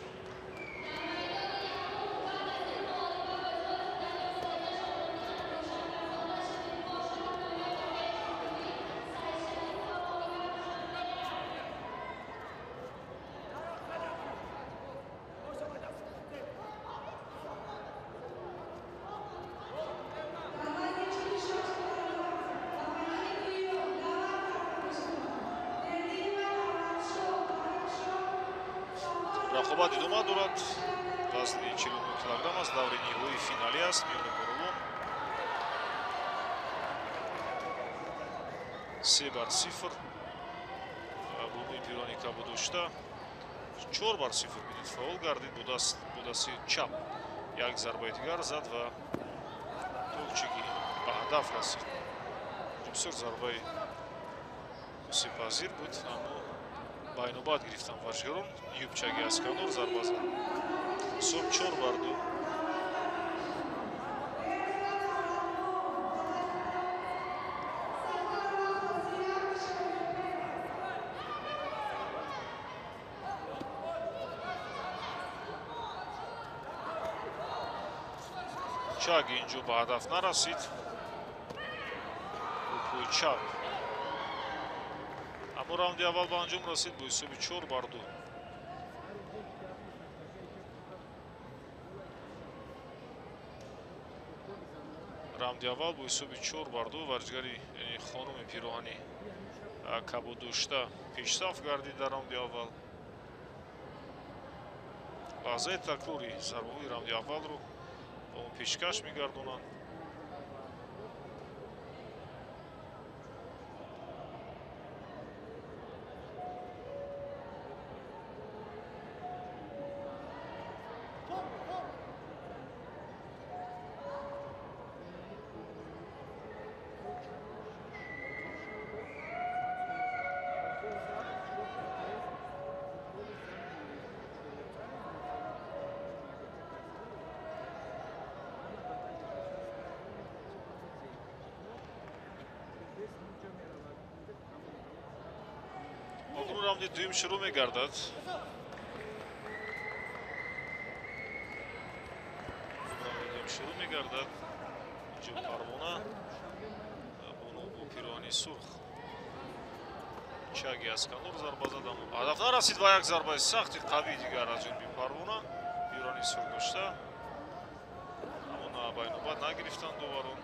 Рақобат идома дорад. Вазни 49 килограмм аст, даври ниҳоии финалӣ аст миёни бонувон. 3-0 бонуи пирони кабуддошта. 4-0 бинед, фаъол гардид бо дасти чап. Як зарбаи дигар зад ва токчиги ба ҳадаф расид. Бисёр зарбаи осебпазир буд, аммо байнобат гирифтан варзишгарон. Юбчаги аз канор зарба зад. Ҳисоб 4-2. Чаги инҷо ба ҳадаф нарасид. Бо пои чап. Аммо раунди аввал ба анҷом расид бо ҳисоби 4-2. Раунди аввал бо ҳисоби 4-2 варзишгари хонуми пироҳани кабуддошта пешсаф гардид дар раунди аввал. Лаҳзаи такрори зарбаҳои раунди аввалро ба он пешкаш мегардонанд. Акнун раунди дуюм шурӯъ мегардад. Раунди дуюм шурӯъ мегардад. Инҷо Парвона бону бо пироҳани сурх чаги аз канор зарба зад, аммо ба ҳадаф нарасид ва як зарбаи сахти қавии дигар аз ҷониби Парвона пироҳани сурх дошта, аммо ба инобат нагирифтанд доварон.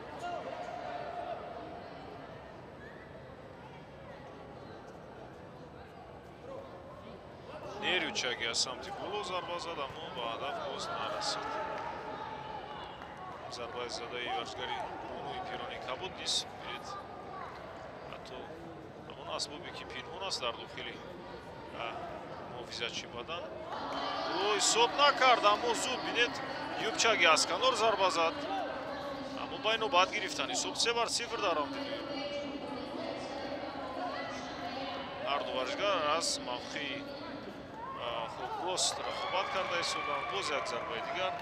Нерӯ чаги аз самти боло зарба зад, аммо ба ҳадаф боз нарасид. Зарбаи задаи варзишгари бонуи пироҳани кабуд низ бинед, ҳатто ҳамон асбобе ки пинҳон аст дар дохили муҳофизатчи бадан ӯ ҳисоб накард, аммо зуд бинед юбчаги аз канор зарба зад, аммо ба инобат гирифтан. Ҳисоб 3-0 дар раунди дуюм. Ҳарду варзишгар аз мавқеи хуб рост рақобат карда истоданд. Боз як зарбаи дигар,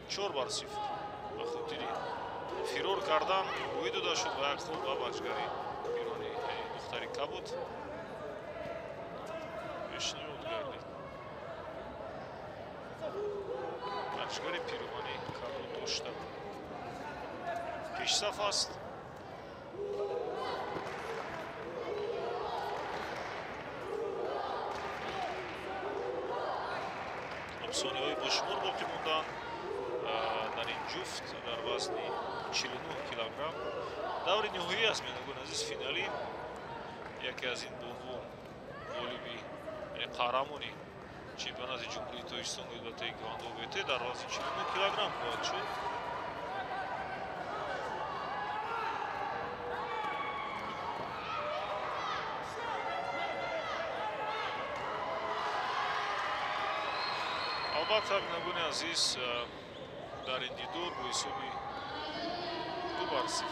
4-0 ба хотири фирор кардан рӯй дода шуд ва як хол ба варзишгари пирони духтари кабуд пешниҳод гардид. Варзишгари пироҳани кабуд дошта пешсаф аст. Сонияҳои бошумор боқӣ монданд дар ин ҷуфт дар вазни 49 килограмм. Даври ниҳоӣ аст, бинандагони азиз, финалӣ. Яке аз ин бонвон ғолиби, яъне қаҳрамони чемпионати Ҷумҳурии Тоҷикистон ба таеквондо ВТ дар вазни 49 килограмм хоҳад шуд. Албатта, бинандагони азиз, дар ин дидор бо ҳисоби 2-0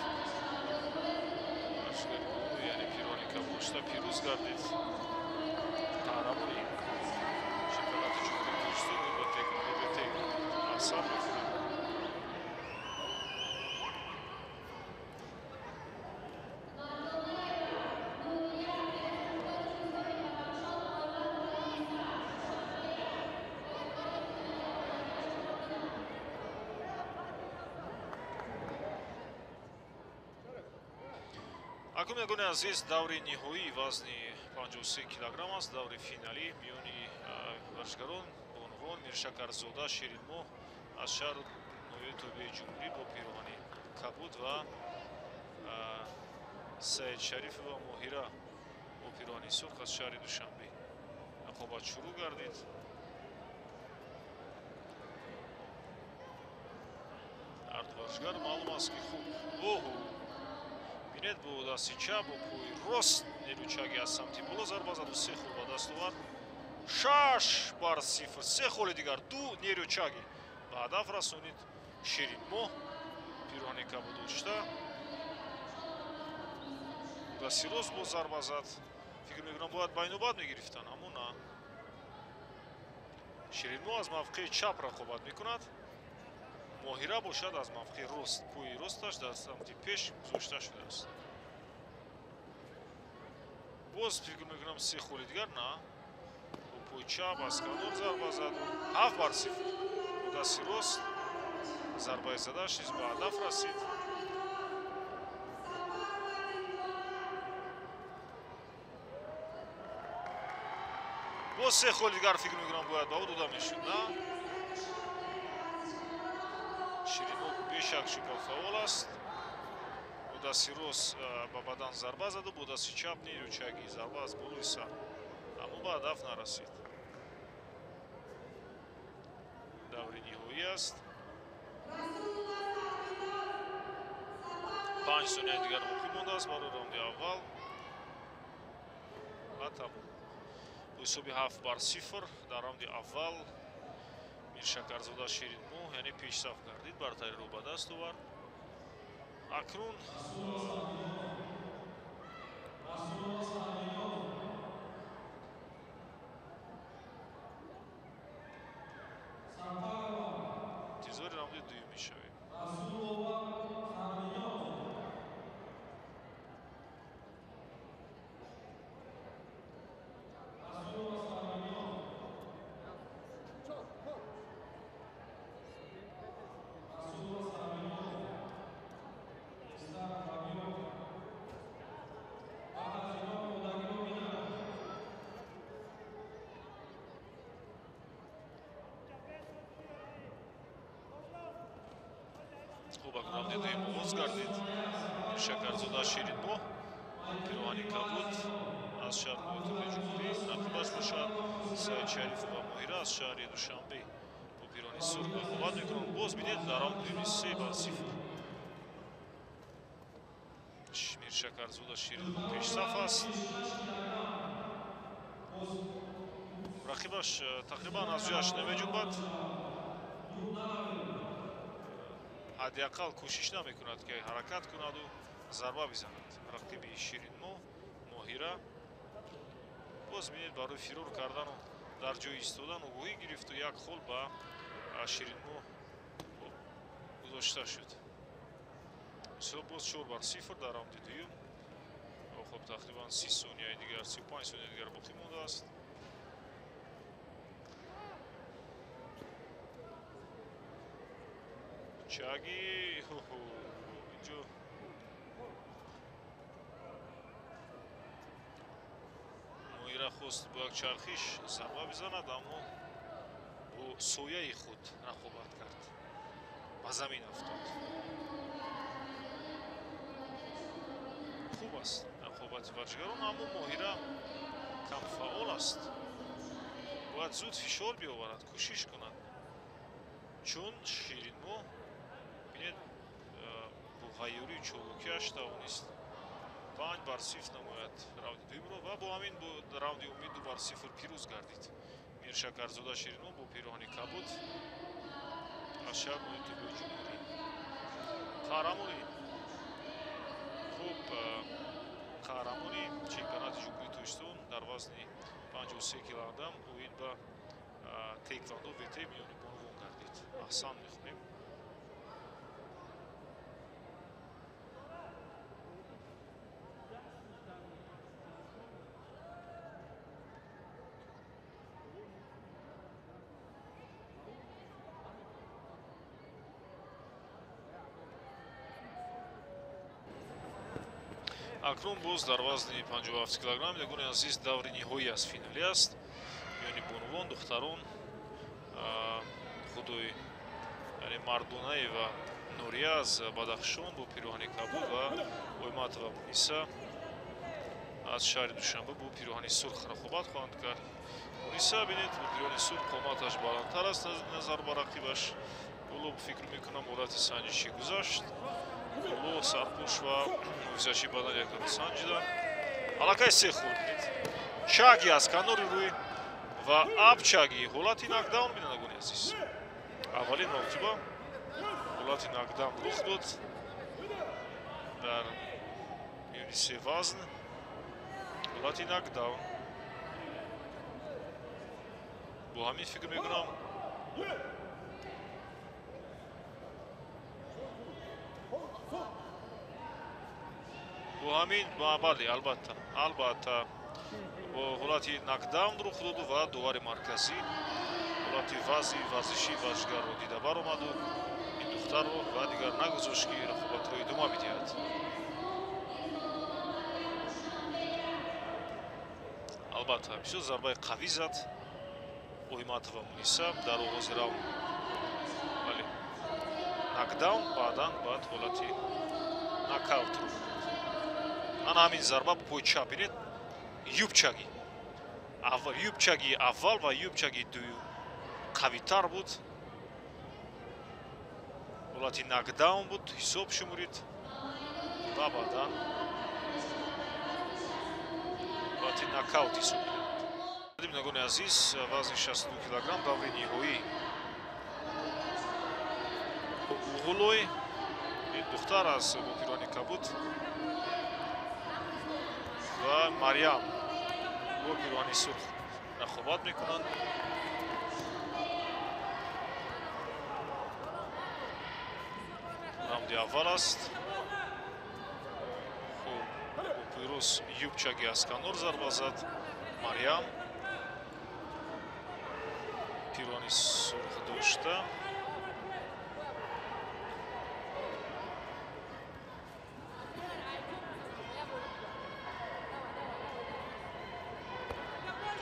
варзишгари бону, яъне пироҳани кабудшуда пирӯз гардид. Қаҳрамони чемпионати Ҷумҳурии Тоҷикистон ба таеквондо ВТ асар мекунад. Акнун, бинандагони азиз, даври ниҳоии вазни 53 килограмм аст, даври финалӣ миёни варзишгарон бонувон Миршакарзода Ширинмоҳ аз шаҳру ноҳияи тобеи ҷумҳурӣ бо пироҳани кабуд ва Саид Шарифова Моҳира бо пироҳани сурх аз шаҳри Душанбе. Рақобат шурӯъ гардид. Ҳарду варзишгар маълум аст ки хуб оҳу бинед, бо дасти чап, бо пои рост нерӯчаги аз самти боло зарба заду се хол ба даст овард. 6-0, се холи дигар, ду нерӯчаги ба ҳадаф расонид Ширинмоҳ пироҳани кабуд дошта. Дасти рост бо зарба зад. Фикр мекунам бояд ба инобат мегирифтанд, аммо на. Ширинмоҳ аз мавқеи чап рақобат мекунад. Моҳира бошад аз мавқеи рост, пои росташ дар самти пеш гузошта шудааст. Боз фикр мекунам се холи дигар, на. Бо пои чап аз канор зарба зад. 7-0. Бо дасти рост зарбаи задааш низ ба ҳадаф расид. Боз се холи дигар фикр мекунам бояд ба ӯ дода мешуд, на. Ширинмоҳ бешак шубҳа фаъол аст. Бо дасти рост ба бадан зарба заду, бо дасти чап нерӯчаги зарба аз болои сар, аммо ба ҳадаф нарасид. Даври ниҳоӣ аст. 5 сонияи дигар боқӣ мондааст барои раунди аввал ва тамом. Бо ҳисоби 7-0 дар раунди аввал Миршакарзода Ширинмоҳ, яъне пешсаф гардид, бартариро ба даст овард. Акнун интизори раунди дуюм мешавем. Хуб, раунди дуюм оғоз гардид. Шакарзода Ширинмоҳ, пироҳани кабуд аз шаҳри Ноётоби Ҷумҳурӣ, рақибаш бошад Саид Шарифова Моҳира аз шаҳри Душанбе бо пироҳани сурх рақобат мекунанд. Боз бинед, дар раунди дуюми 3-0. Миршакарзода Ширинмоҳ пешсаф аст. Рақибаш тақрибан аз ҷояш намеҷунбад. Ҳадди ақал кӯшиш намекунад, ки ҳаракат кунаду зарба бизанад. Рақиби Ширинмоҳ Моҳира боз бинед, барои фирор кардану дар ҷои истодан огоҳӣ гирифту як хол ба Ширинмоҳ гузошта шуд. Ҳисоб боз 4-0 дар раунди дуюм. Хуб, тақрибан 30 сонияи дигар, 35 сонияи дигар боқӣ мондааст. Чаги, инҷо Моҳира хост бо як чархиш зарба бизанад, аммо бо сояи худ рақобат кард, ба замин афтод. Хуб аст рақобати варзишгарон, аммо Моҳира камфаъол аст. Бояд зуд фишор биёварад, кӯшиш кунад, чун Ширинмоҳ бинед, бо ғайёрию чолокиаш тавонист 5-0 намояд раунди дуюмро ва бо ҳамин раунди умумӣ 2-0 пирӯз гардид. Миршакарзода Ширинмоҳ бо пироҳани кабуд аз шаҳри Ноётоби Ҷумҳурӣ. Қаҳрамони, хуб, қаҳрамони чемпионати Ҷумҳурии Тоҷикистон дар вазни 53 килограмм оид ба таеквондо ВТ миёни бонувон гардид. Аҳсан мехонем. Акнун боз дар вазни 57 килограмм, бинандагони азиз, даври ниҳоӣ аз финалӣ аст миёни бонувон, духтарон, худои, яъне Мардонаева Нурия аз Бадахшон бо пироҳани кабуд ва Ойматова Муниса аз шаҳри Душанбе бо пироҳани сурх рақобат хоҳанд кард. Муниса, бинед, бо пироҳани сурх қоматаш баландтар аст назар ба рақибаш. Ҳоло фикр мекунам, ҳолати санҷишӣ гузашт. Ҳоло сарпӯш ва муҳофизатчии бадан якдам санҷидан. Аллакай се хол, бинед. Чаги аз канори рӯй ва апчаги, ҳолати нокдаун, бинандагони азиз. Аввалин маротиба ҳолати нокдаун рух дод дар миёни се вазн. Ҳолати нокдаун. Бо ҳамин фикр мекунам, бо ҳамин, бале, албатта бо ҳолати нокдаун рух доду ва довари марказӣ ҳолати вазъи варзишии варзишгарро дида баромаду ин духтарро ва дигар нагузошт, ки рақобатро идома бидиҳад. Албатта, бисёр зарбаи қавӣ зад Ойматова Муниса дар оғози раунд. Бале, нокдаун, баъдан баъд ҳолати нокаут рух дод. Ана ҳамин зарба бо пои чап, бинед, юбчаги аввал, юбчаги аввал ва юбчаги дуюм қавитар буд. Ҳолати нокдаун буд, ҳисоб шумурид ва баъдан ҳолати нокаут ҳисоб карданд. Бинандагони азиз, вазни 62 килограмм, даври ниҳоӣ. Уғулой, ин духтар аз бо пироҳани кабуд ва Марьям бо пироҳани сурх рақобат мекунанд. Раунди аввал аст. Хуб, бо пирӯз юбчаги аз канор зарба зад Марьям. Пироҳани сурх дошта.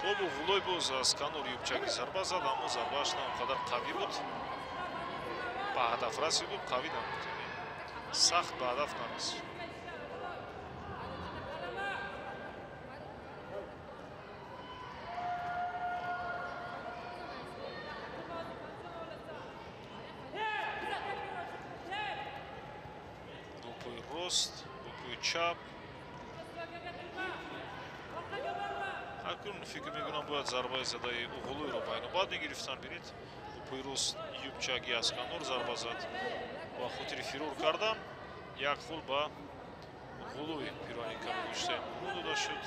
Хуб, Уғулой боз аз канори юбчаги зарба зад, аммо зарбааш на он қадар қавӣ буд. Ба ҳадаф расиду қавӣ набуд. Сахт ба ҳадаф нарасид. Бо пои рост, бо пои чап. Акнун фикр мекунам бояд зарбаи задаи Уғулуйро байнобат мегирифтанд. Бинед, бо пои рост Юбчаги аз канор зарба зад ба хотири фирор кардан. Як хол ба Уғулуй пирони кабудоштаи мурму дода шуд.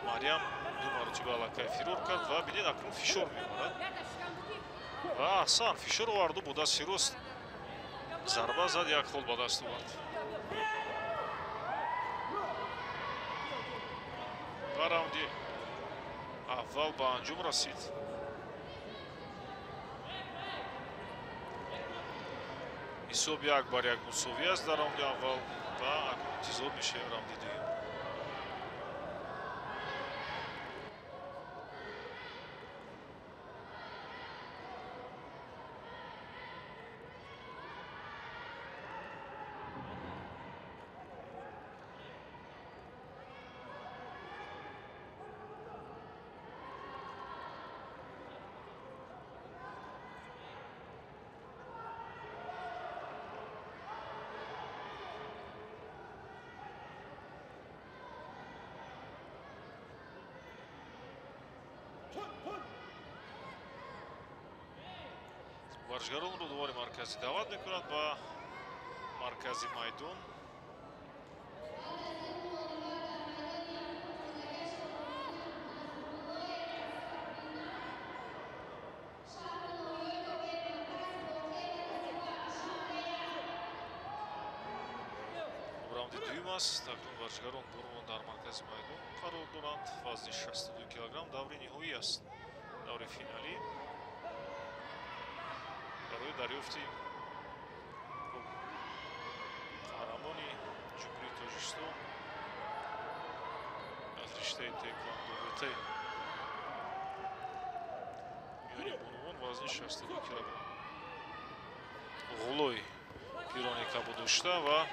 Марьям ду маротиба аллакай фирор кард ва бинед, акнун фишор меоварад. Ва аҳсан, фишор оварду, бо дасти рост зарба зад, як хол ба даст овард. Ва раунди аввал ба анҷом расид. Ҳисоб 1-1 мусовӣ аст дар раунди аввал ва акнун интизор мешавем раунди дуюм. Варзишгаронро дувори марказӣ даъват мекунад ба маркази майдон. Раунди дуюм аст. Акнун варзишгарон бурмон дар маркази майдон қарор доранд. Вазни 62 килограмм даври ниҳоӣ аст, даври финалӣ барои дарёфти қаҳрамони Ҷумҳурии Тоҷикистон аз риштаи таеквондо ВТ миёни бонувон вазни 62 килограмм. Ғулой пирони кабудошта ва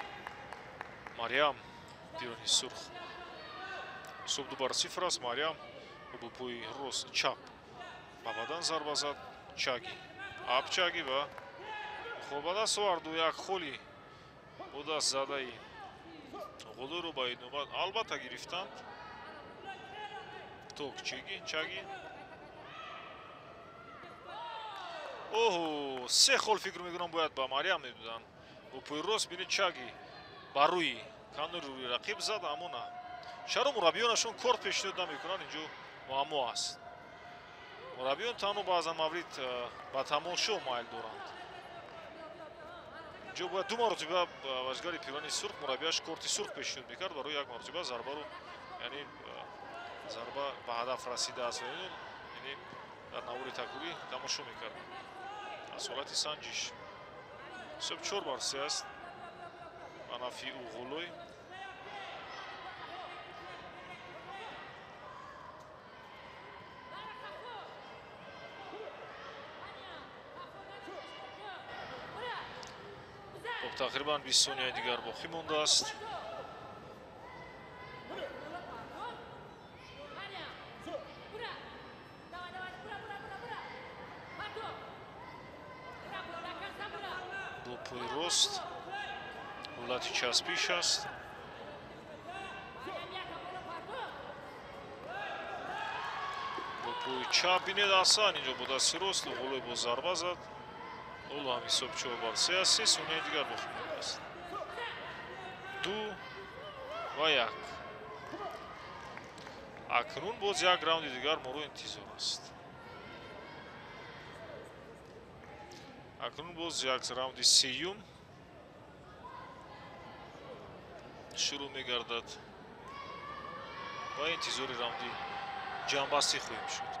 Марьям пирони сурх. Ҳисоб 2-0 аст. Марьям бо пои рост чап ба бадан зарба зад. Чаги апчаги ва хол ба даст оварду. Як холи бо даст задаи Ғулуйро ба ин навбат албатта гирифтанд. Ток чиги чаги. Оҳо, се хол фикр мекунам бояд ба Марьям медоданд. Бо пои рост бинед, чаги ба рӯи канори рӯи рақиб зад, аммо на. Чаро мураббиёнашон корт пешниҳод намекунанд? Инҷо муаммо аст. Мураббиён танҳо баъзан маврид ба тамошо майл доранд. Инҷо бояд ду маротиба варзишгари пирони сурх мураббияш корти сурх пешниҳод мекард барои як маротиба зарбаро, яъне зарба ба ҳадаф расидааст, яъне дар навори такрорӣ тамошо мекарданд аз ҳолати санҷиш. Ҳисоб 4-3 аст ба нафъи Уғулой. Тақрибан 20 сонияи дигар боқӣ мондааст. Бо пои рост ҳолати часпиш аст. Бо пои чап бинед, аҳсан, инҷо бо дасти рост Уғулой бо зарба зад. Ҳоло ҳам ҳисоб 4-3 аст. 3 сонияи дигар боқӣ мондааст. 2 ва 1. Акнун боз як раунди дигар моро интизор аст. Акнун боз як раунди сеюм шурӯъ мегардад ва интизори раунди ҷамъбастӣ хоҳем шуд.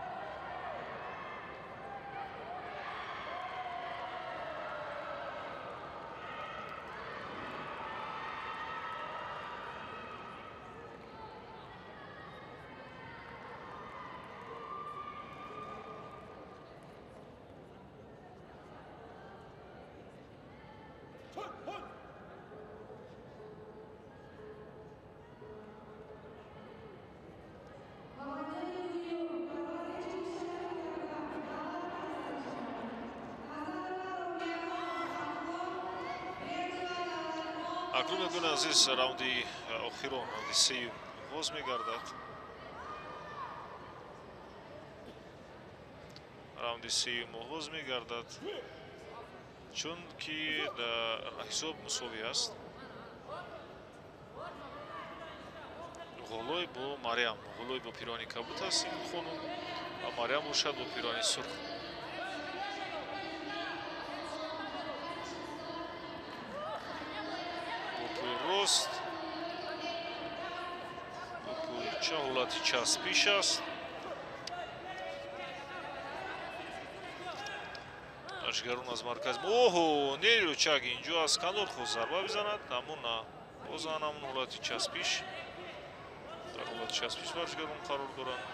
Акнун мегӯянд, азиз, раунди охирон, раунди сеюм оғоз мегардад. Раунди сеюм оғоз мегардад, чунки дар ҳисоб мусовӣ аст. Ғолой бо Мариам, Ғолой бо пирони кабут аст ин хонум ва Мариам бошад бо пирони сурх. Бо пои рост, бо пои чап, ҳолати часпиш аст. Ашгарон аз марказ. Оҳо, Нерио Чаги инҷо аз канор хост зарба бизанад, аммо на. Боз ҳамон ҳолати часпиш. Дар ҳолати часпиш варзишгарон қарор доранд.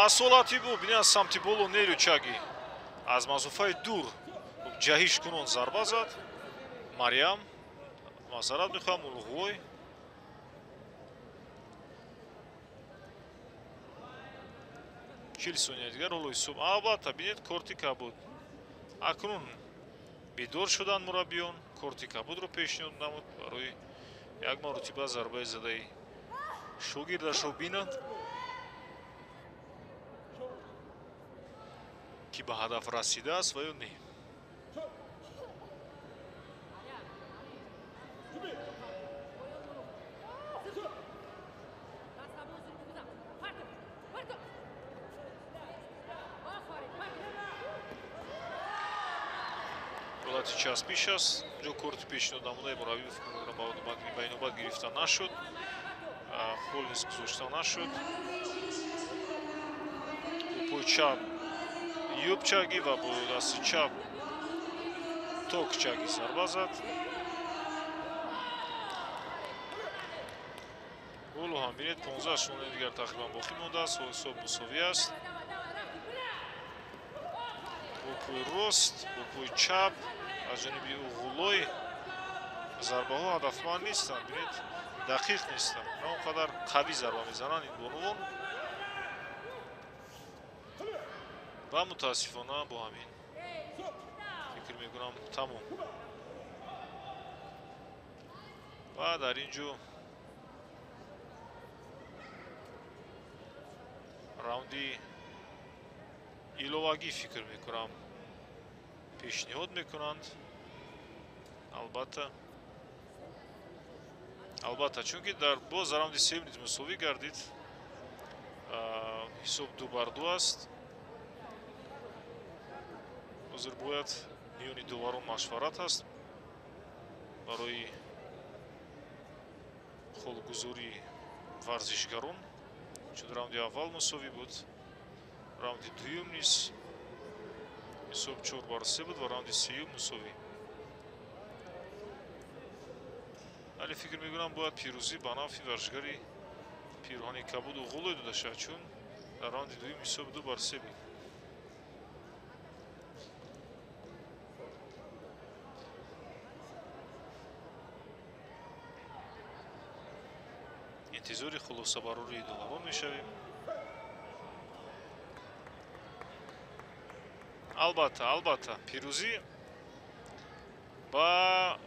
Аз ҳолати бу бини аз самти боло Нерио Чаги аз масофаи дур ҷаҳиш кунон зарба зад. Мариам, масарат мехоҳам, Улғой. Чил сония дигар ҳоло ҳисоб. Албатта, бинед, корти кабуд. Акнун бедор шуданд мураббиён, корти кабудро пешниҳод намуд барои як маротиба зарбаи задаи шогирдашро бинанд, ки ба ҳадаф расидааст ва ё не. Ҳолати часпиш аст. Ҷо корти пешниҳод намудаи мураббӣ фикр мекунам ба инобат гирифта нашуд, хол низ гузошта нашуд. Бо пои чап юб чаги ва бо дасти чап ток чаги зарба зад. Ҳоло ҳам бинед, 15 сония дигар тақрибан боқӣ мондааст. Ҳисоб мусовӣ аст. Бо пои рост, бо пои чап аз ҷониби Уғулой зарбаҳо ҳадафманд нестанд. Бинед, дақиқ нестанд, на он қадар қавӣ зарба мезананд ин бонувон ва мутаассифона бо ҳамин фикр мекунам тамом. Ва дар ин ҷо раунди иловагӣ фикр мекунам пешниҳод мекунанд. Албатта, чунки дар боз раунди сеюм низ мусовӣ гардид. Ҳисоб 2 бар 2 аст. Ҳозир бояд миёни дуварон машварат аст барои холгузории варзишгарон, чун раунди аввал мусовӣ буд, раунди дуюм низ ҳисоб 4 бар 3 буд ва раунди сеюм мусовӣ. Вале фикр мекунам бояд пирӯзӣ ба нафъи варзишгари пирҳони кабуд Уғулой дода шавад, чун дар раунди дуюм ҳисоб 2 бар 3 буд. Интизори хулосабарории доварон мешавем. Албатта, пирӯзӣ ба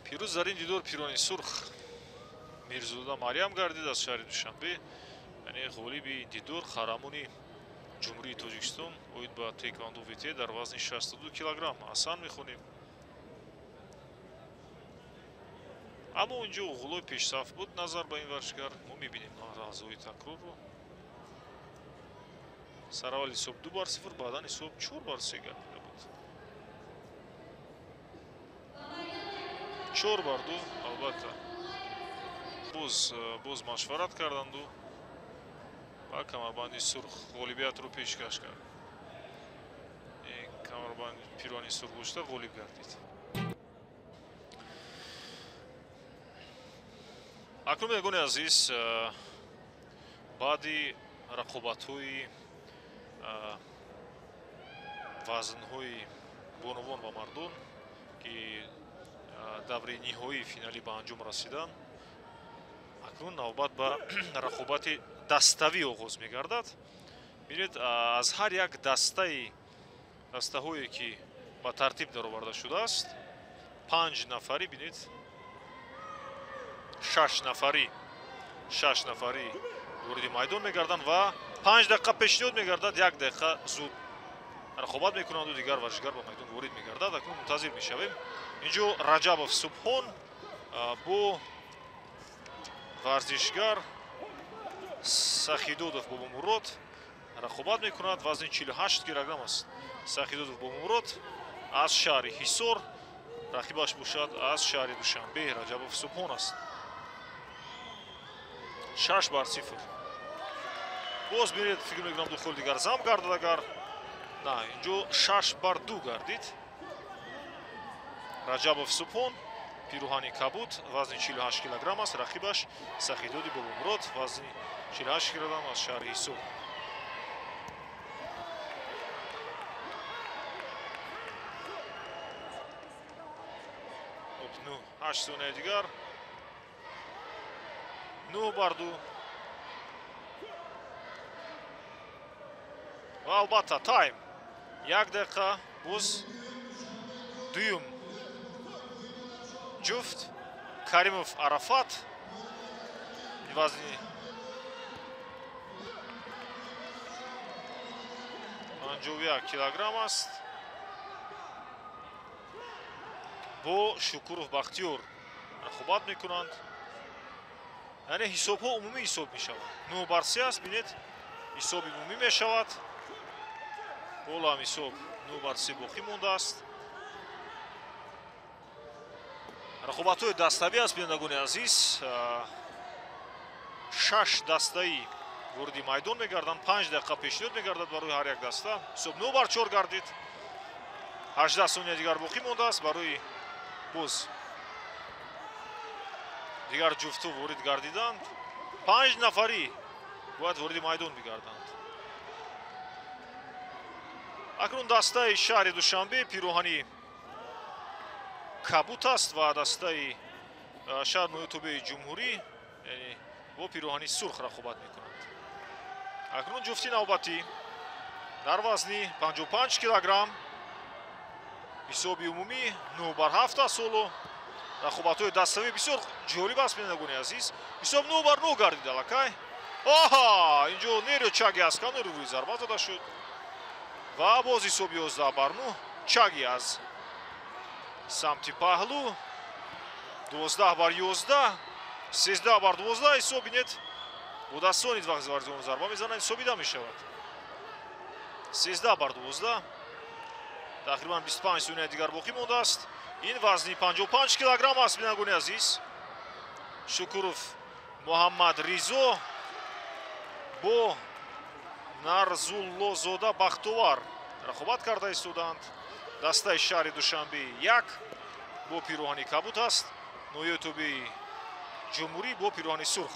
пирӯз дар ин дидор пирони сурх Мирзода Мариам гардид аз шаҳри Душанбе, яъне ғолиби ин дидор қаҳрамони Ҷумҳурии Тоҷикистон оид ба тэквондо ВТ дар вазни 62 килограмм. Ҳасан мехонем. Аммо инҷо Уғулой пешсаф буд назар ба ин варзишгар. Мо мебинем лаҳзаҳои такрорро. Сараввал ҳисоб 2 бар 0, баъдан ҳисоб 4 бар 3 гардида буд. 4 бар 2, албатта. Боз машварат карданду ва камарбанди сурх ғолибиятро пешкаш кард. Камарбанди пирони сурх гӯшта ғолиб гардид. Акнун мегӯни азиз, баъди рақобатҳои вазнҳои бонувон ва мардон, ки даври ниҳоии финалӣ ба анҷом расиданд. Акнун навбат ба рақобати даставӣ оғоз мегардад. Бинед, аз ҳар як дастаҳое ки ба тартиб дароварда шудааст, 5 нафарӣ, бинед, 6 нафарӣ вориди майдон мегарданд ва 5 дақиқа пешниҳод мегардад, 1 дақиқа зуд рақобат мекунанду дигар варзишгар ба майдон ворид мегардад. Акнун мунтазир мешавем. Инҷо Раҷабов Субҳон бо варзишгар Сахидодов Бобомурод рақобат мекунад. Вазни 48 килограмм аст. Сахидодов Бобомурод аз шаҳри Ҳисор, рақибаш бошад аз шаҳри Душанбе Раҷабов Субҳон аст. 6-0. Боз бинед, фикр мекунам ду хол дигар зам гардад. Агар на, инҷо 6-2 гардид. Раҷабов Субҳон пируҳани кабуд, вазни 48 килограмм аст. Рақибаш Сахидоди Бобомурод, вазни 48 килограмм, аз шаҳри Ҳисор. Хуб, 8 сонияи дигар. 9-2. Ва албатта тайм. 1 дақиқа боз дуюм ҷуфт Каримов Арафат, вазни 51 килограмм аст, бо Шукуров Бахтиёр рақобат мекунанд. Яъне ҳисобҳо умумӣ ҳисоб мешаванд. 9-3 аст, бинед, ҳисоби умумӣ мешавад. Ҳоло ҳам ҳисоб 9-3 боқӣ мондааст. Рақобатҳои даставӣ аст, бинандагони азиз. 6 дастаӣ вориди майдон мегарданд. 5 дақиқа пешниҳод мегардад барои ҳар як даста. Ҳисоб 9-4 гардид. 18 сония дигар боқӣ мондааст барои боз дигар ҷуфтҳо ворид гардиданд. 5 нафарӣ бояд вориди майдон бигарданд. Акнун дастаи шаҳри Душанбе пироҳани кабут аст ва дастаи шаҳр ноётобеи ҷумҳурӣ, яъне бо пироҳани сурх рақобат мекунанд. Акнун ҷуфти навбатӣ дар вазни 55 килограмм, ҳисоби умумӣ 9-7 аст. Ҳоло рақобатҳои даставӣ бисёр ҷолиб аст, бинандагони азиз. Ҳисоб 9-9 гардид аллакай. Оҳа, инҷо Нерио Чаги аз канори рӯи зарба зада шуд ва боз ҳисоб 11-9. Чаги аз самти паҳлу, 12-11, 13-12 ҳисоб. Бинед, бо дастони варзишгарон зарба мезананд, ҳисобида мешавад. 13-12. Тақрибан 25 сония дигар боқӣ мондааст. Ин вазни 55 килограмм аст, бинандагони азиз. Шукуров Муҳаммад Ризо бо Нарзуллозода Бахтовар рақобат карда истоданд. Дастаи шаҳри Душанбе 1 бо пироҳани кабут аст, ноётобеи ҷумҳурӣ бо пироҳани сурх.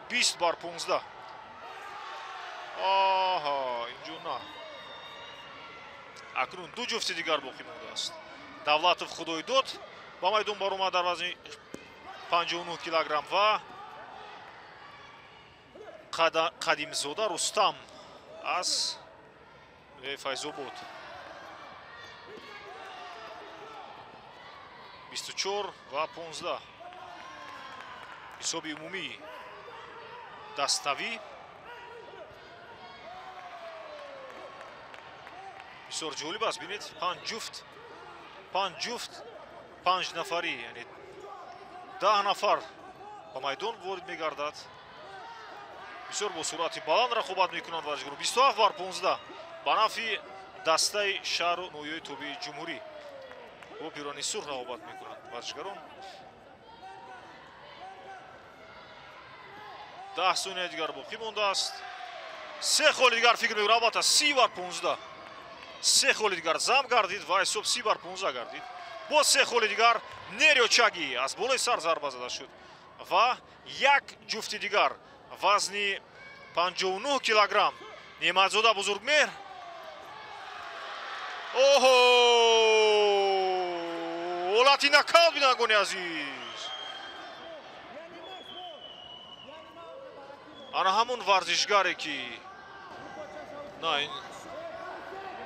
20-15. Аҳа, инҷо на. Акнун ду ҷуфти дигар боқӣ мондааст. Давлатов Худойдод ба майдон баромад дар вазни 59 килограмм ва Қадимзода Рустам аз Файзобод. 24-15. Ҳисоби умумии даставӣ. Бисёр ҷолиб аст, бинед, 5 ҷуфт, 5 нафарӣ, яъне 10 нафар ба майдон ворид мегардад. Бисёр бо суръати баланд рақобат мекунанд варзишгарон. 27-15 ба нафъи дастаи шаҳру ноҳияи тобеи ҷумҳурӣ бо пирони сурх рақобат мекунанд варзишгарон. 10 сония дигар боқӣ мондааст. 3 холи дигар фикр мекунам, албатта 30-15. 3 холи дигар зам гардид ва ҳисоб 30-15 гардид. Боз 3 холи дигар Нерио Чаги аз болои сар зарба зада шуд ва як ҷуфти дигар вазни 59 килограмм Неъматзода Бузургмеҳр. Оҳо! Ҳолати нокаут, бинандагони азиз. Ана ҳамон варзишгаре ки на ин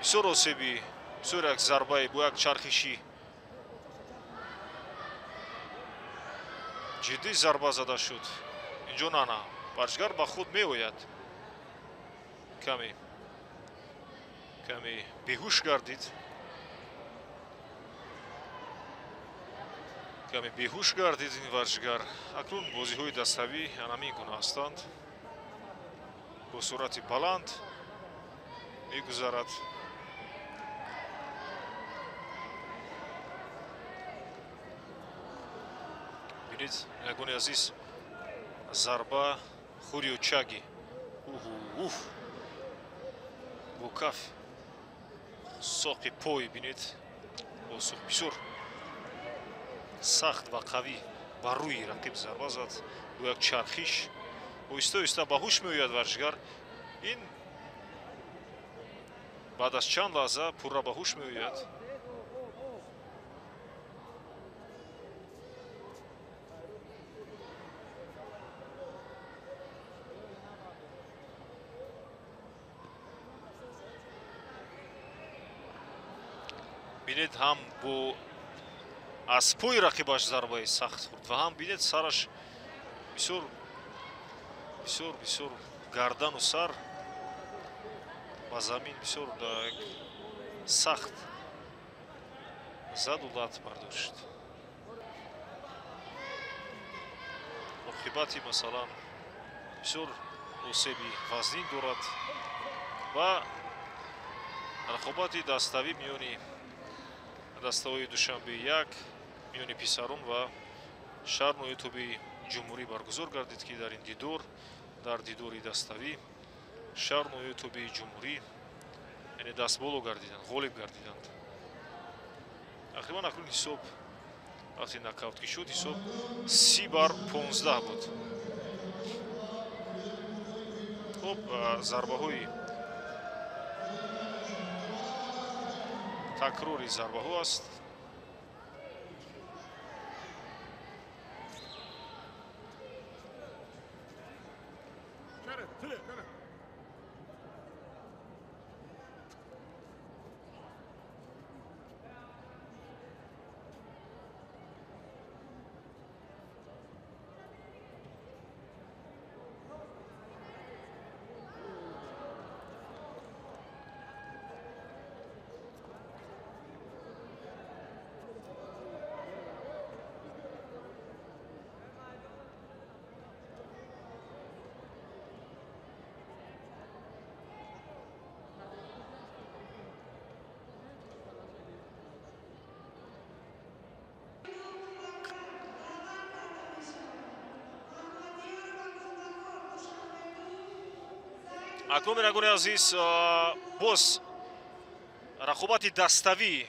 бисёр осеби, бисёр як зарбаи бо як чархиши ҷиддӣ зарба зада шуд. Инҷо на варзишгар ба худ меояд. Каме беҳуш гардид. Каме беҳуш гардид ин варзишгар. Акнун бозиҳои даставӣ ҳамин гуна ҳастанд. Бо суръати баланд мегузарад. Бинед, бинандагони азиз, зарба Хуриочаги. Уф! Бо каф соқи пой, бинед, бо соқ бисёр сахт ва қавӣ ба рӯи рақиб зарба зад. Бо як чархиш оҳиста оҳиста ба ҳуш меояд варзишгар. Ин баъд аз чанд лаҳза пурра ба ҳуш меояд. Бинед, ҳам бо аз пои рақибаш зарбаи сахт хӯрд ва ҳам бинед сараш бисёр бисёр бисёр гардану сар ба замин бисёр сахт заду лат бардошт. Оқибати масалан бисёр осеби вазнин дорад ва рақобати даставӣ миёни дастаҳои Душанбе 1 миёни писарон ва шаҳр ноҳияи ҷумҳурӣ баргузор гардид, ки дар ин дидор, дар дидори даставӣ шаҳр ноҳияи ҷумҳурӣ яъне дастболо гардиданд, ғолиб гардиданд. Тақрибан акнун ҳисоб вақти нокаут ки шуд, ҳисоб 30-15 буд. Хуб, зарбаҳои такрори зарбаҳо аст. Акнун, бинандагони азиз, боз рақобати даставӣ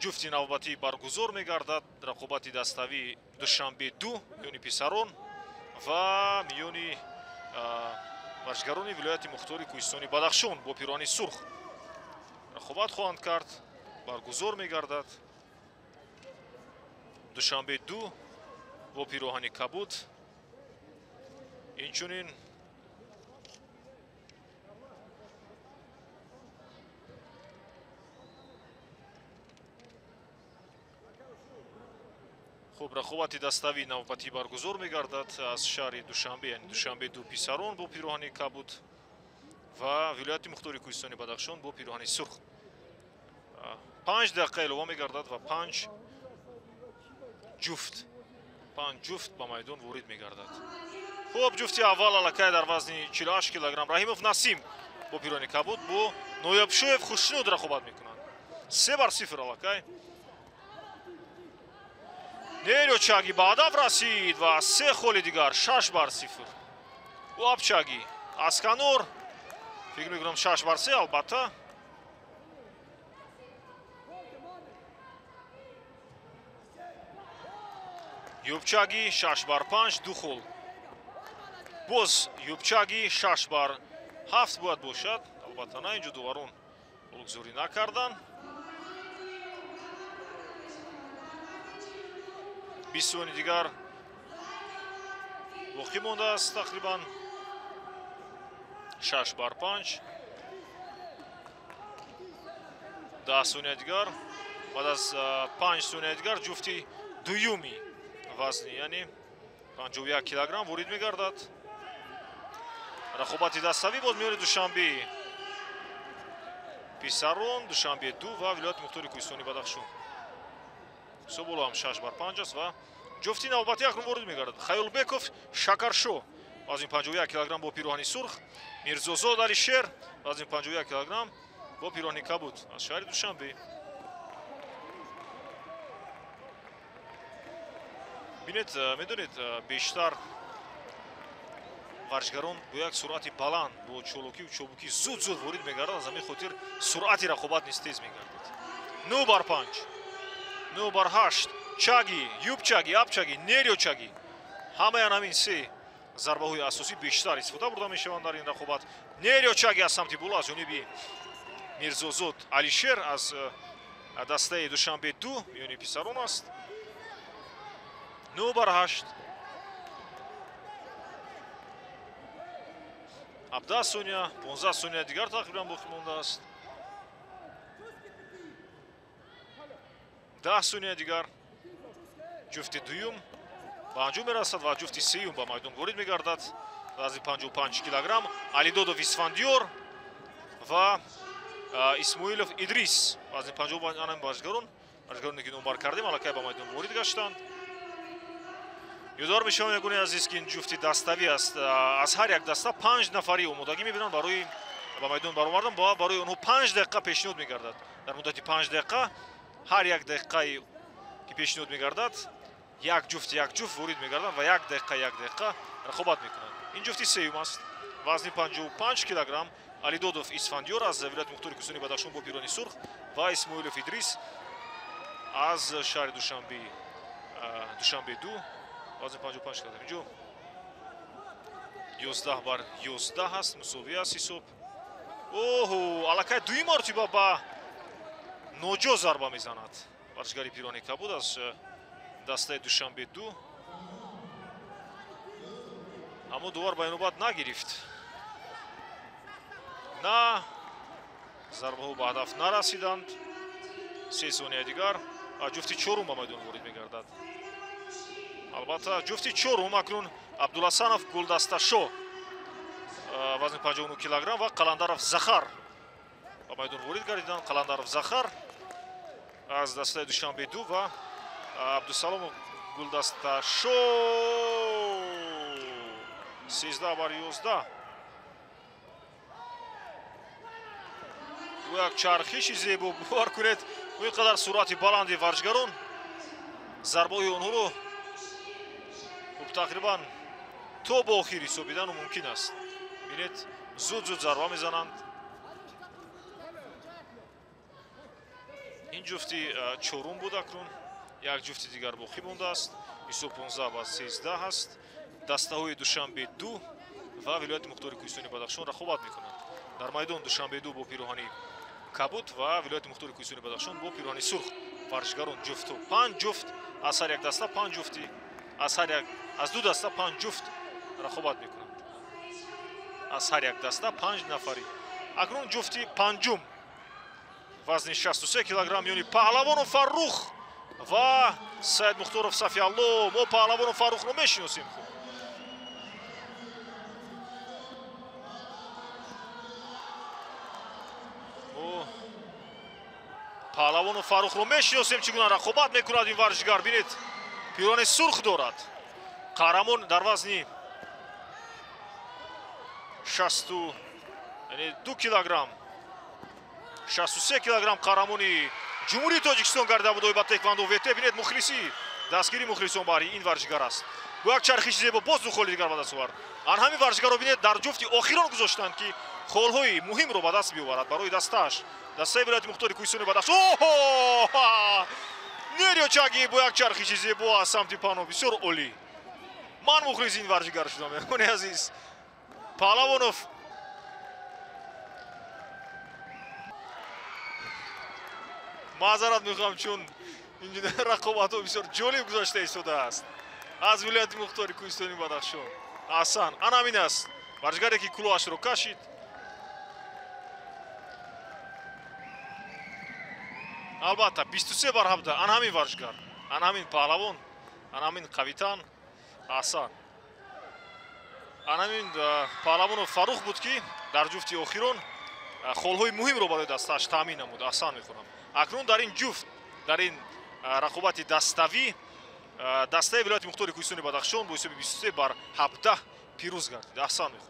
ҷуфти навбатӣ баргузор мегардад. Рақобати даставӣ Душанбе 2 миёни писарон ва миёни варзишгарони вилояти мухтори кӯҳистони Бадахшон бо пирони сурх рақобат хоҳанд кард. Баргузор мегардад Душанбе 2 бо пироҳани кабуд. Инчунин хуб, рақобати даставӣ навбатӣ баргузор мегардад аз шаҳри Душанбе, яъне Душанбе 2 писарон бо пироҳани кабуд ва вилояти мухтори кӯҳистони Бадахшон бо пироҳани сурх. 5 дақиқа илова мегардад ва 5 ҷуфт ба майдон ворид мегардад. Хуб, ҷуфти аввал аллакай дар вазни 48 килограмм Раҳимов Насим бо пироҳани кабуд бо Ноябшоев Хушнуд рақобат мекунанд. 3-0 аллакай. Нерочаги ба ҳадаф расид ва 3 холи дигар, 6-0. Уабчаги аз канор, фикр мекунам 6-3 албатта. Юбчаги 6-5, 2 хол. Боз Юбчаги 6-7 бояд бошад. Албатта на, инҷо дуварон голгузорӣ накарданд. 20 сония дигар боқӣ мондааст, тақрибан 6-5. 10 сония дигар, баъд аз 5 сония дигар ҷуфти дуюми вазни, яъне 51 килограмм ворид мегардад. Рақобати даставӣ боз миёни Душанбе писарон, Душанбе 2 ва вилояти мухтори кӯҳистони Бадахшон. Ҳисоб ҳоло ҳам 6-5 аст ва ҷуфти навбатӣ акнун ворид мегардад. Хаёлбеков Шакаршо вазни 51 килограмм бо пироҳани сурх, Мирзозод Алишер вазни 51 килограмм бо пироҳани кабуд аз шаҳри Душанбе. Бинед, медонед, бештар варзишгарон бо як суръати баланд, бо чолокию чобукӣ зуд-зуд ворид мегардад, аз ҳамин хотир суръати рақобат низ тез мегардад. 9-5, 9-8, чаги, юбчаги, апчаги, нериочаги, ҳамаи ҳамин се зарбаҳои асосӣ бештар истифода бурда мешаванд дар ин рақобат. Нериочаги аз самти боло аз ҷониби Мирзозод Алишер аз дастаи Душанбе 2 миёни писарон аст. 9-8. 17 сония, 15 сония дигар тақрибан боқӣ мондааст. 10 сония дигар ҷуфти дуюм ба анҷом мерасад ва ҷуфти сеюм ба майдон ворид мегардад. Вазни 55 килограмм Алидодов Исфандиёр ва Исмоилов Идрис. Вазни 55 варзишгарон, варзишгароне ки номбар кардем, аллакай ба майдон ворид гаштанд. Ёдовар мешавам, ягони азиз, ки ин ҷуфти даставӣ аст. Аз ҳар як даста 5 нафари омодагӣ мебинанд барои ба майдон баромадан ва барои онҳо 5 дақиқа пешниҳод мегардад. Дар муддати 5 дақиқа ҳар як дақиқае ки пешниҳод мегардад, як ҷуфт ворид мегарданд ва як дақиқа рақобат мекунанд. Ин ҷуфти сеюм аст. Вазни 55 килограмм Алидодов Исфандиёр аз вилояти мухтори кӯҳистони Бадахшон бо пирони сурх ва Исмоилов Идрис аз шаҳри Душанбе, Душанбе 2, вазни 55 килограмм. Инҷо 11-11 аст, мусовӣ аст ҳисоб. Оҳо, аллакай дуюм маротиба ба ноҷо зарба мезанад варзишгари пирони кабуд аз дастаи Душанбе 2, аммо дувар ба инобат нагирифт. На зарбаҳо ба ҳадаф нарасиданд. 3 сония дигар ҷуфти чорум ба майдон ворид мегардад. Албатта ҷуфти чорум акнун Абдуласанов Гулдасташо вазни 59 килограмм ва Қаландаров Захар ба майдон ворид гардиданд. Қаландаров Захар аз дастаи Душанбе 2 ва Абдусаломов Гулдасташо 13-11. Як чархиши зебо, бовар кунед, ин қадар суръати баланди варзишгарон зарбаҳои онҳоро тақрибан то ба охир ҳисобидану мумкин аст. Бинед, зуд-зуд зарба мезананд. Ин ҷуфти чорум буд акнун, як ҷуфти дигар боқӣ мондааст. Ҳисоб 15-13 аст. Дастаҳои Душанбе 2 ва вилояти мухтори кӯҳистони Бадахшон рақобат мекунанд. Дар майдон Душанбе 2 бо пироҳани кабуд ва вилояти мухтори кӯҳистони Бадахшон бо пироҳани сурх. Варзишгарон ҷуфту 5 ҷуфт аз ҳар як даста, 5 ҷуфти аз ҳар як, аз ду даста 5 ҷуфт рақобат мекунанд. Аз ҳар як даста 5 нафарӣ. Акнун ҷуфти панҷум вазни 63 килограмм миёни Паҳлавону Фаррух ва Саид Мухторов Сафиалло. Мо Паҳлавону Фаррухро мешиносем хуб. Мо Паҳлавону Фаррухро мешиносем, чӣ гуна рақобат мекунад ин варзишгар. Бинед, пирони сурх дорад. Қаҳрамон дар вазни 62 килограмм, 63 килограмм қаҳрамони Ҷумҳурии Тоҷикистон гардида буд ба тэквондо ВТ. Бинед, мухлисӣ, дастгирии мухлисон баҳри ин варзишгар аст. Бо як чархиши зебо боз ду холи дигар ба даст овард. Ан ҳамин варзишгарро бинед, дар ҷуфти охирон гузоштанд, ки холҳои муҳимро ба даст биёварад барои дастааш. Дастаи вилояти мухтори кӯҳистони Бадахшон. Оҳо! Нериочаги бо як чархиши зебо аз самти пано, бисёр олӣ. Ман мухлиси ин варзишгар шудам, ягони азиз. Паҳлавонов маъзарат мехоҳам, чун Инҷо рақобатҳо бисёр ҷолиб гузашта истодааст. Аз вилояти мухтори кӯҳистони Бадахшон. Аҳсан, ана ҳамин аст. Варзишгаре ки кулоҳашро кашид. Албатта 23 бар 17. Ана ҳамин варзишгар, ана ҳамин паҳлавон, ана ҳамин қавитан Аҳсан. Ана ҳамин паҳлавону Фаррух буд ки дар ҷуфти охирон холҳои муҳимро барои дастааш таъмин намуд. Аҳсан мехонам. Акнун дар ин ҷуфт, дар ин рақобати даставӣ дастаи вилояти мухтори кӯҳистони Бадахшон бо ҳисоби 23 бар 17 пирӯз гардид. Аҳсан мехонем.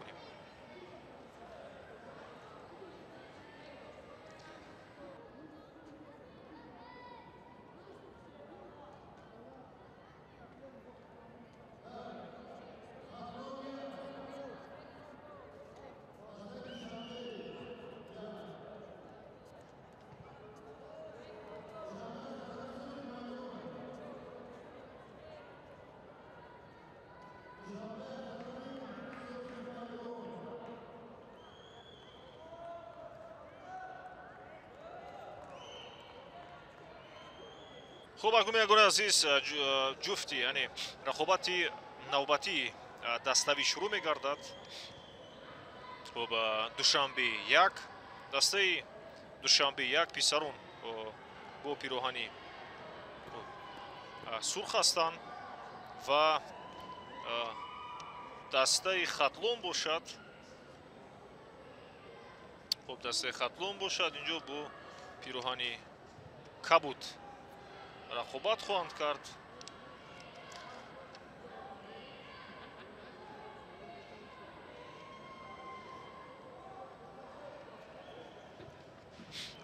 Хуб, акнун бинандагони азиз, ҷуфти, яъне рақобати навбатии даставӣ шурӯъ мегардад. Хуб, Душанбе 1, дастаи Душанбе 1 писарон бо пироҳани сурх ҳастанд ва дастаи Хатлон бошад. Хуб, дастаи Хатлон бошад инҷо бо пироҳани кабуд рақобат хоҳанд кард.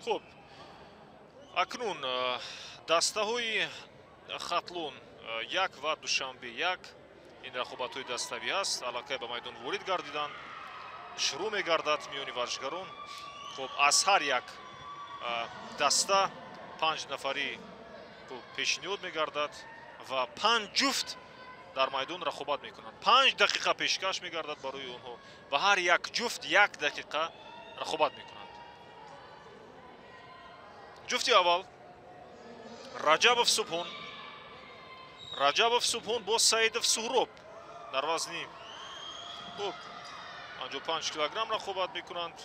Хуб, акнун дастаҳои Хатлон 1 ва Душанбе 1 ин рақобатҳои даставӣ аст. Аллакай ба майдон ворид гардиданд. Шурӯъ мегардад миёни варзишгарон. Хуб, аз ҳар як даста 5 нафари пешниҳод мегардад ва 5 ҷуфт дар майдон рақобат мекунанд. 5 дақиқа пешкаш мегардад барои онҳо ва ҳар як ҷуфт 1 дақиқа рақобат мекунанд. Ҷуфти аввал Раҷабов Субҳон. Раҷабов Субҳон бо Саидов Суҳроб дар вазни 55 килограмм рақобат мекунанд.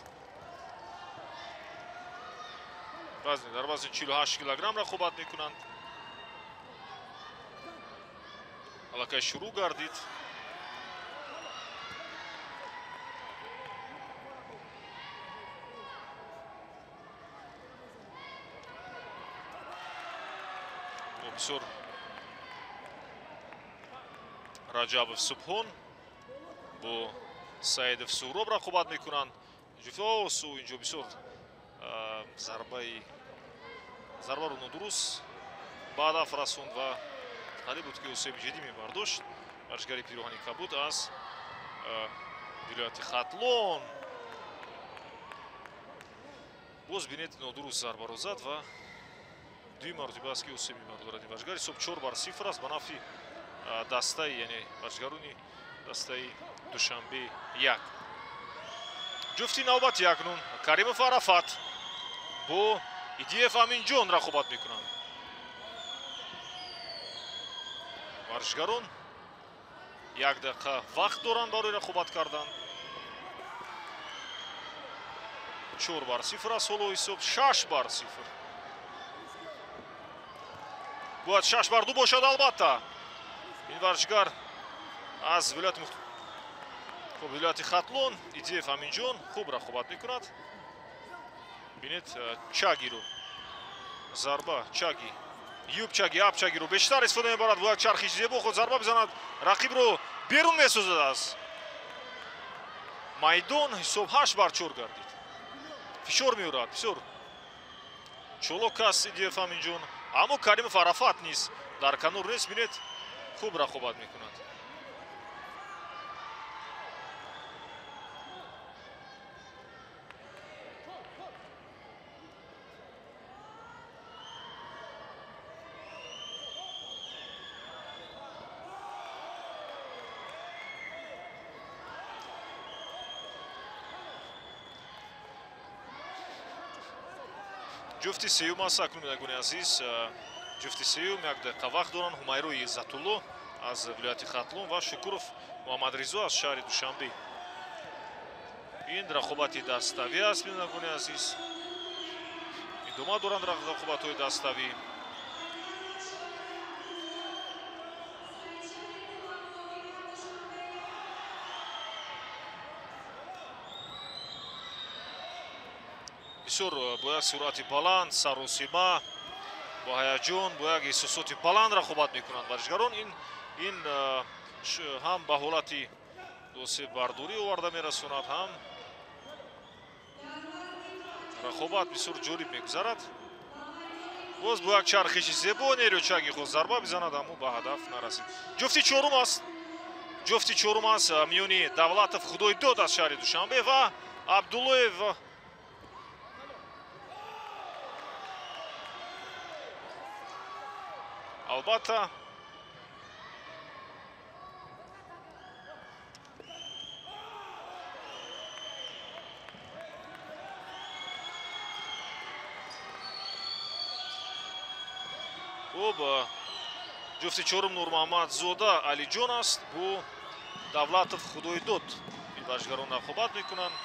Дар вазни 48 килограмм рақобат мекунанд. Аллакай шурӯъ гардид. Бисёр Раҷабов Субҳон бо Саидов Суҳроб рақобат мекунанд. Инҷо бисёр зарбаро нодуруст ба ҳадаф расонд ва қариб буд ки осеби ҷиддӣ мебардошт. Варзишгари пироҳани кабуд аз вилояти Хатлон. Боз бинед, нодуруст зарбаро зад ва дуюм маротиба аст ки осеб мебардорад ин варзишгар. Ҳисоб 4 бар 0 аст ба нафъи дастаи, яъне варзишгарони дастаи Душанбе 1. Ҷуфти навбати акнун Каримов Арафат бо Идиев Аминҷон рақобат мекунанд. Варзишгарон 1 дақиқа вақт доранд барои рақобат кардан. 4 бар 0 аст ҳоло ҳисоб, 6 бар 0. Бояд 6 бар 2 бошад албатта. Ин варзишгар аз вилояти Хатлон, Идиев Аминҷон хуб рақобат мекунад. Бинед, чагиро зарба, чаги, юб чаги, ап чагиро бештар истифода мебарад. Бояд чархи зебо худ зарба бизанад, рақибро берун месозад аз майдон. Ҳисоб 8 бар 4 гардид. Фишор меорад, бисёр чолок аст Идиев Аминҷон, аммо Каримов Арафат низ дар канор нест. Бинед, хуб рақобат мекунад. Ҷуфти сеюм аст акнун бинандагони азиз, Ҷуфти сеюм як дақиқа вақт доранд. Ҳумайрои Иззатулло аз вилояти Хатлон ва Шукуров Муҳаммадризо аз шаҳри Душанбе. Ин рақобати даставӣ аст, бинандагони азиз. Идома доранд рақобатҳои даставӣ. Бисёр бо як суръати баланд, саросима, бо ҳаяҷон, бо як эҳсосоти баланд рақобат мекунанд варзишгарон. Ин ҳам ба ҳолати досебардорӣ оварда мерасонад, ҳам рақобат бисёр ҷолиб мегузарад. Боз бо як чархиши зебо Нерючаги хост зарба бизанад, аммо ба ҳадаф нарасид. Ҷуфти чорум аст. Ҷуфти чорум аст миёни Давлатов Худойдод аз шаҳри Душанбе ва Абдуллоев албатта хуб, ҷуфти чорум Нурмуҳаммадзода Алиҷон аст бо Давлатов Худойдод. Ин варзишгарон рақобат мекунанд.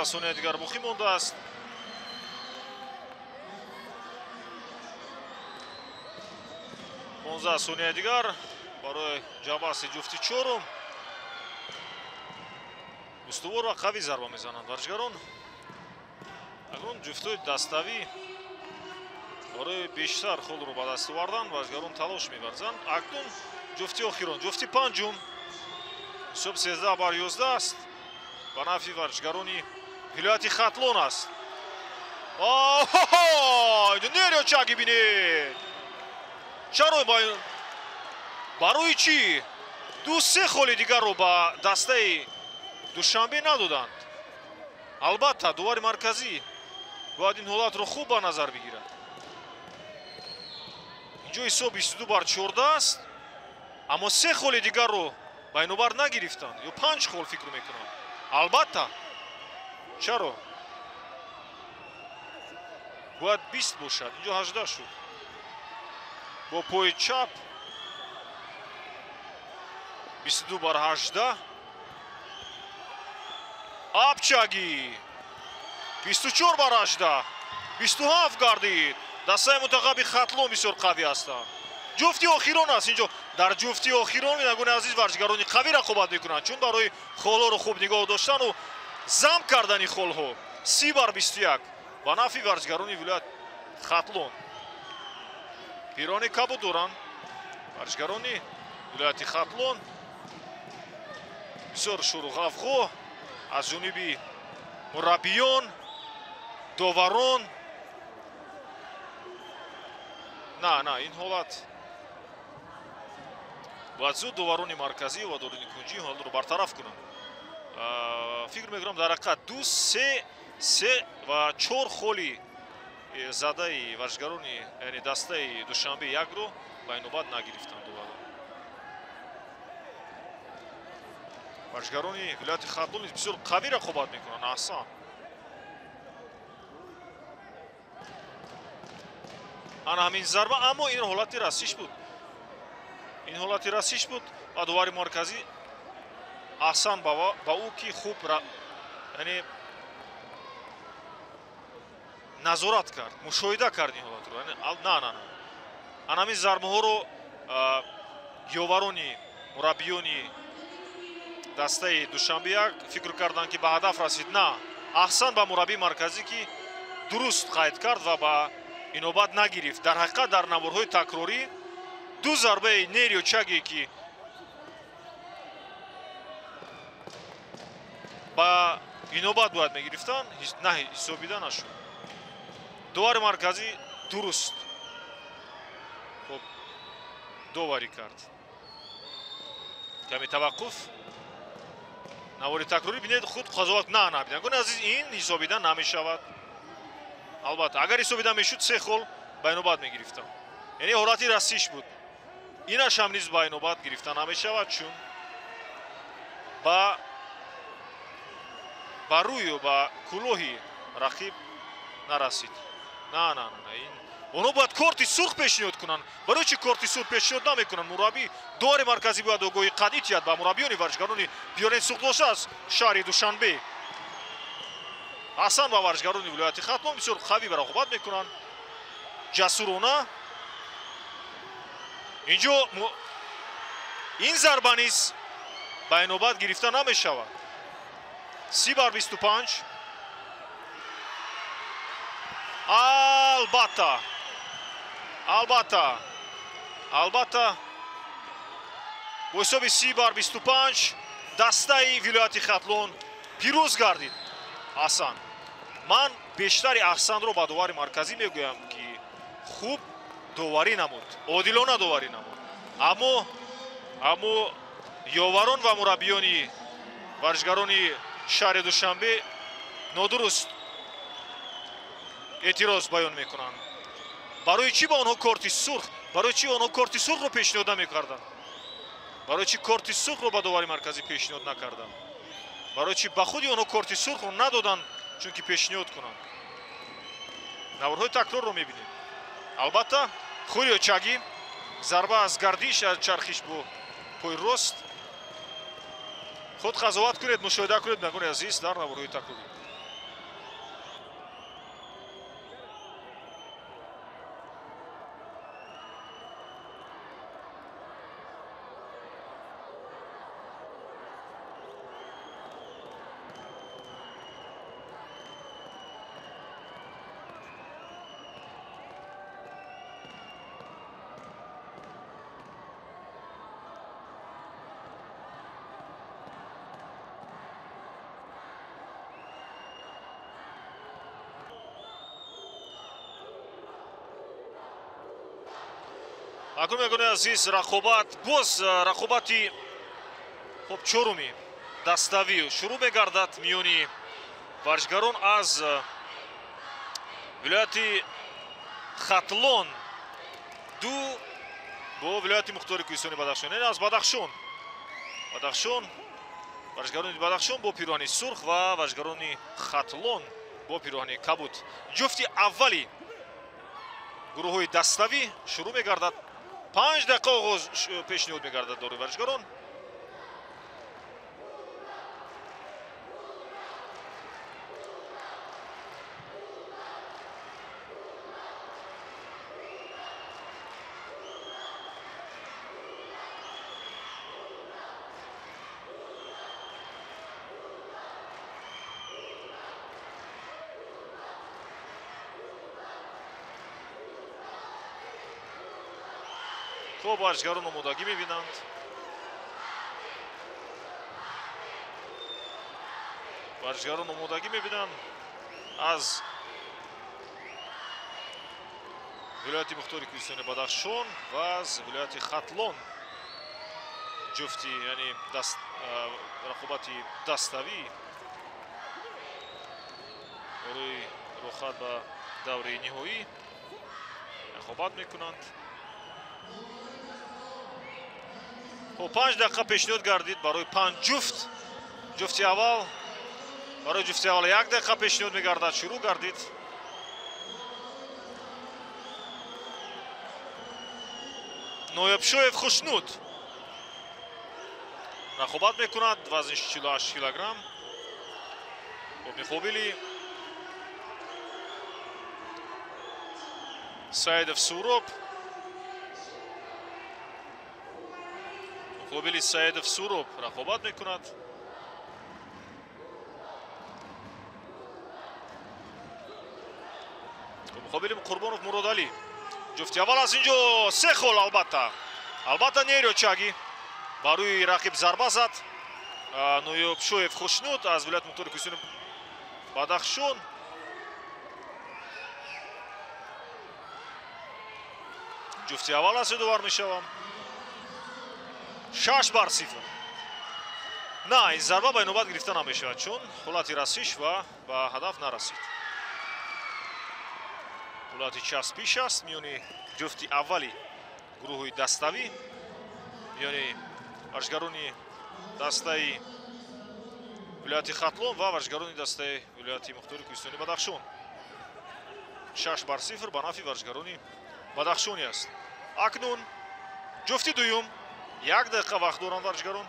Сонияи дигар боқӣ мондааст. Понздаҳ сонияи дигар барои ҷабаси ҷуфти чорум. Устувор ва қавӣ зарба мезананд варзишгарон. Акнун ҷуфтҳои даставӣ барои бештар холро ба даст овардан варзишгарон талош меварзанд. Акнун ҷуфти охирон, ҷуфти панҷум. Ҳисоб 13-11 аст. Ба нафъи варзишгарони вилояти Хатлон аст. Нерючаги бинед. Чаро барои чӣ ду-се холи дигарро ба дастаи Душанбе надоданд? Албатта дувари марказӣ бояд ин ҳолатро хуб ба назар бигирад. Инҷо ҳисоб 22-14 аст, аммо се холи дигарро ба инобар нагирифтанд ё 5 хол фикр мекунам. Албатта чаро бояд 20 бошад, инҷо 18 шуд. Бо пои чап 22-18. Апчаги 24-18, 27 гардид. Дастаи мунтахаби Хатлон бисёр қавӣ ҳастанд. Ҷуфти охирон аст инҷо. Дар ҷуфти охирон бинандагони азиз варзишгарони қавӣ рақобат мекунанд, чун барои холҳоро хуб нигоҳ доштану зам кардани холҳо. 30-21 ба нафъи варзишгарони вилоят Хатлон. Пирони кабуд доранд варзишгарони вилояти Хатлон. Бисёр шуру ғавғо аз ҷониби мураббиён, доварон. На, ин ҳолат бояд зуд доварони марказӣ ва доварони кунҷӣ ҳолатро бартараф кунанд. Фикр мекунам дар ҳақиқат 2, 3, 3 ва 4 холи задаи варзишгарони, яъне дастаи Душанбе якро ба инобат нагирифтанд доварон. Варзишгарони вилояти Хатлон низ бисёр қавӣ рақобат мекунанд. Аҳсан. Ана ҳамин зарба, аммо ин ҳолати расиш буд. Ин ҳолати расиш буд ва довари марказӣ аҳсан ба ӯ ки хуб яъне назорат кард, мушоҳида кард ин ҳолатро. На. Ана ҳамин зарбаҳоро ёварони мураббиёни дастаи Душанбе як фикр карданд, ки ба ҳадаф расид. На, аҳсан ба мураббии марказӣ, ки дуруст қайд кард ва ба инобат нагирифт. Дар ҳақиқат дар наворҳои такрорӣ ду зарбаи Нерючаги, ки ба инобат бояд мегирифтанд, на ҳисобида нашуд. Довари марказӣ дуруст хуб доварӣ кард. Каме таваққуф. Навори такрорӣ бинед, худ қазоват. На, бинандагони азиз, ин ҳисобида намешавад. Албатта агар ҳисобида мешуд, 3 хол ба инобат мегирифтам. Яъне ҳолати расиш буд. Инаш ҳам низ ба инобат гирифта намешавад, чун ба рӯю ба кулоҳи рақиб нарасид. На, на, на, ин онҳо бояд корти сурх пешниҳод кунанд. Барои чӣ корти сурх пешниҳод намекунанд? Мураббӣ довари марказӣ бояд огоҳии қатъӣ диҳад ба мураббиёни варзишгарони Диёрен Суғдоша аз шаҳри Душанбе. Ҳасан ба варзишгарони вилояти Хатлон бисёр қавӣ рақобат мекунанд, ҷасурона. Инҷо ин зарба низ ба инобат гирифта намешавад. 30-25. Албатта, албатта, албатта, бо ҳисоби 30-25 дастаи вилояти Хатлон пирӯз гардид. Ҳасан, ман бештари Аҳсанро ба довари марказӣ мегӯям, ки хуб доварӣ намуд, одилона доварӣ намуд. Аммо ёварон ва мураббиёни варзишгарони шаҳри Душанбе нодуруст эътироз баён мекунанд. Барои чӣ ба онҳо корти сурх? Барои чӣ онҳо корти сурхро пешниҳод намекарданд? Барои чӣ корти сурхро ба довари марказӣ пешниҳод накарданд? Барои чӣ ба худи онҳо корти сурхро надоданд, чунки пешниҳод кунанд? Наворҳои такрорро мебинем. Албатта, Хурио Чагӣ зарба аз гардиш, аз чархиш бо пои рост. Худ қазоват кунед, мушоҳида кунед, бинандагони азиз, дар наворҳои такрорӣ. Акнун мегӯяд азиз, рақобат боз рақобати хуб чоруми даставӣ шурӯъ мегардад миёни варзишгарон аз вилояти Хатлон ду бо вилояти мухтори кӯҳистони Бадахшон, яъне аз Бадахшон. Бадахшон, варзишгарони Бадахшон бо пироҳани сурх ва варзишгарони Хатлон бо пироҳани кабуд. Ҷуфти аввали гурӯҳҳои даставӣ шурӯъ мегардад. 5 дақиқа оғоз пешниҳод мегардад дори варзишгарон. Хуб, варзишгарон омодагӣ мебинанд. Варзишгарон омодагӣ мебинанд аз вилояти мухтори кӯҳистони Бадахшон ва аз вилояти Хатлон. Ҷуфти, яъне рақобати даставӣ барои рухат ба давраи ниҳоӣ рақобат мекунанд. Хуб, 5 дақиқа пешниҳод гардид барои 5 ҷуфт. Ҷуфти аввал барои ҷуфти аввал 1 дақиқа пешниҳод мегардад, шурӯъ гардид. Ноябшоев Хушнуд рақобат мекунад, вазниш 48 килограмм. Бо муқобили Саидов Суроб. Муқобили Саидов Суроб рақобат мекунад. Муқобили Қурбонов Муродалӣ. Ҷуфти аввал аз инҷо 3 хол. Албатта, албатта, Нерио Чагӣ ба рӯи рақиб зарба зад. Ноябшоев Хушнуд аз вилояти мухтори кӯҳистони Бадахшон. Ҷуфти аввал аз ёдовар мешавам. 6-0. На, ин зарба ба инобат гирифта намешавад, чун ҳолати расиш ва ба ҳадаф нарасид. Ҳолати часпиш аст миёни ҷуфти аввали гурӯҳи даставӣ, миёни варзишгарони дастаи вилояти Хатлон ва варзишгарони дастаи вилояти Мухтори Кӯҳистони Бадахшон. 6-0 ба нафъи варзишгарони бадахшонӣ аст. Акнун ҷуфти дуюм, 1 дақиқа вақт доранд варзишгарон.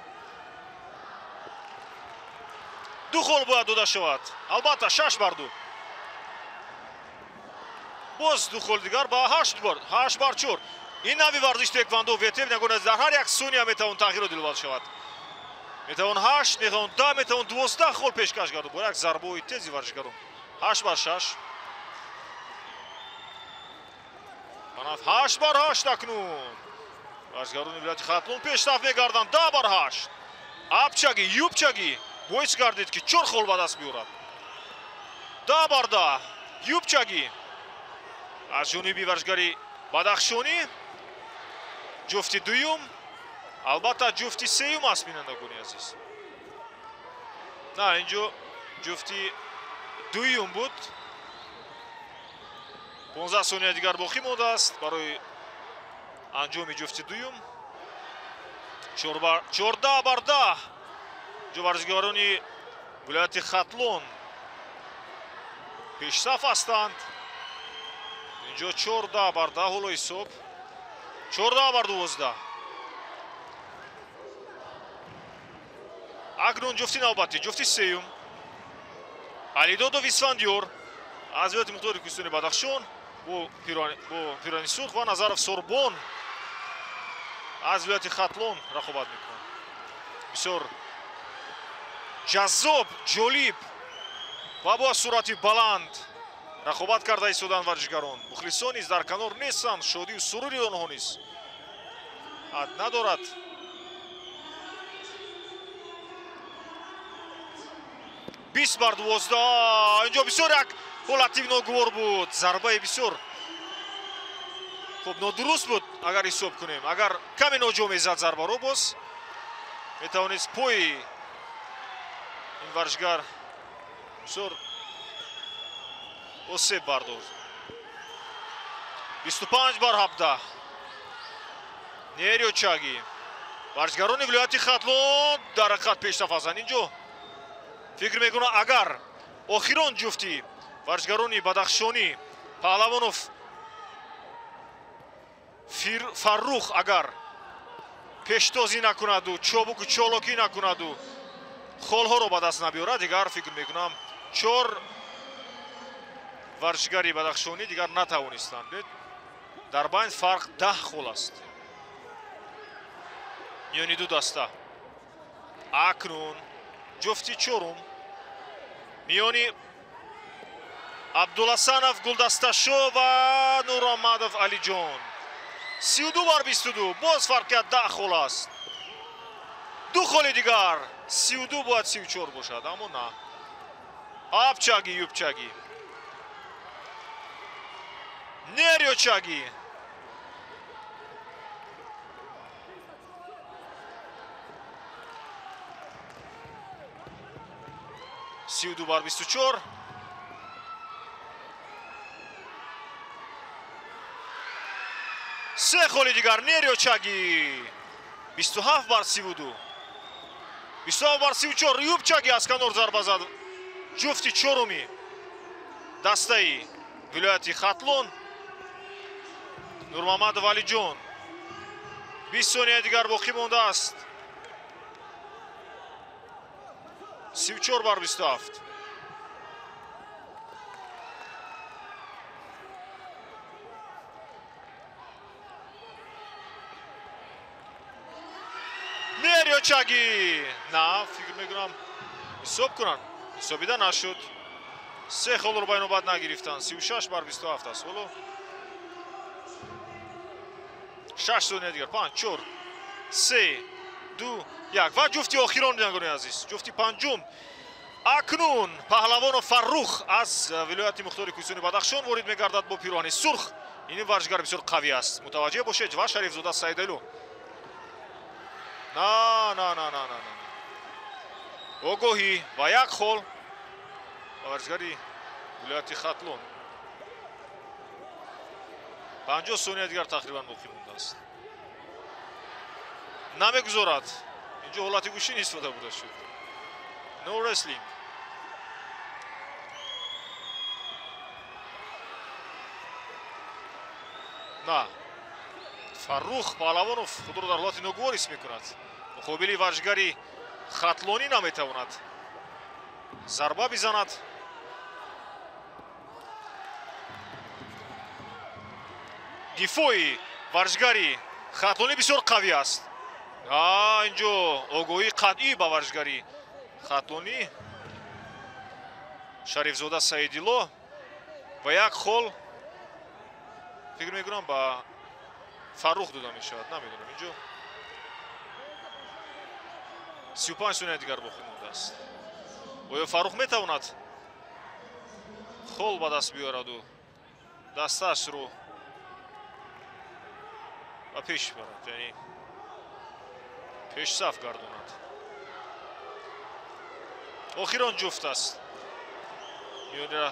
2 хол бояд дода шавад. Албатта 6-2. Боз 2 хол дигар ба 8-4. Ин нави варзиш теквандо ВТФ нагуна дар ҳар як сония метавон тағйирот дилбад шавад. Метавон 8, метавон 10, метавон 12 хол пешкаш гардад бо як зарбаҳои тези варзишгарон. 8-6. 8-8 акнун. Варзишгарони вилояти Хатлон пешрафт мегарданд. 10-8. Апчаги, юбчаги боис гардид ки 4 хол ба даст биёрад. 10-10. Юбчаги аз ҷониби варзишгари бадахшонӣ. Ҷуфти дуюм, албатта ҷуфти сеюм аст, бинандагони азиз. На, инҷо ҷуфти дуюм буд. 15 сония дигар боқӣ мондааст барои анҷоми ҷуфти дуюм. 14-10. Ҷо варзишгарони вилояти Хатлон пешсаф ҳастанд. Инҷо 14-10 ҳоло ҳисоб. 14-12. Акнун ҷуфти навбатӣ, ҷуфти сеюм. Алидодов Исфандиёр аз вилояти Мухтори Кӯҳистони Бадахшон бо пирани сурх ва Назаров Сорбон аз вилояти Хатлон рақобат мекунанд. Бисёр ҷаззоб, ҷолиб ва бо суръати баланд рақобат карда истоданд варзишгарон. Мухлисон низ дар канор нестанд, шодию сурури онҳо низ ҳад надорад. 20-12. Инҷо бисёр як ҳолати ногувор буд. Зарбаи бисёр хуб нодуруст буд, агар ҳисоб кунем. Агар каме ноҷо мезад зарбаро, боз метавонист пои ин варзишгар бисёр осеб бардошт. 25-17. Нерио Чаги. Варзишгарони вилояти Хатлон дар ҳақиқат пешрафт ҳастанд. Инҷо фикр мекунам, агар охирон ҷуфти варзишгарони бадахшонӣ Паҳлавонов Фаррух агар пештозӣ накунаду чобуку чолокӣ накунаду холҳоро ба даст набиёрад, дигар фикр мекунам 4 варзишгари бадахшонӣ дигар натавонистанд. Дар байн фарқ 10 хол аст миёни ду даста. Акнун ҷуфти чорум миёни Абдуласанов Гулдасташо ва Нуромадов Алиҷон. 32-22. Боз фарқият 10 хол аст. 2 холи дигар. 32 бояд 34 бошад, аммо на. Апчаги, юбчаги. Нерио Чаги. 32-24. 3 холи дигар. Нерио Чаги. 27-32. 27-34. Юбчаги аз канор зарба зад. Ҷуфти чоруми дастаи вилояти Хатлон Нурмамадов Алиҷон. 20 сония дигар боқӣ мондааст. 34-27. Нерио Чаги. На, фикр мекунам ҳисоб кунанд. Ҳисобида нашуд. 3 холро ба инобат нагирифтанд. 36-27 аст ҳоло. 6 сония дигар. 5, 4, 3, 2, 1. Ва ҷуфти охирон, бинандагони азиз, ҷуфти панҷум. Акнун Паҳлавонов Фаррух аз вилояти Мухтори Кӯҳистони Бадахшон ворид мегардад бо пироҳани сурх. Ин варзишгар бисёр қавӣ аст. Мутаваҷҷеҳ бошед. Ва Шарифзода Саидалу. На, на, на, на, на, на. Огоҳӣ ва як хол ба варзишгари вилояти Хатлон. 50 сония дигар тақрибан боқӣ мондааст. Намегузорад. Инҷо ҳолати гӯшин истифода бурда шуд. No wrestling. На. Фаррух Паҳлавонов худро дар ҳолати ногувор ҳис мекунад. Муқобили варзишгари хатлонӣ наметавонад зарба бизанад. Дифои варзишгари хатлонӣ бисёр қавӣ аст. Инҷо огоҳии қатъӣ ба варзишгари хатлонӣ Шарифзода Саидилло ва як хол фикр мекунам ба Фаррух дода мешавад. Намедонам, инҷо 35 сония дигар боқӣ мондааст. Оё Фаррух метавонад хол ба даст биёраду дастаашро ба пеш барад, яъне пешсаф гардонад? Охирон ҷуфт аст миёни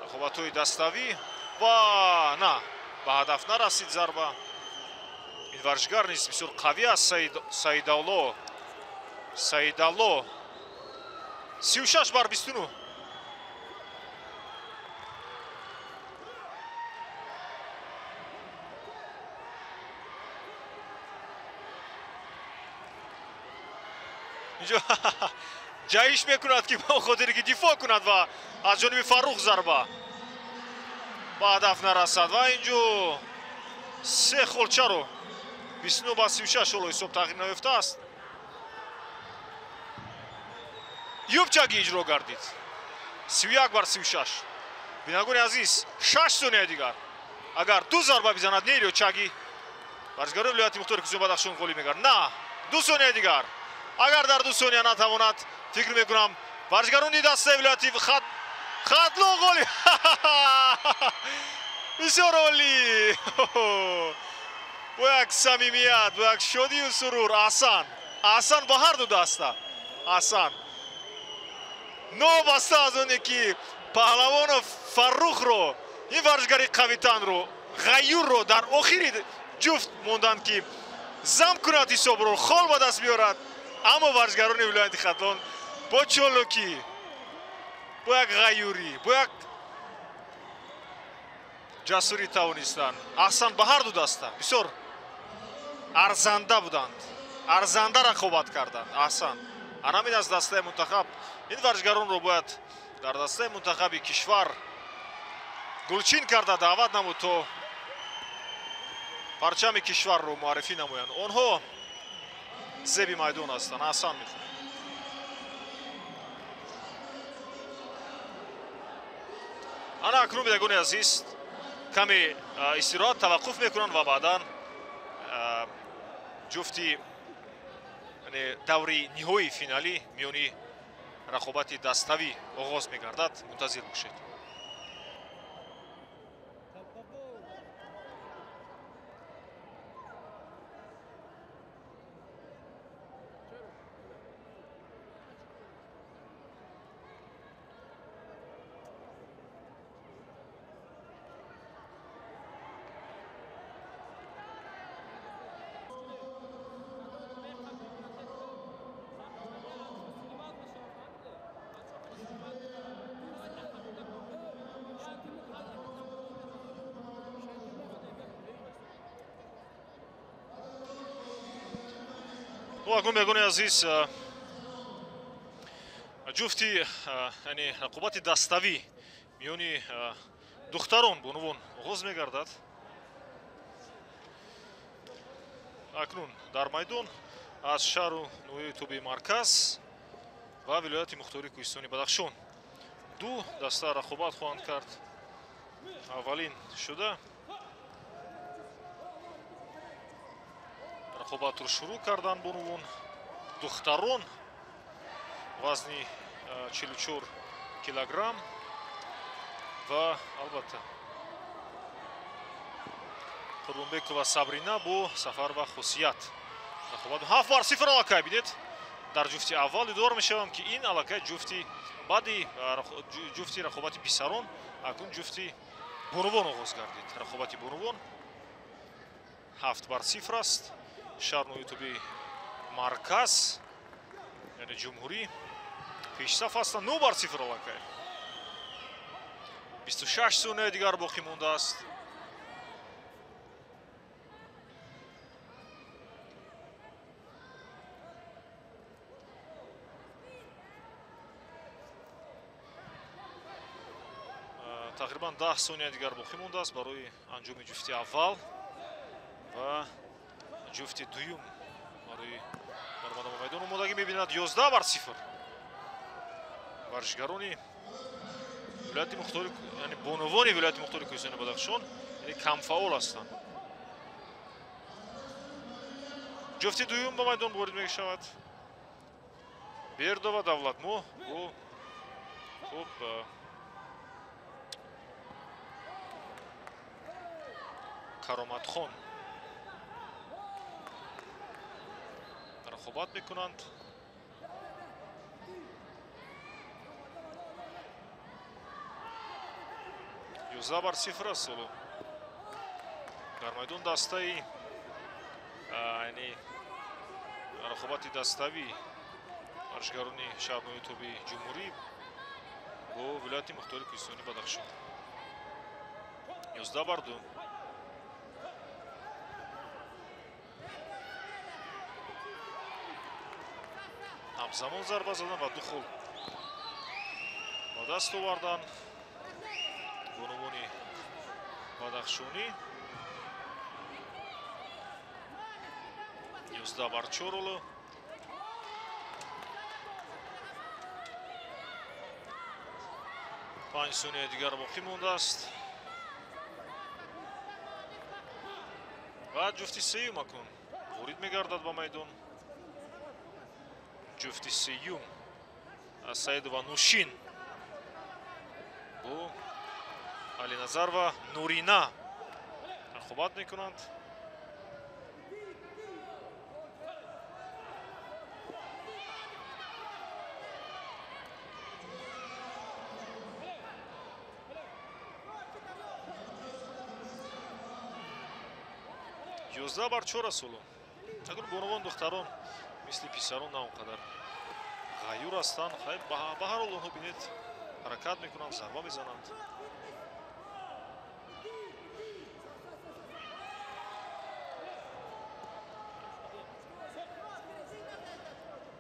рақобатҳои даставӣ ва на, ба ҳадаф нарасид зарба. Ин варзишгар низ бисёр қавӣ аст. Саидалло, Саидалло 36 бар 29. Инҷо ҷаҳиш мекунад ки ба хотире ки дифоъ кунад ва аз ҷониби Фаррух зарба ба ҳадаф нарасад ва инҷо се холчаро 29 ба 36 ҳоло ҳисоб тағйир наёфтааст. Юбчагӣ иҷро гардид. 31 бар 36. Бинандагони азиз, 6 сония дигар. Агар ду зарба бизанад Нерио Чагӣ, варзишгарони вилояти мухтори Кӯҳистони Бадахшон ғолиб мегардад. На, 2 сония дигар. Агар дар 2 сония натавонад, фикр мекунам варзишгарони дастаи вилояти Хатлон ғолиб. Бисёр олӣ. Бо як самимият, бо як шодию сурур. Аҳсан, аҳсан ба ҳар ду даста. Аҳсан. Новобаста аз оне ки Паҳлавонов Фаррухро, ин варзишгари қавитанро, ғаюрро дар охири ҷуфт монданд ки зам кунад ҳисобро, хол ба даст биёрад, аммо варзишгарони вилояти Хатлон бо чолокӣ, бо як ғаюрӣ, бо як ҷасурӣ тавонистанд. Аҳсан ба ҳар ду даста. Бисёр арзанда буданд, арзанда рақобат карданд. Аҳсан. Ҳамин аз дастаи мунтахаб ин варзишгаронро бояд дар дастаи мунтахаби кишвар гулчин карда даъват намуд то парчами кишварро муаррифӣ намоянд. Онҳо зеби майдон ҳастанд. Аҳсан мехонем. Ана акнун бинандагони азиз каме истироҳат таваққуф мекунанд ва баъдан ҷуфти даври ниҳоии финалӣ миёни рақобати даставӣ оғоз мегардад. Мунтазир бошед. Акнун бинандагони азиз ҷуфти яъне рақобати даставӣ миёни духтарон бонувон оғоз мегардад. Акнун дар майдон аз шаҳру ноҳияи тобеи марказ ва вилояти мухтори Кӯҳистони Бадахшон ду даста рақобат хоҳанд кард. Аввалин шуда рақобатро шурӯъ карданд бонувон духтарон вазни 44 килограмм ва албатта Қурбонбекова Сабрина бо Сафарова Хусият. Рақобат 7-0 аллакай бинед. Дар ҷуфти аввал ёдовар мешавам ки ин аллакай ҷуфти баъди ҷуфти рақобати писарон акнун ҷуфти Бонувон оғоз гардид. Рақобати бонувон 7-0 аст. Шаҳр ноҳияи марказ, яъне ҷумҳурӣ пешсаф ҳастанд. 9-0 аллакай. 26 сонияи дигар боқӣ мондааст. Тақрибан 10 сония дигар боқӣ мондааст барои анҷоми ҷуфти аввал ва ҷуфти дуюм барои баромадан ба майдон омодагӣ мебинад. 11-0. Варзишгарони вилояти мухтори, яъне бонувони вилояти мухтори Кӯҳистони Бадахшон, яъне камфаъол ҳастанд. Ҷуфти дуюм ба майдон ворид мешавад. Бердова Давлатмо бо хуб Кароматхон рақобат мекунанд. 11-0 аст ҳоло. Дар майдон дастаи, яъне рақобати даставӣ варзишгарони шаҳр ноҳияи тобеи ҷумҳурӣ бо вилояти мухтори Кӯҳистони Бадахшон. 11-2. Ҳамзамон зарба задан ва ду хол ба даст овардан бонувони бадахшонӣ. 11-4 ҳоло. Панҷ сонияи дигар боқӣ мондааст ва ҷуфти сеюм акнун ворид мегардад ба майдон. Ҷуфти сеюм Саидова Нушин бо Алиназарова Нурина рақобат мекунанд. 11-4 аст ҳоло. Акнун бонувон духтарон мисли писарон на он қадар ғаюр ҳастанд. Хай, ба ҳар ҳол онҳо бинед ҳаракат мекунанд, зарба мезананд.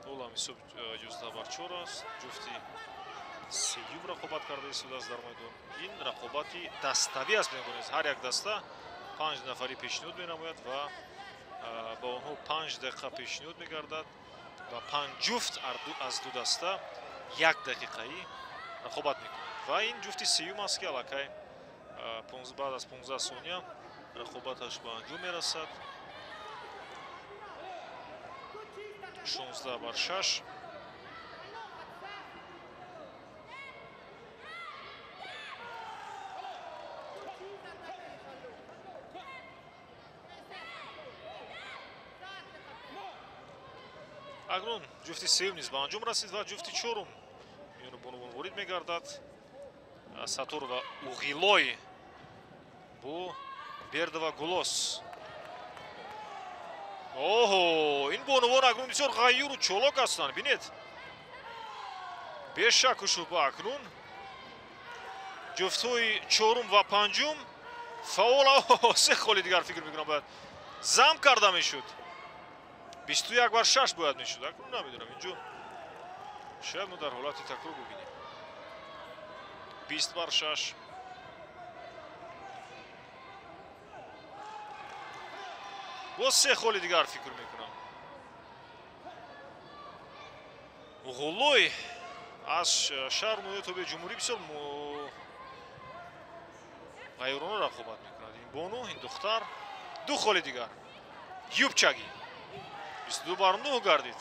Ҳоло ҳам ҳисоб 11-4 аст. Ҷуфти сеюм рақобат карда истодааст дар майдон. Ин рақобати даставӣ аст, бинандагони азиз. Ҳар як даста 5 нафарӣ пешниҳод менамояд ва ба онҳо 5 дақиқа пешниҳод мегардад ва 5 ҷуфт аз ду даста 1 дақиқаӣ рақобат мекунанд. Ва ин ҷуфти сеюм аст, ки аллакай баъд аз 15 сония рақобаташ ба анҷом мерасад. 16-6. Акнун ҷуфти сеюм низ ба анҷом расид ва ҷуфти чорум миёни бонувон ворид мегардад. Саторова Уғилой бо Бердова Гулос. Оҳо, ин бонувон акнун бисёр ғайюру чолок ҳастанд. Бинед, бешаку шубҳа акнун ҷуфтҳои чорум ва панҷум фаъол. Се холи дигар фикр мекунам бояд зам карда мешуд. 21-6 бояд мешуд. Акнун намедонам, инҷо шояд мо дар ҳолати такрор бубинем. 20-6. Боз се холи дигар фикр мекунам. Ғулой аз шаҳр ноҳияи тобеи ҷумҳурӣ бисёр ғайрона рақобат мекунад. Ин бону, ин духтар. Ду холи дигар. Юбчагӣ. 22-9 гардид.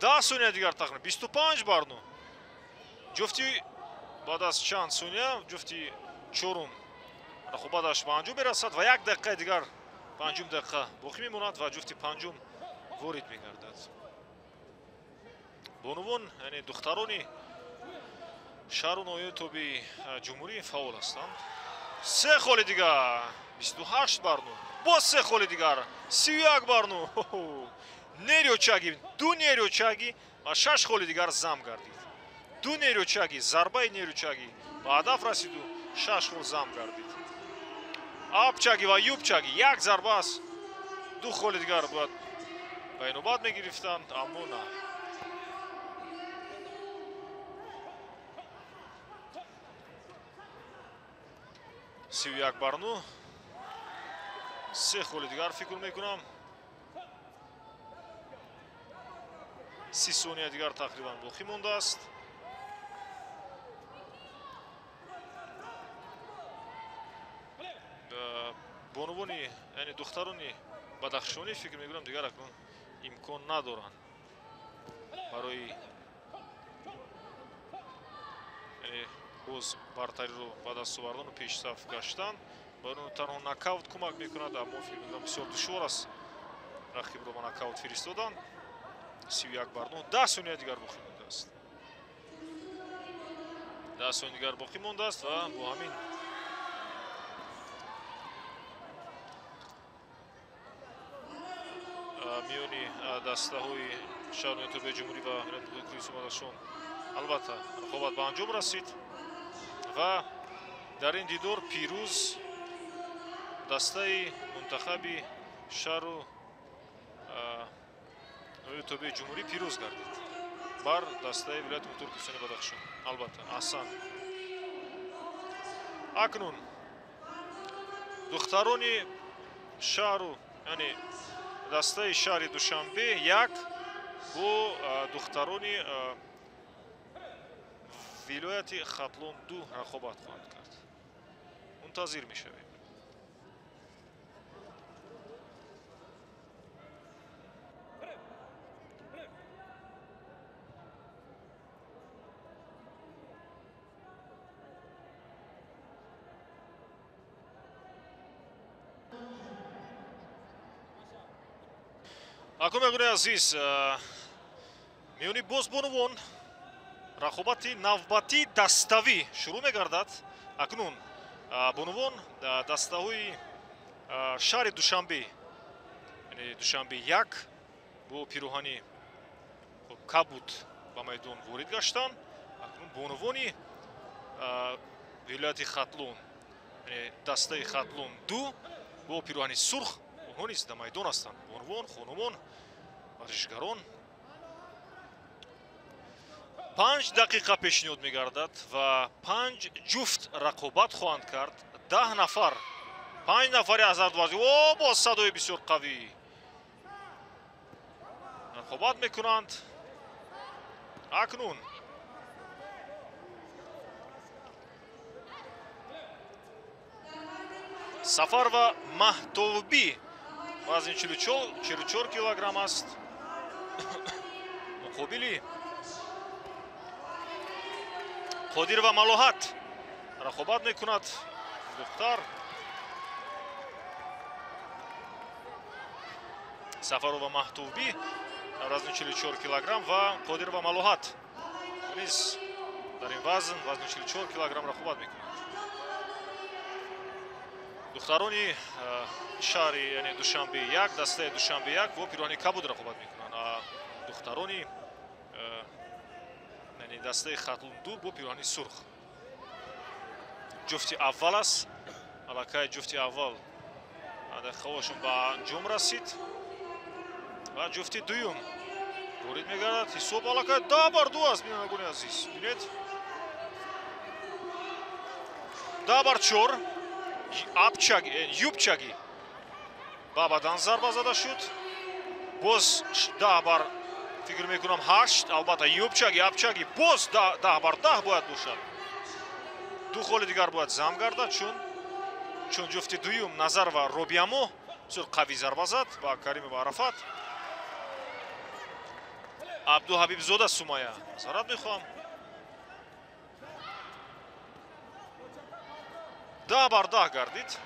10 сония дигар тақрибан. 25-9. Ҷуфти баъд аз чанд сония ҷуфти чорум рақобаташ ба анҷом мерасад ва 1 дақиқаи дигар, панҷум дақиқа боқӣ мемонад ва ҷуфти панҷум ворид мегардад. Бонувон, яъне духтарони Шаҳру ноҳияи тобеи ҷумҳурӣ фаъол ҳастанд. Се холи дигар, 28-9. Боз се холи дигар, 31-9. Нерючаги, ду нерючаги ва 6 холи дигар зам гардид. Ду нерючаги, зарбаи нерючаги ба ҳадаф расиду 6 хол зам гардид. Апчаги ва юбчаги як зарба аст. Ду холи дигар бояд ба инобат мегирифтанд, аммо на. 31-9. Се холи дигар фикр мекунам. 30 сония дигар тақрибан боқӣ мондааст. Бонувони, яъне духтарони бадахшонӣ фикр мекунам дигар акнун имкон надоранд барои яъне боз бартариро ба даст овардану пешсаф гаштан. Барои танҳо нокаут кӯмак мекунад, аммо фикр мекунам бисёр душвор аст рақибро ба нокаут фиристодан. 31-9, 10 сония дигар боқӣ мондааст. 10 сония дигар боқӣ мондааст ва бо ҳамин миёни дастаҳои шаҳру тобеи ҷумҳурӣ ва вилояти кӯҳистони Бадахшон албатта рақобат ба анҷом расид ва дар ин дидор пирӯз дастаи мунтахаби шаҳру ноҳияи тобеи ҷумҳурӣ пирӯз гардид бар дастаи вилояти мухтори кӯҳистони Бадахшон. Албатта аҳсан. Акнун духтарони шаҳру, яъне дастаи шаҳри Душанбе як бо духтарони вилояти Хатлон 2 рақобат хоҳанд кард. Мунтазир мешавем. Акнун мегӯяд азиз, миёни боз бонувон рақобати навбатӣ даставӣ шурӯъ мегардад. Акнун бонувон дастаҳои шаҳри Душанбе, яъне Душанбе 1 бо пироҳани кабуд ба майдон ворид гаштанд. Акнун бонувони вилояти Хатлон, яъне дастаи Хатлон 2 бо пироҳани сурх, онҳо низ дар майдон ҳастанд. Бонувон, хонумон, варзишгарон. 5 дақиқа пешниҳод мегардад ва 5 ҷуфт рақобат хоҳанд кард. 10 нафар, 5 нафари аз ҳар ду варзиш. О, боз садои бисёр қавӣ рақобат мекунанд. Акнун Сафар ва Маҳтобӣ вазни 44 килограмм аст. Муқобили Қодир ва Малоҳат рақобат мекунад духтар. Сафарова Маҳтубӣ вазни 44 килограмм ва Қодир ва Малоҳат низ дар ин вазн, вазни 44 килограмм рақобат мекунад. Духтарони шаҳри, яъне Душанбе 1, дастаи Душанбе 1 бо пироҳани кабуд рақобат мекунанд. Духтарони яъне дастаи Хатлон 2 бо пироҳани сурх. Ҷуфти аввал аст. Аллакай ҷуфти аввал дақиқаҳошон ба анҷом расид ва ҷуфти дуюм ворид мегардад. Ҳисоб аллакай 10-2 аст, бинандагони азиз. Бинед, 10-4. Апчаги, юбчаги ба бадан зарба зада шуд. Боз 10 фикр мекунам 8, албатта юбчаги, апчаги боз 10-10 бояд бошад. Ду холи дигар бояд зам гардад, чун ҷуфти дуюм Назар ва Робиамо бисёр қавӣ зарба зад ба Каримова Арафат. Абдуҳабибзода Сумая, зарат мехоҳам. 10-10 гардид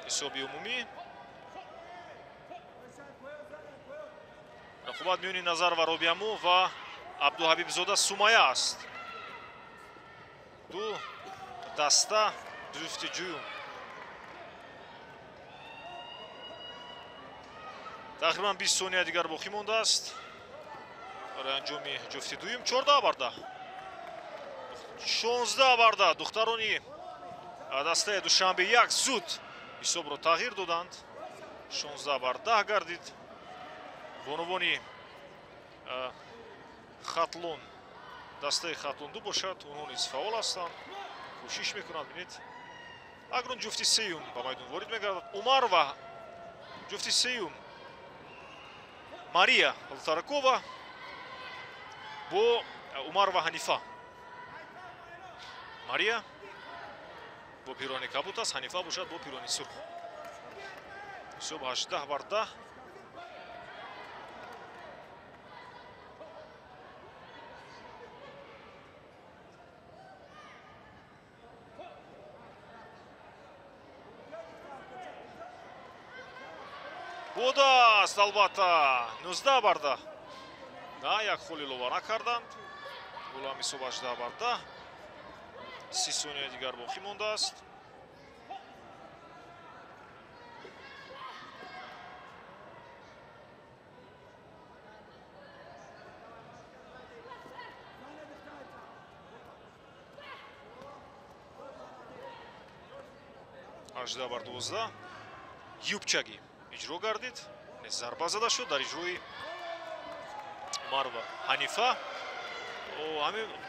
ҳисоби умумӣ. Рақобат миёни Назар ва Робиамо ва Абдуҳабибзода Сумая аст. Ду даста ҷуфти ҷуюм. Тақрибан 20 сония дигар боқӣ мондааст барои анҷоми ҷуфти дуюм. 14 бар 10. 16 бар 10. Духтарони дастаи Душанбе як зуд ҳисобро тағйир доданд. 16 бар 10 гардид. Бонувони Хатлон, дастаи Хатлон ду бошад, онҳо низ фаъол ҳастанд, кӯшиш мекунанд. Бинед, акнун ҷуфти сеюм ба майдон ворид мегардад. Умарова, ҷуфти сеюм Мария Лтаракова бо Умарова Ҳанифа. Мария бо пирони кабут аст, Ҳанифа бошад бо пирони сурх. Ҳисоб 18 бар 10. Будааст, албатта, 19 бар 10. На як хол илова накарданд. Гулам ҳисоб 18 бар 10. 30 сония дигар боқӣ мондааст. 18 бар 12. Юбчагӣ иҷро гардид, зарба зада шуд дар иҷрои Умарова Ҳанифа.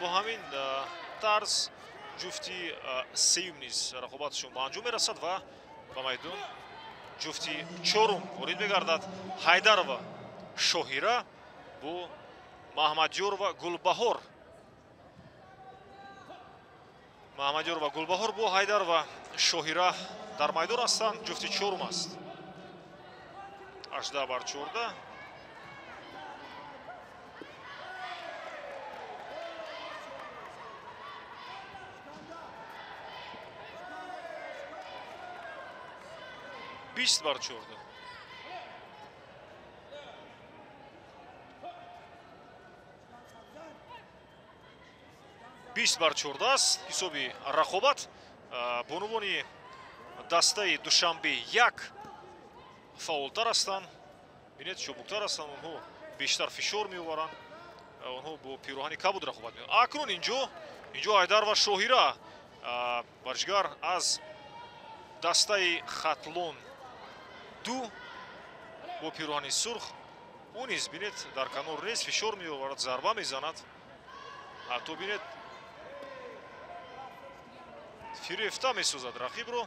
Бо ҳамин тарз ҷуфти сеюм низ рақобатшон ба анҷом мерасад ва ба майдон ҷуфти чорум ворид мегардад. Ҳайдарова Шоҳира бо Маҳмадёрова Гулбаҳор. Маҳмадёрова Гулбаҳор бо Ҳайдарова Шоҳира дар майдон ҳастанд. Ҷуфти чорум аст. 18 бар 14. 20 бар 14. 20 бар 14 аст ҳисоби рақобат. Бонувони дастаи Душанбе як фаъолтар ҳастанд. Бинед, чобуктар ҳастанд, онҳо бештар фишор меоваранд, онҳо бо пироҳани кабуд рақобат мекунанд. Акнун инҷо Ҳайдарова Шоҳира, варзишгар аз дастаи Хатлон ду бо пироҳани сурх. Ӯ низ бинед дар канор нест, фишор меоварад, зарба мезанад. Ҳатто бинед фирефта месозад рақибро.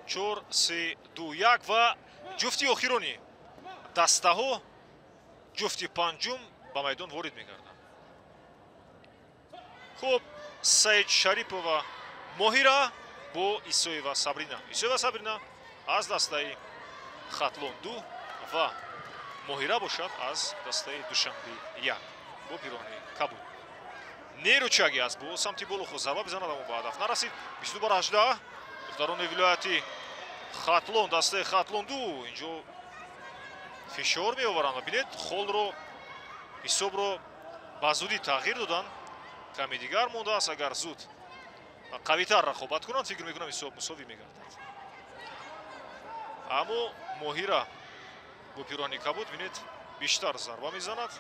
4, 3, 2, 1 ва ҷуфти охирони дастаҳо, ҷуфти панҷум ба майдон ворид мегарданд. Хуб, Саид Шарипова Моҳира бо Исоева Сабрина. Исоева Сабрина аз дастаи Хатлон ду ва Моҳира бошад аз дастаи Душанбе як бо пироҳани кабуд. Нерӯчагӣ аст бо самти боло худ зарба бизанад, аммо ба ҳадаф нарасид. 22 бар 18. Духтарони вилояти Хатлон, дастаи Хатлон ду инҷо фишор меоваранд ва бинед холро, ҳисобро ба зудӣ тағйир доданд. Каме дигар мондааст, агар зуд қавитар рақобат кунанд, фикр мекунам ҳисоб мусовӣ мегардад. Аммо Моҳира бо пироҳани кабуд бинед бештар зарба мезанад.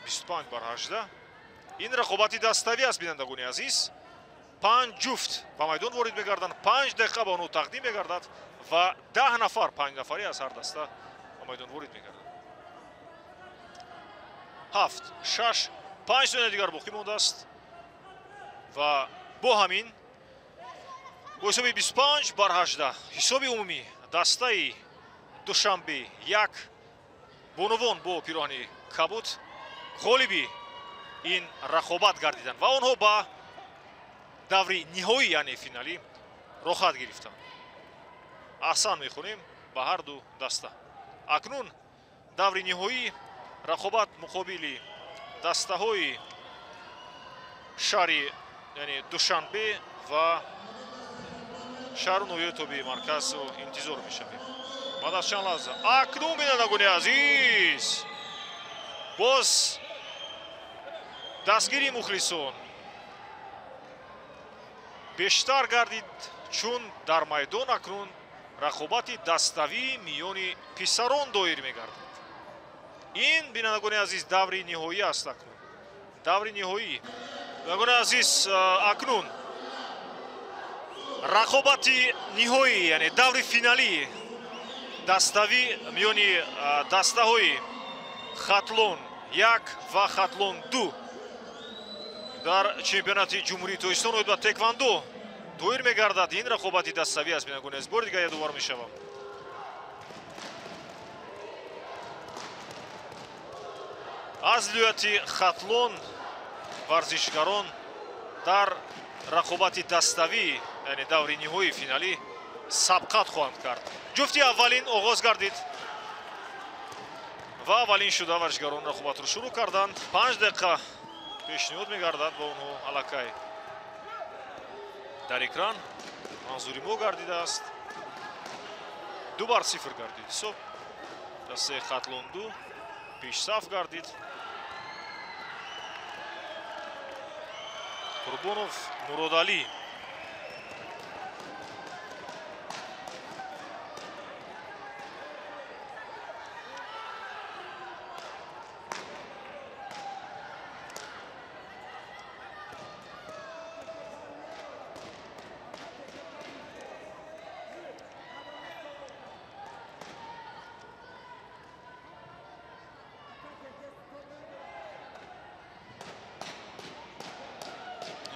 25 бар 18. Ин рақобати даставӣ аст, бинандагони азиз. 5 ҷуфт ба майдон ворид мегарданд, 5 дақиқа ба онҳо тақдим мегардад ва 10 нафар, 5 нафари аз ҳар даста ба майдон ворид мегарданд. 7, 6, 5 сония дигар боқӣ мондааст ва бо ҳамин бо ҳисоби 25 бар 18 ҳисоби умумӣ дастаи Душанбе як, бонувон бо пироҳани кабуд ғолиби ин рақобат гардиданд ва онҳо ба даври ниҳоӣ, яъне финалӣ роҳхат гирифтанд. Аҳсан мехонем ба ҳар ду даста. Акнун даври ниҳоӣ рақобат муқобили дастаҳои шаҳри, яъне Душанбе ва шаҳру ноҳияи тобеи марказро интизор мешавем. Баъд аз чанд лаҳза акнун, бинандагони азиз, боз Дастгирии мухлисон бештар гардид, чун дар майдон акнун рақобати даставӣ миёни писарон доир мегардад. Ин, бинандагони азиз, даври ниҳоӣ аст акнун. Даври ниҳоӣ. Бинандагони азиз, акнун рақобати ниҳоӣ, яъне даври финалӣ даставӣ миёни дастаҳои Хатлон 1 ва Хатлон 2 дар чемпионати Ҷумҳурии Тоҷикистон оид ба теквандо доир мегардад. Ин рақобати даставӣ аст, бинандагони азиз. Бори дигар ёдовар мешавам. Аз вилояти Хатлон варзишгарон дар рақобати даставӣ, яъне даври ниҳоии финалӣ сабқат хоҳанд кард. Ҷуфти аввалин оғоз гардид ва аввалин шуда варзишгарон рақобатро шурӯъ карданд. 5 дақиқа пешниҳод мегардад ба онҳо аллакай дар экран манзури мо гардидааст. 2-0 гардид ҳисоб. Дастаи Хатлон 2 пешсаф гардид. Қурбонов Муродалӣ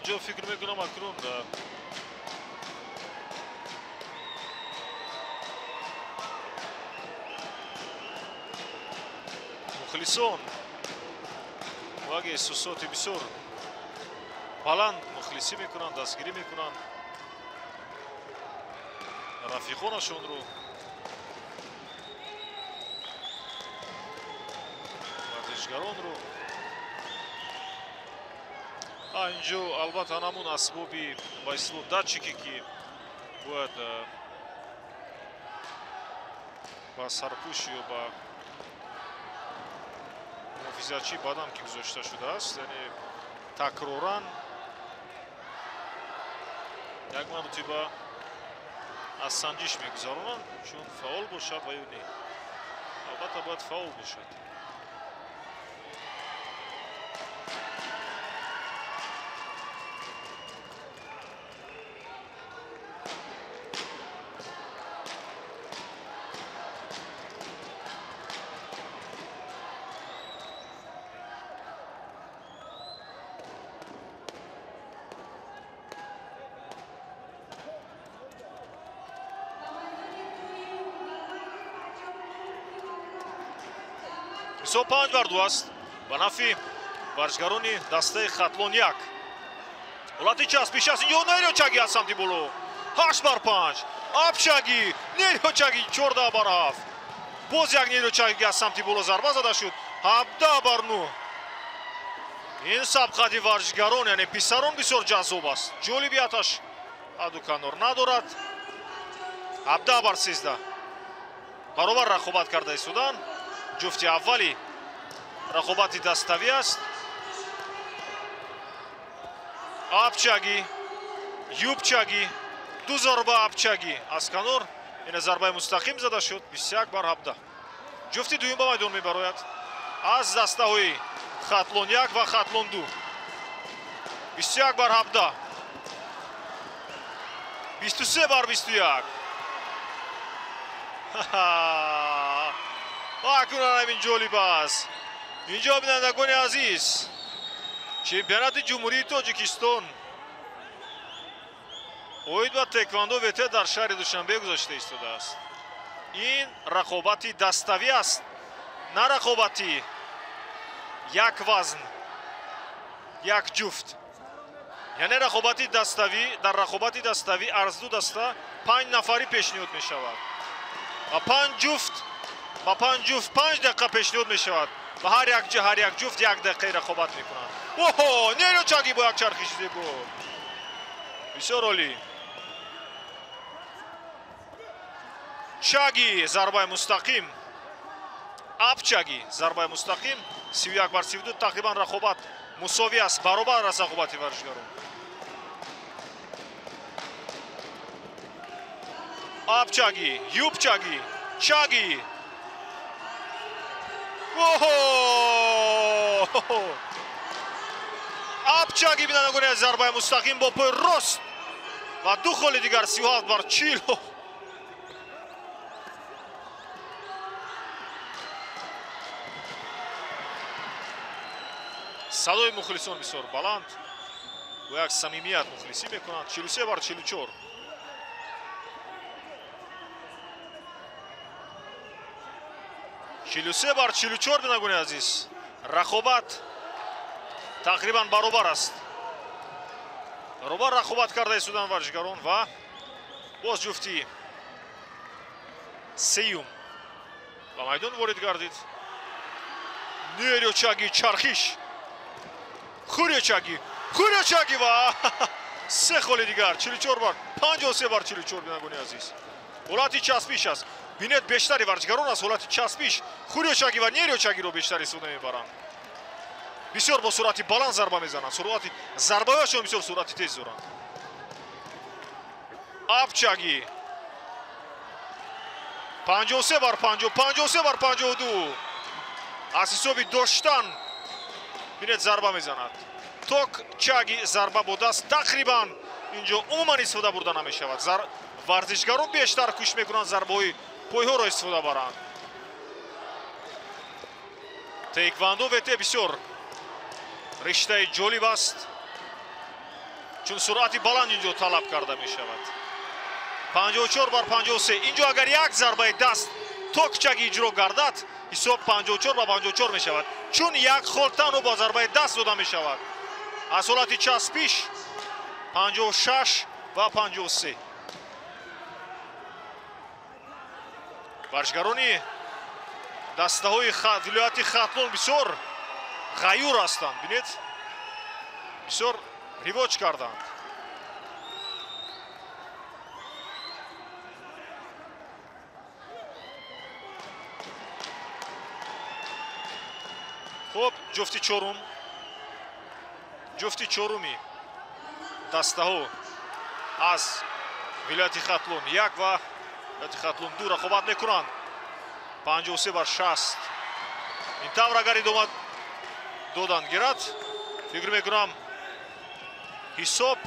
инҷо фикр мекунам акнун мухлисон ваги эҳсосоти бисёр баланд мухлисӣ мекунанд, дастгирӣ мекунанд рафиқонашонро, варзишгаронро. Инҷо албатта ҳамун асбоби ба истилоҳ датчике ки бояд ба сарпӯш ё ба муҳофизатчии бадан ки гузошта шудааст, яъне такроран як маротиба аз санҷиш мегузаронанд, чун фаъол бошад ва ё не. Албатта бояд фаъол бошад. Ҳисоб 5-2 аст ба нафи варзишгарони дастаи Хатлон 1. Ҳолати часпиш аст. Инҷо нерӯчагӣ аз самти боло. 8-5. Апчагӣ, нерӯчагӣ 14-7. Боз як нерӯчагӣ аз самти боло зарба зада шуд. 17-9. Ин сабқати варзишгарон, яъне писарон, бисёр ҷаззоб аст. Ҷолибияташ ҳадду канор надорад. 17-13. Баробар рақобат карда истоданд. Ҷуфти аввали рақобати даставӣ аст. Апчагӣ, юбчагӣ, ду зарба апчагӣ аз канор. Ина зарбаи мустақим зада шуд. 21-17. Ҷуфти дуюм ба майдон мебарояд аз дастаҳои Хатлон 1 ва Хатлон 2. 21-17. 23-21. Акнун ҳамин ҷолиб аст. Инҷо, бинандагони азиз, чемпионати Ҷумҳурии Тоҷикистон оид ба теквандо ВТ дар шаҳри Душанбе гузашта истодааст. Ин рақобати даставӣ аст, на рақобати як вазн, як ҷуфт. Яъне рақобати даставӣ, дар рақобати даставӣ аз ду даста 5 нафарӣ пешниҳод мешавад ва 5 ҷуфт ба 5 ҷуфт 5 дақиқа пешниҳод мешавад ва ҳар як ҷуфт 1 дақиқаи рақобат мекунанд. Оҳо, нерӯчагӣ бо як чархиши зебо. Бисёр олӣ. Чагӣ зарбаи мустақим. Апчагӣ зарбаи мустақим. 31-32 тақрибан рақобат Мусовӣ аст, баробар аст рақобати варзишгарон. Апчаги, юпчаги, чаги. Оҳо! Апчаги, бинандагони азиз, зарбаи мустақим бо пои рост ва ду холи дигар, 37 бар 40. Садои мухлисон бисёр баланд, бо як самимият мухлисӣ мекунанд. 43 бар 44. 43 бар 44, бинандагони азиз, рақобат тақрибан баробар аст. Баробар рақобат карда истоданд варзишгарон ва боз ҷуфти сеюм ба майдон ворид гардид. Нерючаги, чархиш, хурючаги, хурючаги ва се холи дигар, 44 бар 53 бар 44, бинандагони азиз. Ҳолати часпиш аст. Бинед, бештари варзишгарон аз ҳолати часпиш хурючаги ва нерючагиро бештар истифода мебаранд. Бисёр бо суръати баланд зарба мезананд. Суръати зарбаҳояшон бисёр суръати тез доранд. Апчаги 53 бар 50, 53 бар 52. Аз ҳисоби доштан бинед зарба мезанад. Ток чаги зарба бо даст тақрибан инҷо умуман истифода бурда намешавад. Варзишгарон бештар кӯшиш мекунанд зарбаҳои пойҳоро истифода баранд. Таеквондо ВТ бисёр риштаи ҷолиб аст, чун суръати баланд инҷо талаб карда мешавад. 54 бар 53. Инҷо агар як зарбаи даст токчаги иҷро гардад, ҳисоб 54 ба 54 мешавад, чун як хол танҳо бо зарбаи даст дода мешавад. Аз ҳолати часпиш 56 ва 53. Варзишгарони дастаҳои вилояти Хатлон бисёр ғаюр ҳастанд. Бинед, бисёр ривоҷ карданд. Хуб, ҷуфти чорум, ҷуфти чоруми дастаҳо аз вилояти Хатлон 1 ва вилояти Хатлон 2 рақобат мекунанд. 53 бар 60. Ин тавр агар идома додан гирад, фикр мекунам ҳисоб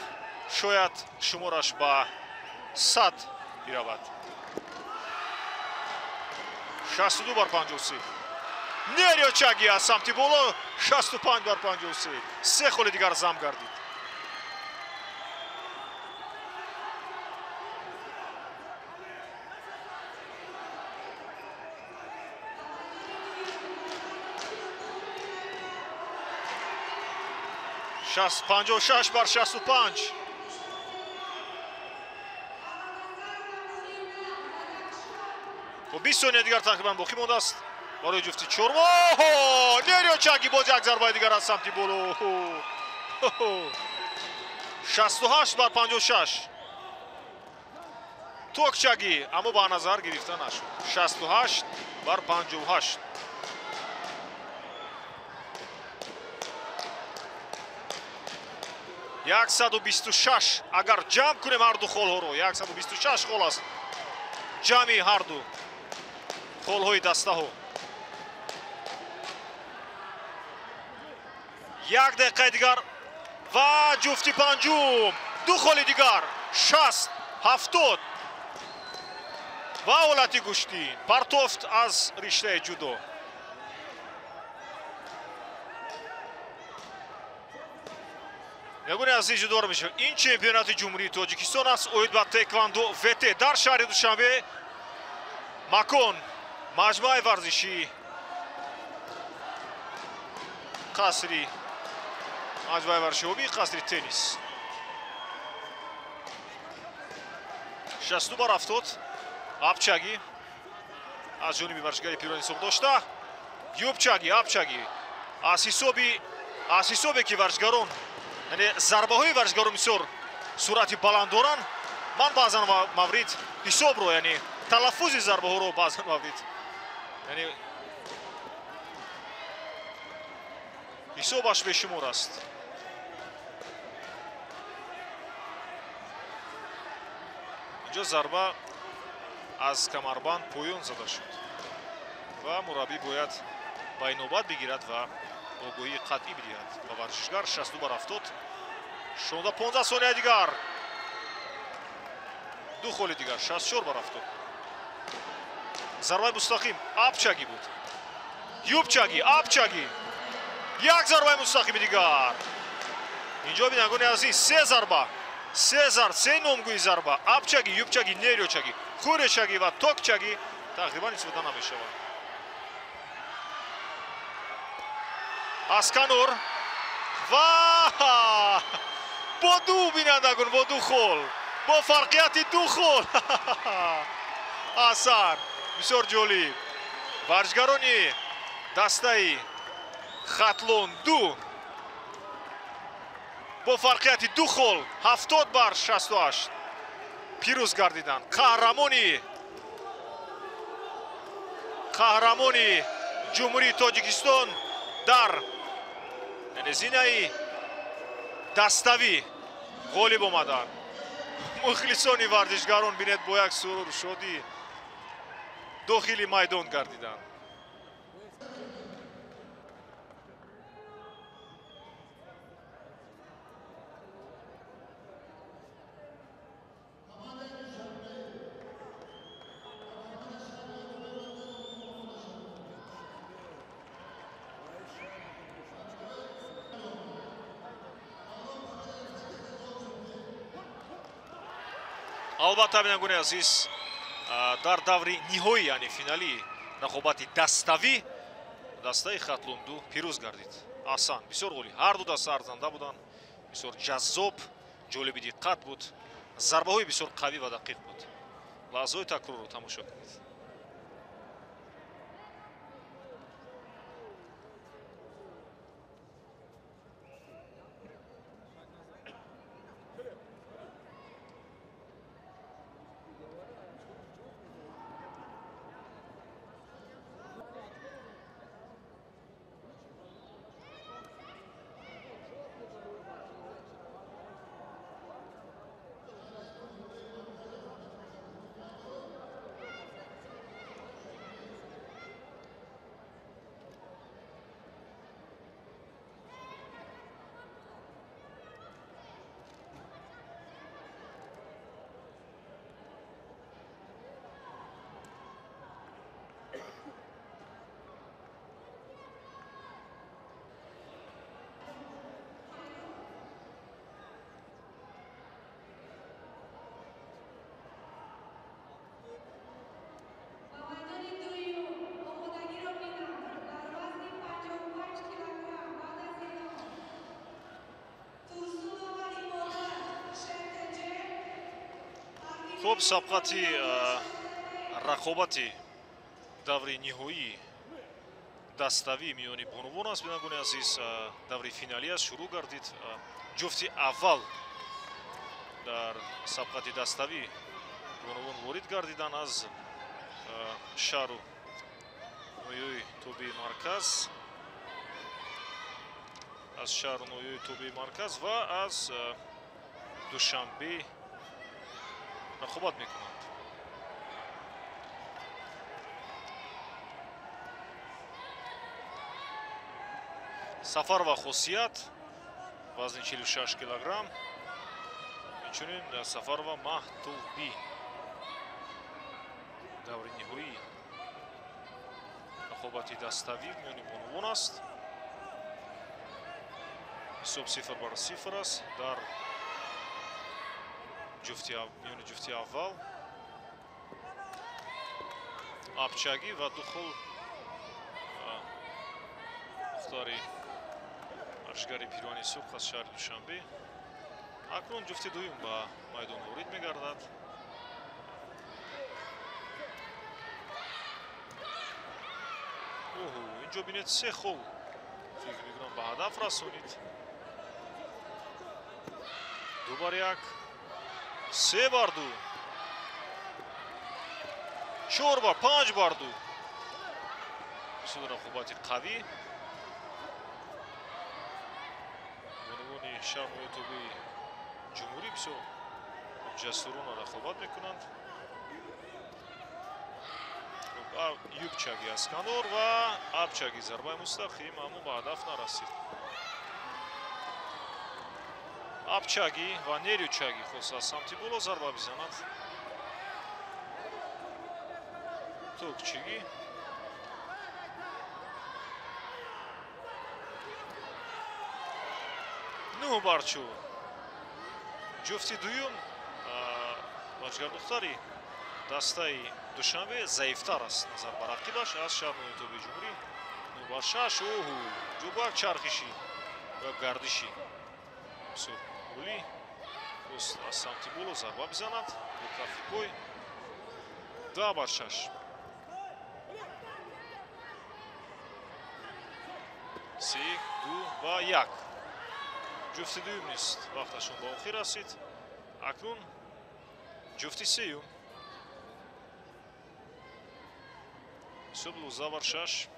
шояд шумораш ба 100 биравад. 62 бар 53. Нерючаги аз самти боло, 65 бар 53. Се холи дигар зам гардид. 56 бар 65. Хуб, 20 сония дигар тақрибан боқӣ мондааст барои ҷуфти чорум. Оҳо, нерючаги боз як зарбаи дигар аз самти боло. 68 бар 56. Токчаги, аммо ба назар гирифта нашуд. 68 бар 58. 126. Агар ҷамъ кунем ҳарду холҳоро, 126 хол аст ҷамъи ҳарду холҳои дастаҳо. Як дақиқаи дигар ва ҷуфти панҷум, ду холи дигар, 60 70 ва ҳолати гӯштӣ партофт аз риштаи ҷудо. Ягони азиз, ҷудор мешавад. Ин чемпионати Ҷумҳурии Тоҷикистон аст оид ба таеквондо ВТ дар шаҳри Душанбе. Макон маҷмӯаи варзишӣ қасри маҷмӯаи варзиши қасри теннис. 62 бар 70. Апчаги аз ҷониби варзишгари пирони ҳисоб дошта. Юпчаги, апчаги аз ҳисобе ки варзишгарон, яъне зарбаҳои варзишгарон бисёр суръати баланд доранд, ман баъзан маврид ҳисобро, яъне талаффузи зарбаҳоро баъзан маврид, яъне Ҳисобаш бешумор аст. Инҷо зарба аз камарбанд поён зада шуд ва мураббӣ бояд ба инобат бигирад ва огоҳии қатъӣ бидиҳад ба варзишгар. 62 бар 70, 16-15 сония дигар, ду холи дигар, 64 бар 70. Зарбаи мустақим апчагӣ буд, юбчагӣ, апчагӣ, як зарбаи мустақими дигар. Инҷо бинандагони азиз, се зарба, се зарб, се номгӯи зарба: апчагӣ, юбчагӣ, нерёчагӣ, хӯречагӣ ва токчагӣ тақрибан истифода намешаванд. Аз канор ва бо ду, бинандагон, бо ду хол, бо фарқияти ду хол. Асан, бисёр ҷолиб. Варзишгарони дастаи Хатлон 2 бо фарқияти ду хол 70 бар 68 пирӯз гардиданд. Қаҳрамони Ҷумҳурии Тоҷикистон дар зинаи даставӣ ғолиб омаданд. Мухлисони варзишгарон бинед бо як суруру шодӣ дохили майдон гардиданд. Албатта, бинандагони азиз, дар даври ниҳоӣ, яъне финалии рақобати даставӣ дастаи Хатлон 2 пирӯз гардид. Аҳсан, бисёр ғолиб. Ҳар ду даста арзанда буданд, бисёр ҷаззоб, ҷолиби диққат буд, зарбаҳои бисёр қавӣ ва дақиқ буд. Лаҳзаҳои такрорро тамошо кунед. Хуб, сабқати рақобати даври ниҳоии даставӣ миёни бонувон аст. Бинандагони азиз, даври финалӣ аст, шурӯъ гардид. Ҷуфти аввал дар сабқати даставӣ бонувон ворид гардиданд аз шаҳру ноҳияи тобеи марказ, аз шаҳру ноҳияи тобеи марказ ва аз Душанбе рақобат мекунанд. Сафарова Хосият вазни 46 килограмм, инчунин Сафарова Маҳтубӣ даври ниҳоии рақобати даставӣ миёни бонувон аст. Ҳисоб 0-0 аст дар миёни ҷуфти аввал. Апчагӣ ва ду хол духтари варзишгари пирони сурх аз шаҳри Душанбе. Акнун ҷуфти дуюм ба майдон ворид мегардад. Оҳо, инҷо бинед, се хол фикр мекунам ба ҳадаф расонид. 2-1, 3-2, 4, 5-2. Бисёр рақобати қавӣ. шаҳрҳои тобеи ҷумҳурӣ бисёр ҷасурона рақобат мекунанд. Юбчаги аз канор ва Абчаги зарбаи мустақим, аммо ба ҳадаф нарасид. Абчаги ва Нерючаги хост аз самти боло зарба бизанад. Токчиги нӯҳ бар чор. Ҷуфти дуюм варзишгардухтари дастаи Душанбе заифтар аст назар ба рақибаш аз шаҳрҳои тобеи ҷумҳурӣ. 9 бар 6. Оҳу, ҷо як чархиши ва гардиши бисёр олӣ. Хост аз самти боло зарба бизанад бо кафи пой. 10 бар 6. 3, 2 ва 1. Ҷуфти дуюм нест, вақташон ба охир расид. Акнун ҷуфти сеюм. Ҳисоб 12 бар 6.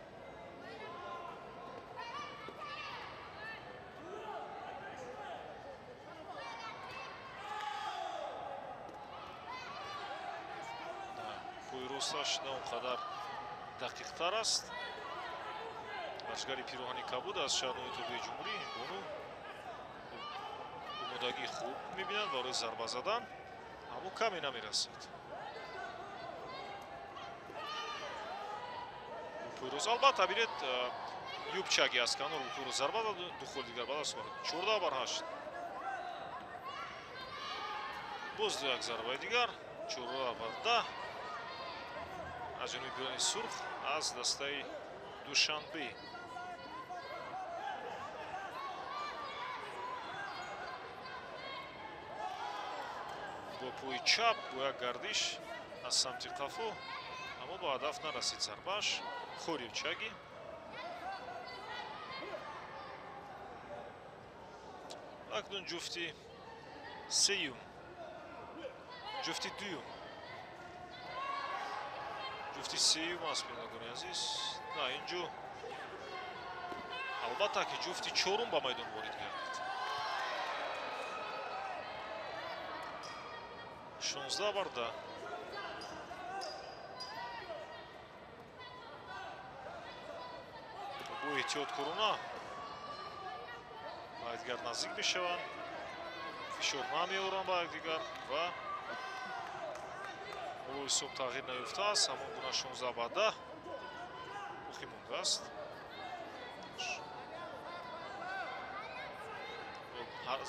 Пои росташ на он қадар дақиқтар аст. Варзишгари пироҳани кабуд аз шаҳрҳои тобеи ҷумҳурӣ бону омодагии хуб мебинанд барои зарба задан, аммо каме намерасад. Пойроз албатта бинед, Юбчаги аз канор пойроз зарба дад, ду хол дигар ба даст овард. 14 бар 8. Боз як зарбаи дигар, 14 бар 10 аз ҷониби пироҳани сурх аз дастаи Душанбе. Бо пои чап бо як гардиш аз самти қафо, аммо ба ҳадаф нарасид зарбааш. Хоревчаги акнун ҷуфти сеюм, ҷуфти дуюм, ҷуфти сеюм аст, бинандагони азиз. На, инҷо албатта ки ҷуфти чорум ба майдон ворид гардид. 16 бар 10. Бо эҳтиёткорона ба якдигар наздик мешаванд, фишор намеоранд ба якдигар ва ҳоло ҳисоб тағйир наёфтааст. Ҳамон гуна 16 ба 10 боқӣ мондааст.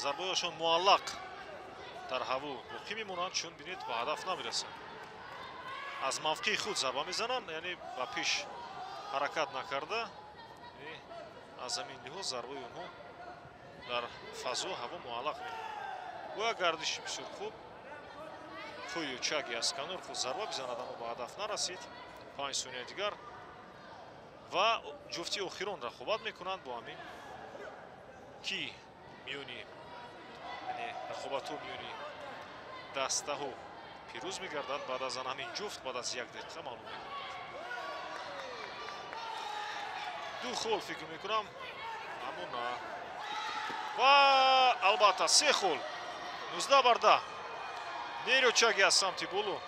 Зарбаҳояшон муаллақ дар ҳаво боқӣ мемонанд, чун бинед ба ҳадаф намерасанд. Аз мавқеи худ зарба мезананд, яъне ба пеш ҳаракат накарда, аз ҳамин лиҳоз зарбаи онҳо дар фазо ҳаво муаллақ мемонад. Бо як гардиши бисёр хуб Хӯючаги аз канор худ зарба бизанад, аммо ба ҳадаф нарасид. 5 сония дигар ва ҷуфти охирон рақобат мекунанд бо ҳамин ки миёни, яъне рақобатҳо миёни дастаҳо пирӯз мегардад. Баъд аз ҳамин ҷуфт баъд аз як дақиқа маълум мегардад. 2 хол фикр мекунам, аммо на. Ва албатта 3 хол. 19 бар 10. Нерючаги аз самти боло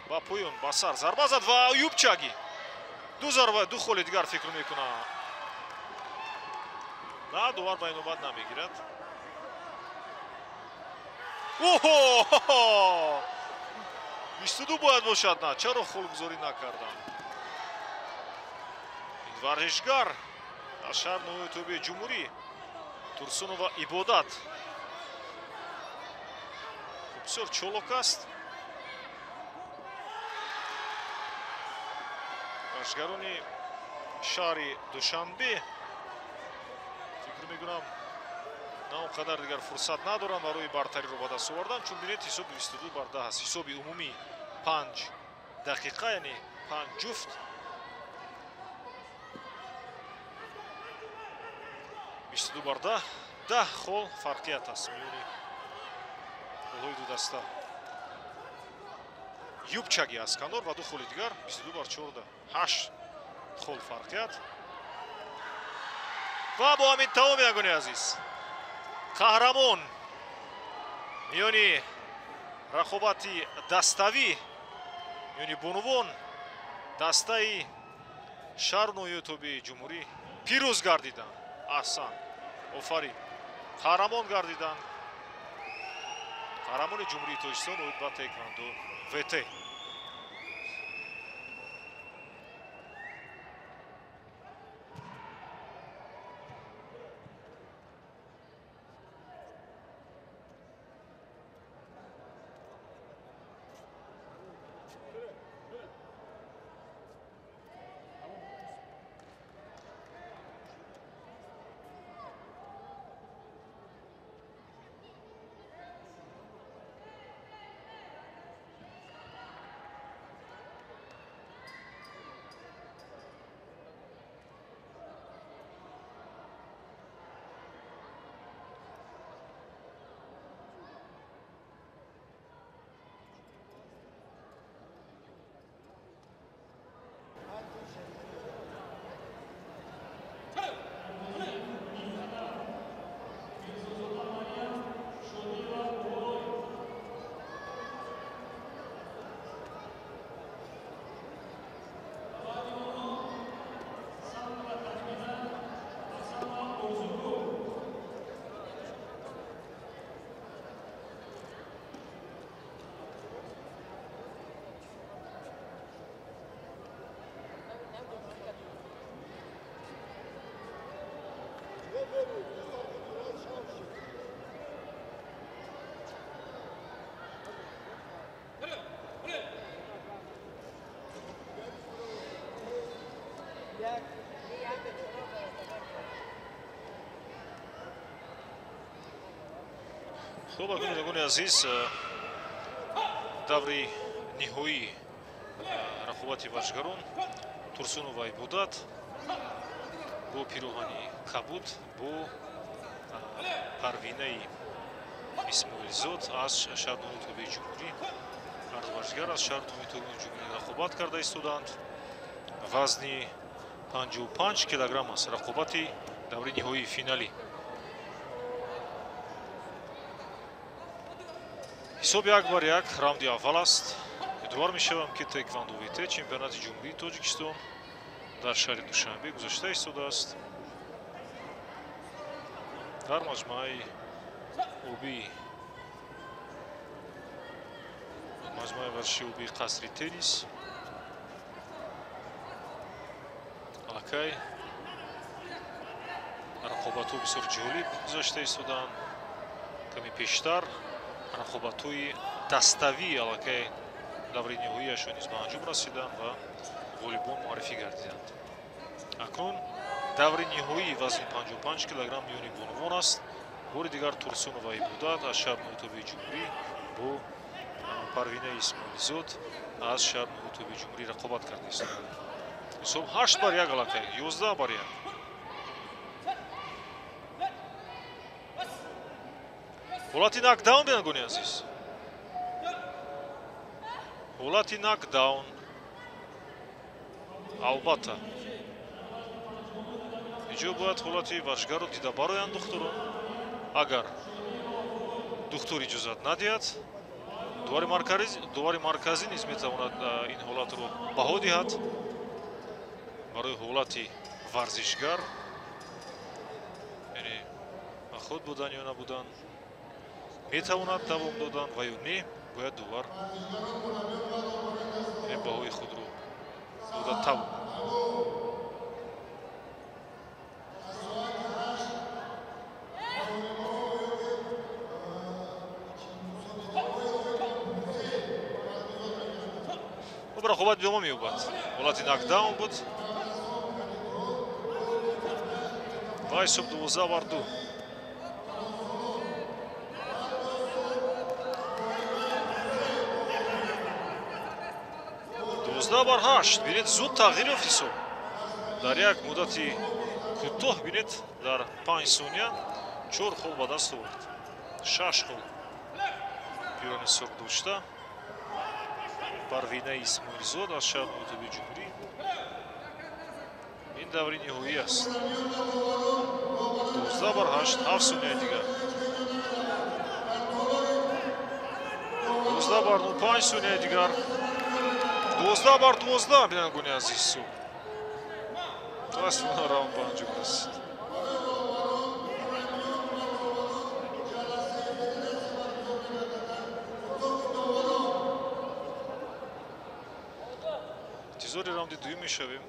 ба поён ба сар зарба зад ва Юбчаги ду зарба, ду холи дигар фикр мекунам. На, довар ба инобат намегирад. Оҳо! 22 бояд бошад, на, чаро холгузорӣ накардам? Ин варзишгар аз шаҳр ноҳияи тобеи ҷумҳурӣ Турсунова Ибодат бисёр чолок аст. Варзишгарони шаҳри Душанбе фикр мекунам на он қадар дигар фурсат надоранд барои бартариро ба даст овардан, чун бинед ҳисоби 22 бар 10 аст. Ҳисоби умумӣ 5 дақиқа, яъне 5 ҷуфт. 22 бар 10, 10 хол фарқият аст миёни голҳои ду даста. Юбчаги аз канор ва ду холи дигар, 22 бар 14, 8 хол фарқият. Ва бо ҳамин тамом, бинандагони азиз. Қаҳрамон миёни рақобати даставӣ миёни бонувон дастаи шаҳру ноҳияи тобеи ҷумҳурӣ пирӯз гардиданд. Аҳсан, офарин, қаҳрамон гардиданд. Қаҳрамони Ҷумҳурии Тоҷикистон оид ба таеквондо ВТ. Хуб, бинандагони азиз, даври ниҳоии рақобати варзишгарон Турсунова Ибодат бо пироҳани кабуд бо Парвинаи Исмоилзод аз шаҳру ноҳияи тобеи ҷумҳурӣ, ҳар ду варзишгар аз шаҳру ноҳияи тобеи ҷумҳурӣ рақобат карда истодаанд. Вазни 55 килограмм аст рақобати даври ниҳоии финалӣ. Ҳисоб 1-1 раунди аввал аст. Ёдовар мешавам, ки таеквондо ВТ чемпионати Ҷумҳурии Тоҷикистон дар шаҳри Душанбе гузашта истодааст. Дар маҷмӯаи обӣ, маҷмӯаи варзиши обии қасри теннис аллакай рақобатҳо бисёр ҷолиб гузашта истодаанд. Каме пештар рақобатҳои даставӣ аллакай даври ниҳоияшон низ ба анҷом расиданд ва ғолибон муаррифӣ гардиданд. Акнун даври ниҳоии вазни 55 килограмм миёни бонувон аст. Бори дигар Турсунова Ибодат аз шаҳри ноҳияи тобеи ҷумҳурӣ бо Парвинаи Исмоилзод аз шаҳри ноҳияи тобеи ҷумҳурӣ рақобат карда истодаанд. Ҳисоб 8-1 аллакай, 11-1. Ҳолати нокдаун, бинандагони азиз. Ҳолати нокдаун. Албатта, инҷо бояд ҳолати варзишгарро дида бароянд духтурон. Агар духтур иҷозат надиҳад, довари марказӣ низ метавонад ин ҳолатро баҳо диҳад. Барои ҳолати варзишгар, яъне худ будан ё набудан, метавонад давом додан ва ё не, бояд довар баҳои худро дода тавонад. Хуб, рақобат идома меёбад. Ҳолати нокдаун буд ва ҳисоб 12-2. 12-8. Бинед, зуд тағйир ёфт ҳисоб. Дар як муддати кӯтоҳ, бинед, дар 5 сония 4 хол ба даст овард. 6 хол пирони сурх дошта Парвинаи Исмоилзод аз шаҳри ноҳияи тобеи ҷумҳурӣ. Ин даври ниҳоӣ аст. 12-8, 7 сонияи дигар. 12 бар 9, 5 сонияи дигар. 12 бар 12, бинандагони азиз. Мутаассифона раунд ба анҷом расид. Интизори раунди дуюм мешавем.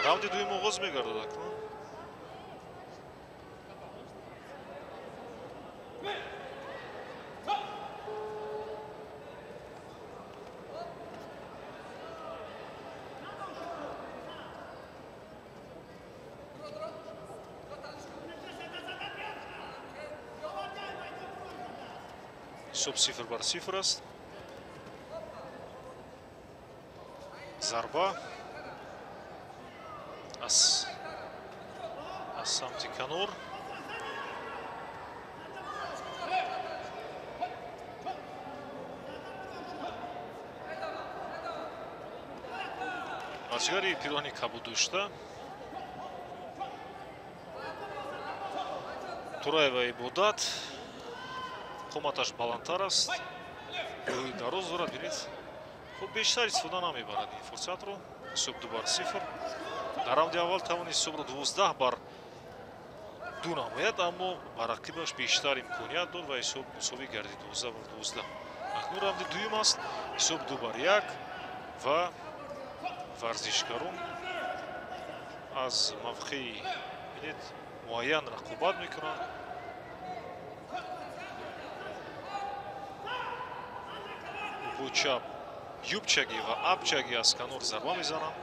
Раунди дуюм оғоз мегардад акнун. Ҳисоб 0 бар 0 аст. Зарба аз самти канор. Варзишгари пироҳани кабуд дошта Тураева Ибодат, қоматаш баландтар аст, рӯи дароз дорад. Бинед, хуб бештар истифода намебарад ин фурсатро. Ҳисоб 2 бар 0. Дар раунди аввал тавонист ҳисобро 12 бар 2 намояд, аммо ба рақибаш бештар имконият дод ва ҳисоб мусовӣ гардид 12 бар 12. Акнун раунди дуюм аст, ҳисоб 2 бар 1 ва варзишгарон аз мавқеи, бинед, муайян рақобат мекунанд. Бо чап юбчагӣ ва абчагӣ аз канор зарба мезананд.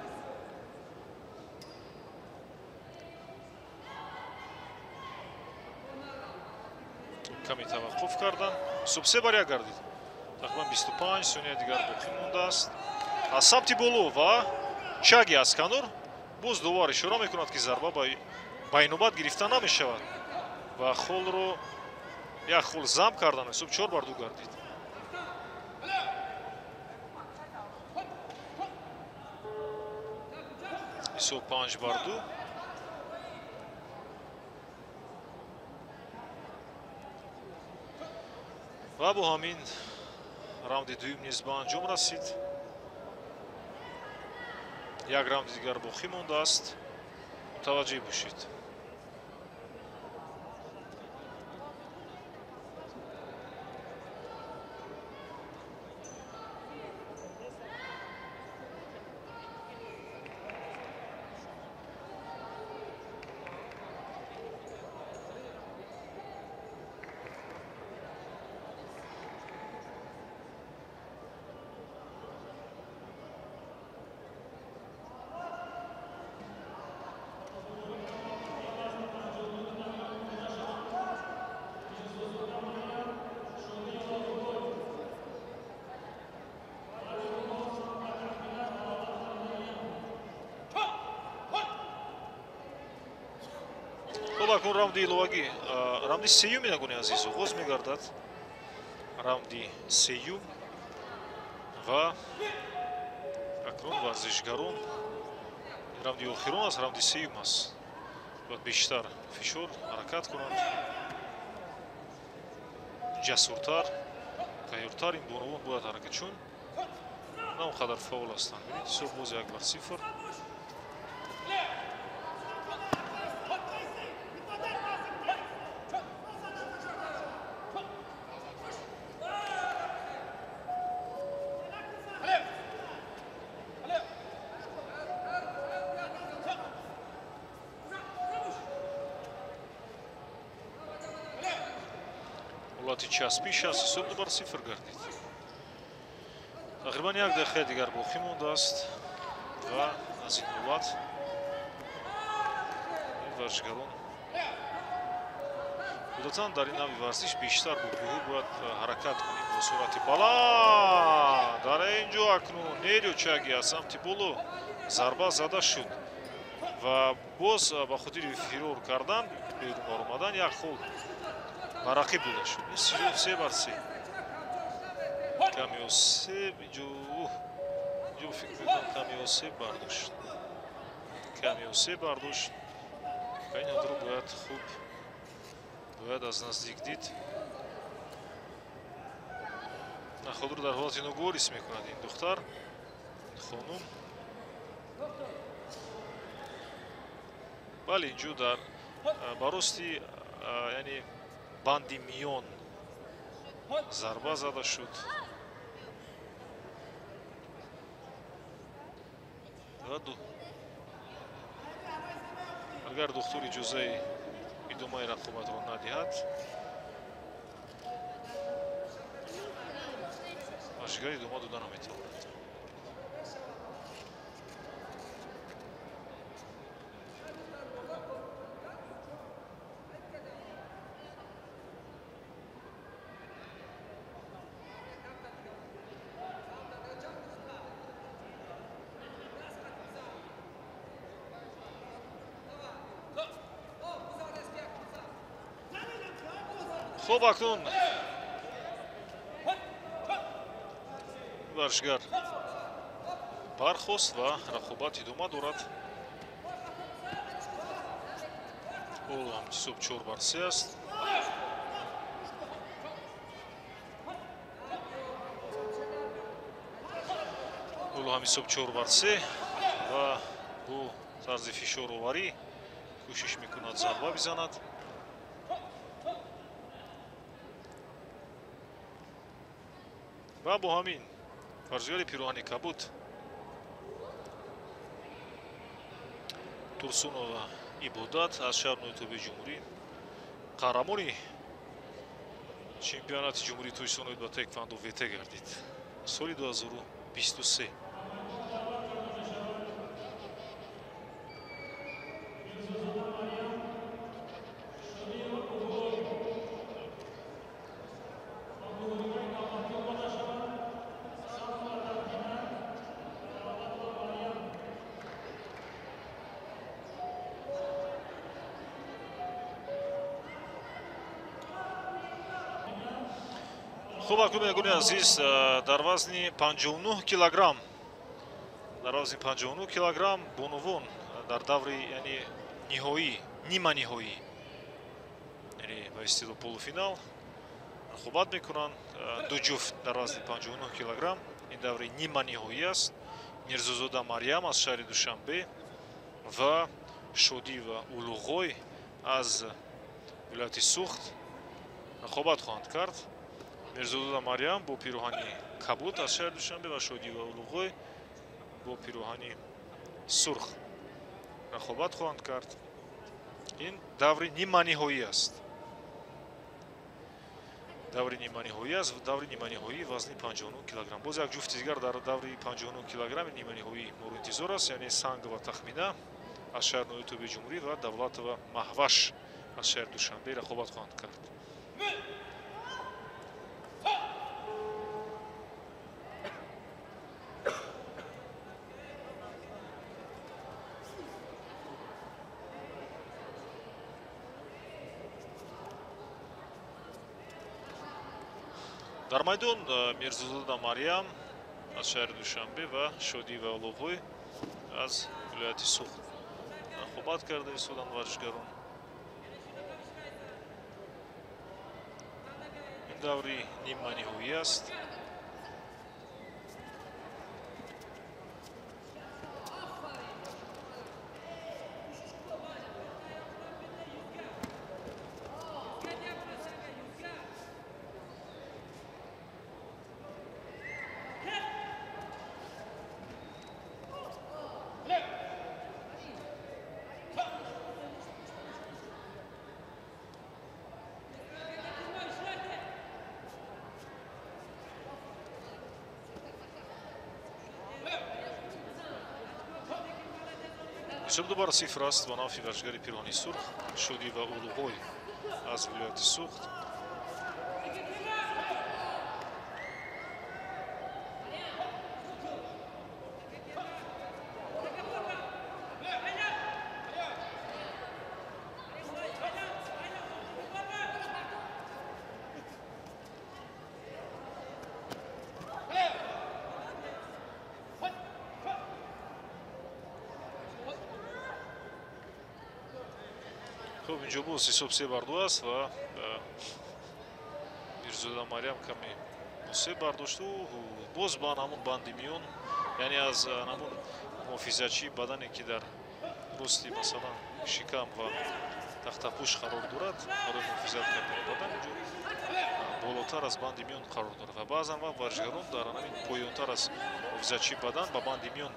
Каме таваққуф карданд. Ҳисоб 3 бар 1 гардид. Тақрибан 25 сония дигар боқӣ мондааст. Аз самти боло ва чаги аз канор боз довар ишора мекунад, ки зарба ба инобат гирифта намешавад ва холро як хол зам кардан. Ҳисоб 4 бар 2 гардид. Ҳисоб 5 бар 2. Ва бо ҳамин раунди дуюм низ ба анҷом расид. Як раунди дигар боқӣ мондааст. Мутаваҷҷеҳ бошед. Акнун раунди иловагӣ, раунди сеюм, бинандагони азиз, оғоз мегардад. Раунди сеюм ва акнун варзишгарон, раунди охирон аст, раунди сеюм аст, бояд бештар фишор ҳаракат кунанд, ҷасуртар, тайёртар ин бонувон бояд ҳаракат, чун на он қадар фаъол ҳастанд. Бинед, ҳисоб боз 1 бар 0. Ҳолати часпиш аст, ҳисоб 2 бар 0 гардид. Тақрибан як дақиқаи дигар боқӣ мондааст ва аз ин ҳолат ин варзишгарон одатан дар ин навъи варзиш бештар бо пойҳо бояд ҳаракат кунем бо суръати баланд. Дар ин ҷо акнун Нерио Чаги аз самти боло зарба зада шуд ва боз ба хотири фирор кардан, берун баромадан як хол ба рақиб дода шуд. 3 бар 3. Ками осеб инҷо фикр мекунам, ками осеб бардошт, ками осеб бардошт ва ин ҳодро бояд хуб, бояд аз наздик дид. Худро дар ҳолати ногувор ҳис мекунад ин духтар, хонум. Бале, инҷо дар ба рости, яъне банди миён зарба зада шуд ва агар духтур иҷозаи идомаи рақобатро надиҳад, варзишгар идома дода наметавонад. Хуб, акнун варзишгар бархост ва рақобат идома дорад. Ҳоло ҳам ҳисоб 4 бар 3 аст. Ҳоло ҳам ҳисоб 4 бар 3 ва бо тарзи фишороварӣ кӯшиш мекунад зарба бизанад. Ва бо ҳамин варзишгари пироҳани кабуд Турсунова Ибодат аз шаҳри ноитоби ҷумҳурӣ қаҳрамони чемпионати Ҷумҳурии Тоҷикистон оид ба таеквандо ВТ гардид соли 2023. Хуб, акнун, бинандагони азиз, дар вазни 59 килограмм, дар вазни 59 килограмм бонувон дар даври, яъне ниҳоӣ, ниманиҳоӣ, яъне ба истилоҳ полуфинал рақобат мекунанд. Ду ҷуфт дар вазни 59 килограмм, ин даври ниманиҳоӣ аст. Мирзозода Марьям аз шаҳри Душанбе ва Шодиева Улуғой аз вилояти Суғд рақобат хоҳанд кард. Мирзозода Марьям бо пироҳани кабуд аз шаҳри Душанбе ва Шодиева Улуғой бо пироҳани сурх рақобат хоҳанд кард. Ин даври ниманиҳоӣ аст, даври ниманиҳоӣ аст, даври ниманиҳоӣ вазни 59 килограмм. Боз як ҷуфти дигар дар даври 59 килограмми ниманиҳоӣ моро интизор аст, яъне Сангова Тахмина аз шаҳри ноитоби ҷумҳурӣ ва Давлатова Маҳваш аз шаҳри Душанбе рақобат хоҳанд кард. Дар майдон Мирзозода Марьям аз шаҳри Душанбе ва Шодиева Улуғой аз вилояти Суғд рақобат карда истоданд варзишгарон. Ин даври ниманиҳоӣ аст. Ҳисоб 2-0 аст ба нафъи варзишгари пироҳани сурх Шодӣ ва Улуғой аз вилояти Суғд. Хуб, инҷо боз ҳисоб 3-2 аст ва Мирзода Марьям каме се бардошту боз ба ҳамон банди миён, яъне аз ҳамон муҳофизатчии бадане ки дар рости масалан шикам ва тахтапӯш қарор дорад барои муҳофизат кардани бадан, инҷо болотар аз банди миён қарор дорад ва баъзан вақт варзишгарон дар ҳамин поёнтар аз муҳофизатчии бадан ба банди миён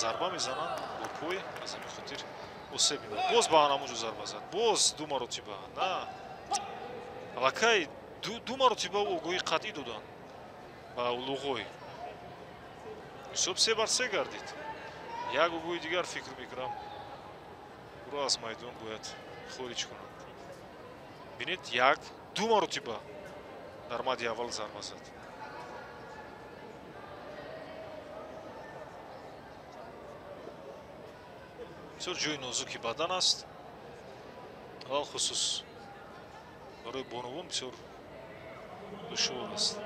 зарба мезананд бо пой, аз ҳамин хотир осеб мебарад. Боз ба ҳамонҷо зарба зад, боз ду маротиба, на аллакай ду маротиба огоҳии қатъӣ доданд ба Улуғой. Ҳисоб 3-3 гардид. Як огоҳи дигар фикр мекунам ӯро аз майдон бояд хориҷ кунанд. Бинед, як ду маротиба дар мади аввал зарба зад. Бисёр ҷои нозуки бадан аст, алалхусус барои бонувон бисёр душвор аст.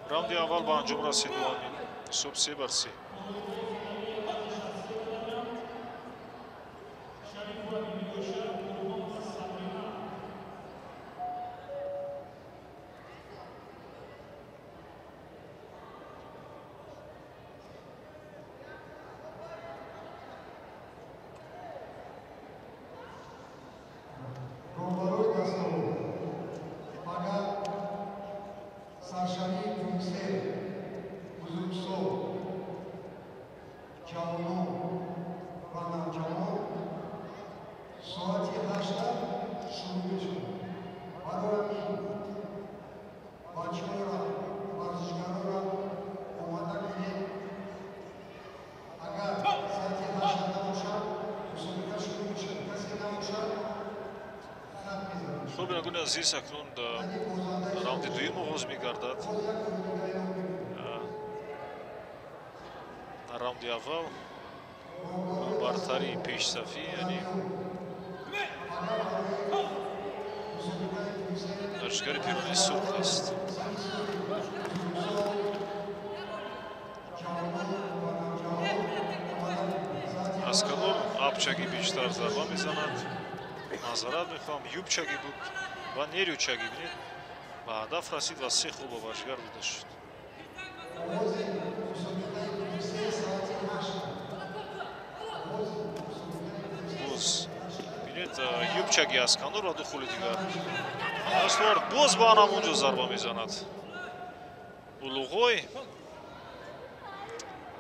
Раунди аввал ба анҷом расид бо ҳамин ҳисоб 3-3. Хуб, бинандагони азиз, акнун раунди дуюм оғоз мегардад. Дар раунди аввал бартарии пешсафӣ, яъне варзишгари пироҳани сурх аст. Аз канор апчаги бештар зарба мезанад. Маъзарат мехоҳам, юбчаги буд ва нерючаги. Бинед, ба ҳадаф расид ва се хол ба варзишгар дода шуд. Боз бинед, юбчаги аз канор ва ду холи дигар даст овард. Боз ба ҳамонҷо зарба мезанад Улуғой.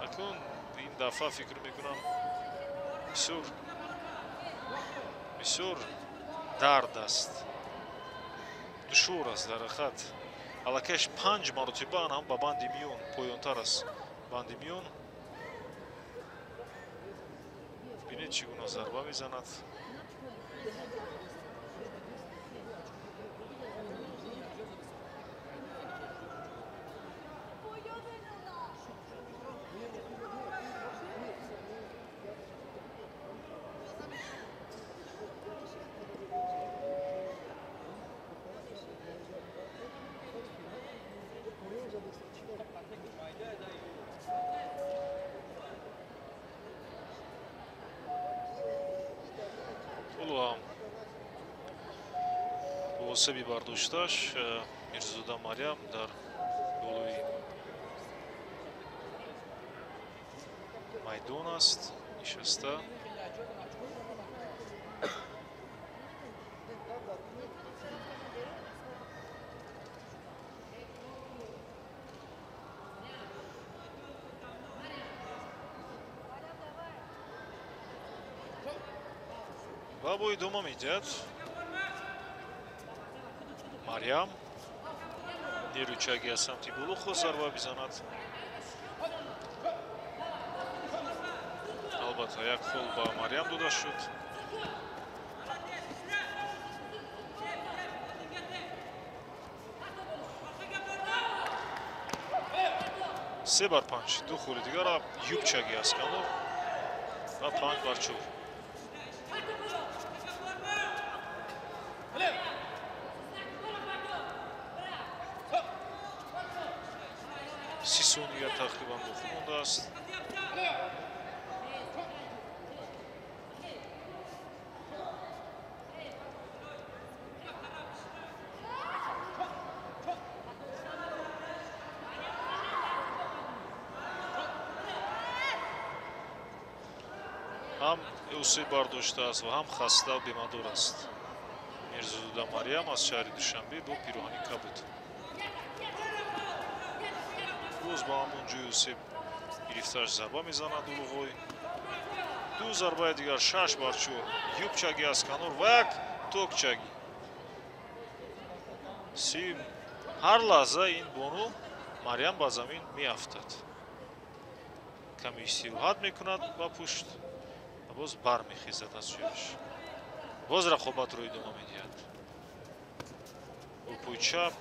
Акнун ин дафъа фикр мекунам бисёр дард аст, душвор аст дар ҳақиқат. Аллакайш 5 маротиба ҳам ба банди миён, поёнтар аз банди миён. Бинед чӣ гуна зарба мезанад. Бо осеби бардошташ Мирзода Марьям дар болои майдон аст, нишаста. Ва бо идома медиҳад Марьям. Нерӯи чаги аз самти боло хост зарба бизанад. Албатта, як хол ба Марьям дода шуд. 3-5, ду холи дигара юбчаги аз канор ва 5-4. 30 сония тақрибан боқӣ мондааст. Ҳам осеб бардоштааст ва ҳам хаста бемадор аст. Мирзозода Марьям аз шаҳри Душанбе бо пироҳани кабуд. Боз ба ҳамон ҷои осеб гирифтааш зарба мезанад Улуғой. Ду зарбаи дигар, 6-4. Юбчаги аз канор ва як токчаги. Ҳар лаҳза ин бону Марьям ба замин меафтад. Каме истироҳат мекунад ба пушт ва боз бармехезад аз ҷояш. Боз рақобатро идома медиҳад. Бо пои чап,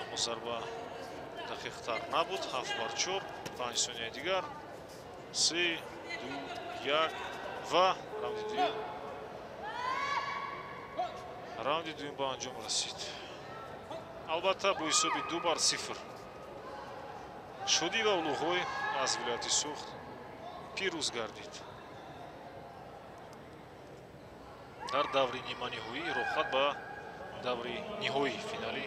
аммо зарба дақиқтар набуд. 7-4, 5 сонияи дигар. 3, 2, 1 ва раунди дуюм. Раунди дуюм ба анҷом расид. Албатта, бо ҳисоби 2-0. Шодӣ ва Улуғой аз вилояти Суғд пирӯз гардид. Дар даври ниманиҳоӣ роҳхат ба даври ниҳоии финалӣ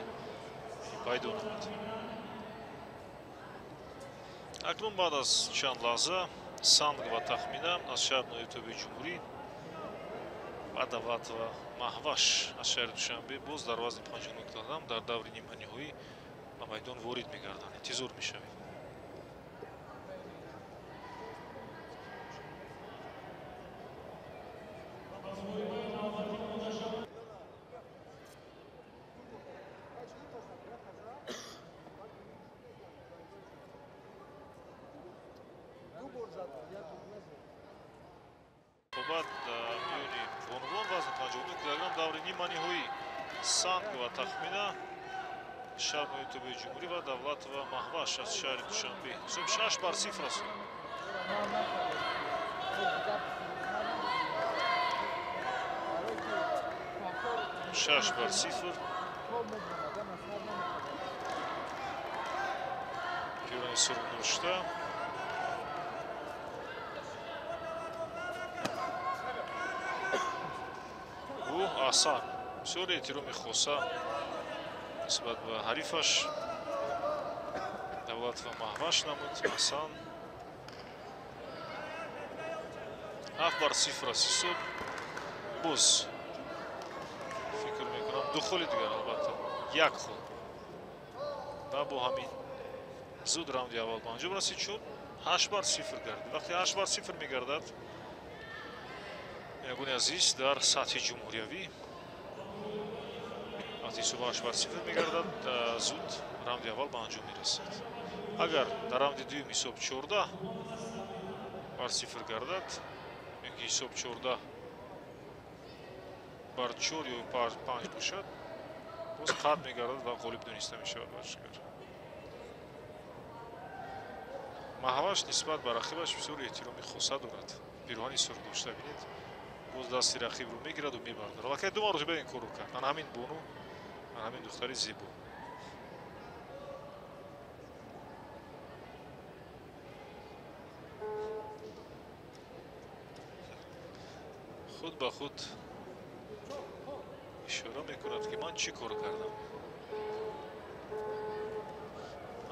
пайдо намуд. Акнун баъд аз чанд лаҳза Санг ва Тахмина аз шаҳри ноҳияи тобеи ҷумҳурӣ ва Давлатова Маҳваш аз шаҳри Душанбе боз дар вазни 59 килограмм дар даври ниманиҳоӣ ба майдон ворид мегарданд. Интизор мешавем. Рақобат миёни бонувон вазни 59 килограмм даври ниманиҳоӣ Санг ва Тахмина шаҳри ноҳияи тобеи ҷумҳурӣ ва Давлатова Маҳваш аз шаҳри Душанбе. Ҳисоб 6-0 аст. 6-0. Пирони сурх дошта. Ӯ Асан бисёр эҳтироми хоса нисбат ба ҳарифаш Давлатова Маҳваш намуд. Асан 7-0 аст ҳисоб. Боз фикр мекунам ду холи дигар, албатта як хол ва бо ҳамин зуд раунди аввал ба анҷом расид, чун 8-0 гардид. Вақте 8-0 мегардад, бинандагони азиз, дар сатҳи ҷумҳуриявӣ вақте ҳисоб 8-0 мегардад, зуд раунди аввал ба анҷом мерасад. Агар дар раунди дуюм ҳисоб 14-0 гардад, ё ки ҳисоб 14-4 ё 5 бошад, боз қатъ мегардад ва ғолиб дониста мешавад варзишгар. Маҳваш нисбат ба рақибаш бисёр эҳтироми хоса дорад. Пироҳани сурх дошта, бинед, боз дасти рақибро мегираду мебардорад. Аллакай ду маротиба ин корро кард. Ана ҳамин бону, ана ҳамин духтари зебо. Худ ба худ ишора мекунад, ки ман чӣ кор кардам.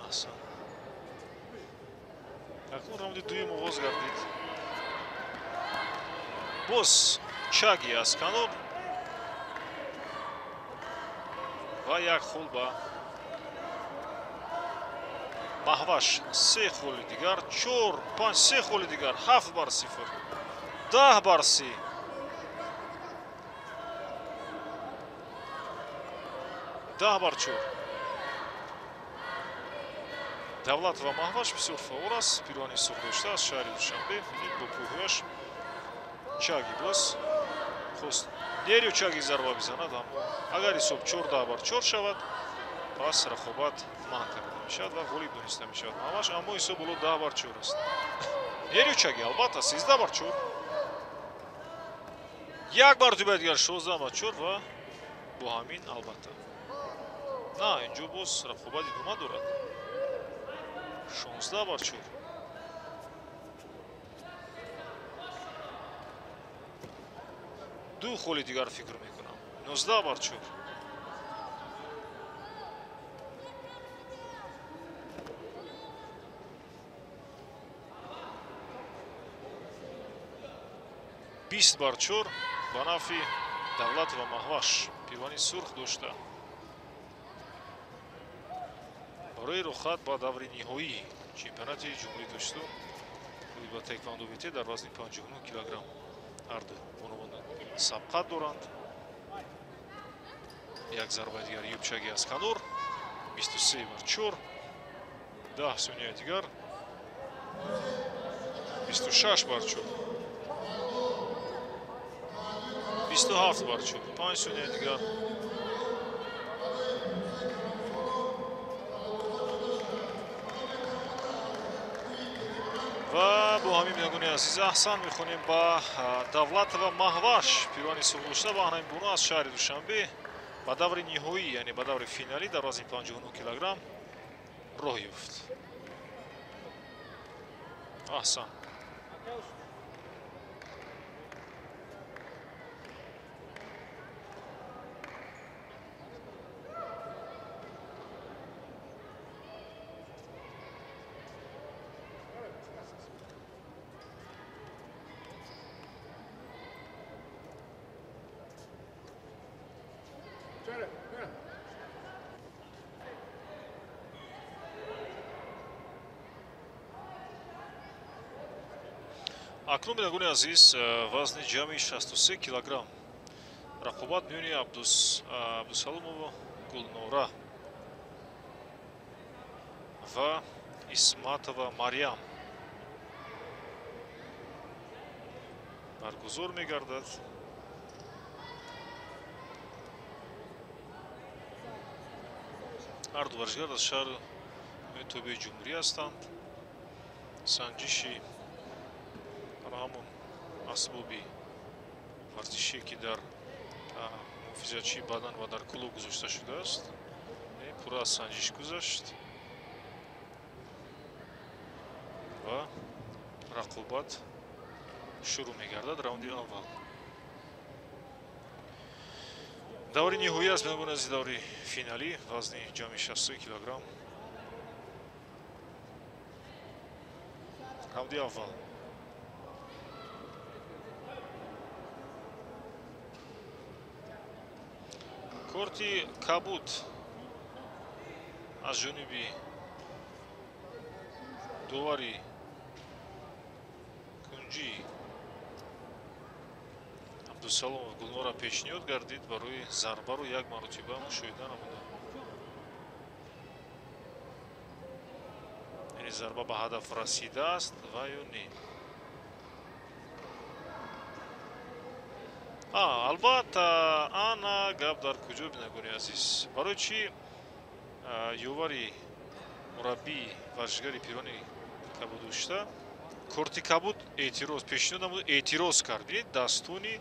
Аҳсан. Акнун раунди дуюм оғоз гардид. Боз чаги аз канор ва як хол ба Маҳваш. 3 холи дигар, 4, 5, 3 холи дигар, 7-0, 10-3. 10 бар 4. Давлатова Маҳваш бисёр фаъол аст. Пироҳани сурх дошта, аз шаҳри Душанбе. Бинед, бо пӯҳояш чаги боз хост нерӯчаги зарба бизанад, аммо агар ҳисоб 14 бар 4 шавад, пас рақобат манъ карда мешавад ва ғолиб дониста мешавад Маҳваш. Аммо ҳисоб ҳоло 10 бар 4 аст. Нерӯчаги, албатта, 13 бар 4. Як маротиба дигар, 16 бар 4 ва бо ҳамин, албатта, на, инҷо боз рақобат идома дорад. 16 бар 4. Ду холи дигар, фикр мекунам. 19 бар 4. 20 бар 4 ба нафъи Давлатова Маҳваш, пироҳани сурх дошта, барои рухат ба даври ниҳоии чемпионати Ҷумҳурии Тоҷикистон ба таеквондо ВТ дар вазни 59 килограмм. Ҳарду бонувон сабқат доранд. Як зарбаи дигар, юбчаги аз канор. 23 бар 4. 10 сонияи дигар. 26 бар 4. 27 бар 4. 5 сонияи дигар. Ва бо ҳамин, бинандагони азиз, аҳсан мехонем ба Давлатова Маҳваш, пироҳани сурх дошта, ва ҳамин бону аз шаҳри Душанбе ба даври ниҳоӣ, яъне ба даври финалӣ дар вазни 59 килограмм роҳ ёфт. Аҳсан. Акнун, бинандагони азиз, вазни ҷамъи 63 килограмм, рақобат миёни Абдусаломова Гулнора ва Исматова Марьям баргузор мегардад. Ҳарду варзишгар аз шаҳри тобеи ҷумҳурӣ ҳастанд. Санҷиши ҳамон асбоби варзишие, ки дар муҳофизатчии бадан ва дар клуб гузошта шудааст, пурра аз санҷиш гузашт ва рақобат шурӯъ мегардад. Раунди аввал, даври ниҳоӣ аст, бинандагони азиз, даври финалӣ, вазни ҷамъи 63 килограмм, раунди аввал. Корти кабуд аз ҷониби довари кунҷӣ Абдусаломов Гулнора пешниҳод гардид барои зарбаро як маротиба мушоҳида намуда, яъне зарба ба ҳадаф расидааст ва ё не. Албатта, ана гап дар куҷо, бинандагони азиз? Барои чӣ ёвари мураббии варзишгари пироҳани кабуддошта корти кабуд эътироз пешниҳод намуда, эътироз кард? Бинед, дастони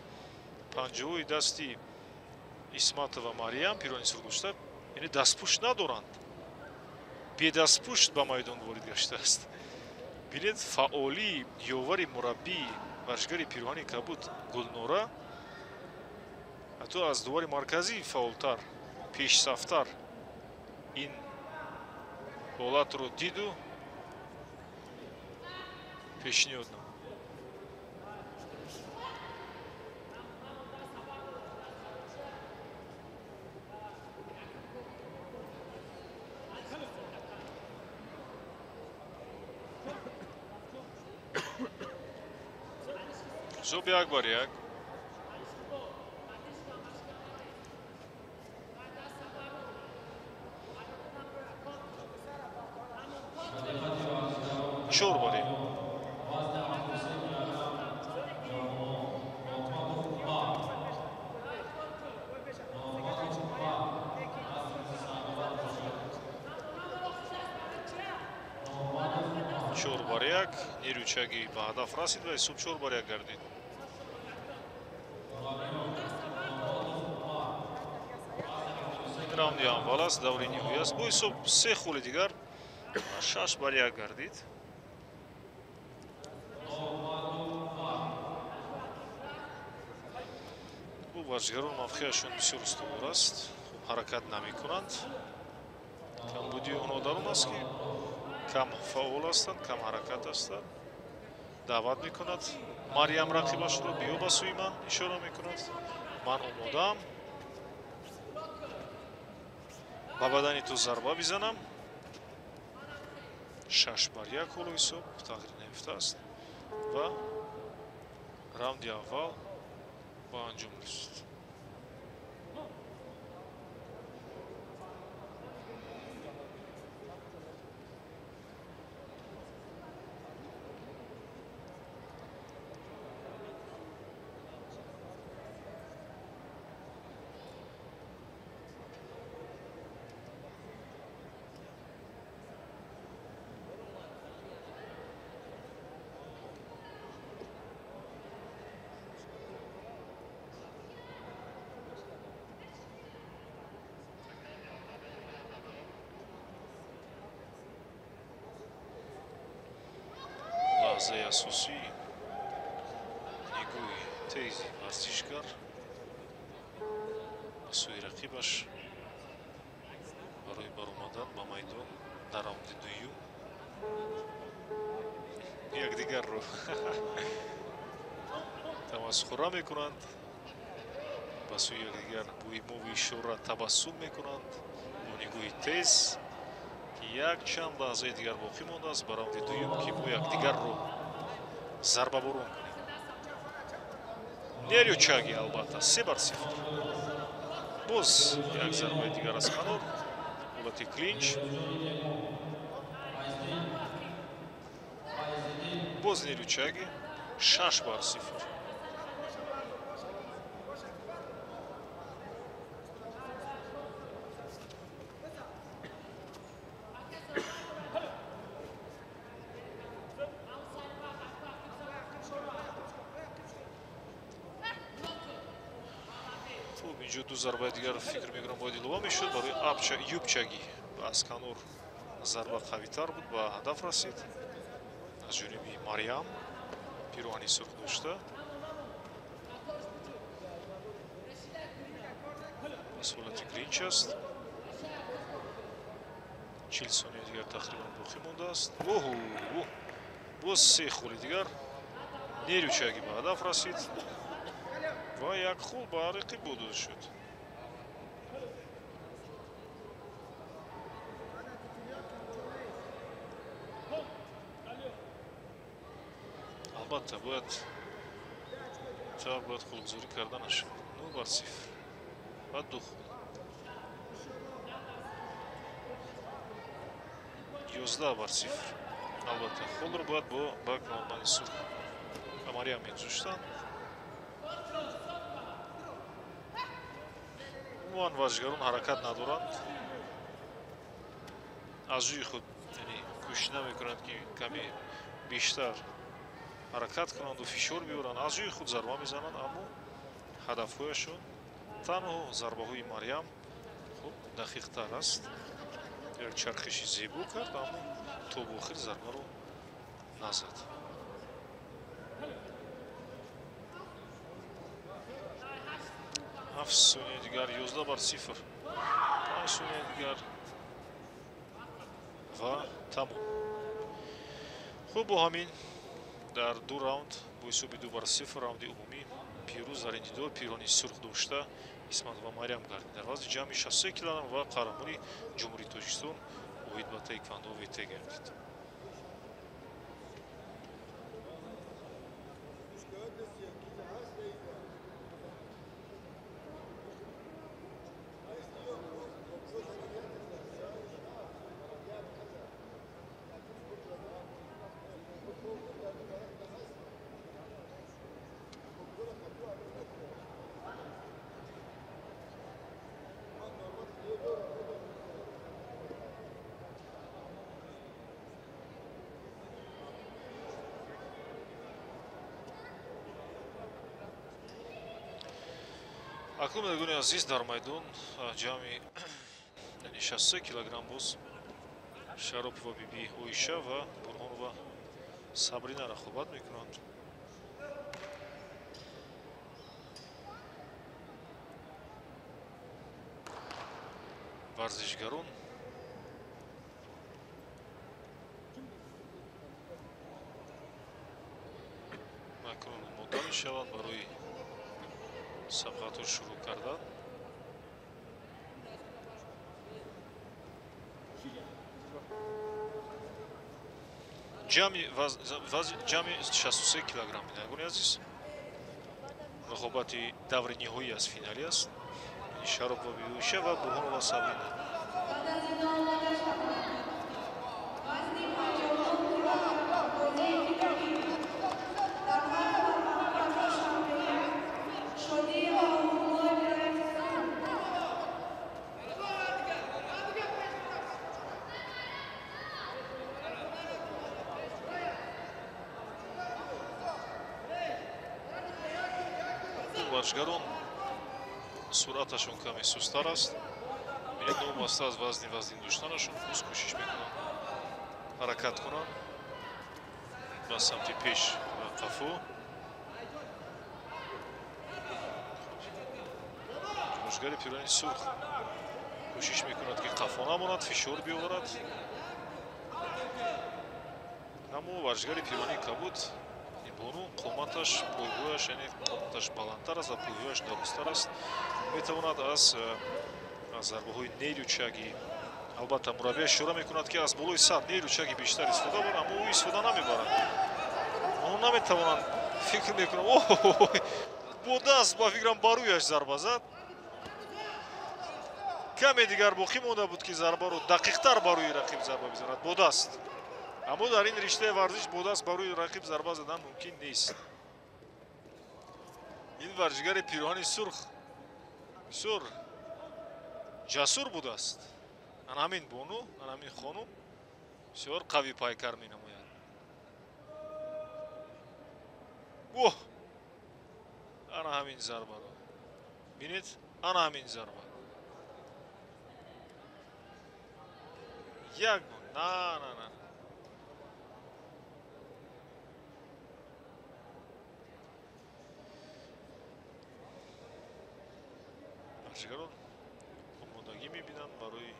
панҷаҳои дасти Исматова Мариям, пироҳани сурхдошта, яъне дастпушт надоранд, бедастпушт ба майдон ворид гаштааст. Бинед, фаъолии ёвари мураббии варзишгари пироҳани кабуд Гулнора ҳатто аз дувори марказӣ фаъолтар, пешсафтар ин ҳолатро диду пешниҳод намуд. Ҳисоб 1 бар 1. 4 бар 1. Чор бар 1. Нерӯи чагӣ ба ҳадаф расид ва ҳисоб 4 бар 1 гардид. Раунди аввал аст, даври ниҳоӣ аст. Бо ҳисоб 3 холи дигар 6 бар 1 гардид. Бу варзишгарон мавқеашон бисёр устувор аст, хуб ҳаракат намекунанд. Камбудии онҳо дар он аст, ки кам фаъол ҳастанд, кам ҳаракат ҳастанд. Даъват мекунад Марьям рақибашро, биё ба сӯи ман ишора мекунад. Ман омодаам, ба бадани ту зарба бизанам. 6 бар 1 ҳоло ҳисоб тағйир наёфтааст ва раунди аввал ба анҷом расид. Лаҳзаи асосӣ нигоҳи тези варзишгар ба сӯи рақибаш барои баромадан ба майдон дар раунди дуюм якдигарро тамасхура мекунанд, ба сӯи якдигар бо имову ишора табассум мекунанд бо нигоҳи тез, ки якчанд лаҳзаи дигар боқӣ мондааст ба раунди дуюм, ки мо якдигарро зарбаборон кунем. Нерӯ чаги албатта 3 бар 0. Боз як зарбаи дигар аз канор, ҳолати клинч. Боз нерӯ чаги 6 бар 0. Инҷо ду зарбаи дигар фикр мекунам бояд илова мешуд барои юбчагӣ. Аз канор зарба қавитар буд, ба ҳадаф расид аз ҷониби Марьям, пироҳани сурх дошта. Аз ҳолати клинч аст. 40 сония дигар тақрибан боқӣ мондааст. Оҳу, боз 3 холи дигар. Нерӯ чагӣ ба ҳадаф расид ва як хол ба рақиб дода шуд. Албатта бояд тавр бояд холгузорӣ карда нашавад. 9 бар 0 ва 2 хол. 11 бар 0. Албатта холро бояд бо камарбанди сурх ба Марьям мегузоштанд. Умуман варзишгарон ҳаракат надоранд, аз ҷӯи худ яъне кӯшиш намекунанд, ки каме бештар ҳаракат кунанду фишор биёранд. Аз ҷӯи худ зарба мезананд, аммо ҳадафҳояшон танҳо зарбаҳои Марьям хуб дақиқтар аст. Як чархиши зебо кард, аммо то ба охир зарбаро назад. 7 сония дигар, 11 бар 0. 5 сония дигар ва тамом. Хуб, бо ҳамин дар ду раунд бо ҳисоби 2 бар 0 раунди умумӣ пирӯз дар ин дидор пирони сурх дошта Исмат ва Марьям гардид. Дар вазни ҷамъи 63 килограмм ва қаҳрамони Ҷумҳурии Тоҷикистон оид ба таеквондо ВТ гардид. Акнун бинандагони азиз, дар майдон ҷамъи 63 килограмм боз Шаропова Биби Оиша ва Бурҳонова Сабрина рақобат мекунанд. Варзишгарон акнун омода мешаванд барои сабқатро шурӯъ кардан. Ҷамъи 63 килограмм, бинандагони азиз, рақобати даври ниҳоӣ аз финалӣ аст. Шаропова Биби Оиша ва Бурҳонова Сабрина. Варзишгарон суръаташон каме сустар аст. Бинед, новобаста аз вазни вазнин доштанашон боз кӯшиш мекунанд ҳаракат кунанд ба самти пеш ва қафо. Варзишгари пирони сурх кӯшиш мекунад, ки қафо намонад, фишор биёварад. Аммо варзишгари пирони кабуд бону қоматаш, пойгоҳаш, яъне қоматаш баландтар аст ва пойгоҳаш дарозтар аст. Метавонад аз зарбаҳои нелю чаги, албатта мураббиаш ишора мекунад, ки аз болои сар нелю чаги бештар истифода барад, аммо ӯ истифода намебарад. Онҳо наметавонанд, фикр мекунам, оҳ, бо даст ба фикрам ба рӯяш зарба зад. Каме дигар боқӣ монда буд, ки зарбаро дақиқтар ба рӯи рақиб зарба бизанад бо даст. Аммо дар ин риштаи варзиш бо даст ба рӯи рақиб зарба задан мумкин нест. Ин варзишгари пироҳани сурх бисёр ҷасур будааст. Ана ҳамин бону, ана ҳамин хонум бисёр қавӣ пайкар менамояд. Оҳ, ана ҳамин зарбаро бинед, ана ҳамин зарба. Як на, на, на. Варзишгарон омодагӣ мебинанд барои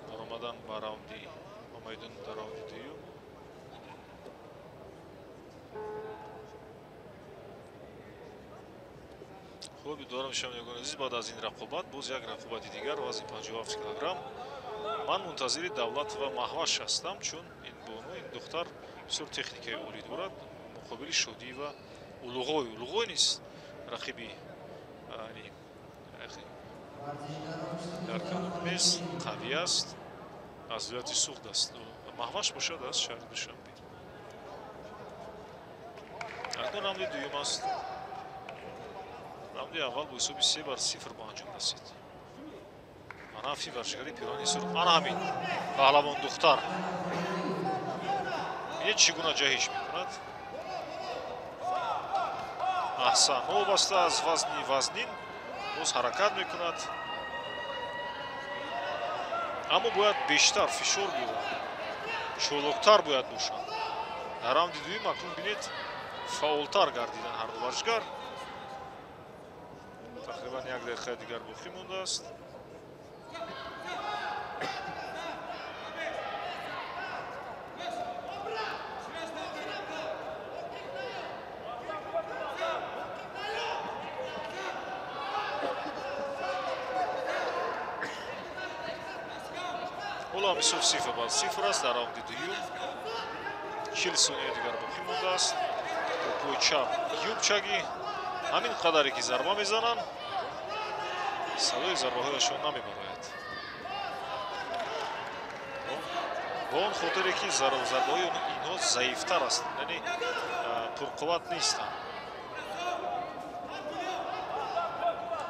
баромадан ба раунди ба майдон дар раунди дуюм. Хуб, дорам шунавандагони азиз, баъд аз ин рақобат боз як рақобати дигар вазни 57 килограмм. Ман мунтазири Давлатова Маҳваш ҳастам, чун ин бону, ин духтар бисёр техникаи олӣ дорад. Муқобили Шодиева Улуғой, Улуғой низ рақиби дар канор нест, қавӣ аст, аз вилояти Суғд аст. Маҳваш бошад аз шаҳри Душанбе. Акнун раунди дуюм аст. Раунди аввал бо ҳисоби 3-0 ба анҷом расид. Манафи варзишгари пирони сурх, ана ҳамин паҳлавон духтар. Бинед, чӣ гуна ҷаҳиш мекунад. Аҳсан, новобаста аз вазни вазнин боз ҳаракат мекунад, аммо бояд бештар фишор биёварад, чолоктар бояд бошад. Дар раунди дуюм акнун бинед, фаъолтар гардидан ҳарду варзишгар. Тақрибан як дақиқаи дигар боқӣ мондааст. Ҳоло ҳам ҳисоб 0-0 аст дар раунди дуюм. 40 сония дигар боқӣ мондааст. Бо пои чап юбчаги ҳамин қадаре ки зарба мезананд, садои зарбаҳояшон намебарояд. Бо он хотире ки зарбаҳои инҳо заифтар ҳастанд, яъне пурқувват нестанд.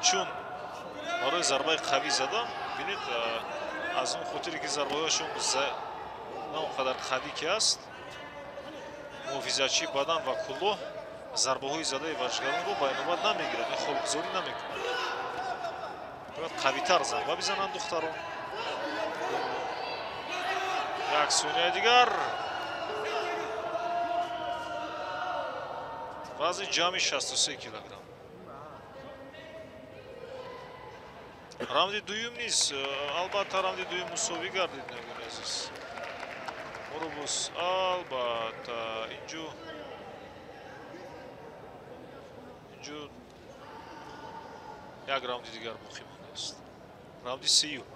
Чун барои зарбаи қавӣ задан, бинед, аз он хотире ки зарбаҳояшон на он қадар қавӣ ки аст, муҳофизатчии бадан ва куллоҳ Зарбаҳои задаи варзишгаронро ба инобат намегирад, холгузорӣ намекунад. Бояд қавитар зарба бизананд духтарон. Як сонияи дигар. Вазни ҷамъи 63 килограмм. Раунди дуюм низ, албатта раунди дуюм мусовӣ гардид, нагони азиз. Моро боз албатта инҷо як раунди дигар боқӣ мондааст. Раунди сеюм.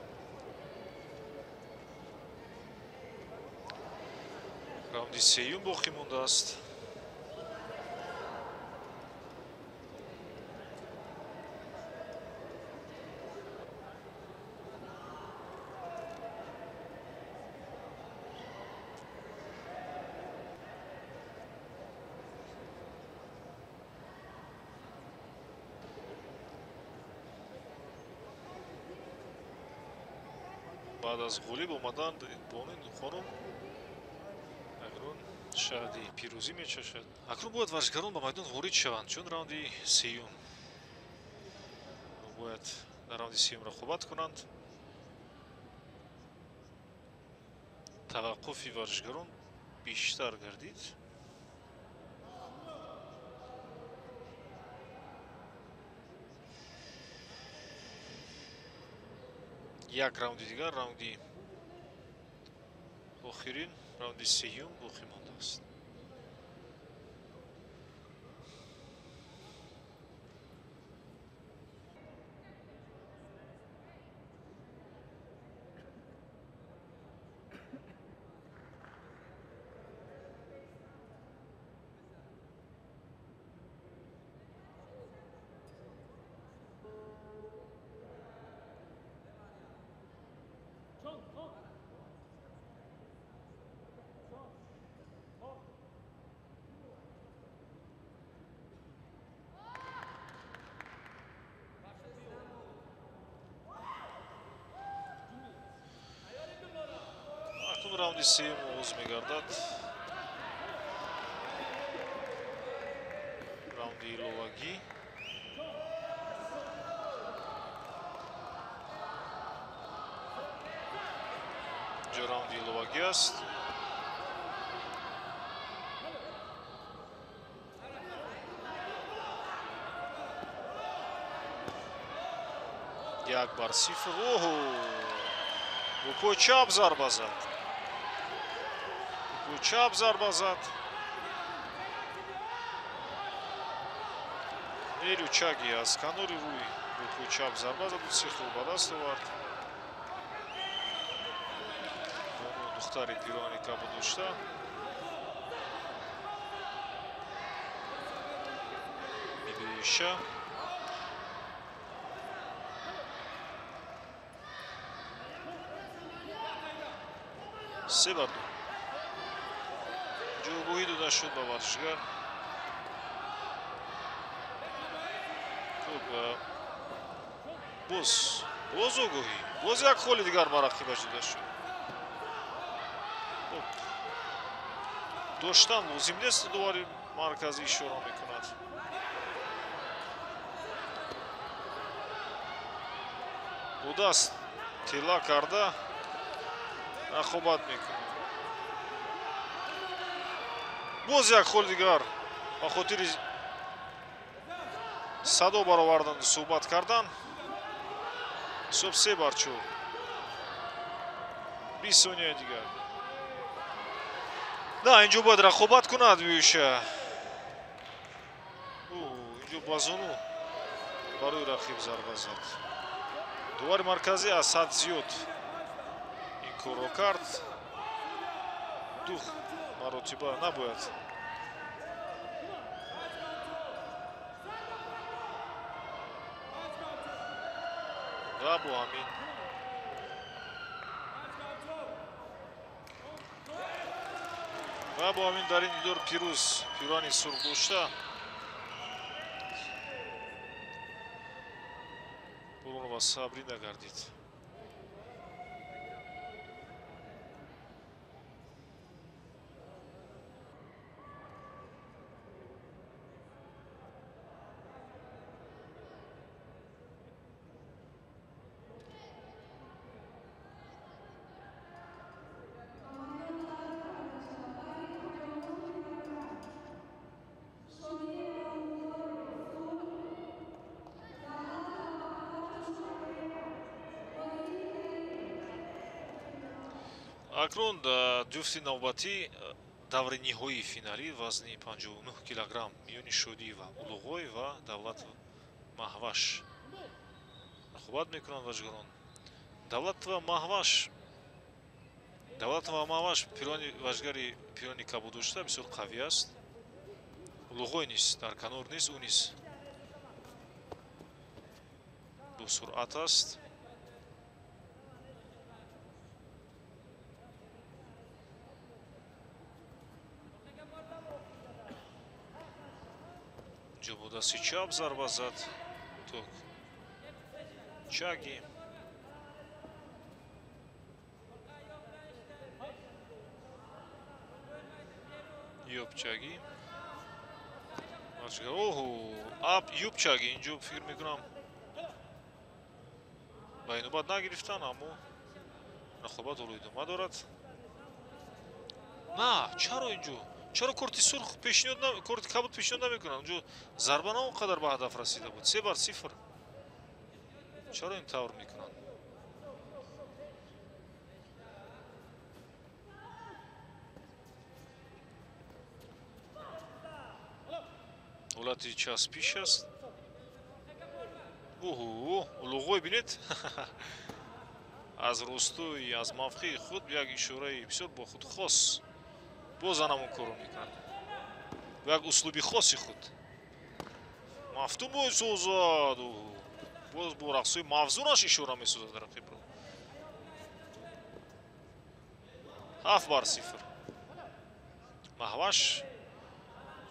Раунди сеюм боқӣ мондааст. Баъд аз ғолиб омадан бони хонум акнун шаҳди пирӯзӣ мечашад. Акнун бояд варзишгарон ба майдон ворид шаванд, чун раунди сеюм бояд дар раунди сеюм рақобат кунанд. Таваққуфи варзишгарон бештар гардид. Як раунди дигар, раунди охирин, раунди сеюм боқӣ мондааст. Раунди сеюм оғоз мегардад. Раунди иловагӣ. Инҷо раунди иловагӣ аст. 1-0. Оҳо! Бо пои чап зарба зад. Чап зарба зад. Нерӯ чаги аз канори рӯй бо пои чап зарба зад, се хол ба даст овард. Духтари пирони кабо дошта. Бибиша. 3-2. Ҷойгоҳӣ дода шуд ба варзишгар. Хуб, боз огоҳӣ, боз як холи дигар ба рақибаш дода шуд. Хуб, доштан лозим нест, довари марказӣ ишора мекунад. Бо даст тела карда рақобат мекунад. Боз як хол дигар ба хотири садо баровардан суҳбат кардан. Ҳисоб 3-4. 20 сонияи дигар. На, инҷо бояд рақобат кунад Бюша. Инҷо ба зону барои рақиб зарба зад. Довари марказӣ аз ҳад зиёд ин корро кард. Ду маротиба набояд. Ва бо ҳамин дар ин дидор пирӯз пирани сурх дошта Бурунова сабрӣ нагардид. Акнун ҷуфти навбатӣ даври ниҳоии финалӣ вазни 59 килограмм миёни Шодиева Улуғой ва Давлатова Маҳваш рақобат мекунанд варзишгарон. Давлатова Маҳваш пирони варзишгари пирони кабуд дошта бисёр қавӣ аст. Улуғой низ дар канор низ, ӯ низ босуръат аст. Инҷо бо дасти чап зарба зад. Ток чаги. Юбчаги. Оҳо, ап юбчаги инҷо фикр мекунам ба инобат нагирифтан, аммо рақобат ҳоло идома дорад. На, чаро инҷо? Чаро корти сурх пешниҳод, корти кабуд пешниҳод намекунанд? Онҷо зарба на он қадар ба ҳадаф расида буд. 3-0. Чаро ин тавр мекунанд? Ҳолати часпиш аст. Оҳо, Улуғой бинед. Аз ростӯи, аз мавқеи худ як ишораи бисёр бо худ хос боз ҳамон корро мекунад. Бо як услуби хоси худ. Мафтун месозад. Боз бо рақсҳои мавзунаш ишора месозад рақибро. 7-0. Маҳваш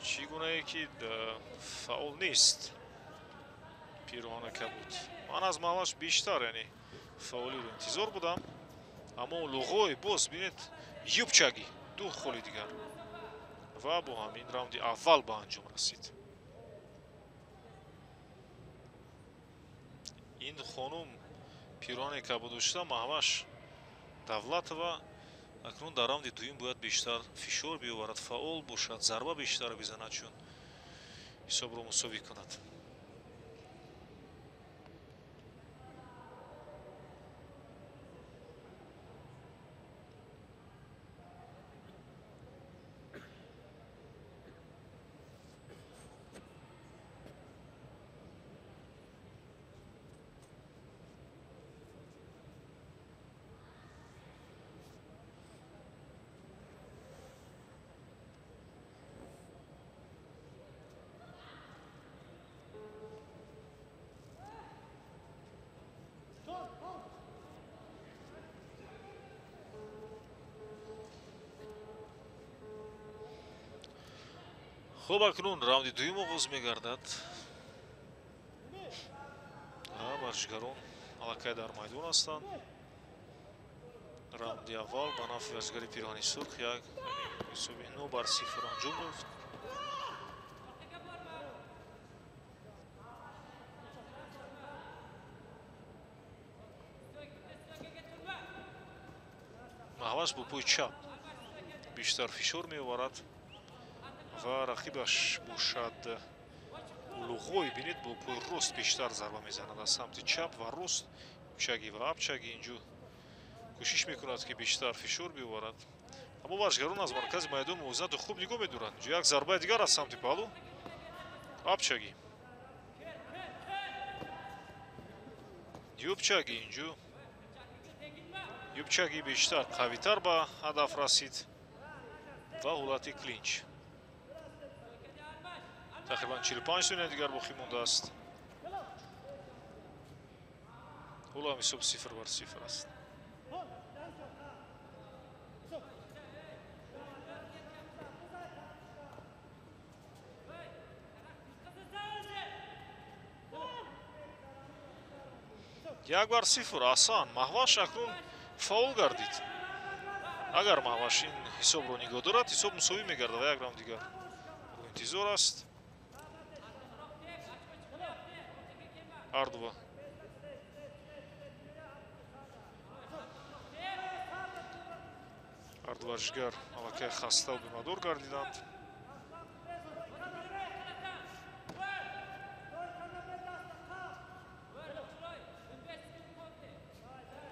чӣ гунае ки фаъол нест. Пироҳана кабуд. Ман аз Маҳваш бештар, яъне фаъолиро интизор будам. Аммо Улуғой боз бинед юбчаги ду холи дигар ва бо ҳамин раунди аввал ба анҷом расид. Ин хонум пироҳане кабуд дошта Маҳваш Давлатова акнун дар раунди дуюм бояд бештар фишор биёварад, фаъол бошад, зарба бештар бизанад, чун ҳисобро мусовӣ кунад. Хуб, акнун раунди дуюм оғоз мегардад. Варзишгарон аллакай дар майдон ҳастанд. Раунди аввал ба нафъи варзишгари пироҳани сурх як ҳисоби 9-0 анҷом ёфт. Маҳваш бо пои чап бештар фишор меоварад ва рақибаш бошад Улуғой, бинед, бо пои рост бештар зарба мезанад аз самти чап ва рост, чаги ва апчаги. Инҷо кӯшиш мекунад, ки бештар фишор биёварад. Аммо варзишгарон аз маркази майдон мувозинатро хуб нигоҳ медоранд. Инҷо як зарбаи дигар аз самти паҳлӯ, апчаги, юбчаги. Инҷо юбчаги бештар қавитар ба ҳадаф расид ва ҳолати клинч. Тақрибан 45 сония дигар боқӣ мондааст. Ҳоло ҳам ҳисоб 0-0 аст. 1-0. Асан Маҳваш акнун фаъол гардид. Агар Маҳваш ин ҳисобро нигоҳ дорад, ҳисоб мусовӣ мегардад ва як раунд дигар интизор аст. Ҳар ду варзишгар аллакай хаставу бемадор гардиданд.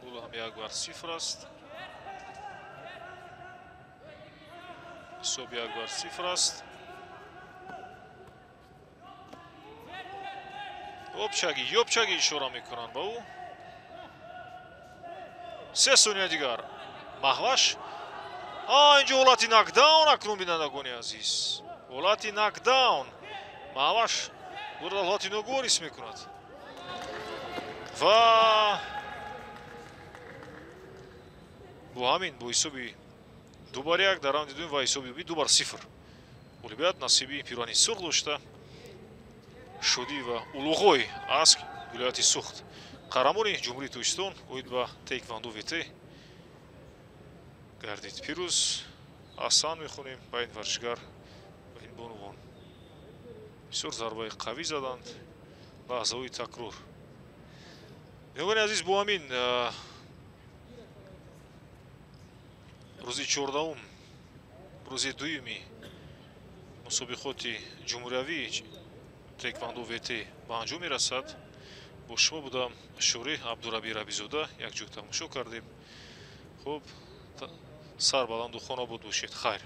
Ҳоло ҳам 1-0 аст. Ҳисоб 1-0 аст. Обчаги, ёбчаги ишора мекунанд ба ӯ. 3 сония дигар. Маҳваш. Инҷо ҳолати нокдаун акнун, бинандагони азиз. Ҳолати нокдаун. Маҳваш ӯро ҳолати ногувор ҳис мекунад. Ва бо ҳамин бо ҳисоби 2-1 дар раунди дуюм ва ҳисоби 2-0 ғолибият насиби пирани сурх дошта шудӣ ва Улуғой аз вилояти Сухт, қаҳрамони Ҷумҳурии Тоҷикистон оид ба таеквондо ВТ гардид. Пирӯз аҳсан мехонем ба ин варзишгар ва ин бонувон. Бисёр зарбаи қавӣ заданд, лаҳзаҳои такрор. Бинобарин азиз, бо ҳамин рӯзи 14-ум, рӯзи дуюми мусобиқоти ҷумҳуриявии таеквондо ВТ ба анҷом мерасад. Бо шумо будам Шӯреҳ Абдураби Рабизода, якҷо тамошо кардем. Хуб, сарбаланду хонобод бошед. Хайр.